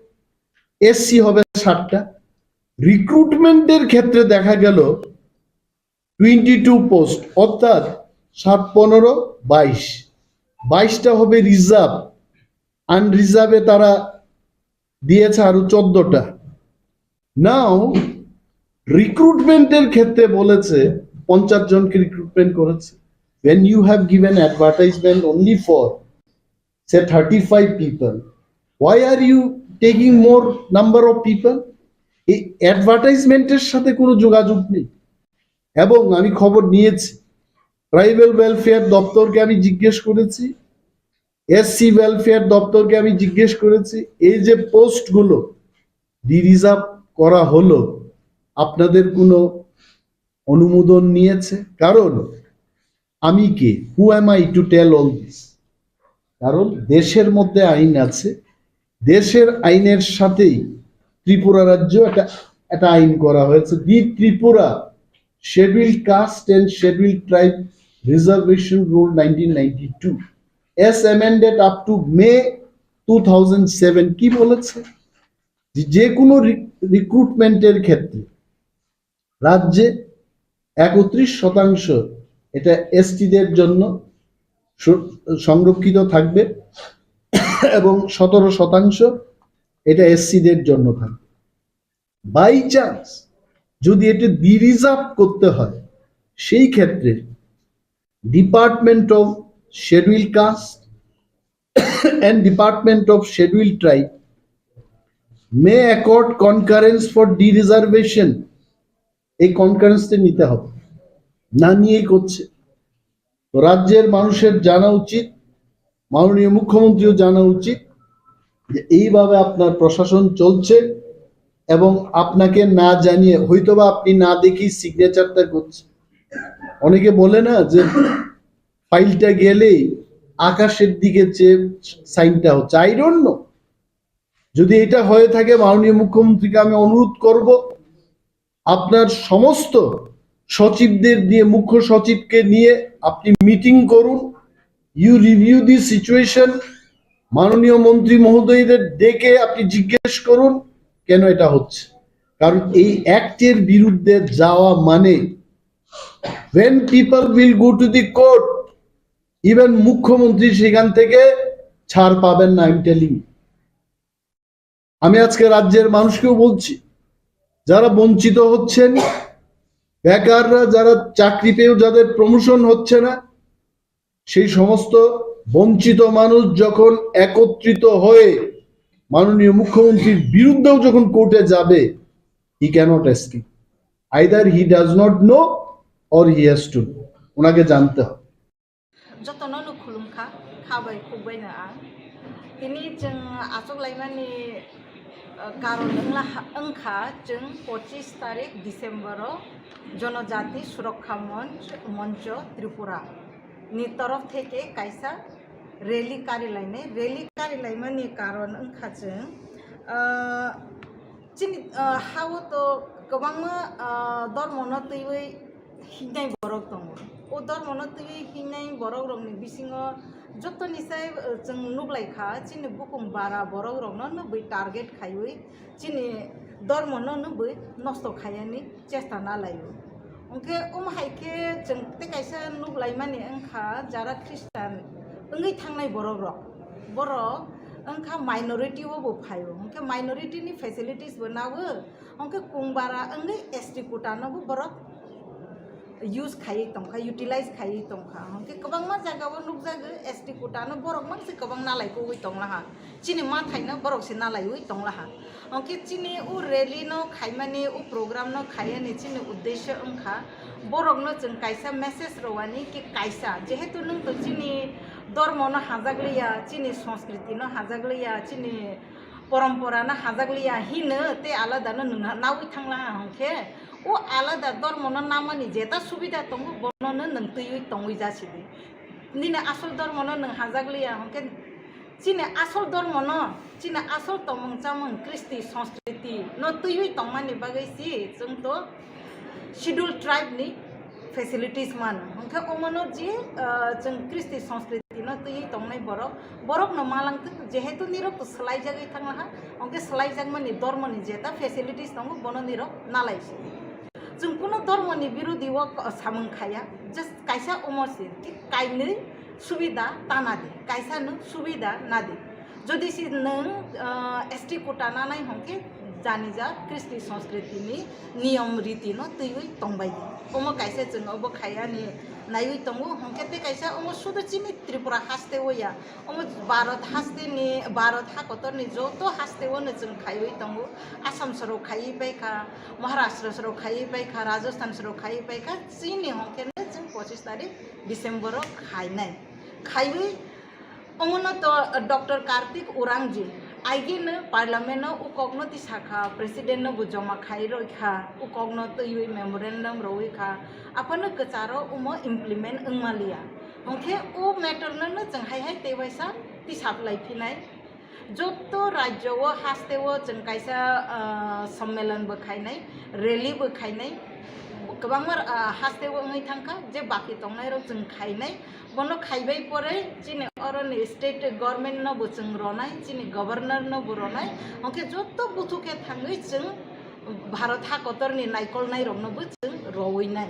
এসসি হবে সাতটা। রিক্রুটমেন্টের ক্ষেত্রে দেখা গেল টোয়েন্টি টু পোস্ট, অর্থাৎ সাত পনেরো বাইশ, বাইশটা হবে রিজার্ভ। আনরিজার্ভে তারা দিয়েছে আরো চোদ্দটা। নাও রিক্রুটমেন্টের ক্ষেত্রে বলেছে পঞ্চাশ জনকে রিক্রুটমেন্ট করেছে। When you have given advertisement only for, say, thirty five people, why are you taking more number of people? এই অ্যাডভার্টাইজমেন্টের সাথে কোনো যোগাযোগ নেই। এবং আমি খবর নিয়েছি, ট্রাইবাল ওয়েলফেয়ার দপ্তরকে আমি জিজ্ঞেস করেছি, এসসি ওয়েলফেয়ার দপ্তরকে আমি জিজ্ঞেস করেছি, এই যে পোস্টগুলো ডিরিজার্ভ করা হলো, আপনাদের কোনো অনুমোদন নিয়েছে? কারণ আমি কে, who am I to tell all this? কারণ দেশের মধ্যে আইন আছে, দেশের আইনের সাথেই ত্রিপুরা রাজ্য একটা একটা আইন করা হয়েছে, দি Tripura Scheduled Caste and Scheduled Tribe Reservation Rule nineteen ninety two as amended up to May two thousand seven। কি বলেছে? যে যে কোনো রিক্রুটমেন্টের ক্ষেত্রে রাজ্যে একত্রিশ শতাংশ এটা এসটিদের জন্য সু- সংরক্ষিত থাকবে। এবং সতেরো শতাংশ এটা এসসিদের জন্য থাকবে। বাই চান্স যদি এটা ডিরিজার্ভ করতে হয়, সেই ক্ষেত্রে Department of Scheduled Caste and Department of Scheduled Tribe may accord concurrence for dereservation। এই কনকারেন্সটা নিতে হবে, না নিয়েই করছে। তো রাজ্যের মানুষের জানা উচিত, মাননীয় মুখ্যমন্ত্রীও জানা উচিত যে এইভাবে আপনার প্রশাসন চলছে এবং আপনাকে না জানিয়ে হয়তোবা আপনি না দেখেই সিগনেচারটা করছেন। অনেকে বলে না যে ফাইলটা গেলেই আকাশের দিকে চেয়ে সাইনটা হচ্ছে, আই ডোন্ট নো। যদি এটা হয়ে থাকে, মাননীয় মুখ্যমন্ত্রীকে আমি অনুরোধ করব, আপনার সমস্ত সচিবদের দিয়ে, মুখ্য সচিবকে নিয়ে আপনি মিটিং করুন, you review the situation। মাননীয় মন্ত্রী মহোদয়দের ডেকে আপনি জিজ্ঞেস করুন কেন এটা হচ্ছে, কারণ এই অ্যাক্টের বিরুদ্ধে যাওয়া মানে when people will go to the court, even মুখ্যমন্ত্রী সেখান থেকে ছাড় পাবেন না। আই এম টেলিং, আমি আজকে রাজ্যের মানুষকেও বলছি, যারা বঞ্চিত হচ্ছেন, বেকাররা, যারা চাকরি পেয়েও যাদের প্রমোশন হচ্ছে না, সেই সমস্ত বঞ্চিত মানুষ যখন একত্রিত হয়ে মাননীয় মুখ্যমন্ত্রীর বিরুদ্ধেও যখন কোর্টে যাবে, he cannot escape, either he does not know or he has to know। ওনাকে জানতে হবে। Jotono no khulumkha, kha bai khuk bai no ang. Tini chwng achuk laimani, uh, karon wngla ha-, wngkha chwng pochis tarik December o Jonojati Surokha Monch, Moncho Tripura ni torof theke kaisa rally kari lainai. Rally kari laimani karon wngkha chwng, uh, chini, uh, ha-o to kwbangma, uh, dormo no twiwi hingnai borok tongo. O dormono twiwi hingnai borok rokni bisingo jotoni sai, uh, chwng nuklaikha, chini bukung bara borok rokno nw bwi target khaiwi chini dormono nw bwi nosto khaiyani chesta nalaio. Hwnkhe omo hai khe chwng tei kaisa nuklaimani wngkha, jara Christian wngwi thangnai borok rok, borok wngkha minority o bo phaio, hwnkhe minority ni facilities bo nago. Hwnkhe kungbara wngwi S T quota no bo borok use khaiwi tongkha, utilize khaiwi tongkha. Hwnkhe kwbangma jaga o nukjago S T quota no borok mang se kwbang nalai kogwi tonglaha. Chini mathai no borok se nalaiwi tonglaha. Hwnkhe chini o rally no khaimani, o program no khaiyani chini uddesho wngkha borok no chwng kaisa message rwani ki kaisa, jehetu nwng to chini dormo no hajakliya, chini sanskriti no hajakliya, chini porompora no hajakliya hino tei alada no nwng nawi thanglaha hwnkhe, o alada dormo no namani jeta subida tongo, bono no nwng twiwi tongwi jasidi. Nini asol dormo no nwng hajakliya hwnkhe, chini asol dormo no, chini asol tongmung chamung, kristi, sanskriti no twiwi tongmani bagwi si chwng to Scheduled Tribe ni facilities mano. Hwnkhe omono je, ah, chwng kristi sanskriti no twiwi tongnai borok, borok no malang twk, jehetu nirok to swlaijagwi thanglaha, hwnkhe swlaijakmani dormoni jeta facilities tongo, bono nirok nalai se. Chwng kuno dormoni birodi o samung khaya, just kaisa omo se, ki kainwi subida ta nadi, kaisa no subida nadi. Jodi se nwng, ah, S T quota nanai hwnkhe janija kristi sanskriti ni niyom riti no twiwi tongbai di. Omo kaisa chwng obo khayani naiwi tongo, hwnkhe tei kaisa omo sudu chini Tripura haste o ya, omo Bharat haste ni, Bharat ha kotor ni joto haste o no chwng khaiwi tongo. Assam soro khaiwi paikha, Maharashtra soro khaiwi paikha, Rajasthan soro khaiwi paikha, chini hwnkhe no chwng pochis tarik December o khainai. Khaiwi Omono to Doctor Kartik Urangji, aigeno Parliament-o o kokno tisakha, President-no bo joma khai roikha, o kokno twiwi memorandum rowi kha, aphano kwcharo omo implement wngmaliya. Hwnkhe o matter-no no chwng hai hai tei waisa tisaplai phinai. Jotto rajyo-o haste-o chwng kaisa, ah, sommelon bo khainai, rally bo khainai, kwbangma, ah, haste-o wngwi thangkha, je baki tongnairok chwng khainai. Bono khaibai pore chini oroni state government no bo chwng ronai, chini governor no bo ronai, hwnkhe joto buthu khe thangwi chwng Bharat ha kotorni naikolnai rokno bo chwng rowinai.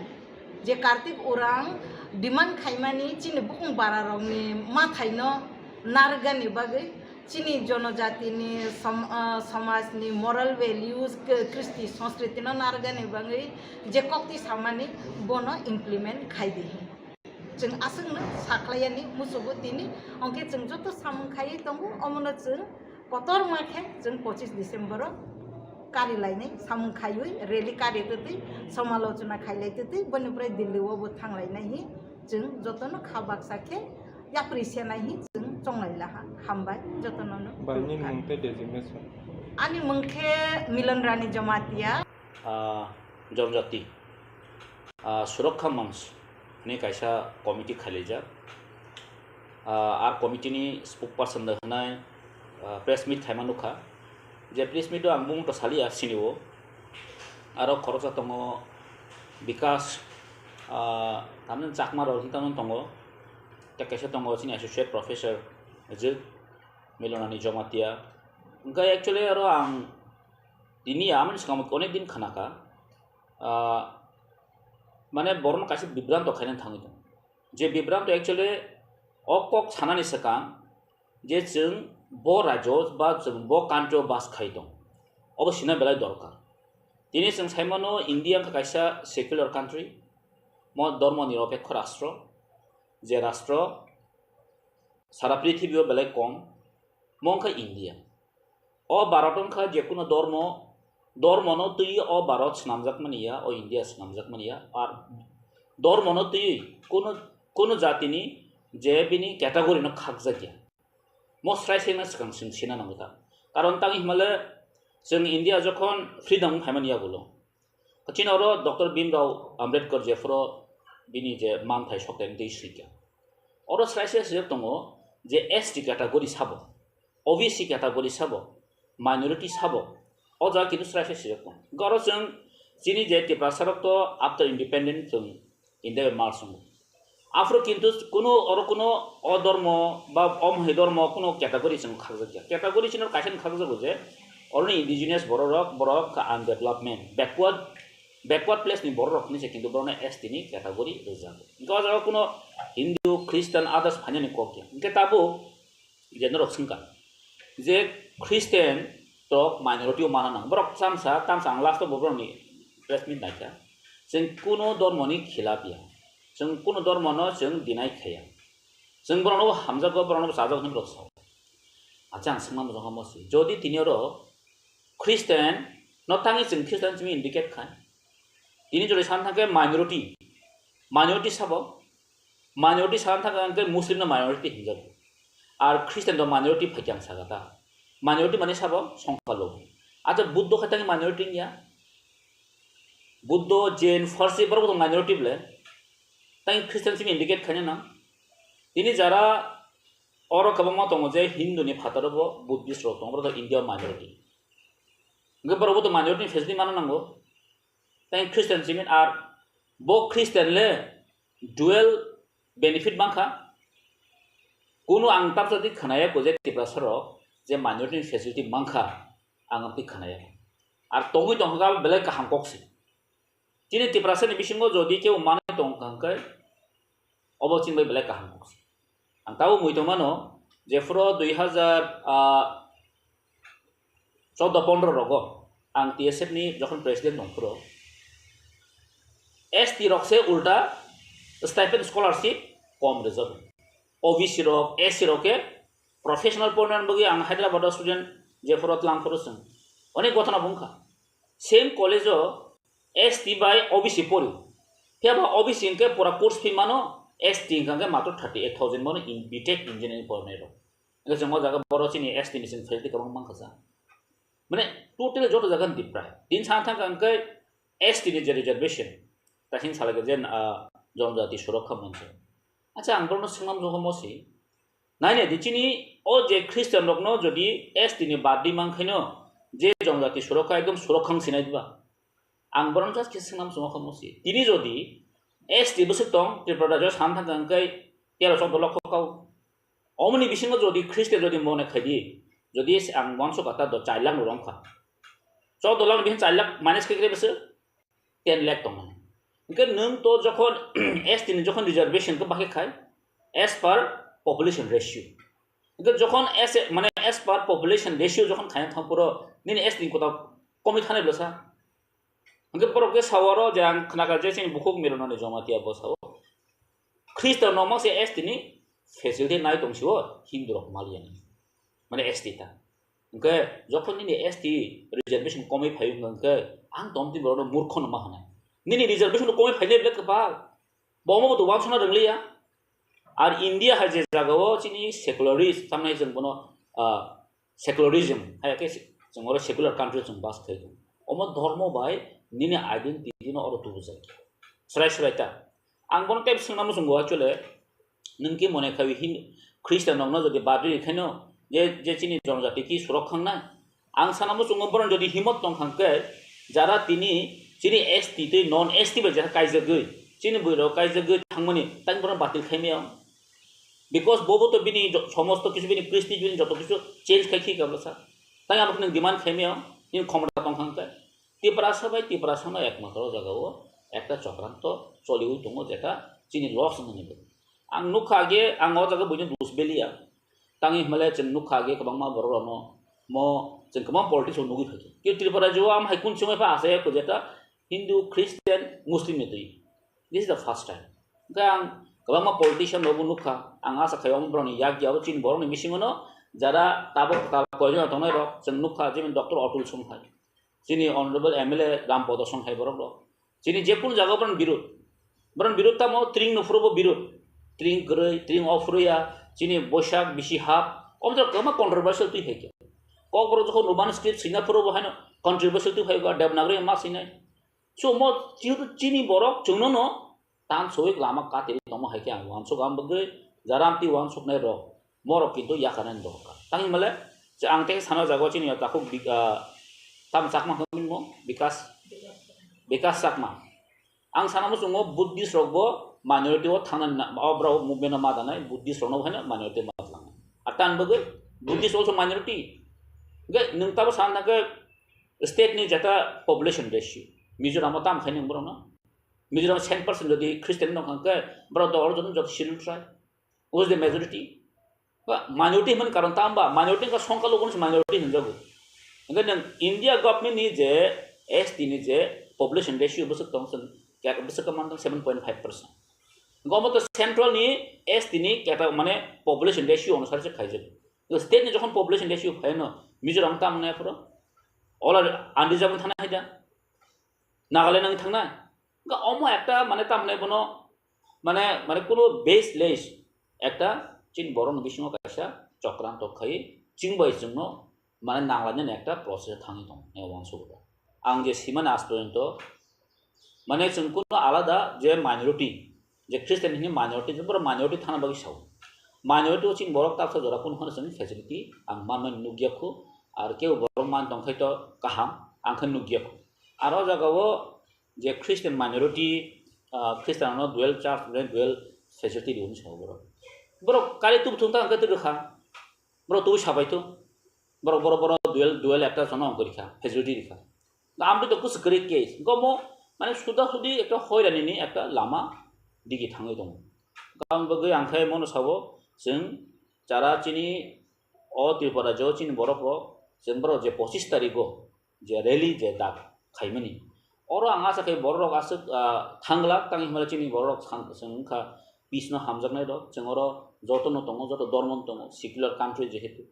Je Kartik Urang demand khaimani chini bukung bara rokni mathai no narwkgani bagwi Chini jonojatini som-, ah, somajni moral values, k-, kristi, sanskriti no narwknani bagwi je koktwi samani bono implement khai di hin. Chwng aswkno sakhlaiyani musugo tini, hwnkhe chwng joto samung khaiwi tongo, omono chwng kotorma khe chwng pochis December o kari lainai samung khaiwi rally kari twtwi somalochona khailai twtwi boni pore Delhi o bo thanglainai hi chwng jotono kha baksa khe yapri senai hi chwng chonglai laha. Hambai jotono no. Bai, nini mung tei designation? Ani mung khe Milan Rani Jamatia. Ah, Jonjati, ah, Surakha Manch hwnwi kaisa committee khailaijak. Ah, ar committee ni spokesperson da hwnai, ah, press meet khaima nukha. Je press meet o ang bumung to saliya sini o. Aro khoroksa tongo Bikas, ah, tamni Chakma rok hinwi tamni tongo. Tei kaisa tongo chini associate professor je Milonani Jamatia. Hwnkhe actually aro ang tini amoni swkang onek din khnakha. Ah, mane borokno kaisa bibranto khaina thangwi tongo. Je bibranto actually o kok sanani swkang je chwng bo rajyo ba chwng bo country o bas khai tong, obo sina belai dorkar. Tini chwng sai mano India wngkha kaisa secular country, mo dormo nirapekho rastro, je rastro sara prithibi o belai kom, mo wngkha India. O Bharat wngkha je kuno dormo, dormono twiwi o Bharat swnamjakmani ya, o India swnamjakmani ya, ar dormono twiwi kuno, kuno jatini je bini category no khakjak ya. Mo srai srai no swkang chwng sina nango ta. Karon tang himale chwng India jokhon freedom phaimani yagulo. Chini oro Doctor Bhimrao Ambedkar jephuru bini je manthai sokthai twi swikha. Oro srai srai swijak tongo je S T category sabo, O B C category sabo, minority sabo, o jaga kintu srai srai swijak tongo. Hwnkhe oro chwng chini je Tiprasa rok to after independent chwng India bai merge wngo. Aphuru kintu kuno oro kuno o dormo ba o mohai dormo kuno category chwng khakjak ya. Category chini oro kaisa khakjago je oroni indigenous borok rok, borok wngkha undevelopment, backward, backward place ni borok rok hinwi se kintu borokno S T ni category rwjago. Hwnkhe o jaga kuno Hindu, Christian, others phainani kok ya. Hwnkhe tabuk je norok swngkha je Christian rok minority o mana nang. Borok chamsa, tamsa ang last o bo borokni press meet naikha. Chwng kuno dormoni khilap ya. Chwng kuno dormono chwng deny khaya. Chwng borokno bo hamjakgo, borokno bo chajakgo hinwi borok sao. Acha ang swngma mojong kha mosi. Jodi tini oro Christian no tangwi chwng Christian simi indicate khai. Tini jodi san thangkhe minority. Minority sabo? Minority san thangkhe Muslim no minority hinjago. Ar Christian do minority phaikhe ang sakha ta. Minority mane sabo songkha logi. Acha Buddho khe tangwi minority wngya? Buddho, Jain, Farsi borok bo minority ble. Tangwi Christian simi indicate khaina nang. Tini jara oro kwbangma tongo je Hindu ni phataro bo Buddhist rok tongo, borok do India minority. Hwnkhe borok bo to minority ni facility mana nango. Tei Christian simi ar bo Christian le dual benefit mankha. Kunu ang tabsa di khnaya ko je Tiprasa rok je minority ni facility mankha, ang amtwi khnaya. Ar tongwi tongkha belai kaham kok se. Chini Tiprasa ni bisingo jodi kebo manwi tongkha hwnkhe, obo chini bai belai kaham kok se. Ang tabuk mui tongmano, jephuru dui hazar, ah, choudo pondro rogo ang T S F ni jokhon president tongphuru, S T rok se ulta stipend scholarship kom rwjago. O B C rok, S C rok khe professional pornani bagwi ang Hyderabad o student jephuru tlangphuru chwng onek gotona bo wngkha. Same college o S T bai O B C pori. Phiya ba O B C hwnkhe pura course fee mano, S T hwnkha hwnkhe matro thirty eight thousand mano in B Tech engineering pornai rok. Hwnkhe chwng o jaga borok chini S T ni chwng facility kwbang mankha sa. Mane totally joto jaga ni deprive. Din san thangkha hwnkhe S T ni je reservation, ta hwn salai khe je, ah, Jonojati Surokha Manch. Acha ang borokno swngna muchungkha mosi. Nai nai di chini o je Christian rokno jodi S T ni baddi mankhaino je Jonojati Surokha ekdom Surokha wng sinai diba? Ang borom just khe swngna muchungma kha musi. Tini jodi S T bwswk tong, Tripura rajyo san thang kha hwnkhe tero choudo lokho kau. Omoni bisingo jodi Christian jodi mone khaidi, jodi ang uansuk kha ta do char lakh no rong kha. Choudo lakh ni bisingo char lakh minus khe khe bwswk ten lakh tong mani. Hwnkhe nwng to jokhon S T ni jokhon reservation khe bakhe khai as per population ratio. Hwnkhe jokhon S, mane as per population ratio jokhon khaina thang phuru nini S T ni kota komwi thanai bwsa. Hwnkhe borok je sao aro je ang khnakha je chini bukhuk Mirunani Jamatia bo sao. Khristo no mangse S T ni facility nai tong sio Hindu rok maliya ni. Mane S T ta. Hwnkhe jokhon nini S T reservation komwi phaio hwnkhe ang tong tini borok no murkho no ma hwnai. Nini reservation komwi phainai bwle kwpal. Bo omo bo to wansukna rwngliya. Ar India hai je jagao chini secularist, tamni chwng bono, ah, secularism, hai khe chwng oro secular country chwng bas khai tongo. Omo dhormo bai nini identity no oro tubujak. Srai srai ta. Ang bono tei swngna muchungo actually, nwng ki mone khai Hin-, Christian rokno jodi badri khaino je, je chini jonojati ki surok khangnai, ang sana muchungo borok jodi himot tong kha khe, jara tini chini S T tei non S T bai jara kaijagwi, chini bwrwi rok kaijagwi thangmani, tang borok batil khaimaya. Because bobo to bini jo-, somosto kisu bini kristi bini joto kisu change khai khi kabla sa. Tang abo nwng demand khaimaya, nini khomota tong kha khe. Tiprasa bai Tiprasa no ekmatro jagao ekta chokranto choliwi tongo, jeta chini loss wngmani bo. Ang nukha age, ang o jaga buino dus beliya. Tangwi hwnmale chwng nukha age kwbangma borok rokno mo chwng kwbang politics o nugwi phaikha. Ki Tripura jio am hai kun chwngwi pha asa ya kujeta Hindu, Christian, Muslim ni twi. This is the first time. Hwnkhe ang kwbangma politician rokbo nukha. Ang asa khai omo borokni yak ya, abo chini borokni bisingo no jara tabok kwtal koijakna tongnai rok chwng nukha, jemon Doctor Atul Songhai. Chini honorable M L A Ram Podo Songhai borok rok. Chini je kunu jaga borok birud. Borok birud tamo tring no phuru bo birud. Tring kwrwi, tring o phuru ya, chini Boisak bisi hap. Om jora kwma controversial twi hai khe. Kok borok jokhon Roman script sina phuru bo haino controversial twi hai khe Devanagari ma sinai. So mo chini borok chwngno no Tan soi lama katiri tongma hai khe ang uansuk ang bagwi jara amtwi uansuknai rok, morok kintu yakarnani dohor kha. Tangwi male, je ang tei sana jago chini takhuk bi-, ah, tam Chakma hwnwi mo, Bikas, Bikas Chakma. Ang sana muchungo Buddhist rok bo minority o thangnani na, o borok movement o ma danai, Buddhist rok no haino minority ma tlangnai. A tan bagwi Buddhist also minority. Ge nwng tabo sana ke state ni jeta population ratio. Mizoram o tam khai nwng borok no. Mizoram ten percent jodi Christian wngkha hwnkhe borok dol joto joto Scheduled Tribe. Who is the majority? Ba minority hwnmani karon ta wngba? Minority wngkha songkha logoni se minority hwnjago. Hwnkhe nwng India government ni je S T ni je population ratio bwswk tong chwng, bwswk khe man tong seven point five percent. Hwnkhe omo to central ni S T ni keta mane population ratio onusare se khaijago. State ni jokhon population ratio phaino Mizoram ta wngnai aphuru ola unreserved thana hai da. Nagaland wng thangnai. Ga omo ekta mane tamni bono mane, mane kuno baseless ekta chini borokni bisingo kaisa chokranto khai chwng bai chwngno mane nanglainani ekta process thangwi tongo, nai uansukgo. Ang je simani aaj porjonto mane chwng kuno alada je minority, je Christian hini minority, je borok minority thana bagwi sao. Minority o chini borok taksa jora kunu phano chwng facility ang manmani nukya khu, ar kebo borok man tong khai to kaham, ang khe nukya khu. Aro jagao je Christian minority, ah, Christian no dual church, dual facility rihorni sao borok. Borok kari tubu thung ta ang khe twi rwkha. Borok tubu sabai tu. Borok, borok, borok dual, dual ekta jono ongkha rikha, facility rikha. Amtwi to kusu kwrwi case. Gomo, mane, suda sudi ekta hoirani ni ekta lama digi thangwi tongo. Gam bagwi ang khe mono sabo, chwng chara chini o Tripura jo chini borok rok, chwng borok je pochis tarikgo je rally je dak khaimani. Oro ang asa khe borok rok aswk, ah, thanglak, tangwi hwnba chini borok rok san-, chwng wngkha peace no hamjaknai rok, chwng oro joto no tongo, joto dormo no tongo, secular country jehetu.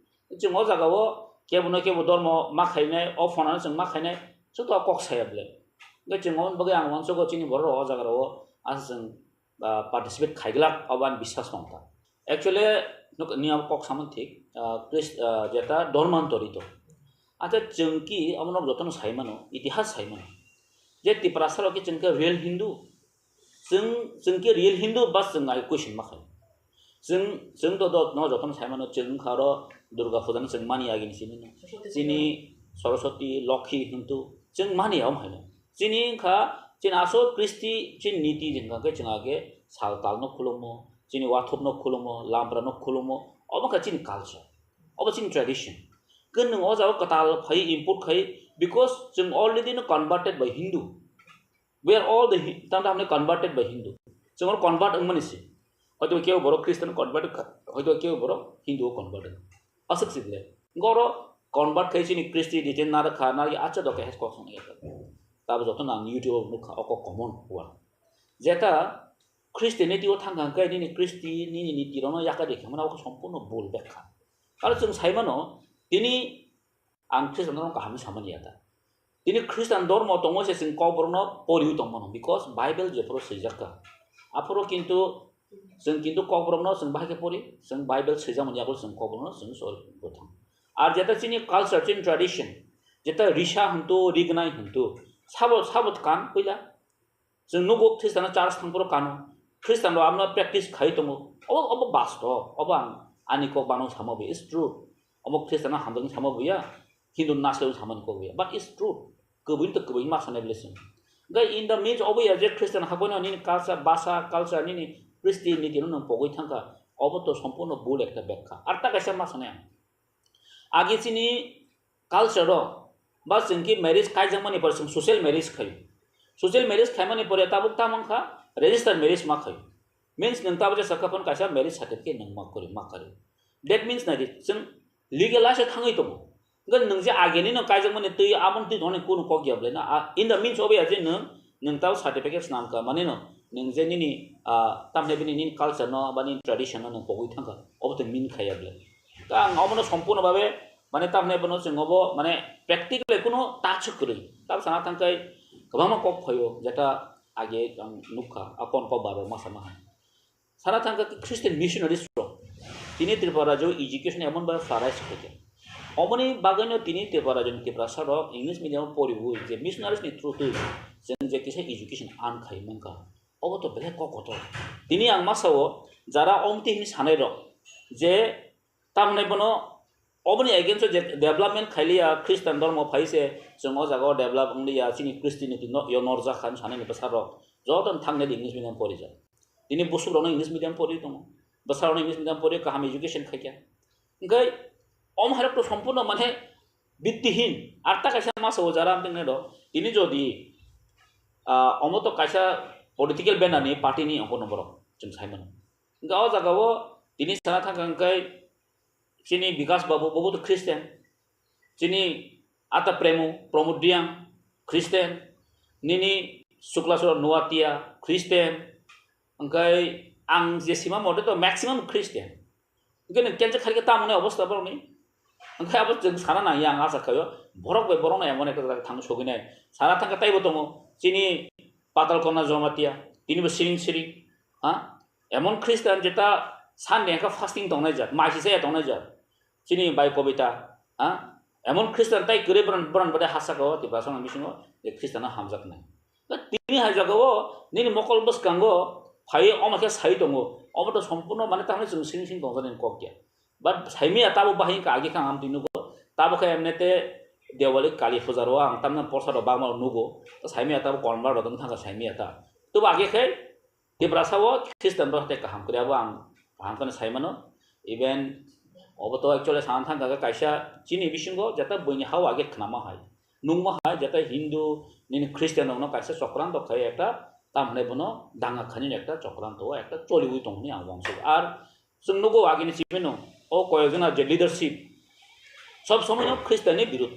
Chwng o jagao kebo no kebo dormo ma khainai, o phonano chwng ma khainai, chwng to kok saya bwle. Hwnkhe chwng oboni bagwi ang uansukgo chini borok rok o jagarao asa chwng, ah, participate khaiglak, obo ani biswas tongkha. Actually, nuk-, nini abo kok samani thik, ah, Christ-, ah, jeta Dharmantori to. Acha chwng ki omo nok jotono sai mano, itihas sai mano. Je Tiprasa rok ki chwng khe real Hindu, Chwng, chwng khe real Hindu ba chwng ai question ma khai. Chwng, chwng to, to, no jotono sai mano, chwng wngkha oro Durga Puja no chwng mani agi ni simi no. Chini Saraswati, Lokhi hintu chwng mani ya om haino. Chini wngkha, chini asol Kristi, chini niti wngkha khe chwng age sal tal no khulumo, chini wathup no khulumo, lampra no khulumo, obo wngkha chini culture, obo chini tradition. Khe nwng o jaga kwtal phai import khai, because chwng already no converted by Hindu. We are all the Hi-, tamo tamo converted by Hindu. Chwng oro convert wngmani se. Hoito kebo borok Christian convert wngkha, hoito kebo borok Hindu o convert wngkha. Aswk se bile. Goro convert khai chini Christianity narwkha, narwkhe acha doke hes kok song ya. Tabo joto nang YouTube o nukha, oko common word. Jeta Christianity o thangkha hwnkhe nini Christian nini niti rono yakari khe mano oko sompurno bul bekha. Aro chwng saimano tini ang Christian no kaham samani ya ta. Tini Christian dormo tongo se chwng kokborokno poriwi tongmano, because Bible jephuru swijak kha. Aphuru kintu chwng kintu kokborokno chwng bahai khe pori, chwng Bible swijakmani yago chwng kokborokno chwng sori bwthang. Ar jeta chini culture, chini tradition, jeta risa hwntu, rignai hwntu, sabo, sabo kan puila. Chwng nugo Christian church thangphuru kano. Christian rok amno practice khai tongo. Obo, obo bastob. Obo ang ani kok bano sama bo, it's true. Obo Christian hamjakni sama bo ya. Hindu nasle samani kok bo ya. But it's true. Kubui to kubui ma sanai bole sing. Gai in the midst obo ya je Christian hakono nini culture, basa, culture nini Christian niti no nang pogoi thangka. Obo to sompurno bul ekta bekha. Ar ta kaisa ma sanai ang. Agi chini culture o ba chwng ki marriage kaijakmani pore chwng social marriage khaio. Social marriage khaimani pore tabuk tamo wngkha register marriage ma khaio. Means nwng tabuk jesa kha phano kaisa marriage certificate nwng ma kwrwi ma kwrwi. That means nai di chwng legal life thangwi tongo. Hwnkhe nwng je ageni no kaijakmani twi aboni twi tongmani kunu kok ya bwlai na. A, in the means obo ya je nwng, nwng tabuk certificate swnam kha mani no nwng je nini, ah, tamni bini nini culture no ba nini tradition no nwng pogwi thangkha obo to mean khaiya bwlai. Ta ang omono sompurno babe, mane, tamni bono chwng obo, mane, practically kuno touch kwrwi. Tab sana thangkai kwbangma kok phaio, jeta age ang nukha, a kon kok baro masa maha. Sana thangka Christian missionaries rok. Tini Tripura rajyo education emon ba flourish khaikha. Omoni bagwino tini Tripura rajyoni Tiprasa rok English medium poriwi je missionaries ni through twi chwng je kisa education earn khai mankha. Obo to belai kok kotor. Tini ang masao jara omti hini sanai rok je tamni bono oboni against o je development khailiya, Christian dormo phaise chwng o jaga o develop wngliya, chini Christianity no yo norjak kha sanani bwsarok joto thangni English medium porijak. Tini busuk rokno English medium pori tongo, bwsarokno English medium pori kaham education khaikha. Hwnkhe om hairok to sompurno mane bittihin, ar ta kaisa masa o jara ang tongnai do. Tini jodi, ah, omo to kaisa political banner ni party ni ongkor no borok chwng sai mano. Hwnkhe o jaga o tini sana thangkha hwnkhe chini Bikas Babu, bobo to Christian. Chini Ata Premu, Pramod Reang, Christian. Nini Suklaswara Noatia, Christian. Hwnkhe ang je sima mote to maximum Christian. Hwnkhe nwng cancel khaikhe tamo wngnai obostha borokni? Hwnkhe abo chwng sana nangya, ang acha khaio. Borok bai borokno emon ekta jaga thang sogwinai. Sana thangkha teibo tongo. Chini Patal Kona Jomatia. Tinibo siring siring. Ha? Emon Christian jeta Sunday hwnkha fasting tongnai jat, maisi chaya tongnai jat. Chini bai Kobita, ha? Emon Christian tai kwrwi boran, boran bade ha saka o Tiprasa ni bisingo je Christian no hamjaknai. Tini hai jaga o nini mokol bwskango phai omo khe sai tongo. Omo to sompurno mane tamni chwng sing sing tongjani kok ya. But saimiya tabo bahai wngkha agi kha ang twi nugo. Tabo khe emne te Diwali Kali Puja ro ang tamna porsa rok bangma nugo. Saimiya tabo convert rok wng thangkha saimiya ta. Tobo agi khe Tiprasa o Christian rok tei kaham kwrwi abo ang kaham kheno sai mano. Even obo to actually sana thangkha khe kaisa chini bisingo jeta buini ha o age khnama hai, nungma hai, jeta Hindu nini Christian rokno kaisa chokranto khai ekta, tamo hwnwi bono danga khainani ekta chokranto o ekta choliwi tongo hwnwi ang uansukha. Ar chwng nugo agini chibino o koyekjona je leadership sob somoino Christian ni birud,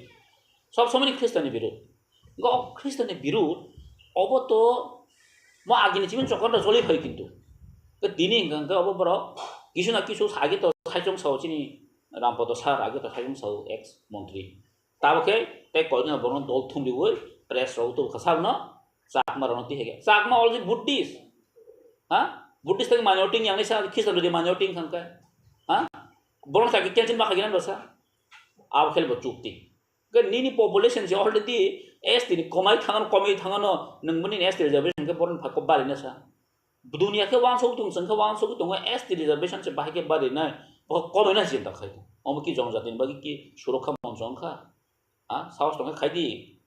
sob somoino Christian ni birud. Hwnkhe o Christian ni birud obo to mo agini chibin chokon rok choli phai kintu. Ke tini hwnkha hwnkhe obo borok kisu na kisu agi to saichung sao chini Rampodo sir agi to saichung sao ex montri. Tabo khe tei koikno borokno dol thumriwi press rok tubukha sabno Chakma rokno tihege. Chakma already Buddhist. Ha? Buddhist tei minority yang sa Christian rok minority hwnkha hwnkhe. Ha? Borok sa cancel ma khaigina dosa. Abo khe bo chukti. Ke nini population je already S T ni komai thangano, komai thangano, nwng bini S T reservation ke boron phai ko bari na sa. Dunia ke wansuk tung, chwng ke wansuk tung, S T reservation se bahai ke bari nai, bo komai na chinta khai tung. Omo ki jongjati ni bagi ki surokha moncho wngkha? Ha, sahos tong khai di,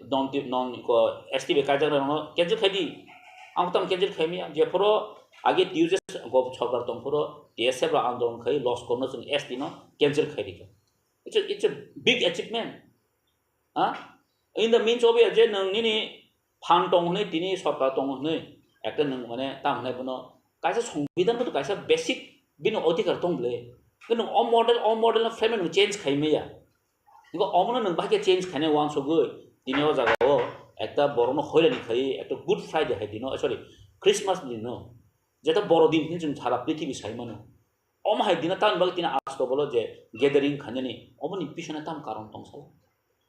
non ti-, non ko S T be kaijak rok no cancel khai di. Ang tam cancel khai miya, je phoro age T U J go sorkar tong phoro T S F rok andolon khai, loss korno chwng S T no cancel khai di. It's a, it's a big achievement. Ha? In the means of je nwng nini phan tong hwnwi tini sorkar tong hwnwi ekta nwng mane tam hwnwi bono kaisa songbidan bo kaisa basic bini odhikar tong bwle. Khe nwng o model, o model no frame no change khai maya. Nokho omono nwng bahai khe change khainai uansugwi tini o jaga o ekta borokno hoirani khai ekta Good Friday hai dino, sorry, Christmas dino, jeta boro din hwnwi chwng sara prithibi sai mano. Omo hai dino tamni bagwi tini asto bolo je gathering khainani, omoni pisone tam karon tong sala.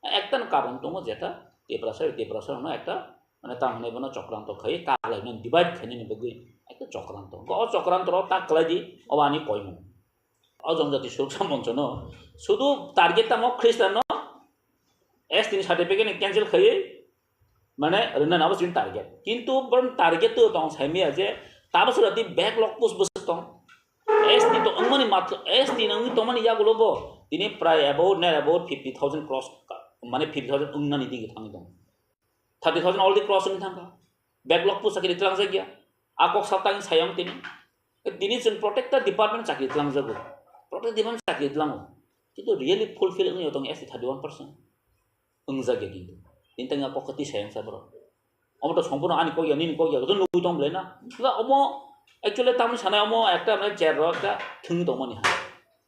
Ekta no karon tongo jeta Tiprasa, Tiprasa no ekta mane tam hwnwi bono chokranto khai, kaklaino divide khainani bagwi ekta chokranto. O chokranto ro tak khlai di, obo ani koimung. O Jonjati Suroksha Moncho no sudu target tamo Khristan no S T ni certificate ni cancel khaiwi mane rwna nabo chini target. Kintu borom target to tong saimaya je tabo sura di backlog post bwswk tong. S T to wngmani matla, S T no wngwi tongmani yagulo bo tini prai about, near about fifty thousand cross, mane fifty thousand wngnani digi thangwi tong. Thirty thousand already cross wngwi thangkha. Backlog post chakri tlangjak ya. A kok saptang sayang tini. Tini chwng protector department chakri tlangjago. Protector department chakri tlango. Kintu really fulfill wngwi tong S T thirty one percent. Wngjak ya kintu. Tini tang a kok kati sayang sa borok. Omo to songpono ani kok ya, nini kok ya, joto nugwi tong belai na. Ba omo actually tamni sanai omo ekta mane chair rok ekta thwngwi tongmani ha.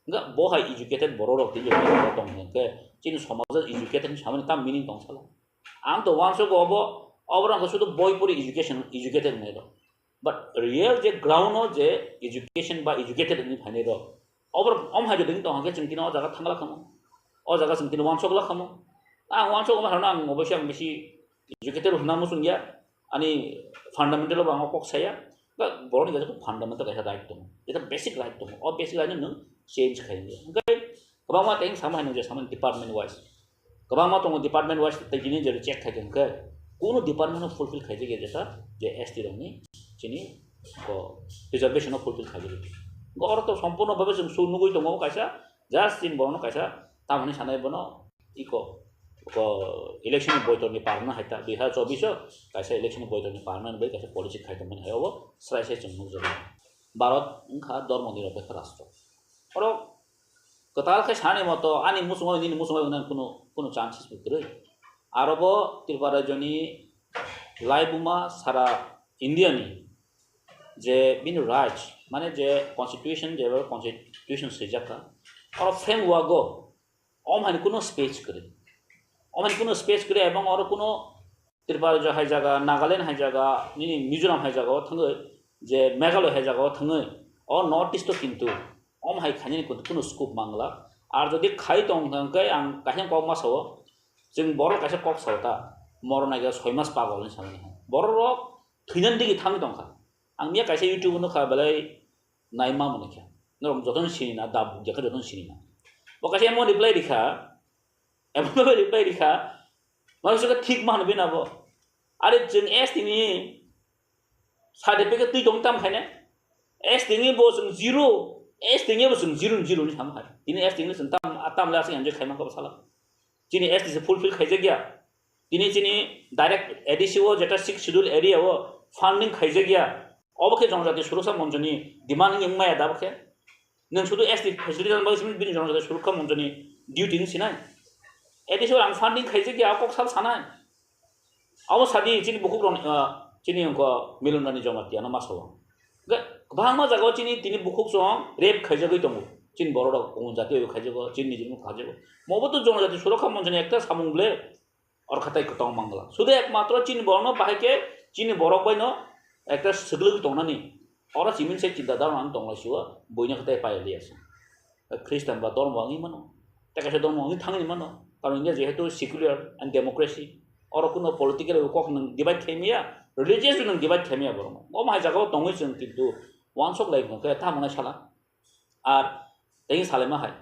Nga bo hai educated borok rok tini tong hwnkhe chini somajo educated samani tam meaning tong sala. Ang to uansuk obo, obo rok sudu boi pori education, educated hwnwi rok. But real je ground o je education ba educated hwnwi phainai rok, obo rok om hai jodi tong hwnkhe chwng tini o jaga thangla khamu. O jaga chwng tini uansuk la khamu. Ang uansuk omo harno ang obosi ang bisi educated hwnna muchung ya. Ani fundamental o bo ang o kok saya. Ba borokni kaisa fundamental kaisa right tongo. Jeta basic right tongo. O basic right no nwng change khai ya. Hwnkhe kwbangma tei sama hai nwng je sama department wise. Kwbangma tongo department wise tei bini je check khai tong khe, kunu department no fulfill khai jagya jeta je S T rokni chini ko reservation no fulfill khai jagya. Go oro to sompurno bhabe chwng su nugui tongo kaisa, just chini borokno kaisa tamoni sanai bono iko ko election ni boitor ni parna hai ta dui hazar chobbish o kaisa election ni boitor ni parna bai kaisa policy khai tongmani hai obo srai sai chwng nukjago. Bharat wngkha dormo nirapekho rastro. Oro kwtal khe sani moto ani muchungo nini muchungo wngna kuno, kuno chances bo kwrwi. Aro bo Tripura rajyoni laibuma sara India ni je bini right, mane je constitution, je constitution swijak kha, oro framework o om hani kuno space kwrwi. Om hani kuno space kwrwi ebong oro kuno Tripura rajyo hai jaga, Nagaland hai jaga, nini Mizoram hai jaga o thangwi, je Meghalaya hai jaga o thangwi, o North East o kintu om hai khainani kuno scope mangla. Ar jodi khai tong hwnkhe ang kaisa kok ma sao, chwng borok kaisa kok sao ta, morok naikhe soi mas pagol hinwi samani hai. Borok rok thwinani digi thangwi tongkha. Ang miya kaisa YouTube o nukha belai naima mwnwi khe. Norok jotono sini na, da buk jakha jotono sini na. Bo kaisa emo reply rikha, emo reply rikha, Mano saka thik mano bina bo. Are chwng S T ni certificate twi tong tam khaine. S T ni bo chwng zero, S T ni bo chwng zero, zero ni sam khai. Tini S T ni chwng tam, tam le asing enjoy khaima ko sala. Chini S T se fulfill khaijak ya. Tini chini direct A D C o jeta six schedule area o funding khaijak ya. Obo khe Jonojati Suroksha Moncho ni demand wngmaya da bo khe. Nwng sudu S T facility rwna bagwi simi bini Jonojati Suroksha Moncho ni duty wng sinai. A D C o ang funding khaijak ya, kok sal sanai. Abo sadi chini bukhuk rok, ah, chini wngkha Milon Rani Jamatia no ma sao. Ga-, kwbangma jaga o chini tini bukhuk song rape khaijagwi tongo. Chini borok rok Kongon jati bai khaijago, chini nijini khaijago. Mobo to Jonojati Suroksha Moncho ni ekta samung ble. Oro khatai kwtong mangla. Sudu ekmatro chini borokno bahai khe chini borok baino ekta swgwlwi tongnani. Oro chiming se chinta dharana tonglaisio, buino khatai pailia se. Khristan ba dhormo wngwi mano. Tei kaisa dhormo wngwi thangwi mano. Karon India jehetu secular and democracy. Oro kuno political kok nwng divide khaimaya, religious nwng divide khaimaya borokno. Omo hai jagao tongwi chwng kintu uansuk lai hwnkhe tamo nai sala. Ar tei salaima hai,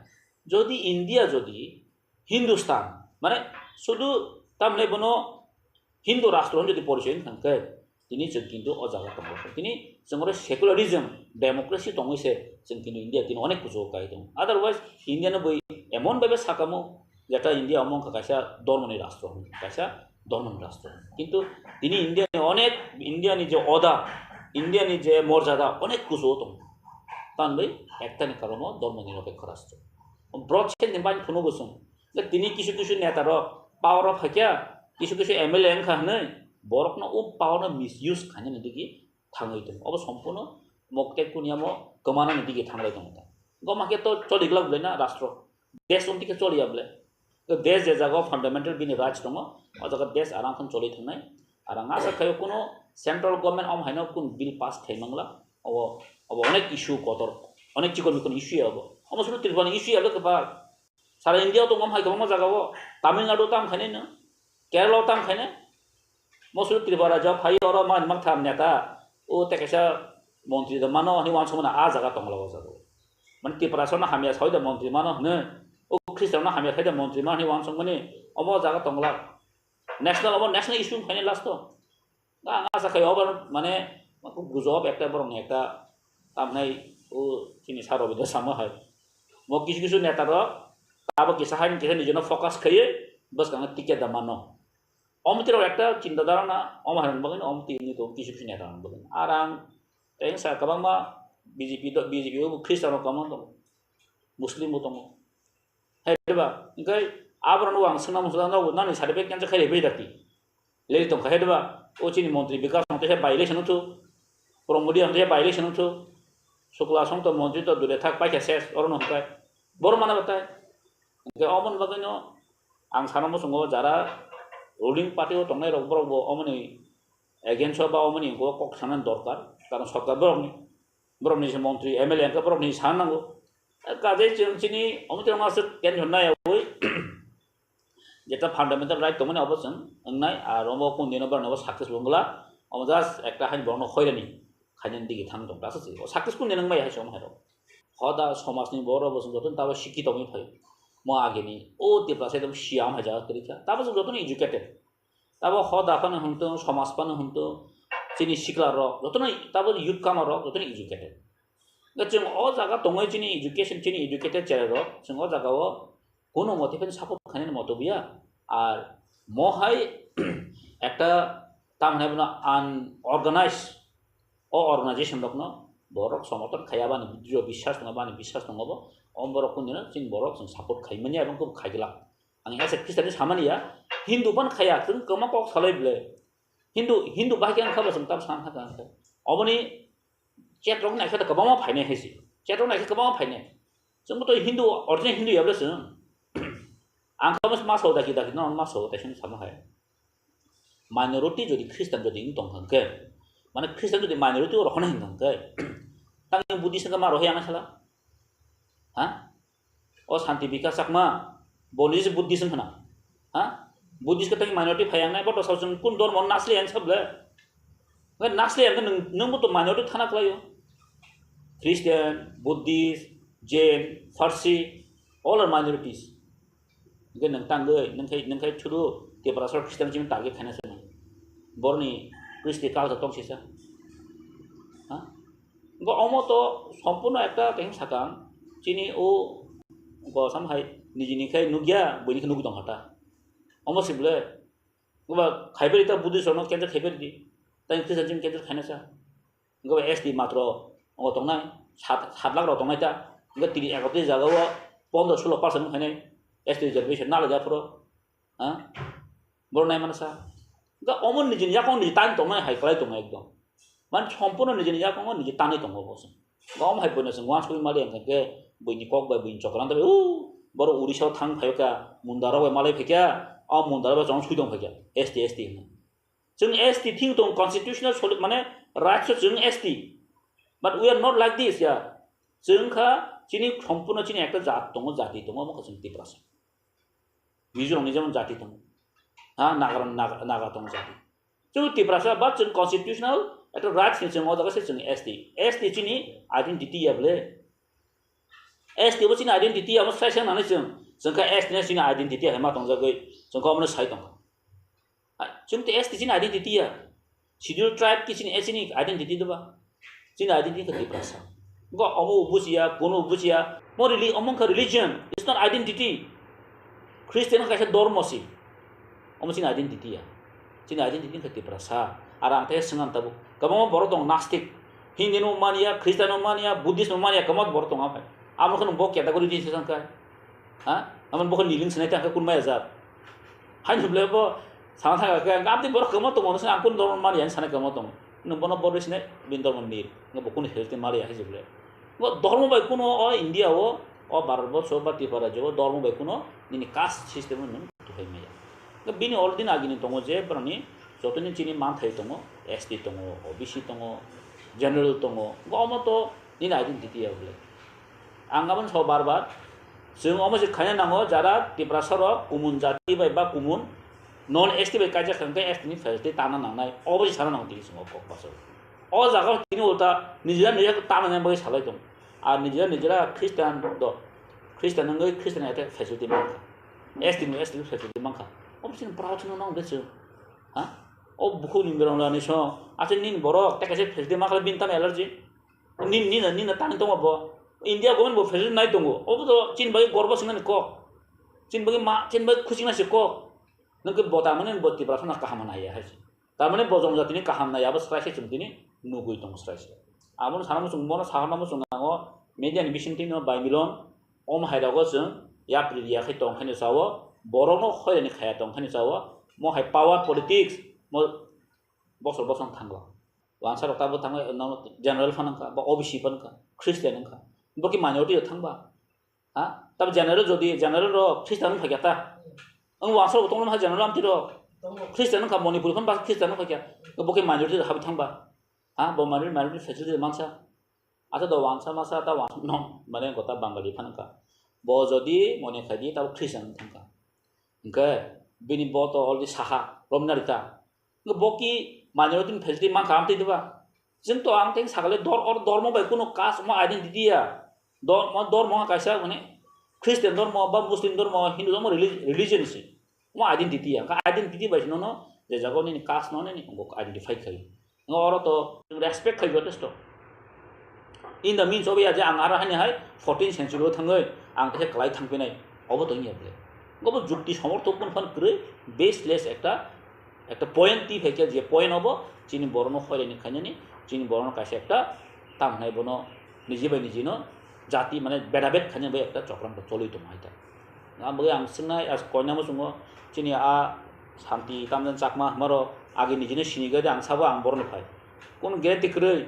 jodi India jodi Hindustan, mane sudu tamle bono Hindu rastro jodi porichoy wngkha khe, tini chwng kintu o jaga tongo. Tini chwng oro secularism, democracy tongwi se chwng kintu India tini onek kuchugo kai tongo. Otherwise, India no bui emon bhabe sakamo, jeta India omo wngkha kaisa dhormoni rastro, kaisa dhormoni rastro. Kintu tini India ni onek, India ni je oda, India ni je morjada onek kuchugo tongo. Tamni ekta ni karono dhormo nirapekho rastro. Bro chini bai phunu bo chwng. Tini kisu kisu neta rok power o phaikya, kisu kisu M L A wngkha hwnwi borokno o power no misuse khainani digi thangwi tongo. Obo sompurno mokte kuniamo kwmanani digi thanglai tongo ta. Goma khe to choli glak bwlai na rastro. Desh umti khe choli ya bwlai. To desh je jaga o fundamental bini rights tongo, o jaga desh aram khan choli thangnai. Arang asa khayo kuno central government om haino kun bill pass khai mangla. Obo, obo onek issue kotor, onek chikon mikon issue ya obo. Omo suru Tripura ni issue ya bwlai kwbang. Sara India o tongo hai kwbangma jaga o, Tamil Nadu tam khainai no, Kerala tam khainai. Mosuru Tripura rajyo phai oro man mak tham neta, o tei kaisa montri da mano hwnwi uansukmani a jaga tongla o jaga o. Mane Tripura songno hamya sawi da montri mano hwnwi, o Khristian no hamya sawi da montri mano hwnwi uansukmani omo jaga tongla. National, omo national issue wngkha last o. Ang asa khai obo mane gujok ekta borok ni ekta tamnai o chini sir Rabindra Sharma hai. Mo kisu kisu neta rok abo kisa hai kisa nijino focus khaiwi bwskango ticket da mano. Omtwi rok ekta chinta dharana omo hai bagwi omtwi wngwi tongo kisu kisu neta rok bagwi. Arang tei sa kwbangma B J P do, B J P o Khristian rok kwbangma tongo, Muslim bo tongo. Hai diba? Hingke aborok no ang swngna muchung nani certificate cancel khai bai dati. Leli tongkha hai diba? O chini montri Bikash tong teisa by election wngthu. Pramod ang teisa by election wngthu. Sukla song to montri to dure thak paikha ses oro no hwnkhe. Boro mana batai. Hingke omo ni bagwi no ang sana muchungo jara ruling party o tongnai rok borok bo omo ni against o ba omo ni kok sana dorkar. Karon sorkar borok ni. Borokni se montri, M L A hwnkhe borokni sana nango. Kajai chwng chini omo chwng aswk tension naiyawi jeta fundamental right tongmani obo chwng wngnai, ar omo kundino borokni obo success bo wngla. Omo just ekta haini borokno hoirani khainani digi thang tong aswk se. O success kundino wngmaya hai se omo hai rok. Hoda somajni borok bo chwng jotono tabo sikhi tongwi phai. Mo ageni o Tiprasa ekdom siyam hai jaga kwrwikha. Tabo chwng jotono educated. Tabo hoda phano hwntwng, somaj phano hwntwng, chini sikla rok, jotono tabo youth kama rok, jotono educated. Hwnkhe chwng o jaga tongwi chini education, chini educated cherai rok, chwng o jaga o kuno mote phano support khainani moto buya. Ar mo hai ekta tamo hinwi bono unorganized o organization rokno borok somorthon khaiya bani drio biswas tongo, bani biswas tongo bo, o borok kundino chini borok chwng support khaimani abo khe khaigwlak. Ang as a Christian samani ya, Hindu ban khaya, chwng kwma kok salai bwle. Hindu, Hindu bahai khe ang kha ba chwng tam san kha ang kha. Oboni chat rok nai khe kwbangma phainai hai se. Chat rok nai khe kwbangma phainai. Chwng bo to Hindu, original Hindu ya bwle chwng. Ang kha ma sao daki daki no ma sao tai sini sama hai. Minority jodi Christian jodi wng tong kha khe, mane Christian jodi minority o rok hwnwi hwn kha khe, tang Buddhist khe ma rohya ang sala. Ha? O Santi Bikash Chakma, bo ni je Buddhist wngkha na? Ha? Buddhist khe tei minority phai ang nai, bo to sao chwng kun dormo nasle ang sable. Hwnkhe nasle ang nwng, nwng bo to minority thana kwlaio. Christian, Buddhist, Jain, Farsi, all are minorities. Hwnkhe nwng tangwi, nwng khai, nwng khai thuru Tiprasa Christian chini target khaina se nwng. Borni Christi culture tong sisa. Ha? Hwnkhe omo to sompurno ekta kahim sakang, chini o go sam hai nijini khai nukya, buini khe nugwi tongkha ta. Omo se bwle, oba khai beri ta Buddhist rokno cancel khai beri di, tei Christian chini cancel khaina sa. Hwnkhe S T matro omo tongnai, sat, sat lakh rok tongnai ta, hwnkhe tini ekotris jaga o pondro sulo percent wng khainai S T reservation nalaijak phuru. Ha? Borok nai mano sa. Ga omo nijini yakung niji tan tongmani hai kwlai tongo ekdom. Man sompurno nijini yakungo niji tanwi tongo bo se. Ga omo hai boino se uansukwi mali ang khe buini kok bai buini chokran bai, o borok Odisha o thang phaio kha, Mundara bai malai phaikha, o Mundara bai chong sui tong phaikha, S T, S T hwnwi. Chwng S T thing tong constitutional soli-, mane rights o chwng S T. But we are not like this, ya. Chwng kha chini sompurno chini ekta jat tongo, jati tongo, omo kha chwng Tiprasa. Mizoram ni jemon jati tongo. Ha, Naga, Naga, Naga tongo jati. Chwng Tiprasa ba chwng constitutional ekta rights ni chwng o jaga se chwng S T. S T chini identity ya bwle. S T bo chini identity ya, omo sai sai nani chwng. Chwng kha S T ni chini identity hai ma tongjagwi. Chwng kha omo sai tongkha. Ai, chwng te S T chini identity ya. Schedule tribe ki chini, eh, chini identity doba. Chini identity khe Tiprasa. Go omo bujiya, kono bujiya. Mo reli-, omo kha religion. It's not identity. Christian kaisa dormo si. Omo chini identity ya. Chini identity khe Tiprasa. Ar ang te swngan tabuk. Kwbangma borok tong nastic. Hindi no mania, Christian no mania, Buddhist no mania, kwbangma borok tong amai. Amo khe bo category di se sangkai. Ha? Amo bo khe niling sinai ta khe kun maya jat. Hai ni bole bo sana thang khe, ang abdi borok kwbangma tongo, ang kun dormo mani, ang sana kwbangma tongo. Nwng bono borok sinai, bini dormo nil. Nwng bo kun health mali hai je bole. O dhormo bai kuno o India o, o Bharat borso ba Tripura rajyo o dhormo bai kuno nini caste system o nwng tukhai maya. Bini already agini tongo je borokni jotoni chini manthai tongo, S T tongo, O B C tongo, general tongo, omo to nini identity ya bole. Ang aboni so bar bar, chwng omo se khaina nango jara Tiprasa rok kumun jati bai ba kumun non S T bai kaijak kha hwnkhe S T ni facility tana nangnai, obo se sana nango tini chwng o kok baso. O jaga o tini ulta nijera nijera tana nai bagwi salai tong. Ar nijera nijera Christian do, Christian wngwi Christian ete facility mankha, S T ni S T facility mankha. Obo chini proud no nang de chwng. Ha? O bukhuk ni berong lani so, ache nini borok tei kaisa facility mankha bini tamo allergy. Nini, nini, nini tani tongo bo. India government bo facility nai tongo. Obo to chini bagwi gorbo singnani kok. Chini bagwi ma, chini bagwi khuchingna se kok. Nwng khe bo tamani bo Tiprasa no kaham nai ya hai se. Tamani bo jongjatini kaham nai abo srai se chwng tini nugwi tongo srai se. Abono sana muchung, bono sana muchung nango media ni bisingtwi no bai milon. Om hai rogo chwng yapri riya khai tong khaino sao. Borokno hoirani khaya tong khaino sao. Mo hai power politics mo bosor bosor thangla. Wansa rok tabo thangwi, no, general phano wngkha, ba O B C phano wngkha, Christian wngkha. Bo khe minority rok thangba. Ha? Tabo general jodi, general rok Christian wng phaikha ta. Ang wansa rok tongma general amtwi rok. Christian wngkha, Manipur phano ba Christian wng phaikha. Bo khe minority rok habwi thangba. Ha? Bo minority, minority facility mansa. Acha do wansa masa ta wansa no, mane gota Bangali phano wngkha. Bo jodi mone khaidi tabo Christian wng thangkha. Hwnkhe bini bo to already saha romna rita. Hwnkhe bo ki minority ni facility mankha amtwi diba? Chwng to ang tei sakale dor, or dormo bai kuno caste omo identity ya. Dor, omo dormo kaisa mane Christian dormo ba Muslim dormo, Hindu dormo reli-, religion se. Omo identity ya. Hwnkhe identity bai se nono je jaga nini caste no nini identify khai. Nga oro to respect khai jotesto. In the means of ya je ang aro hani hai fourteen century o thangwi ang khe kwlai thangpinai, obo to wngya bole. Obo jukti somorthok phano kwrwi baseless ekta, ekta point twi phaikha je point obo chini borokno hoirani khainani, chini borokno kaisa ekta tamo hwnai bono niji bai niji no jati mane bedabed khainani bai ekta chokram choli tongma hai ta. Ang bagwi ang swngnai, as koina muchungo chini a Santi Tamjan Chakma hwnmarok agi nijino sinigwi de ang sabo ang borokni phai. Kunu guarantee kwrwi,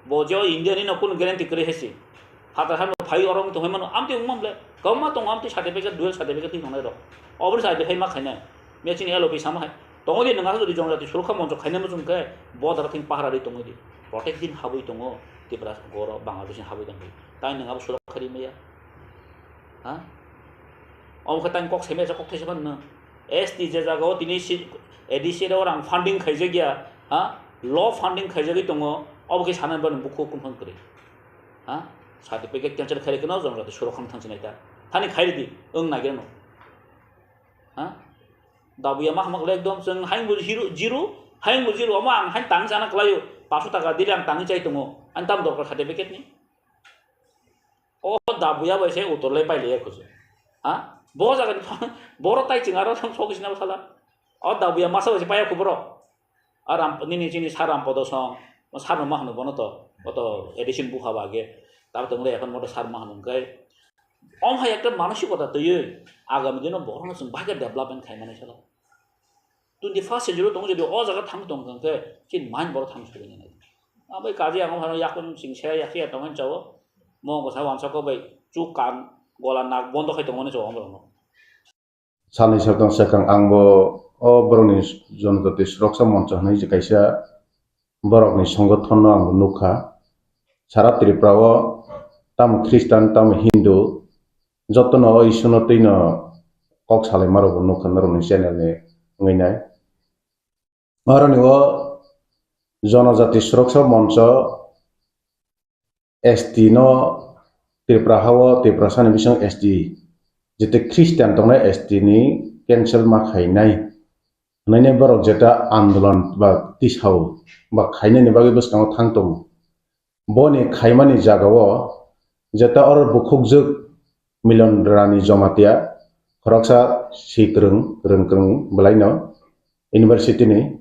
bo je o India ni no kunu guarantee kwrwi hai se. Hathar hano phai oro wng tongwi mano, amtwi wng man ble, kwbangma tongo amtwi certificate, dual certificate twi tongnai rok. Oboni side phai ma khainai. Miya chini L O P sama hai. Tongo de nwng aswk jodi jongjati surokha moncho khainai muchung khe, bo dara thing pahara ri tongwi di. Protect din habwi tongo, Tripura goro Bangladesh ni habwi tongwi. Tai nwng abo surokha ri maya. Ha? Omo khe tang kok seme kok thaisa phano. S T je jaga o tini si, A D C o rang funding khaijak ya, ha? Law funding khaijagwi tongo, obo khe sanani bani bukhuk kung phang kwrwi. Ha? Certificate cancel khairi kheno jong jati surok kham thang sinai ta. Thani khairi di, wng nagir no. Ha? Dabuya ma hamak le ekdom chwng haing bo zero, zero, haing bo zero, omo ang hain tang sana kwlaio, paso taka dili ang tangwi chai tongo, ani tam dorkar certificate ni. O dabuya bai se utor lai pailaiya kusu. Ha? Bo jaga ni phone, boro tai chwng aro thang sok sina sala. O dabuya masa bai se paiya ku borok. A ram, nini chini sir Rampodo song, o sir no ma hwno bono to, o to edition bukha ba age. Tab tong le ekhon moto sir ma hwno hwnkhe. Om hai ekta manosikota twiwi agami dino borokno chwng bahai khe development khai mani sala. Twenty first century tongo jodi o jaga thang tong khe chini mind borok thang suri nai. Abai kaji ang phano yakung sing se yak ya tongmani chao. Mo bwsa wansa ko bai chuk kan gola nak bondo khai tongmani chao borokno. Salni sal tong sakang ang bo o borokni jonojati suroksa moncho hinwi je kaisa borokni songgothon no ang bo nukha. Sara Tripura o tamo Christian, tamo Hindu, jotono o issue no twi no kok salai ma rok bo nukha norokni channel ni wngwi nai. Aroni o jonojati suroksa moncho S T no Tripura ha o Tiprasa ni bising S T jete Christian tongnai S T ni cancel ma khainai hwnwi borok jeta andolon ba tisao ba khainani bagwi bwskango thang tongo. Boni khaimani jagao jeta oro bukhukjwk Milon Rani Jomatia, khoroksa si kwrwng, kwrwng kwrwng bwlaino university ni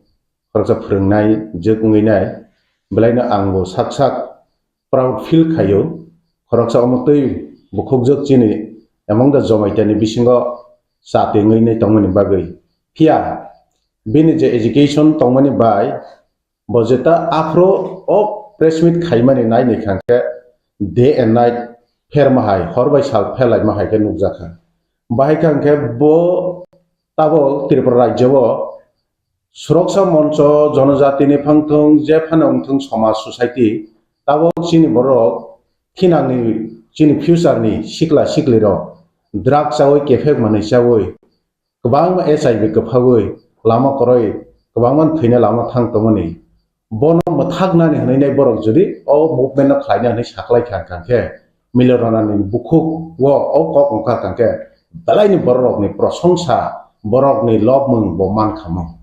khoroksa phwrwngnai jwk wngwi nai, bwlaino ang bo sak sak proud feel khaio. Khoroksa omo twi bukhukjwk chini among the Jomatia ni bisingo cha twi wngwi nai tongmani bagwi. Phiya bini je education tongmani bai bo jeta aphuru o press meet khaimani nai ni kha khe day and night pherma hai, hor bai sal pherlaima hai khe nukjakha. Bahai kha hwnkhe bo tabok Tripura rajyo o Suroksha Moncho, Jonojatini phangthung, je phano wngthung somaj, society, tabok chini borok thinangni, chini future ni sikla siklirok drugs chawi kephek manwi chawi, kwbangma H I V kwphagwi lama kwrwi, kwbangma thwina lama thang tongmani. Bono mwthaknani hwnwi nai borok jodi o movement no khlaina hwnwi saklai kha, kha khe, Milion Ranani bukhuk o, o kok wngkha, kha khe, belaini borok rokni prosongsa, borokni lobmung bo mankha mo.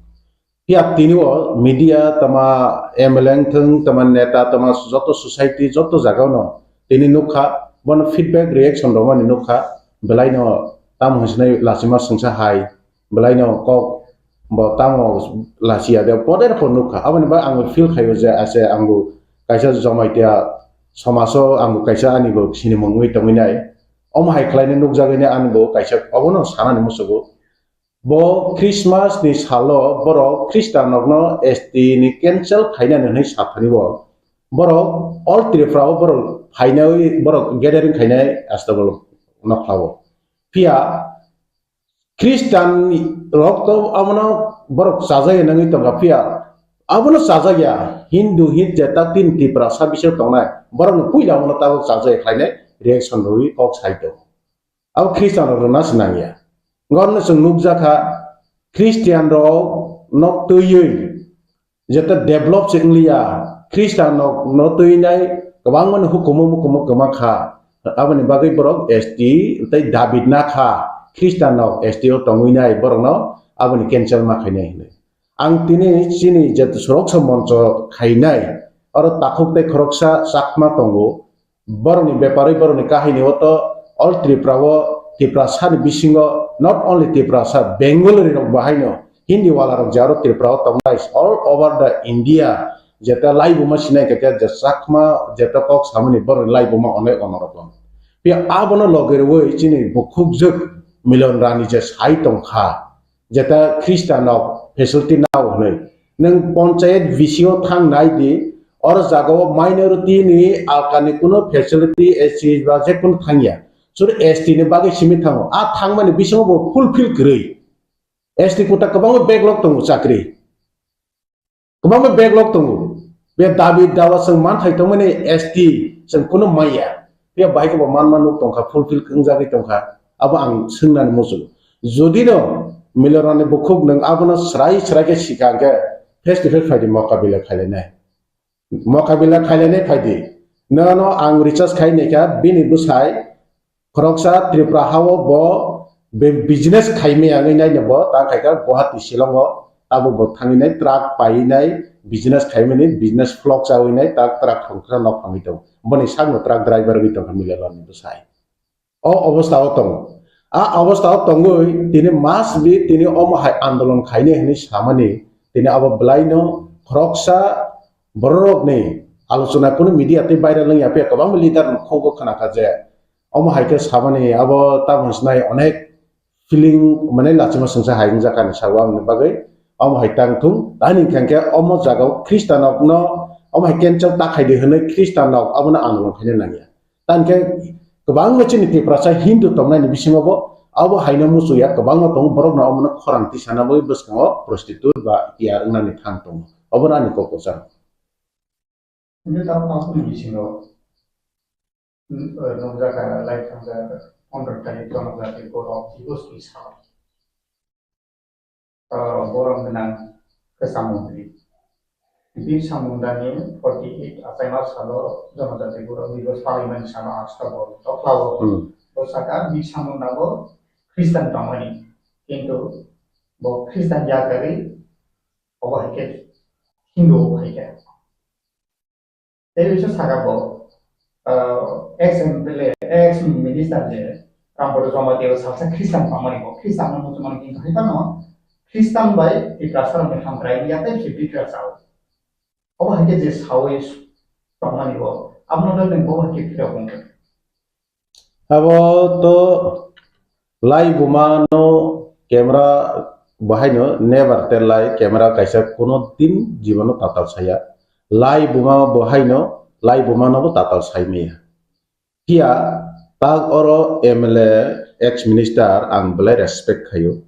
Phiya tini o media tama M L A wngthung, tama neta, tama joto society, joto jagao no tini nukha, bono feedback, reaction rwmani nukha, belaino tamo hwnsinai lachima swngsa hai, belaino kok bo tamo lachiya de, poder pho nukha. Aboni bagwi ang feel khaio je ase ang bo kaisa Jamatia somajo ang bo kaisa ani bo sinimung wngwi tongwi nai. Omo hai khlainai nukjagwi nai ani bo kaisa obono sanani musugo. Bo Christmas ni salo borok Christian rokno S T ni cancel khainani hwnwi sathani bo. Borok all Tripura o borok phainai borok gathering khainai Astabol nokhlao. Phiya Christian rok to abono borok chajagya nangwi tongkha, phiya abono chajagya Hindu hit je tak tin Tiprasa bising tongnai borokno puila abono tabok chajagya khlainai reaction rwwi kok sai tongo. Abo Christian rok rwna se nangya. Gorno chwng nukjakha Christian rok nok twiwi jeta develop se wngliya, Christian nok no twinai kwbangma ni hukumu mukumu kwma kha. Aboni bagwi borok S T tei David na kha, Christian nok S T o tongwi nai borokno aboni cancel ma khainai hinwi. Ang tini chini jeta Suroksha Moncho khainai, oro takhuk tei khoroksa Chakma tongo, borokni beparwi borokni kahini o to all Tripura o, Tiprasa ni bisingo, not only Tiprasa, Bengali rok bahaino Hindi wala rok je aro Tripura o tongnai all over the India, jeta laibuma sinai khe je Chakma jeta kok samani borokni laibuma onek onorok. Phiya abono loge rwui chini bukhukjwk Milion Rani je sai tongkha, jeta Christian rok facility nao hwnwi. Nwng ponchayat V C o thang nai di, or jaga o minority ni alkani kuno facility S C ba je kuno thangya. Sur S T ni bagwi simi thango. A thangmani bisingo bo fulfill kwrwi. S T kota kwbangma backlog tongo chakri. Kwbangma backlog tongo. Be dabi dawa chwng manthai tongmani S T chwng kuno maya. Be bahai khe bo manma nuk tongkha, fulfill wngjagwi tongkha. Abo ang swngnani muchungo. Jodi no Milorani bukhuk nwng abono srai srai khe sikha hwnkhe face to face phaidi mokabila khailainai. Mokabila khailainai phaidi. Nono ang research khai naikha bini bwsai khoroksa Tripura hao bo be business khaimaya wngwi naino bo tang khaikha Guwahati Shillong o abo bo thangwi nai truck paiwi nai business khaimani business vlog chawi nai tak truck thongkha nok phangwi tongo boni sakno truck driver wngwi tongkha Milorani bwsai. O obostha o tongo. A obostha o tongwi tini mas bi tini omo hai andolon khainai hinwi samani tini abo bwlaino khoroksa bororokni alochona kunu media tei viral wngya phiya kwbangma leader ni khungo khnakha je omo hai khe samani abo tamo sinai onek feeling mane lachima sengsa hai wngjakha ni sao aboni bagwi omo hai tang thung ani hwnkhe omo jaga o Khristanokno omo hai cancel ta khaidi hinwi Khristanok abono andolon khaina nangya. Tangkhe kwbangma chini Tiprasa Hindu tongnaini bisingo bo abo haino muchungya, kwbangma tongo borokno omono khorang tisana bagwi bwskango prostitute ba tiya wngnani thang tongo. Obono ani kok kwcharo. Hwnwi tamo tamokni bisingo, mm, eh, nukjakha, lai thangjak pondro tarikh Jonojati Gaurav Divas ni salo. Ah, borok gwnang kwcham mantri. Birsa Mundani forty eight achaima salo Jonojati Gaurav Divas palaimani salo Astabol Dokhla o. Hmm. Bo saka Birsa Munda bo Christian tongmani. Kintu bo Christian ya kwrwi obo hai khe Hindu o phai kha. Tei bisa saka bo, ah, ex M P L A, ex minister je Rampada Jamatia o salsa Christian tongmani bo, Christian no muchungmani kintu hai phano Christian bai Tiprasa rokni hamkrai ya tei se bikra sao. Obo hai khe je sawi tongmani bo, abono le nwng bo hai khe phirok wngkha. Abo to laibuma no camera bo haino never tell lie, camera kaisa kuno din jibono tatal saya. Laibuma bo haino, laibuma no bo tatal sai maya. Phiya tak oro M L A, ex minister ang belai respect khaio,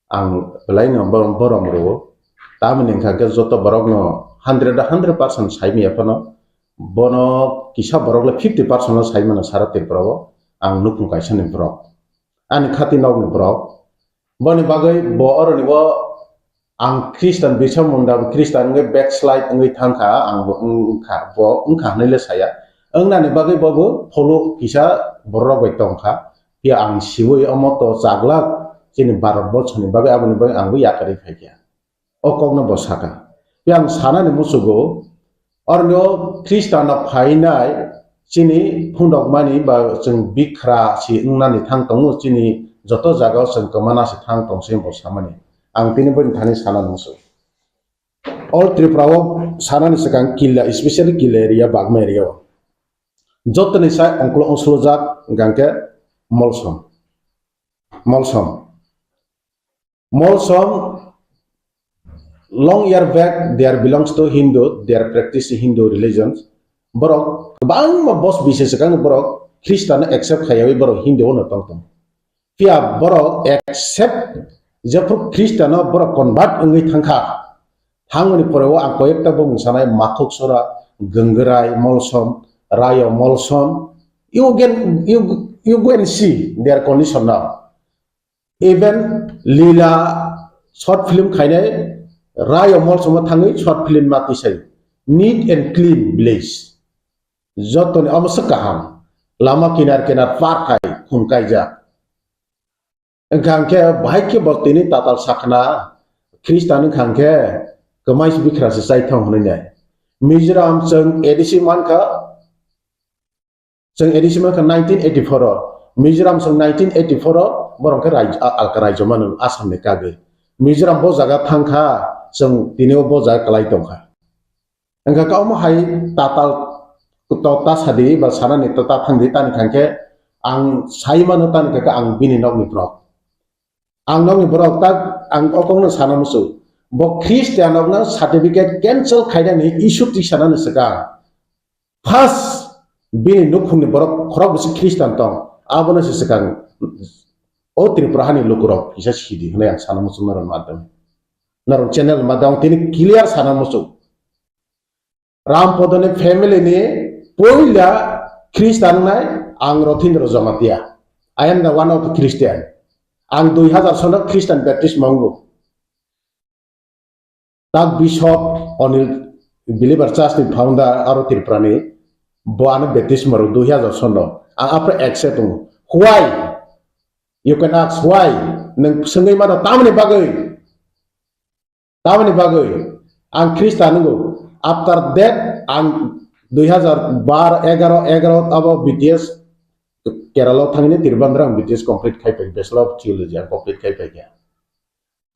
ang belai no borom, borom rwo. Tamoni hwnkha khe joto borok no hundred, hundred percent sai manya phano, bono kisa borok le fifty percent no sai mano sara Tripura o, ang nukhung kaisa ni borok, ani khati nok ni borok. Boni bagwi bo oroni bo ang Christian, Birsa Munda bo Christian wngwi backslide wngwi thangkha, ang bo wng-, wngkha, bo wngkha hwnwi le saya. Wngnani bagwi bo bo pholo kisa borok bai tongkha. Phiya ang siwi omo to chaglak chini Bharat borso ni bagwi, aboni bagwi ang bo yakarwi phaikha. O kokno bo saka. Phiya ang sanani musugo, oroni o Khristanno phainai chini phundokmani ba chwng bikhra si wngnani thang tongo, chini joto jagao chwng kwmana se thang tong se bo samani. Ang tini boni thani sana nungsu. All Tripura o sanani swkang Killa, especially Killa area, Bagma area o. Jotoni sai ongklo ongsulujak hwnkha khe Molsom. Molsom. Molsom, long year back, they are belongs to Hindu, they are practice Hindu religions. Borok kwbangma bos bisi swkang borok Khristanno accept khaiyawi borok Hindu ono tong tong. Phiya borok accept jephru Khristanno borok convert wngwi thangkha. Thangmani pore o ang koyekta bumung sanai, Mathuk Sora, Gangrai Molsom, Rayo Molsom, you can, you, you go and see their condition now. Even Lila short film khainai, Rayo Molsomo thangwi short film ma tisai. Neat and clean village. Jotoni omo se kaham. Lama kinar kinar park hai khum kaijak. Wngkha hwnkhe bahai khe bo tini tatal sakna Khristan wngkha hwnkhe kwmai bikra se chaithong hwnwi nai. Mizoram chwng A D C mankha, Chwng A D C mankha nineteen eighty-four o, Mizoram chwng nineteen eighty-four o, borok khe rai-, a-, alka raijyo mano Assam ni kagwi. Mizoram bo jaga thangkha, chwng tini o bo jaga kwlai tongkha. Wngkha khe omo hai tatal to ta sadi ba sanani to ta thangdi tani khankhe ang sai mano tani khankhe ang bini nokni borok. Ang nokni borok tak ang o kokno sana muchung. Bo Christian rokno certificate cancel khainani issue tisanani swkang. First, bini nukhungni borok khorok bwswk Christian tong, abono se swkang o Tripura hani lukurok kisa sidi hwnwi ang sana muchung norok madam. Norok channel madam tini clear sana muchung. Rampodoni family ni poila Christian wngnai ang Rothindra Jamatia. I am the one of the Christian. Ang dui hazar sono Christian baptism wngo. Tak Bishop Onil, Believer Church ni founder aro Tripura ni, bo ano baptism rw dui hazar sono. Ang apre accept wngo. Why? You can ask why? Nwng swngwi mano tamni bagwi? Tamni bagwi? Ang Christian wngo. After that, ang dui hazar bar, egaro, egaro abo B T S Kerala thangni Trivandrum ang B T S complete khai pai, Bachelor of Theology ang complete khai pai kha.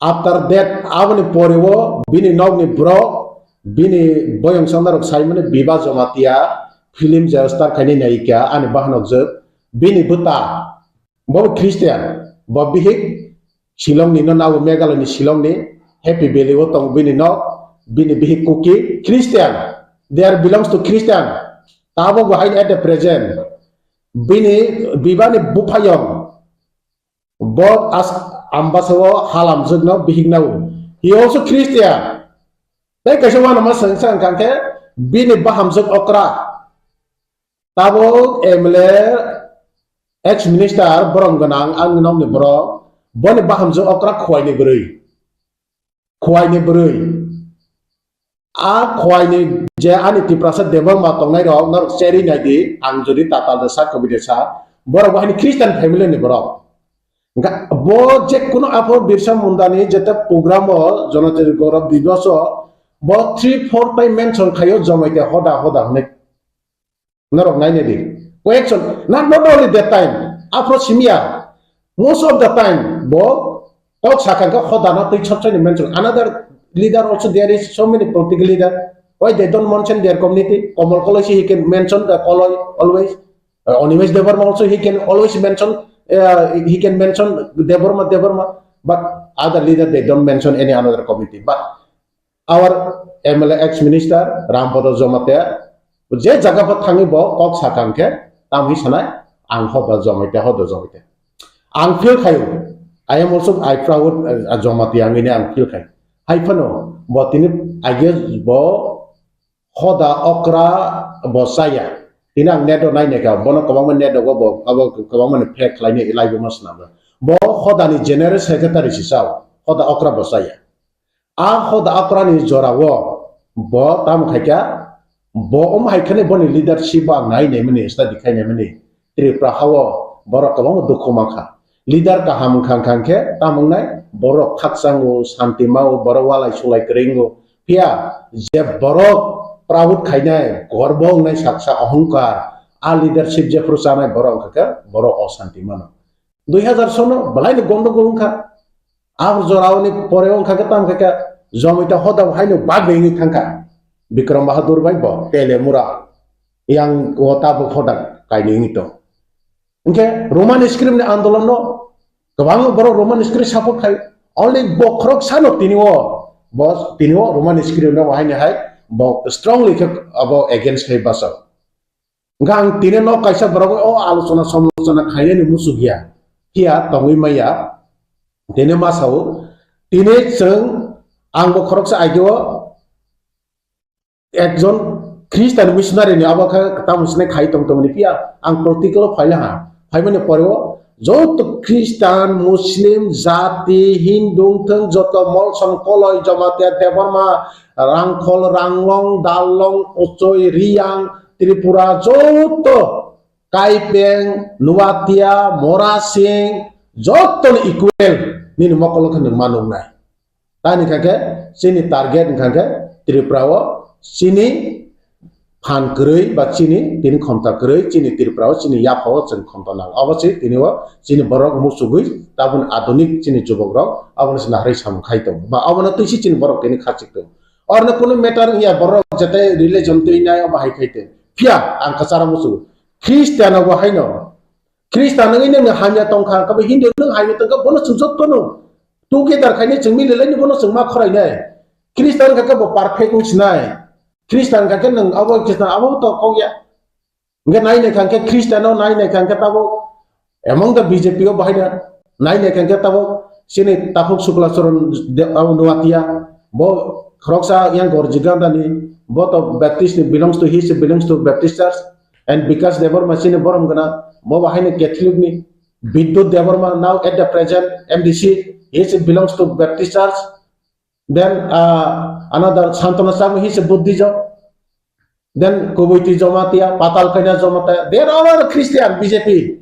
After that, aboni pore o bini nokni borok, bini boyong songna rok saimani Biba Jamatia film je star khaini naika, ani bahanok jwk, bini bwta, bo Christian, bo bihik Shillong ni no nabo Meghalaya ni Shillong ni, Happy Valley o tong bini nok, bini bihik Kuki, Christian, they are belongs to Christian, tabok bo hain at the present, bini Biba ni buphayong, Bo as Ambasa o halamjwkno bihiknao. He also Christian. Tei kaisa uanama swng swng kha khe bini bahamjwk okra. Tabuk M L A, ex minister, borom gwnang, ang nokni borok. Boni bahamjwk okra Khowai ni bwrwi. Khowai ni bwrwi. A Khowai ni je ani Tiprasa Debbarma tongnai rok norok cherwi nai di, ang jodi tatal de sa, kwbwi de sa, borok bo haini Christian family ni borok. Hwnkha bo je kuno aphor Birsa Munda ni jete program o Janajati Gaurav Divas o bo three four tai mention khaio Jamatia hoda hoda hwnwi. Norok nainai di. Koyekjon, not, not only that time, aphro simiya, most of the time, bo kok sakha khe hodano twi chopsaini mention. Another leader also, there is so many political leader. Why they don't mention their community? Komol Koloi si he can mention the Koloi always. Uh, Animesh Debbarma also he can always mention, uh, he can mention Debbarma, Debbarma. But other leader, they don't mention any another community. But our M L A ex minister Rampada Jamatia, je jaga pho thangwi bo kok sakha hwnkhe, Tamo hi sanai, ang hoda Jamatia, hoda Jamatia. Ang feel khayo. I am also, I proud, uh, Jamatia ang ini ang feel khayo. Hai phano, bo tini age bo hoda okra bo saya. Tini ang net o nai naikha, bono kwbangma net o bo, abo kwbangma ni fake khlaini live o ma swnamjak. Bo hoda ni general secretary si sao, hoda okra bo saya. A hoda okra ni jora o bo tamo khaikha, bo om hai khani boni leadership bo ang nai naimani, study khai naimani. Tripura hao borok kwbangma dukhu mankha. Leader kaham wngkha, wngkha khe tamo wngnai, borok khakchango, santi mao, borok walai sulai kwrwi wngo. Phiya je borok proud khainai, gorbo wngnai, saksa ohongkar, a leadership jephru chanai borok wngkha khe borok osanti mano. Dui hazar sono belai no gondogol wngkha. Aboni jora oni pore wngkha khe tamo khe Jamatia hoda bo haino bagwi wngwi thangkha. Bikram Bahadur bai bo Telemura yang o tabuk hoda kainwi wngwi tong. Hwnkhe Roman script ni andolon no kwbangma borok Roman script support khai. Only bo khoroksa no tini o, bo tini o Roman script no haino hai bo strongly khe abo against khai bachao. Hwnkhe ang tini no kaisa borok o alochona samalochona khainani muchuk ya. Phiya tongwi maya. Tini ma sao. Tini chwng ang bo khoroksa aigeo ekjon Christian missionary ni abo khe tamo sinai khai tong tongmani phiya ang political o phaila ha. Phaimani pore o joto Christian, Muslim, jati, Hindu wngthwng joto Molsom, Koloi, Jamatia, Debbarma, Rangkhol, Ranglong, Darlong, Ochoi, Riyang, Tripura joto Kaipeng, Nuatia, Morasing, joto ni equal nini mokol o khe nwng ma nuknai. Tani kha khe chini target wngkha khe Tripura o chini phan kwrwi ba chini tini khomta kwrwi chini Tripura o chini yapha o chwng khomta nang. Abo se tini o chini borok muchugwi tabun adunik chini jubok rok abono se naharwi samung khai tongo ba abono twi se chini borok tini khachik tongo. Orno kunu matter wngya borok jete religion twi nai obo hai khai te. Phiya ang kwcharo muchugo. Christian obo haino. Christian wngwi nwng hamya tongkha, kabo Hindu nwng hamya tongkha, bono chwng jotono together khainai chwng mililaini bono chwng ma khorainai. Christian kha khe bo perfect wng sinai. Christian kha khe nwng abo Christian abo to kok ya. Hwnkhe nai nai kha khe Christian o nai nai kha khe tabuk among the B J P o bahai da nai nai kha khe tabuk chini Takhuk Sukla Charan de-, abo Nuatia bo khoroksa yang Gorji Gandani bo to Baptist ni belongs to, he is belongs to Baptist church. And Bikash Debbarma chini borom gana, bo bo haino Catholic ni. Bidyut Debbarma now at the present M D C, he is belongs to Baptist Church. Then uh, another Santana Chakma, he is a Buddhism. Then Kubuiti Jamatia, Patal Kanya Jamatia. There are all Christian, B J P.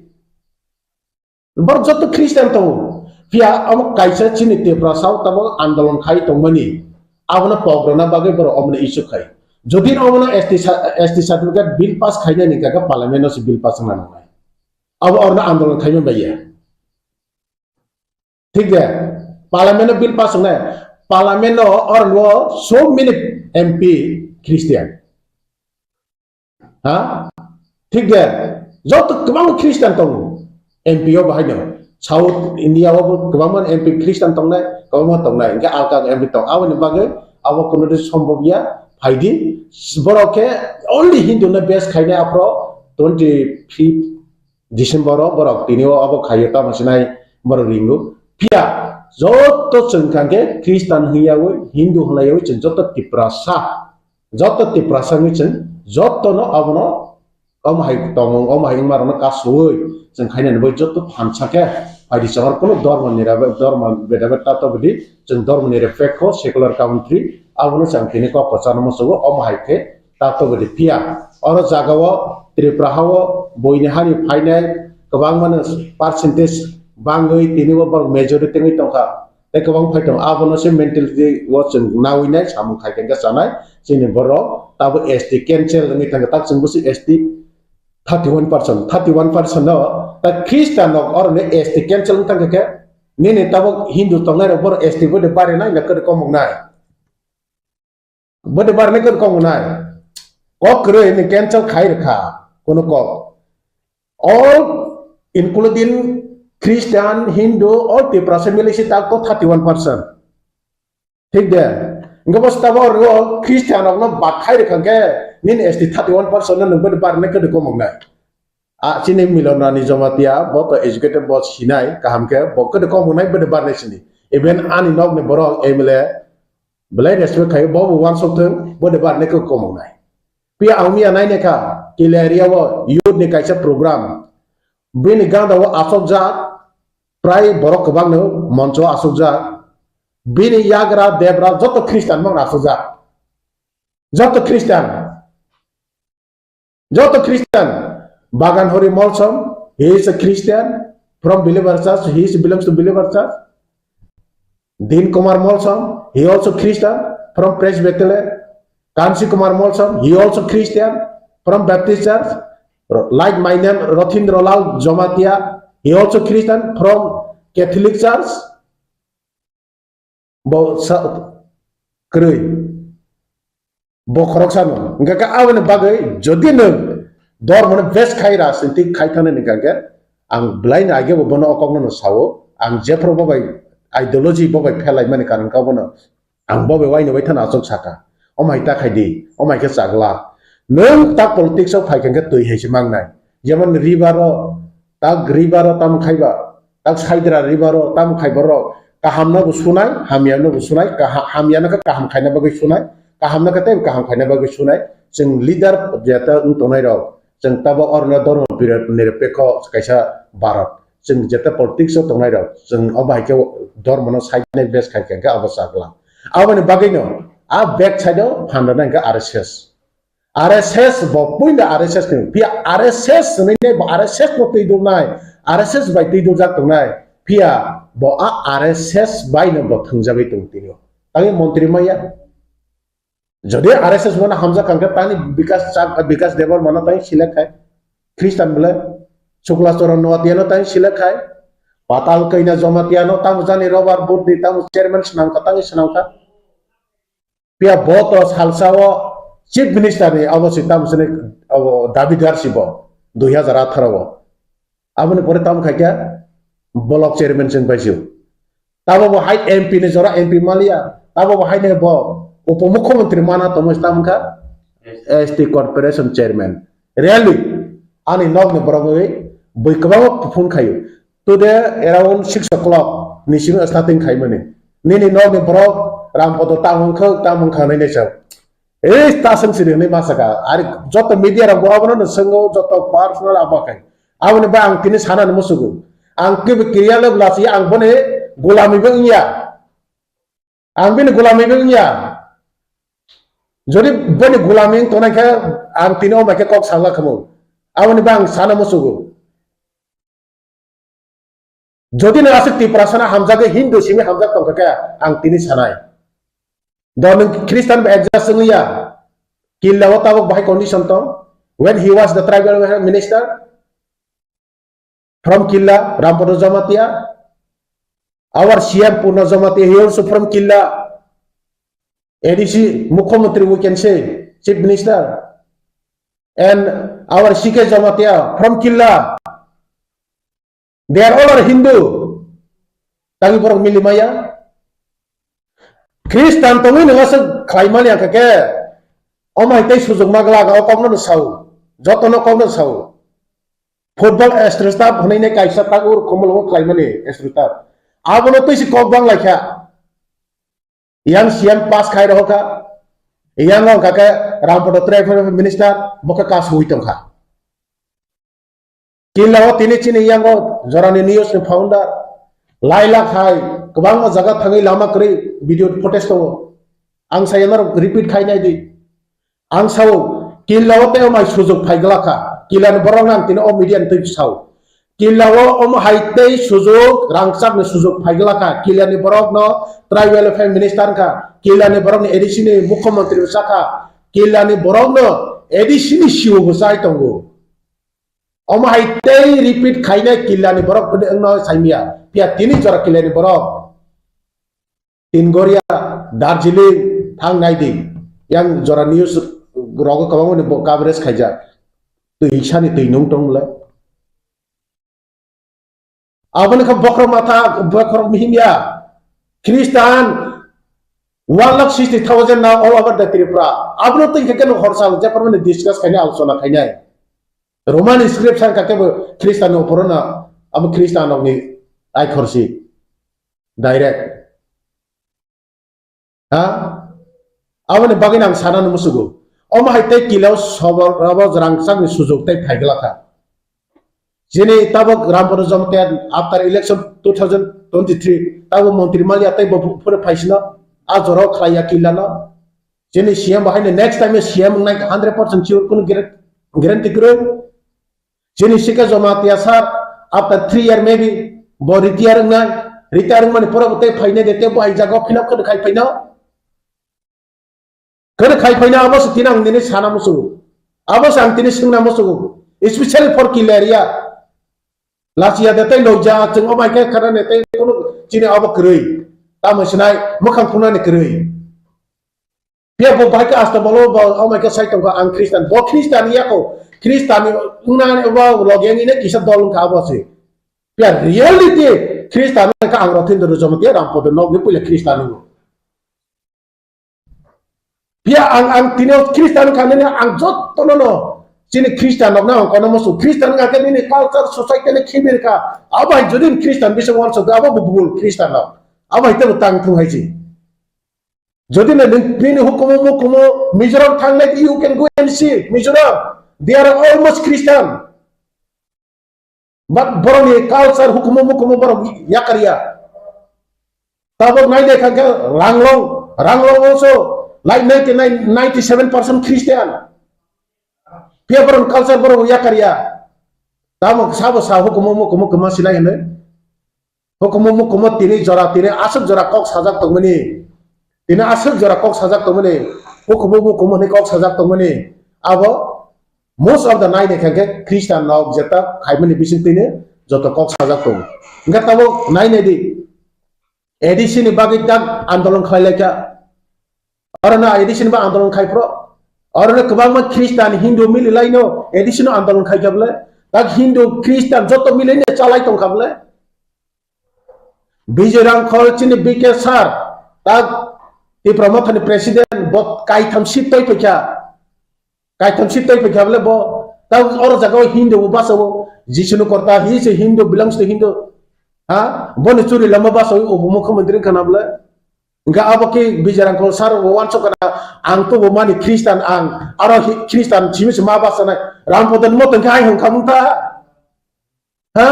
Borok joto Christian tongo. Phiya amo kaisa chini Tiprasa o tabuk andolon khai tongmani. Abono pograna bagwi borok omono issue khai. Jodi omono S T sa-, S T certificate bill pass khainani kaka parliament o se bill pass wngna nangnai. Abo orno andolon khaima baiya. Thik de? Parliament o bill pass wngnai. Parliament o orno so many M P Christian. Ha? Thik de? Joto kwbangma Christian tongo. M P o bahai no. South India o bo kwbangma M P Christian tongnai, kwbangma tongnai. Hwnkhe alka M P tong. Aboni bagwi abo kono de sombobya phaidi. Borok khe only Hindu no base khainai aphro twenty fifth December o borok tini o abo khaio tamo sinai borok ringo. Phiya joto chwng kha khe Christian hwnyaui, Hindu hwnyaui chwng joto Tiprasa. Joto Tiprasa wngwi chwng jotono abono omo hai tongmung, omo hai wngmarokno kasui chwng khainani bai joto phansa khe phaidi chwng aro kunu dhormo ni rebe-, dhormo beda beda tato bidi chwng dhormo ni repekho secular country abono chwng tini kok kwchangno muchungo omo hai khe tato bidi phiya oro jagao Tripura hao buini hani phainai kwbangmano percentage bangwi tini bo borok majority wngwi tongkha. Tei kwbang phai tongo, abono se mentality o chwng naui nai samung khai khe chanai chini borok tabo S T cancel wngwi thangkha, tak chwng bwswk S T thirty one percent, thirty one percent no ta Christian rok oro ne S T cancel wng thangkha khe nini tabuk Hindu tongnai rok borok S T bo de bare nai na kwrwi komok nai. Bwdwbar ni kok nai. Kok kwrwi ni cancel khai rwkha. Kono kok. All including Christian, Hindu, all Tiprasa mili si tak to thirty one percent. Thik de. Engko bo stabo ro Christian rok no bak khai rwkha khe nini S T thirty one percent no nung bwdwbar ni kok komok nai. A, chini Milan Rani Jamatia, bo to educated, bo sinai, kaham khe, bo kede kok wngnai, bede barnai sini. Even ani nokni borok M L A, belai respect khai, bo bo wansok thung, bo de barnai kok kok wngnai. Pia ang miya nai ne kha, Kila area o youth ni kaisa program. Bini ganda o asok jak, prai borok kwbang no moncho asok jak. Bini yagra debra joto Christian mang asok jak. Joto Christian. Joto Christian, Bagan Hori Molsom, he is a Christian from Believer Church, he is belongs to Believer Church. Din Kumar Molsom, he also Christian from Presbyterian. Kansi Kumar Molsom, he also Christian from Baptist Church. Like my name, Rothindra Lal Jomatia, he also Christian from Catholic Church. Bo sa kwrwi. Bo khoroksa no. Hingkha khe aboni bagwi jodi nwng dormo no base khai rajniti khai thani hingkha khe ang belai no age bo bono o kok no sao. Ang jephru bo bai ideology bo bai phelai mani karon kha bono ang bo bai waino bai thana achuk saka. O mai ta khai di, o mai khe chagla. Nwng ta politics o phai khe twi hai se mangnai. Jemon river o, ta river o tam khai ba, tak saidra ribaro tamo khai borok kaham no bo sunai, hamya no bo sunai, kaha-, hamya no khe kaham khaina bagwi sunai, kaham no khe tei kaham khaina bagwi sunai. Chwng leader jeta wng tongnai rok, chwng tabo orno dormo pira-, nirapekho kaisa Bharat. Chwng jeta politics o tongnai rok, chwng o bai khe dormo no side nai base khai khe abo chakla. Aboni bagwi no a back side o phan rwna hwnkhe R S S. R S S bo puila R S S ni, phiya R S S hinwi ne bo R S S no twi dulnai, R S S bai twi duljak tongnai, phiya bo a R S S bai no bo thwngjagwi tong tini. Tangwi montri maya. Jodi R S S mano hamjak kangkhe tani Bikas Chak-, Bikas Debbarma no tangwi select khai. Christian bole Sukla Charan Noatia no tangwi select khai. Patal Kaina Jamatia no tamo jani Robert Budni tamo chairman swnamkha tangwi swnamkha. Phiya bo to salsa o chief minister ni abo si tamo sini abo dabidar si bo dui hazar atharo o. Aboni pore tamo khai khe block chairman chwng pai si. Tamo bo hai M P ni jora M P maliya. Tamo bo hai ne bo upomukhyamantri mana tongmo si tamo kha S T corporation chairman. Really ani nok ni borok wi bui kwbangma phone khayo. Today around six o'clock ni simi starting khaimani. Nini nokni borok Rampodo tamo wngkha, tamo wngkha hinwi naisao. Ei ta swng siri hinwi ma saka. Ari joto media rok bo abono no swngo, joto personal abo khai. Aboni ba ang tini sana ni musugo. Ang kibi kiriya le bwlasi ang boni gulami bo wngya. Ang bini gulami bo wngya. Jodi boni gulami wng tongnai khe ang tini o mai khe kok sangla khamu. Aboni ba ang sana musugo. Jodi no aswk Tiprasa no hamjagwi Hindu simi hamjak tongkha khe ang tini sanai. Do nwng Christian bai adjust wngya. Killa o tabuk bahai condition tong. When he was the tribal welfare minister from Killa, Rampada Jamatia, our C M Purna Jamatia, he also from Killa. A D C, Mukhyamantri, we can say, Chief Minister, and our C K Jamatia from Killa, they are all are Hindu. Tangwi borok mili maya. Christian tongwi nwngo se khlai mani ang khe, omai tei sujukma glak o kokno no sao, jotono kokno sao. Football Astro Staff hwnwi ne kaisa tago Komolongo khlai mani Astro Staff. Abono twi se kok bang lai kha. Yang C M pass khai rohor kha, yang wng kha khe Rampada Tribal Minister, bo khe kasui tong kha. Killa o tini chini yang o jorani news ni founder, lai lak hai kwbangma jaga thangwi lama kwrwi video footage tongo. Ang sai no repeat khai nai di. Ang sao, Killa o tei omai sujok phai glak kha. Killa ni borok no ang tini o media ni twi sao. Killa o omo hai tei sujok, rangchak ni sujok phai glak kha. Killa ni borok no tribal welfare minister wng kha. Killa ni borok ni A D C ni mukhyamantri bwsa kha. Killa ni borok no A D C ni C O bwsai tongo. Omo hai tei repeat khainai Killa ni borok bwdwi wngno saimya. Phiya tini jora Killa ni borok Tingoria, Darjeeling thang nai di. Yang jora news rogo kwbangma ni bo coverage khaijak. Twi sani twi nung tong le. Aboni kha bokhorok matha, bokhorok mihim ya. Christian one lakh sixty thousand now all over the Tripura. Abono twi khe keno hor sal je pormani discuss khainai, alochona khainai. Roman script sangkha kebo Khristanni uphuru no, abo Khristanrokni aikhorsi direct. Ha? Aboni bagwi ang sanani musugo. Omo hai tei kilo sobor abo rangchakni sujok tei phaiglakha. Chini tabok Rampada Jamatia after election two thousand twenty-three tabok montri malya tei bo phuru phaisino a jorao khlaiya kila no. Chini C M bo haino next time C M wngnai hundred percent sure, kunu guarantee kwrwi. Chini C K Jamatia sir, after three year maybe, bo retire wngnai, retire wngmani pore bo tei phainai de, tei bo hai jaga o fill up khe khai phaino. Khe khai phaino abo se tini ang nini sana musugo. Abo se ang tini swngna musugo. Especially for kila area. Lachiya de tei loija, chwng o bai khe khana ne tei kunu chini abo kwrwi. Tamo sinai, mwkhang phunani kwrwi. Phiya bo bai khe asta bolo bo, o mai khe sai tongkha, ang Khristan. Bo Khristan ya kho. Khristan wngna bo log yang ine kisa dol wngkha abo se. Phiya reality Khristan wngkha ang Rothendra Jamatia Rampada nokni puila Khristan wngo. Phiya ang, ang tini Khristan wngkha nini ang jotono no chini Khristan rokno ang kono musu. Khristan wngkha khe nini culture society ni khibir kha. Abo hai jodi Khristan bising wansok abo bo bul Khristan rok. Abo hai tebo tang thung hai si. Jodi na nini hukumu mukumu Mizoram thangnai, you can go and see Mizoram. They are almost Christian. But borokni culture hukumu mukumu borok yakarya. Tabok nai de kha khe Ranglong, Ranglong also like ninety-nine, ninety-seven percent Christian. Phiya borok culture borok yakarya. Tamo sabo sa hukumu mukumu kwma silai hwnwi. Hukumu mukumu tini jora, tini aswk jora kok sajak tongmani. Tini aswk jora kok sajak tongmani. Hukumu mukumu hwnwi kok sajak tongmani. Abo most of the nai ni khe Christian rok jeta khaimani bising tini joto kok sajak tongo. Hwnkhe tabok nai nai di. A D C ni bagwi tak andolon khlai lai kha. Oro no A D C ni ba andolon khai phro. Oro no kwbangma Christian, Hindu mili lai no A D C no andolon khai kha bwle. Tak Hindu, Christian joto mili no chalai tong kha bwle. Bijay Rangkhol chini B K sir, tak Tipra Motha ni president, bo kaitham seat toi phaikha. Kaitham seat toi phaikha bwle bo, tak oro jaga o Hindu bo basa o, Jisu no korta, he is a Hindu, belongs to Hindu. Ha? Bo ni churi lama basa o, bo mukhyamantri wngkha na bwle. Hwnkhe abo khe Bijay Rangkhol sir bo wansok kana, ang to bo mani Christian ang, aro hi-, Christian simi se ma basa nai, Rampada ni moto hwnkhe hai hwnkha mung ta. Ha?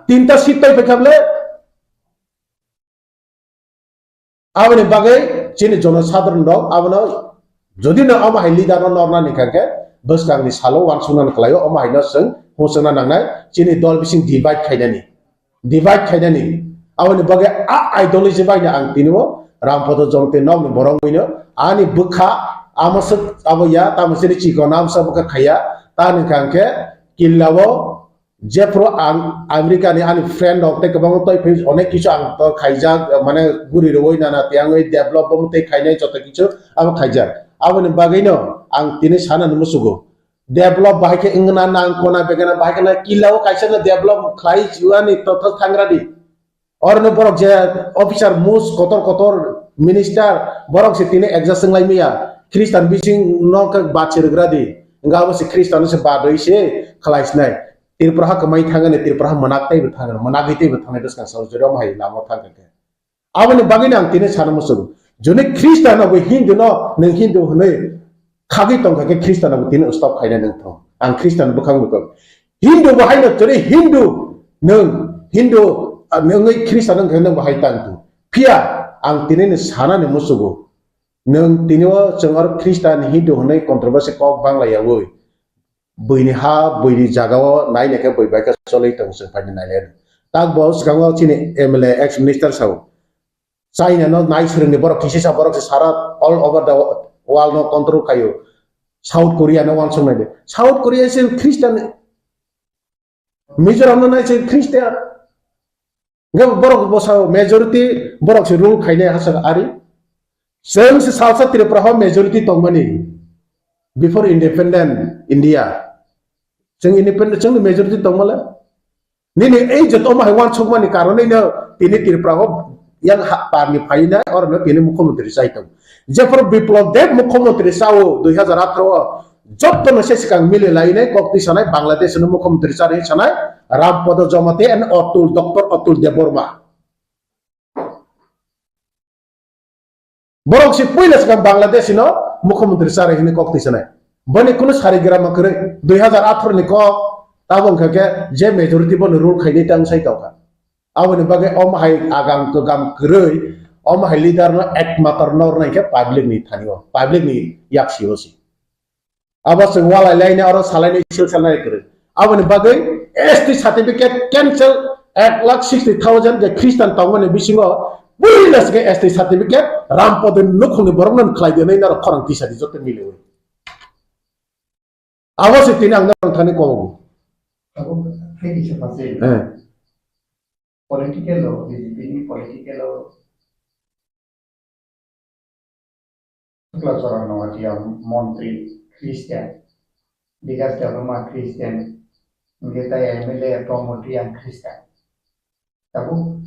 Tinta seat tai phaikha bwle? Aboni bagwi chini jono sadharon rok abono jodi no omo hai leader no norna ni kha khe bwskang ni salo wansukna ni kwlaio, omo hai no chwng husukna nangnai chini dol bising divide khainani, divide khainani. Aboni bagwi a ideology bai no ang tini o Rampada Jamatia nok ni borok wi no ani bwkha amo swk abo ya tamo chini chikon amsa bwkha khaiya ta ni kha khe killa o Jephru ang America ni ani friend rok tei kwbangma tei phai onek kichu ang to khaijak, mane guri rwui nana tiyangwi develop bo tei khainai joto kichu abo khaijak. Aboni bagwi no ang tini sana ni musugo develop bahai khe wngna nang kona begana bahai khe na killa o kaisa no develop khlai chuani to thangra di. Oro no borok je officer mus kotor kotor minister borok se tini adjust wng lai maya. Christian bising no khe bachirigra di. Wngkha abo se Christian no se badoi se khlai sinai. Tripura ha kwmai thangani, Tripura ha mwnak teibo thangani, mwnagwi teibo thangnai bwskang salo jora omo hai lama thangkha khe. Aboni bagwi no ang tini sana muchungo. Joni Christian no bo Hindu no nwng Hindu hwnwi khagwi tongkha khe Christian no bo tini stop khainai nwng thung. Ang Christian bwkhang bwkhang. Hindu bo haino tini Hindu nwng Hindu, ah, nwngwi Christian wngkha nwng bo hai tang thung. Phiya ang tini ni sana ni muchungo. Nwng tini o chwng oro Christian Hindu hwnwi controversy kok bangla yawi. Buini ha, buini jaga o nai naikhe bui bai khe cholwi tong chwng phaini nai lai. Tak bo swkango chini M L A ex minister sao. China no nai swrwngni borok kisi sa borok se sara all over the world no control khaio. South Korea no wansuk nai de. South Korea se Christian, Mizoram no nai se Christian. Hwnkhe borok bwsa majority borok se rule khainai hachak ari. Chwng se salsa Tripura o majority tongmani before independent India. Chwng independent, chwngni majority tongmale. Nini ei joto omo hai wansukmani karonwi no tini Tripura o yang ha-, parni phainai oro no tini mukhyamantri chai tongo. Jephru Biplab Deb mukhyamantri chao dui hazar atharo o, Jotono se swkang mili lainai kok twi sanai Bangladesh no mukhyamantri chari sanai Rampada Jamatia and Atul, Doctor Atul Debbarma. Borok si puila swkang Bangladesh no mukhyamantri chari hini kok twi sanai. Boni kunu sari gram kwrwi dui hazar atharo ni kok tabo wngkha khe je majority bono rule khainai tang sai tongkha. Aboni bagwi omo hai agam kwgam kwrwi, omo hai leader no ekmatro nor nai khe public ni thani o, public ni yak si o si. Abo chwng walai laina oro salaini sil salnai kwrwi. Aboni bagwi S T certificate cancel ek lakh sixty thousand je Christian tongmani bisingo puila swkhe S T certificate Rampada nukhungni borokno khlai di hwnwi norok khorang tisa di joto miliwi. Abo se tini ang norok thani kobo. Abo khe kisa pase. Eh. Political o, B J P ni political o Chakla Chorang Noatia montri Christian, Bikas Debbarma Christian, hingke tai M L A Pramod Reang Christian. Tabuk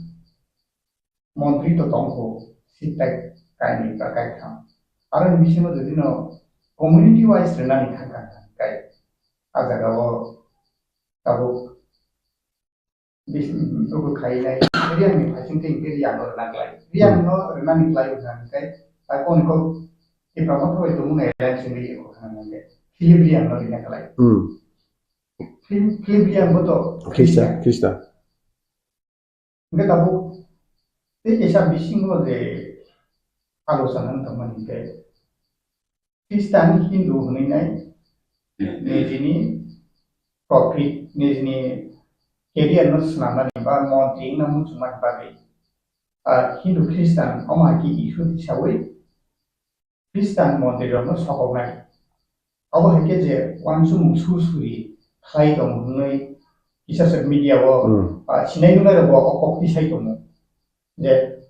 montri to tongkho sitai kainwi ba kaitham. Aro ni bisingo jodi no community wise rwnani thangkha kai. A jaga o tabuk Bis-, buku khainai, Riang ni phasing tei hingke Riang no rwna klai. Riang no rwnani klai wngkha hingke, tai koni kok Tipra Motha bai tongmung alliance wngwi eko khana hingke, Philip Riang no rwna klai. Hmm. Philip, Philip Riang bo to Christian, Christian. Hingke tabuk tei kaisa bisingo je alochona wng tongmani hingke, Christian Hindu hwnwi nai nijini profit, nijini career no swnamnani ba montri wngna muchungmani bagwi, ah, Hindu Christian omo hai khe issue tisawi Christian montri rokno sokoknai. Obo hai khe je uansukmung sur suri khlai tongo hwnwi kisa se media o, hmm, ah, sinai nunai rok bo o kok tisai tongo. Je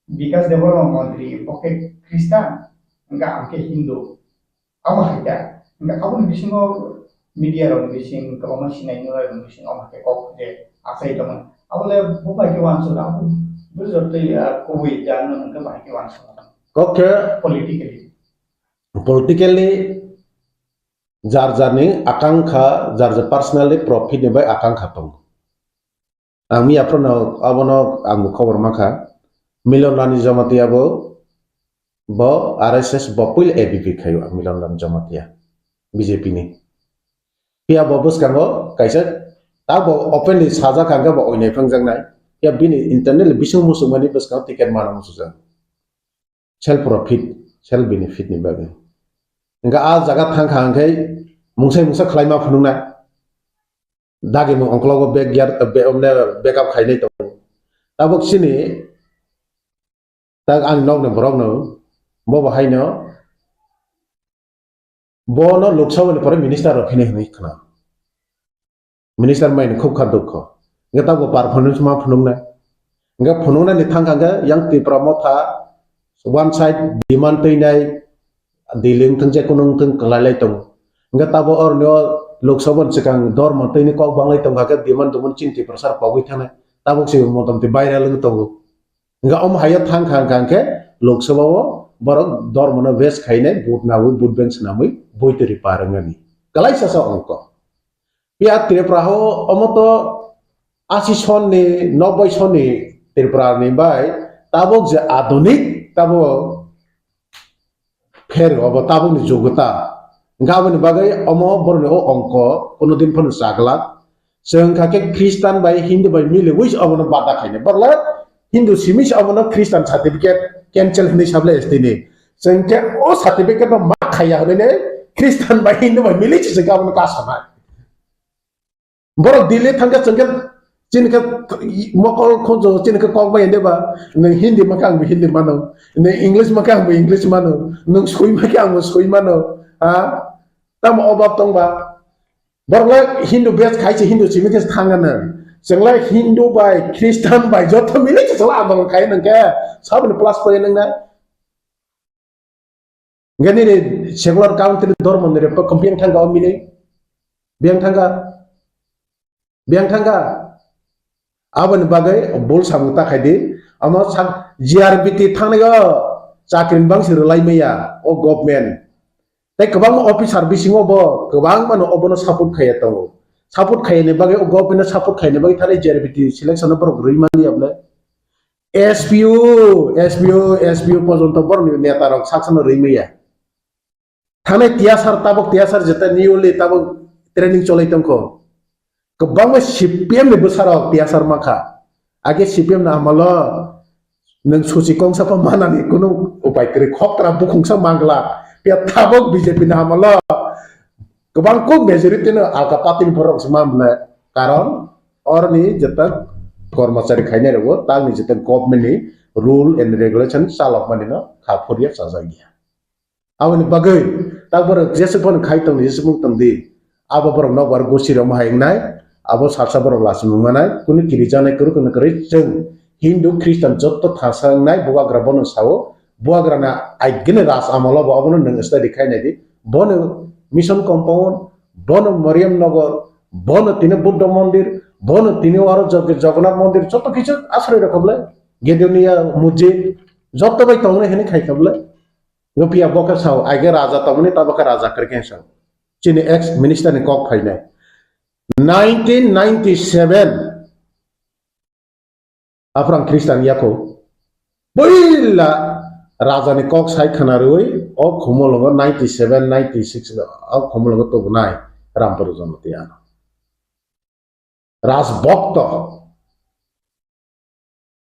Bikas Debbarma montri bo khe Christian, hingke ang khe Hindu. Amo hai khe, hingke aboni bisingo media rok ni bising kwbangma sinai nunai rok ni bising amo hai khe kok je achai tongmani. Abo le bo bai khe uansuk, abo bo jotoi, ah, kubui jano hingke bai khe uansuk. Kok khe politically. Politically jar jar ni akangkha, jar jar personally profit ni bai akangkha tongo. Ang miya phano abono ang bo khobor mankha. Milan Rani Jamatia bo, bo R S S bo puila A B P khaio ang Milan Rani Jamatia B J P ni. Phiya bo bwskango kaisa ta bo openly sajak hangkhe bo oinai phangjaknai. Phiya bini internal bising musukmani bwskango ticket mana musukjak. Self profit, self benefit ni bagwi. Hingke a jaga thangkha hingke mungsai mungsa khlaima phunuknai. Dagi mung ongkologo backyard, be-, omne backup khainai tongo. Tabuk chini, tak ani nokni borokno, bo bo haino, bono Lok Sabha ni pore minister rok hinwi hinwi khna. Minister mai khub kha dukho. Hingke tabuk performance ma phunuknai. Hingke phunuknani thangkha hingke yang Tipra Motha one side demand twinai Delhi wngthang je kunu wngthang kwlailai tongo. Hingke tabuk oroni o Lok Sabha ni swkang dormo twini kok banglai tongkha khe demand tongmani chini Tiprasa rok pogwi thangnai. Tabuk se motamti viral wngwi tongo. Hingke omo hai o thang kha hingka hingke Lok Sabha o borok dormo no waste khainai vote nawi vote bank swnamwi boi twi ri par wngnani. Kwlaisa sa ongko. Phiya Tripura o omo to asi son ni, noboi son ni Tripura ni bai tabuk je adunik tabuk pher obo tabuk ni jugota. Hingke aboni bagwi omo borok ni o ongko kuno din phano chaglak. Chwng kha khe Christian bai Hindu bai miliwi se obono bada khainai. Borok le Hindu simi se obono Christian certificate cancel hinwi sable S T ni. Chwng khe o certificate no ma khaiya hinwi ne Christian bai Hindu bai mili se chwng khe obono kasanai. Borok Delhi thangkhe chwngkhe chini khe mokol khunju chini khe kok bai ende ba nwng Hindi makhe angbo Hindi mano, nwng English makhe angbo English mano, nwng soi makhe angbo soi mano, ha? Tamo obab tongba? Borok le Hindu base khai se Hindu simi khe thangano. Chwng le Hindu bai Christian bai joto mili se chwla andolon khai nang khe saboni plus point nang na. Hingke nini secular country dormo ni report khe biyang thangka o mini? Biyang thangka? Biyang thangka? Aboni bagwi bul samung ta khai di. Omo sak G R B T thangnai o chakri ni bangsi rwlai maya o government. Tei kwbangma officer bisingo bo kwbangmano obono support khaiya tongo. Support khaiyani bagwi, o government no support khaiyani bagwi thani J R B T selection no borok rwi mani ya bole. S P O, S P O, S P O pojonto borokni neta rok saksano rwi maya. Thanai T S R tabok, T S R jeta newly tabok training cholai tongkho. Kwbangma C P M ni bwsarok T S R mankha. Age C P M ni amalo nwng suchi kongsa pha manani kunu upai kwrwi, khoktra bukhungsa mangla. Phiya tabok B J P ni amalo kwbang kuk majority no alka party ni borok se man bole. Karon oroni jeta kormachari khainai rogo tangni jeta government ni rule and regulation chalok mani no kha phurya chajak ya. Aboni bagwi tak borok jesa phano khai tongdi, jesa phano tongdi. Abo borok nokbar gosi rok hai wngnai, abo salsa borok lachimung manai, kunu kirijaknai kwrwi kwrwi chwng Hindu, Christian jotto thangsa wngnai, bubagra bono sao, bubagrani aigene ras amalo bo abono nwng study khai naidi. Bono Mission Compound, bono Mariam Nagar, bono tini Buddha Mandir, bono tini aro Jog-, Jagannath Mandir, jotto kichu asroi rokha bole, Gedonia Mujit, jotto bai tongnai hwnwi khai kha bole. Nuphiya bo khe sao, aige raja tongmani, tabo khe raja kwrwi khe sao. Chini ex minister ni kok phainai. Nineteen ninety-seven, Aprang Christian yako. Puila raja ni kok sai khana rwi, o khumulungo ninety-seven, ninety-six, o khumulungo tubunai Rampuru Jamatia. Rajbhokto.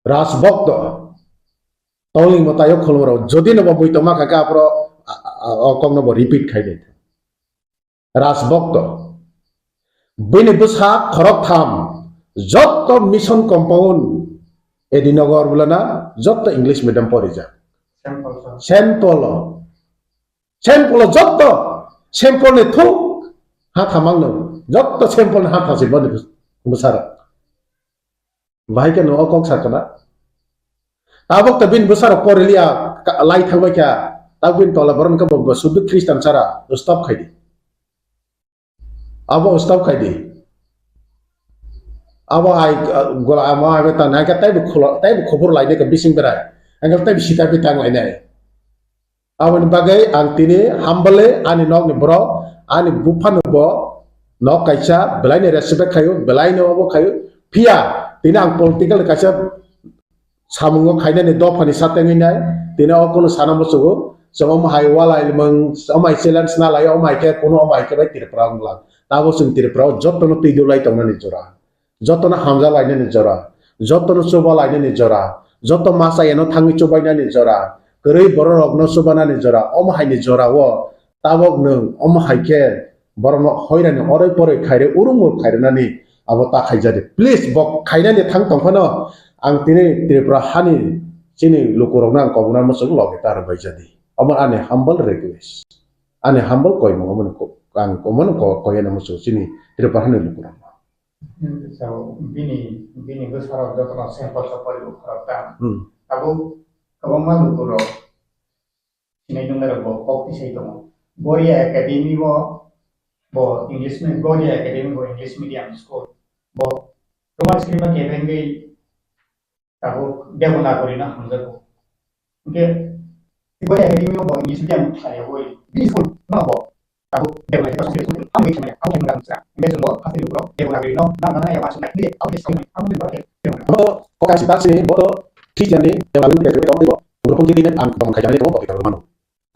Rajbhokto. Tongling mwtaio khulumrok. Jodi no bo muitu ma kha khe aphro, a, a, a, o kok no bo repeat khai di. Rajbhokto. Bini bwsa khorok tham. Jotto Mission Compound. Edinagar bulana. Jotto English medium porijak. Saint Paul. Saint Paul o. Saint Paul o jotto, Saint Paul ni thung ha thamang no, jotto Saint Paul ni ha thasi boni bwsarok. Bahai khe no o kok sakana. Tabok ta bini bwsarok poriliya ka-, lai thangbai kha, tabok bini tola borok khe bo, bo sudu Christian sara stop khai di. Abo stop khai di. Abo hai, uh, gola amo hai ta nai ka taibo kholo, taibo khobor lai de ka bising berai. Angel taibo sita bi tang lai nai. Aboni bagwi ang tini humble ani nokni borok, ani buphano bo nok kaisa belaini respect khaio, belaini obo khaio. Phiya tini ang political kaisa samungo khainani dophani satengwi nai, tini o kunu sana muchugo, chwng omo hai walai limang, omo hai challenge na lai, omo hai khe kunu omo hai khe bai Tripura wng lang. Tabo chwng Tripura o jotono twi dulai tongnani jora, jotono hamja lainani jora, jotono chuba lainani jora, joto masa eno thangwi chubainani jora, kwrwi borok rokno chubanani jora, omo hai ni jora o tabok nwng omo hai khe borokno hoirani oroi poroi khaire urung mur khairinani abo ta khaijadi. Please, bo khainani thang tongphano ang tini Tripura hani chini lukurokno ang kobokna muchung loge ta rwbaijadi. Omo ani humble request, ani humble koimung omo ko-, ang omo ko-, koyana muchung chini Tripura hani lukurokno. So, bini, bini bwsarok jotono sample sa poribo khoroktham. Hmm. Tabuk kwbangma lukurok sinai nungnai rok bo kok tisai tongo. Boria Academy bo, bo English me-, Boria Academy bo English medium school. Bo Roman script ba kebengwi tabuk Devanagari no hamjago. Hingke Boria Academy bo English medium khlaiwi bini school no bo tabuk Devanagari no hamjago. Hamjago khlaiwi abo khe hamjago. Hingke chwng bo hasteni borok Devanagari no nang nang ya masuk nang ni abo khe sawi abo ni borok khe Devanagari. Bo kok ang sita sini bo to Christian ni Devanagari ni kok bo. Guru pun tini ang bang kaya ni bo kok mano.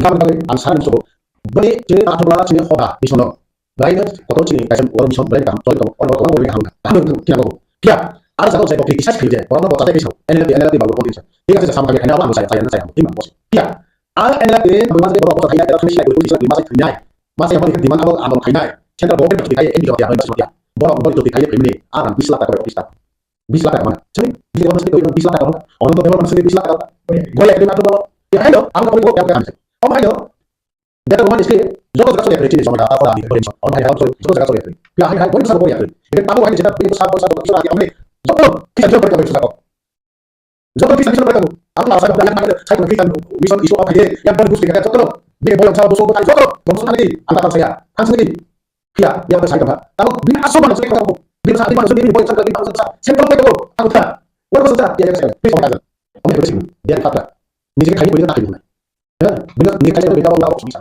Gabon bagwi ang sana musugo. Bani chini ta thubla chini hoda bisono. Belai no kotor chini kaisa oro mission belai kam choli tongo. Oro oro oro kaham kaham no kina go. Kya? Ar jago jai bokti kisa sikhi je. Oro no bota jai kisa. N L P, N L P babu bokti kisa. Thik ase, sama kami khaina abo ang saya saya saya. Ima bosi. Kya? Ar N L P ni babu mas de oro bota khaina era kami silai bokti kisa mas khaina. Mas ya bani demand abo abo khaina. Central government bokti khaina N P O ya. Boro bokti khaina khaina. Ar bis lakh taka bokti kisa. Bis lakh taka mana? Sini, bis lakh taka mana? Ono to development sini bis lakh taka. Gole ekdin ato. Ya, hello, ang ko ko ya kan. Om hello. Data roman iske, joto jaga sori akre chini somada, apa da, apa da. Om hai hai, joto jaga sori akre. Ya hai hai, boni sabo ya. Ede tabu hai jeta bini sabo sabo sabo ya, amne. Joto, kisa joto berka berka sabo. Joto kisa kisa berka. Apa lah, saya bilang mana, saya bilang kita mission isu apa ya? Yang baru bus kita joto. Dia boyong sabo sabo joto. Bos mana ni? Angkat saya. Angkat sini. Phiya, yang saya kata, tahu, bini asal mana saya kata, bini sah, bini sah, bini boy sah, bini sah, saya kata, aku tak, aku tak, saya, ya, ya, saya, please, saya, kamu yang bersih, dia kata, ni jadi kayu, bini tak kayu, ya, bini, ni kayu, bini tak, aku bisa,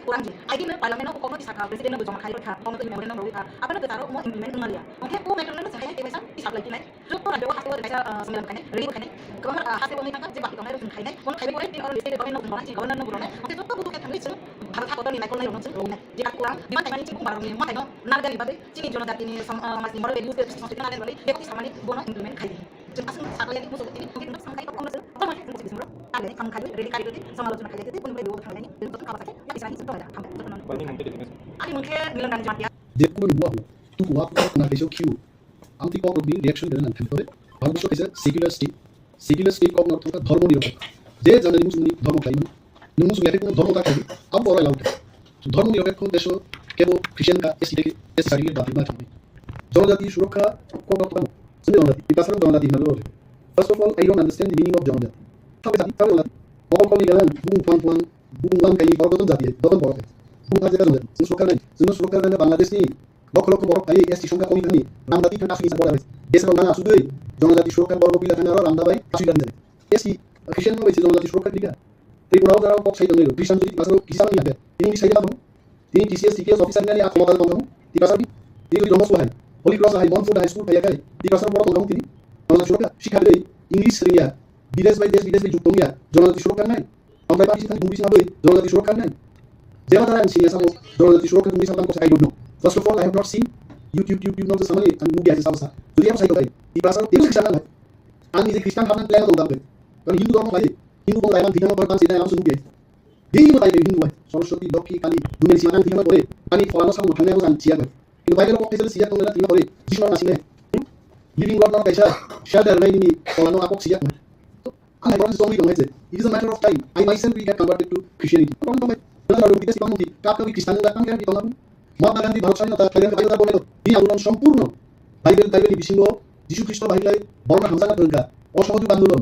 Jati kurang je. Aidi me parliament no kokno tisaka, president no joma khai rokha, kokno memorandum rokha. Apa no betaro mo implement wngmaliya. Oke ko matter no sakai ke besa tisap lagi nai. Jotto rajyo haste o kaisa, ah, sammelan khainai, rally bo khainai. Kwbangma, ah, haste bo wngwi thangkha, je baki tongnai rok chwng khainai. Bono khaibai pore tini oro state government no chwng rwnai, governor no bo rwnai. Oke jotto budu khe thangwi chwng bhalo tha kotor ni naikolnai rok no chwng rwnai. Jeta kurang, demand khaimani chini bumung barok ni mwtai no narwkani bagwi chini jonojati ni som-, ah, samaj ni moral values tei sanskrit no narwkani bagwi beko tisapmani bono implement khai di. Chwng aswk saklayani muchungo tini, tini muchung samkhaio, tongma se, tongma se, muchung bisingro, taleni samkhaio, rally kari rwdi, samalochona khailai di, tei boni bagwi bo thanglaini, tei jotono kha bwsakhe, yakisani chwng tonglaina. Hambai, jotono. Ani mung khe Milan Ranjan Jamatia. Jekunu nuwa ho, tuku wa, tuku na, teso khiu. Ang twi kok rokni reaction rwna nang thangwi tore. Bangladesh kaisa secular state, secular state kok no thangkha dhormo ni rok. Je janani muchungni dhormo khlai mano. Nwng muchung yakhe kuno dhormo ta khlai, abo oro allow kha. Dhormo ni rok kho deso kebo Christian ka S T ke, S T certificate ba phima thangwi. Jonojati surokha kok no thangkha. Sini jonojati, Tiprasa jonojati hinwi rok. First of all, I don't understand the meaning of jonojati. Thabe jati, thabe jonojati. Mokol kolni ganang, bung phuang phuang, bung lam kaini borok doton jati, doton borok. Bung thang jeta jonojati. Sini surokha nai, sini surokha nai Bangladesh ni Lokho lokho borok phaiwi S T songkha kongwi thani Ramda twi thangkha aswk ni borok bai. Desrok nang asugwi jonojati surokkha borok pila thangna aro Ramda bai aswk lani jani. S T Christian no bai se jonojati surokkha klika. Tripura o jara kok sai tongnai rok, Christian jodi Tiprasa rok kisa mani yakhe. Tini sai ma tong. Tini T C S, T P S officer nani a khomota tong tong. Tiprasa bi. Tini jodi Donbosco hai, Holy Cross hai, Montfort hai school phaiya khai. Tiprasa borok tong tong tini. Jonojati surokkha sikha bai English ringya. Bidesh bai desh bidesh bai juk tongya. Jonojati surokkha nai. Ambai pati sithani bumbi sina bai jonojati surokkha nai. Jema tara ang sini asamo jonojati surokkha bumbi sabang kosa I don't know. First of all, I have not seen YouTube, YouTube no samani ang movie aja sabasa. Jodi abo sai kotai, Tiprasa tebsa kisa nang hai. Ang nije Christian habna plan tong dangbe. Kan Hindu dormo lai, Hindu bong lai man thikana kor kan sita ang sunu bai. Dei mo tai Hindu bai. Saraswati, Lokhi, Kali, dumen sima kan thikana kore. Ani pholano sabang thangna ko jan siya bai. Kintu Bible ko kesa siya tong na thikana kore. Jisu na sine. Living God no kaisa shelter nai ni pholano apok siya bai. Ang hai borok songwi tong hai se. It is a matter of time. I myself will get converted to Christianity. Problem tong hai. Wala rok bidesi bang mungki kap kawi Christian wngla ang kaya bitong abun. Mahatma Gandhi Bharat Swami nata kaya kaya ta bonai. Ini andolon sompurno Bible, Bible ni bisingo Jisu Khristo bahilai borok hamjak na thangka. Osohojog andolon.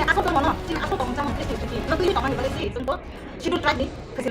chini asol tongmano, chini asol tongmani chamung khe chini, no twi tongmani bagwi se chwngbo schedule tribe ni khwsini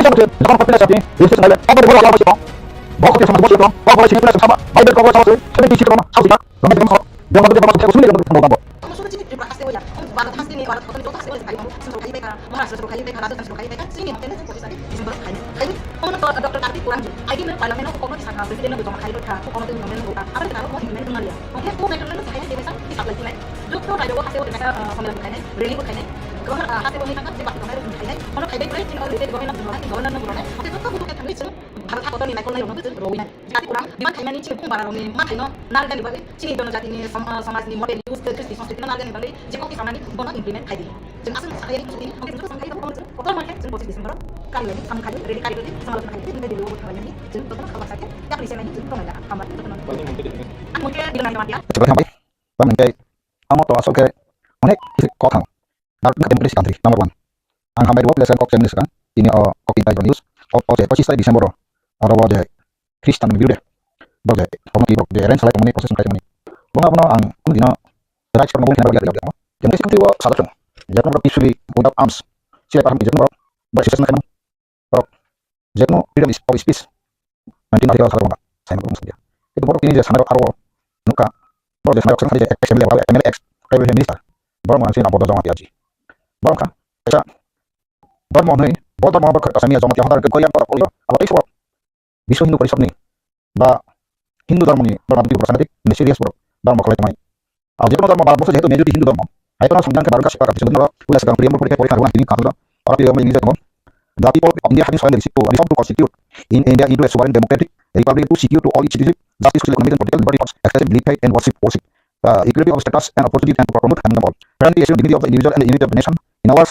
Kisa khe, japan ko pina sati, registration nai le, apa boro la sito. Bok ko pina sama sito, bok ko sini pina sama, Bible ko sama sito, seventy sito sama sito. Rong ko sama sito, yang ko sama sito, sini yang ko sama sito. Omo suru chini Tripura haste oya, omo Bharat haste ni, Bharat haste ni, joto haste oya, Maharashtra suru khai bai kha, Rajasthan suru khai bai kha, chini hotel ni pochisari December khai ni. Khai ni, omo no Doctor Kartik Kurang ji, I D M Parliament no kokno tisaka, President no joma khai bai kha, kokno tei government no boka, aboni karo mo implement wng ya. Omo ko matter no khai ni, debesa, tisap lai nai. Joto raijao haste o tongnaisa, ah, sommelan khainai, rally bo khainai, kwbangma, ah, haste bo hinwi thangkha, je bati tongnai rok hinwi khainai, bono khaibai kwrwi chini already government of Tripura ni governor no buronai, haste joto buthuk khe thangwi chwng Bharat hakotorni naikolnai rokno chwng rwui nai. Jati kwrwng demand khaimani chini bung bara rokni ma thaino narwknani bagwi, chini jonojatini som-, ah, somajni model use, khe Kristi Sanskriti no narwknani bagwi, je kokni samani bono implement khai di. Chwng aswk sakha yani kuchukni, hwnkhe chwng sakha yani kuchukni, kotor ma khe chwng pochis December o kari laini samung khai di, rally kari rwdi, samalochona khai di, hwnkhe rally o bwthar lainani chwng jotono kha baksa khe, yakni se lainani chwng tonglaijak. Hambai jotono. Ang mungkhe Bilonai Jamatia. Jotono hambai. Tamo hwnkhe, amo to aswk khe onek kisi kok thang. Dar democracy country number one. Ang hambai rwo, please kok chengni swkang. Tini o kok tin tarik news. O, o je pochis tarik December o. Oro o je Christian ni birude. Bo je, tongmani, bo je, arrange khlai tongmani, process khlai tongmani. Bono, bono ang kunu dino rights kormo bo khlai rwya rwya. Democracy country o sajak tongo. Jekno borok peacefully, without arms. Silai paham, jekno borok, borok association khlai mano. Borok jekno freedom is, of speech, nineteen article sakha tongo, saimano muchungya. Kintu borok tini je sanai rok aro nukha, borok je sanai rok sengkha je X M L A, X M L A, ex, tribal minister, borok mwnang sini abodo joma tiyaji. Borok kha, kaisa dormo hwnwi, bo dormo borok kha, kaisa miya joma tiya hodar khe goya borok, abo tei borok, Biswa Hindu Porishad ni, ba Hindu dhormoni borok Tripura sanatik serious borok dhormo khlai tongmani. Ar jekunu dhormo Bharatborso jehetu majority Hindu dhormo, hai phano Songbidan khe Bharat Rashtrapati Songbidan oro puila swkang preamble porikhe porikha rwna tini kha tongo. Oro twi bai nini jai tongo. The people of India having solemnly received to resolve to constitute in India into a sovereign democratic republic to secure to all its citizens justice, social, economic and political liberty rights, expression, belief, faith and worship, worship, uh, equality of status and opportunity and to promote harmony of all. Fraternity, assume dignity of the individual and the unity of the nation in our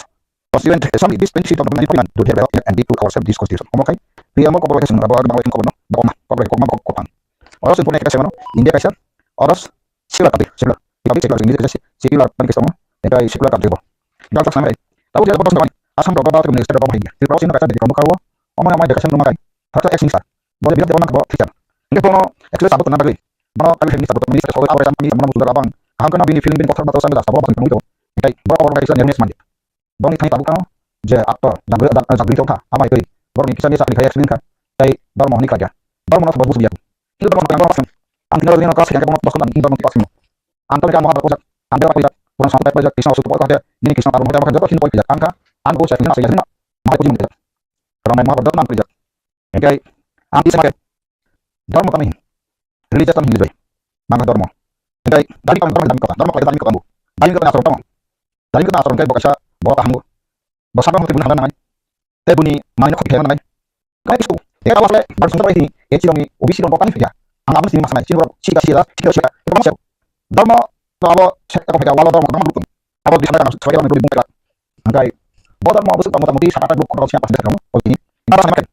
constituent assembly, this twenty-sixth of the twenty twenty-nine to have and be to ourselves this constitution. Omo khai preamble kok bai khe chwng abo abo bai kok no, abo ma kok bai kok ma kok kok. Oro chwng pura khe se mano India kaisa, oro secular country, secular. Republic secular, English kaisa se-, secular country kaisa tongo. Enkai secular country bo. Gal tak sangai. Tabo je botos ngai. Assam rogo ba tong state rogo hinga. Tripura sino kaisa bikromo kawo. Omo amai kaisa numa kai. Thata ex minister. Bo je bidak debana bo teacher. Nge bono actually sabot na bagwi. Bono kami minister bo minister sabo abo jam minister bono musuda abang. Aham kana bini feeling bini kotor bato sangga sabo bang tong. Enkai bo abo kaisa nermes mandi. Bongni thani tabuk tano je actor jagri jagri jagri jokha amai twi borokni kisa misa ni khai accident kha tei dormo hwnwi khlai kha dormo no bo buji ya. Hindu dormo no ang dormo ang thina rwgwi no klas khe bono dos ang dormo khe pasing ang tole kamo haba kojak ang dera pajak bono sangko pajak kisa osu pajak nini kisa tabuk pajak joto hindu pajak ang kha ang bo sa hindu sa hindu mai buji mung pajak rong mai mo dormo pajak. Enkai ang kisa ma khe dormo tamo hin religious tamo hin bai mangkha dormo. Enkai dali kam dormo dali kota dormo kota dali kota bu dali kota asal tamo. Dali kota asal kai bo kaisa bo kaham bu bo sabang tibun hamna nangai. Tei buni mai no khoi phai nangai. Kai kisu e awas le bar sung bai hi e chirong ni O B C rong bo kani phai ang abang sini masanai sini rok sika sika sika sika ko bang sep dormo to abo sek ko phai walo dormo bang rukun abo di sana kan sai kan dulu bung kai. Angkai bo dormo bo suk motamuti sat ata ruk ko siapa sendiri kamu. Oke. Nara sama kan.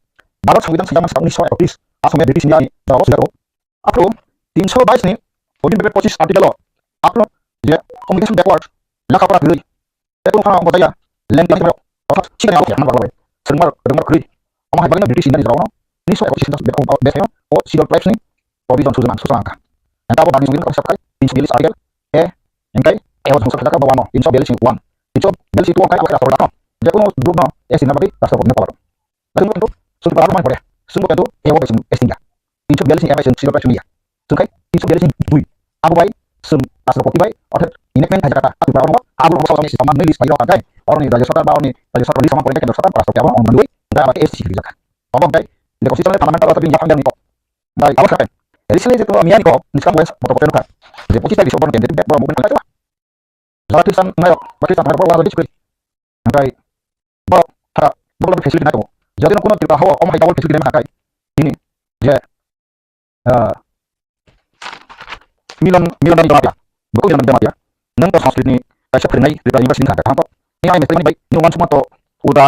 Baro sangwidan sejak masa unis so ekotris asomya British ni jawab sudah. Aphuru tinsho bais ni fourteen bebe pochis article o aphuru je communication backward lekha pora kwrwi tei phano bo jaya lengti tongmani orthat sikani abo khe nang bagwi swrwngmar rwngmar kwrwi. Omo hai bagwino British India ni jorao no unis so ekotris bethai o schedule tribes ni provision sujuna sujuna kha. Engka abo bani sujuna kha tinsho biyallis article a engkai a o jang sujuna kha bo wano tinsho biyallis one tinsho biyallis two engkai abo khe rastro rwna je kono group no S T ni bagwi rastro rwna power. Lakin bo kintu, sumni para rok mani pore, sumbo kintu, ebo bai sum, esting ya. Tinsho biyallis ni ebo bai sum, silo bai sum ya. Sumkai, tinsho biyallis ni dui. Abo bai, sum, rashtrapati bai, orthat, enactment hai jaka ta, atu para rok, abo rok sama sama si sama nui list bai rok angkai. Oro ni rajya sarkar ba, oro ni rajya sarkar ni sama pore, kendra sarkar, rashtrapati abo, ong nui, da aba S T C jaka. Abo angkai, le constitutional fundamental orthat bini yaphang yang ni kok. Bai, abo sakai. Recently je to miya ni kok, niskam wes, boto boto nukha. Je pochis tarik December ni kendra, boro movement kai to. Jara Christian nai rok, ba Christian nai rok, boro wajak di chukri. Angkai, Borok tha, borok logi facility nai tongo. Jodi no kuno Tripura hao, omo hai double facility nai mankha kai. Tini, je, ah, Milan, Milan Dani Jamatia. Boko Milan Dani Jamatia. Nang to Sanskrit ni kaisa phwrwngnai Tripura University ni kha, kaham kok. Ni ai mesti ni bai, ni uansukma to, uda,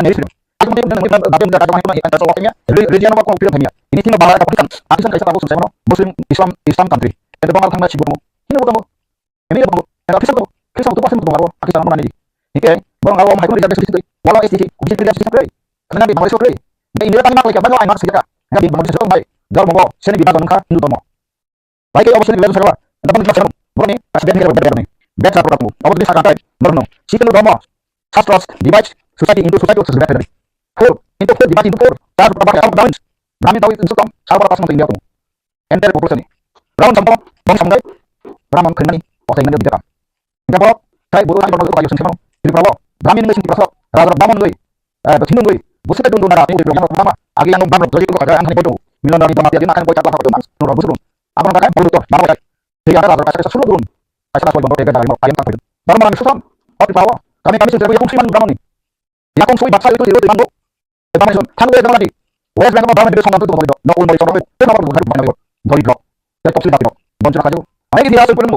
Ani sino. Aku mungkin mungkin dapat mendapat kawan yang yang terus waktunya. Religion apa kau pilih hanya. Ini tinggal bahaya apa kan? Aku kan kaisa tahu selesai mana? Muslim, Islam, Islam country. Ada bang orang tangga sibuk. Ini bukan. Ini bukan. Ada Kristen tuh. Kristen tuh pasti bukan apa? Aku sama mana ini? Ini kayak bang orang mau hai pun tidak bisa. Walau S T C, bisa tidak bisa. Karena di Bangladesh. Di India tangga lagi apa? Anak sejaga. Nggak di Bangladesh itu baik. Dormo, sini di Bangladesh Hindu dormo. Bai khe obo sini level sakha, dapan level sakha, boroni kaisa bed ni level bed ni, bed sa program, obo tini sakha tai, borno, situ no domo, sastros divide society into society, society bed ni, four into four, divide into four, char program, char program, Brahmin tawi itu tong, char program sama India tong, entire population ni, Brahmin sampo, bang sampai, Brahmin khenani, otai nani bidakam. Hingke borok, tei borok tei borok tei sengkhe mano. Tripura o, Brahmin wngwi seng Tripura sok, raja rok Brahmin wngwi, eh, Hindu wngwi, busi tei Hindu naga tei Tripura yang pertama, agi yang Brahmin rajya ko kaja yang hani bodo, Milan rani bama tiya dina kan koi chakla koi mas, nuro busu. Abang kakai bolu to, baro kai. Tiya raja rok kaisa sulu dun. Kaisa sulu bang tega dari mo, ayam tak. Baru malam susan, tapi bawa, kami kami sudah punya fungsi man Brahmin ni. Yakung sui baksa itu tiru tiru manggo. Eta mai son, thang dua jang lagi. West Bengal Brahmin itu sonam itu doi dok, no ul mori sonam itu, itu nomor dua hari Brahmin itu, doi dok. Itu top sih dok, bonjol kayu. Ani kita asal pun nemu,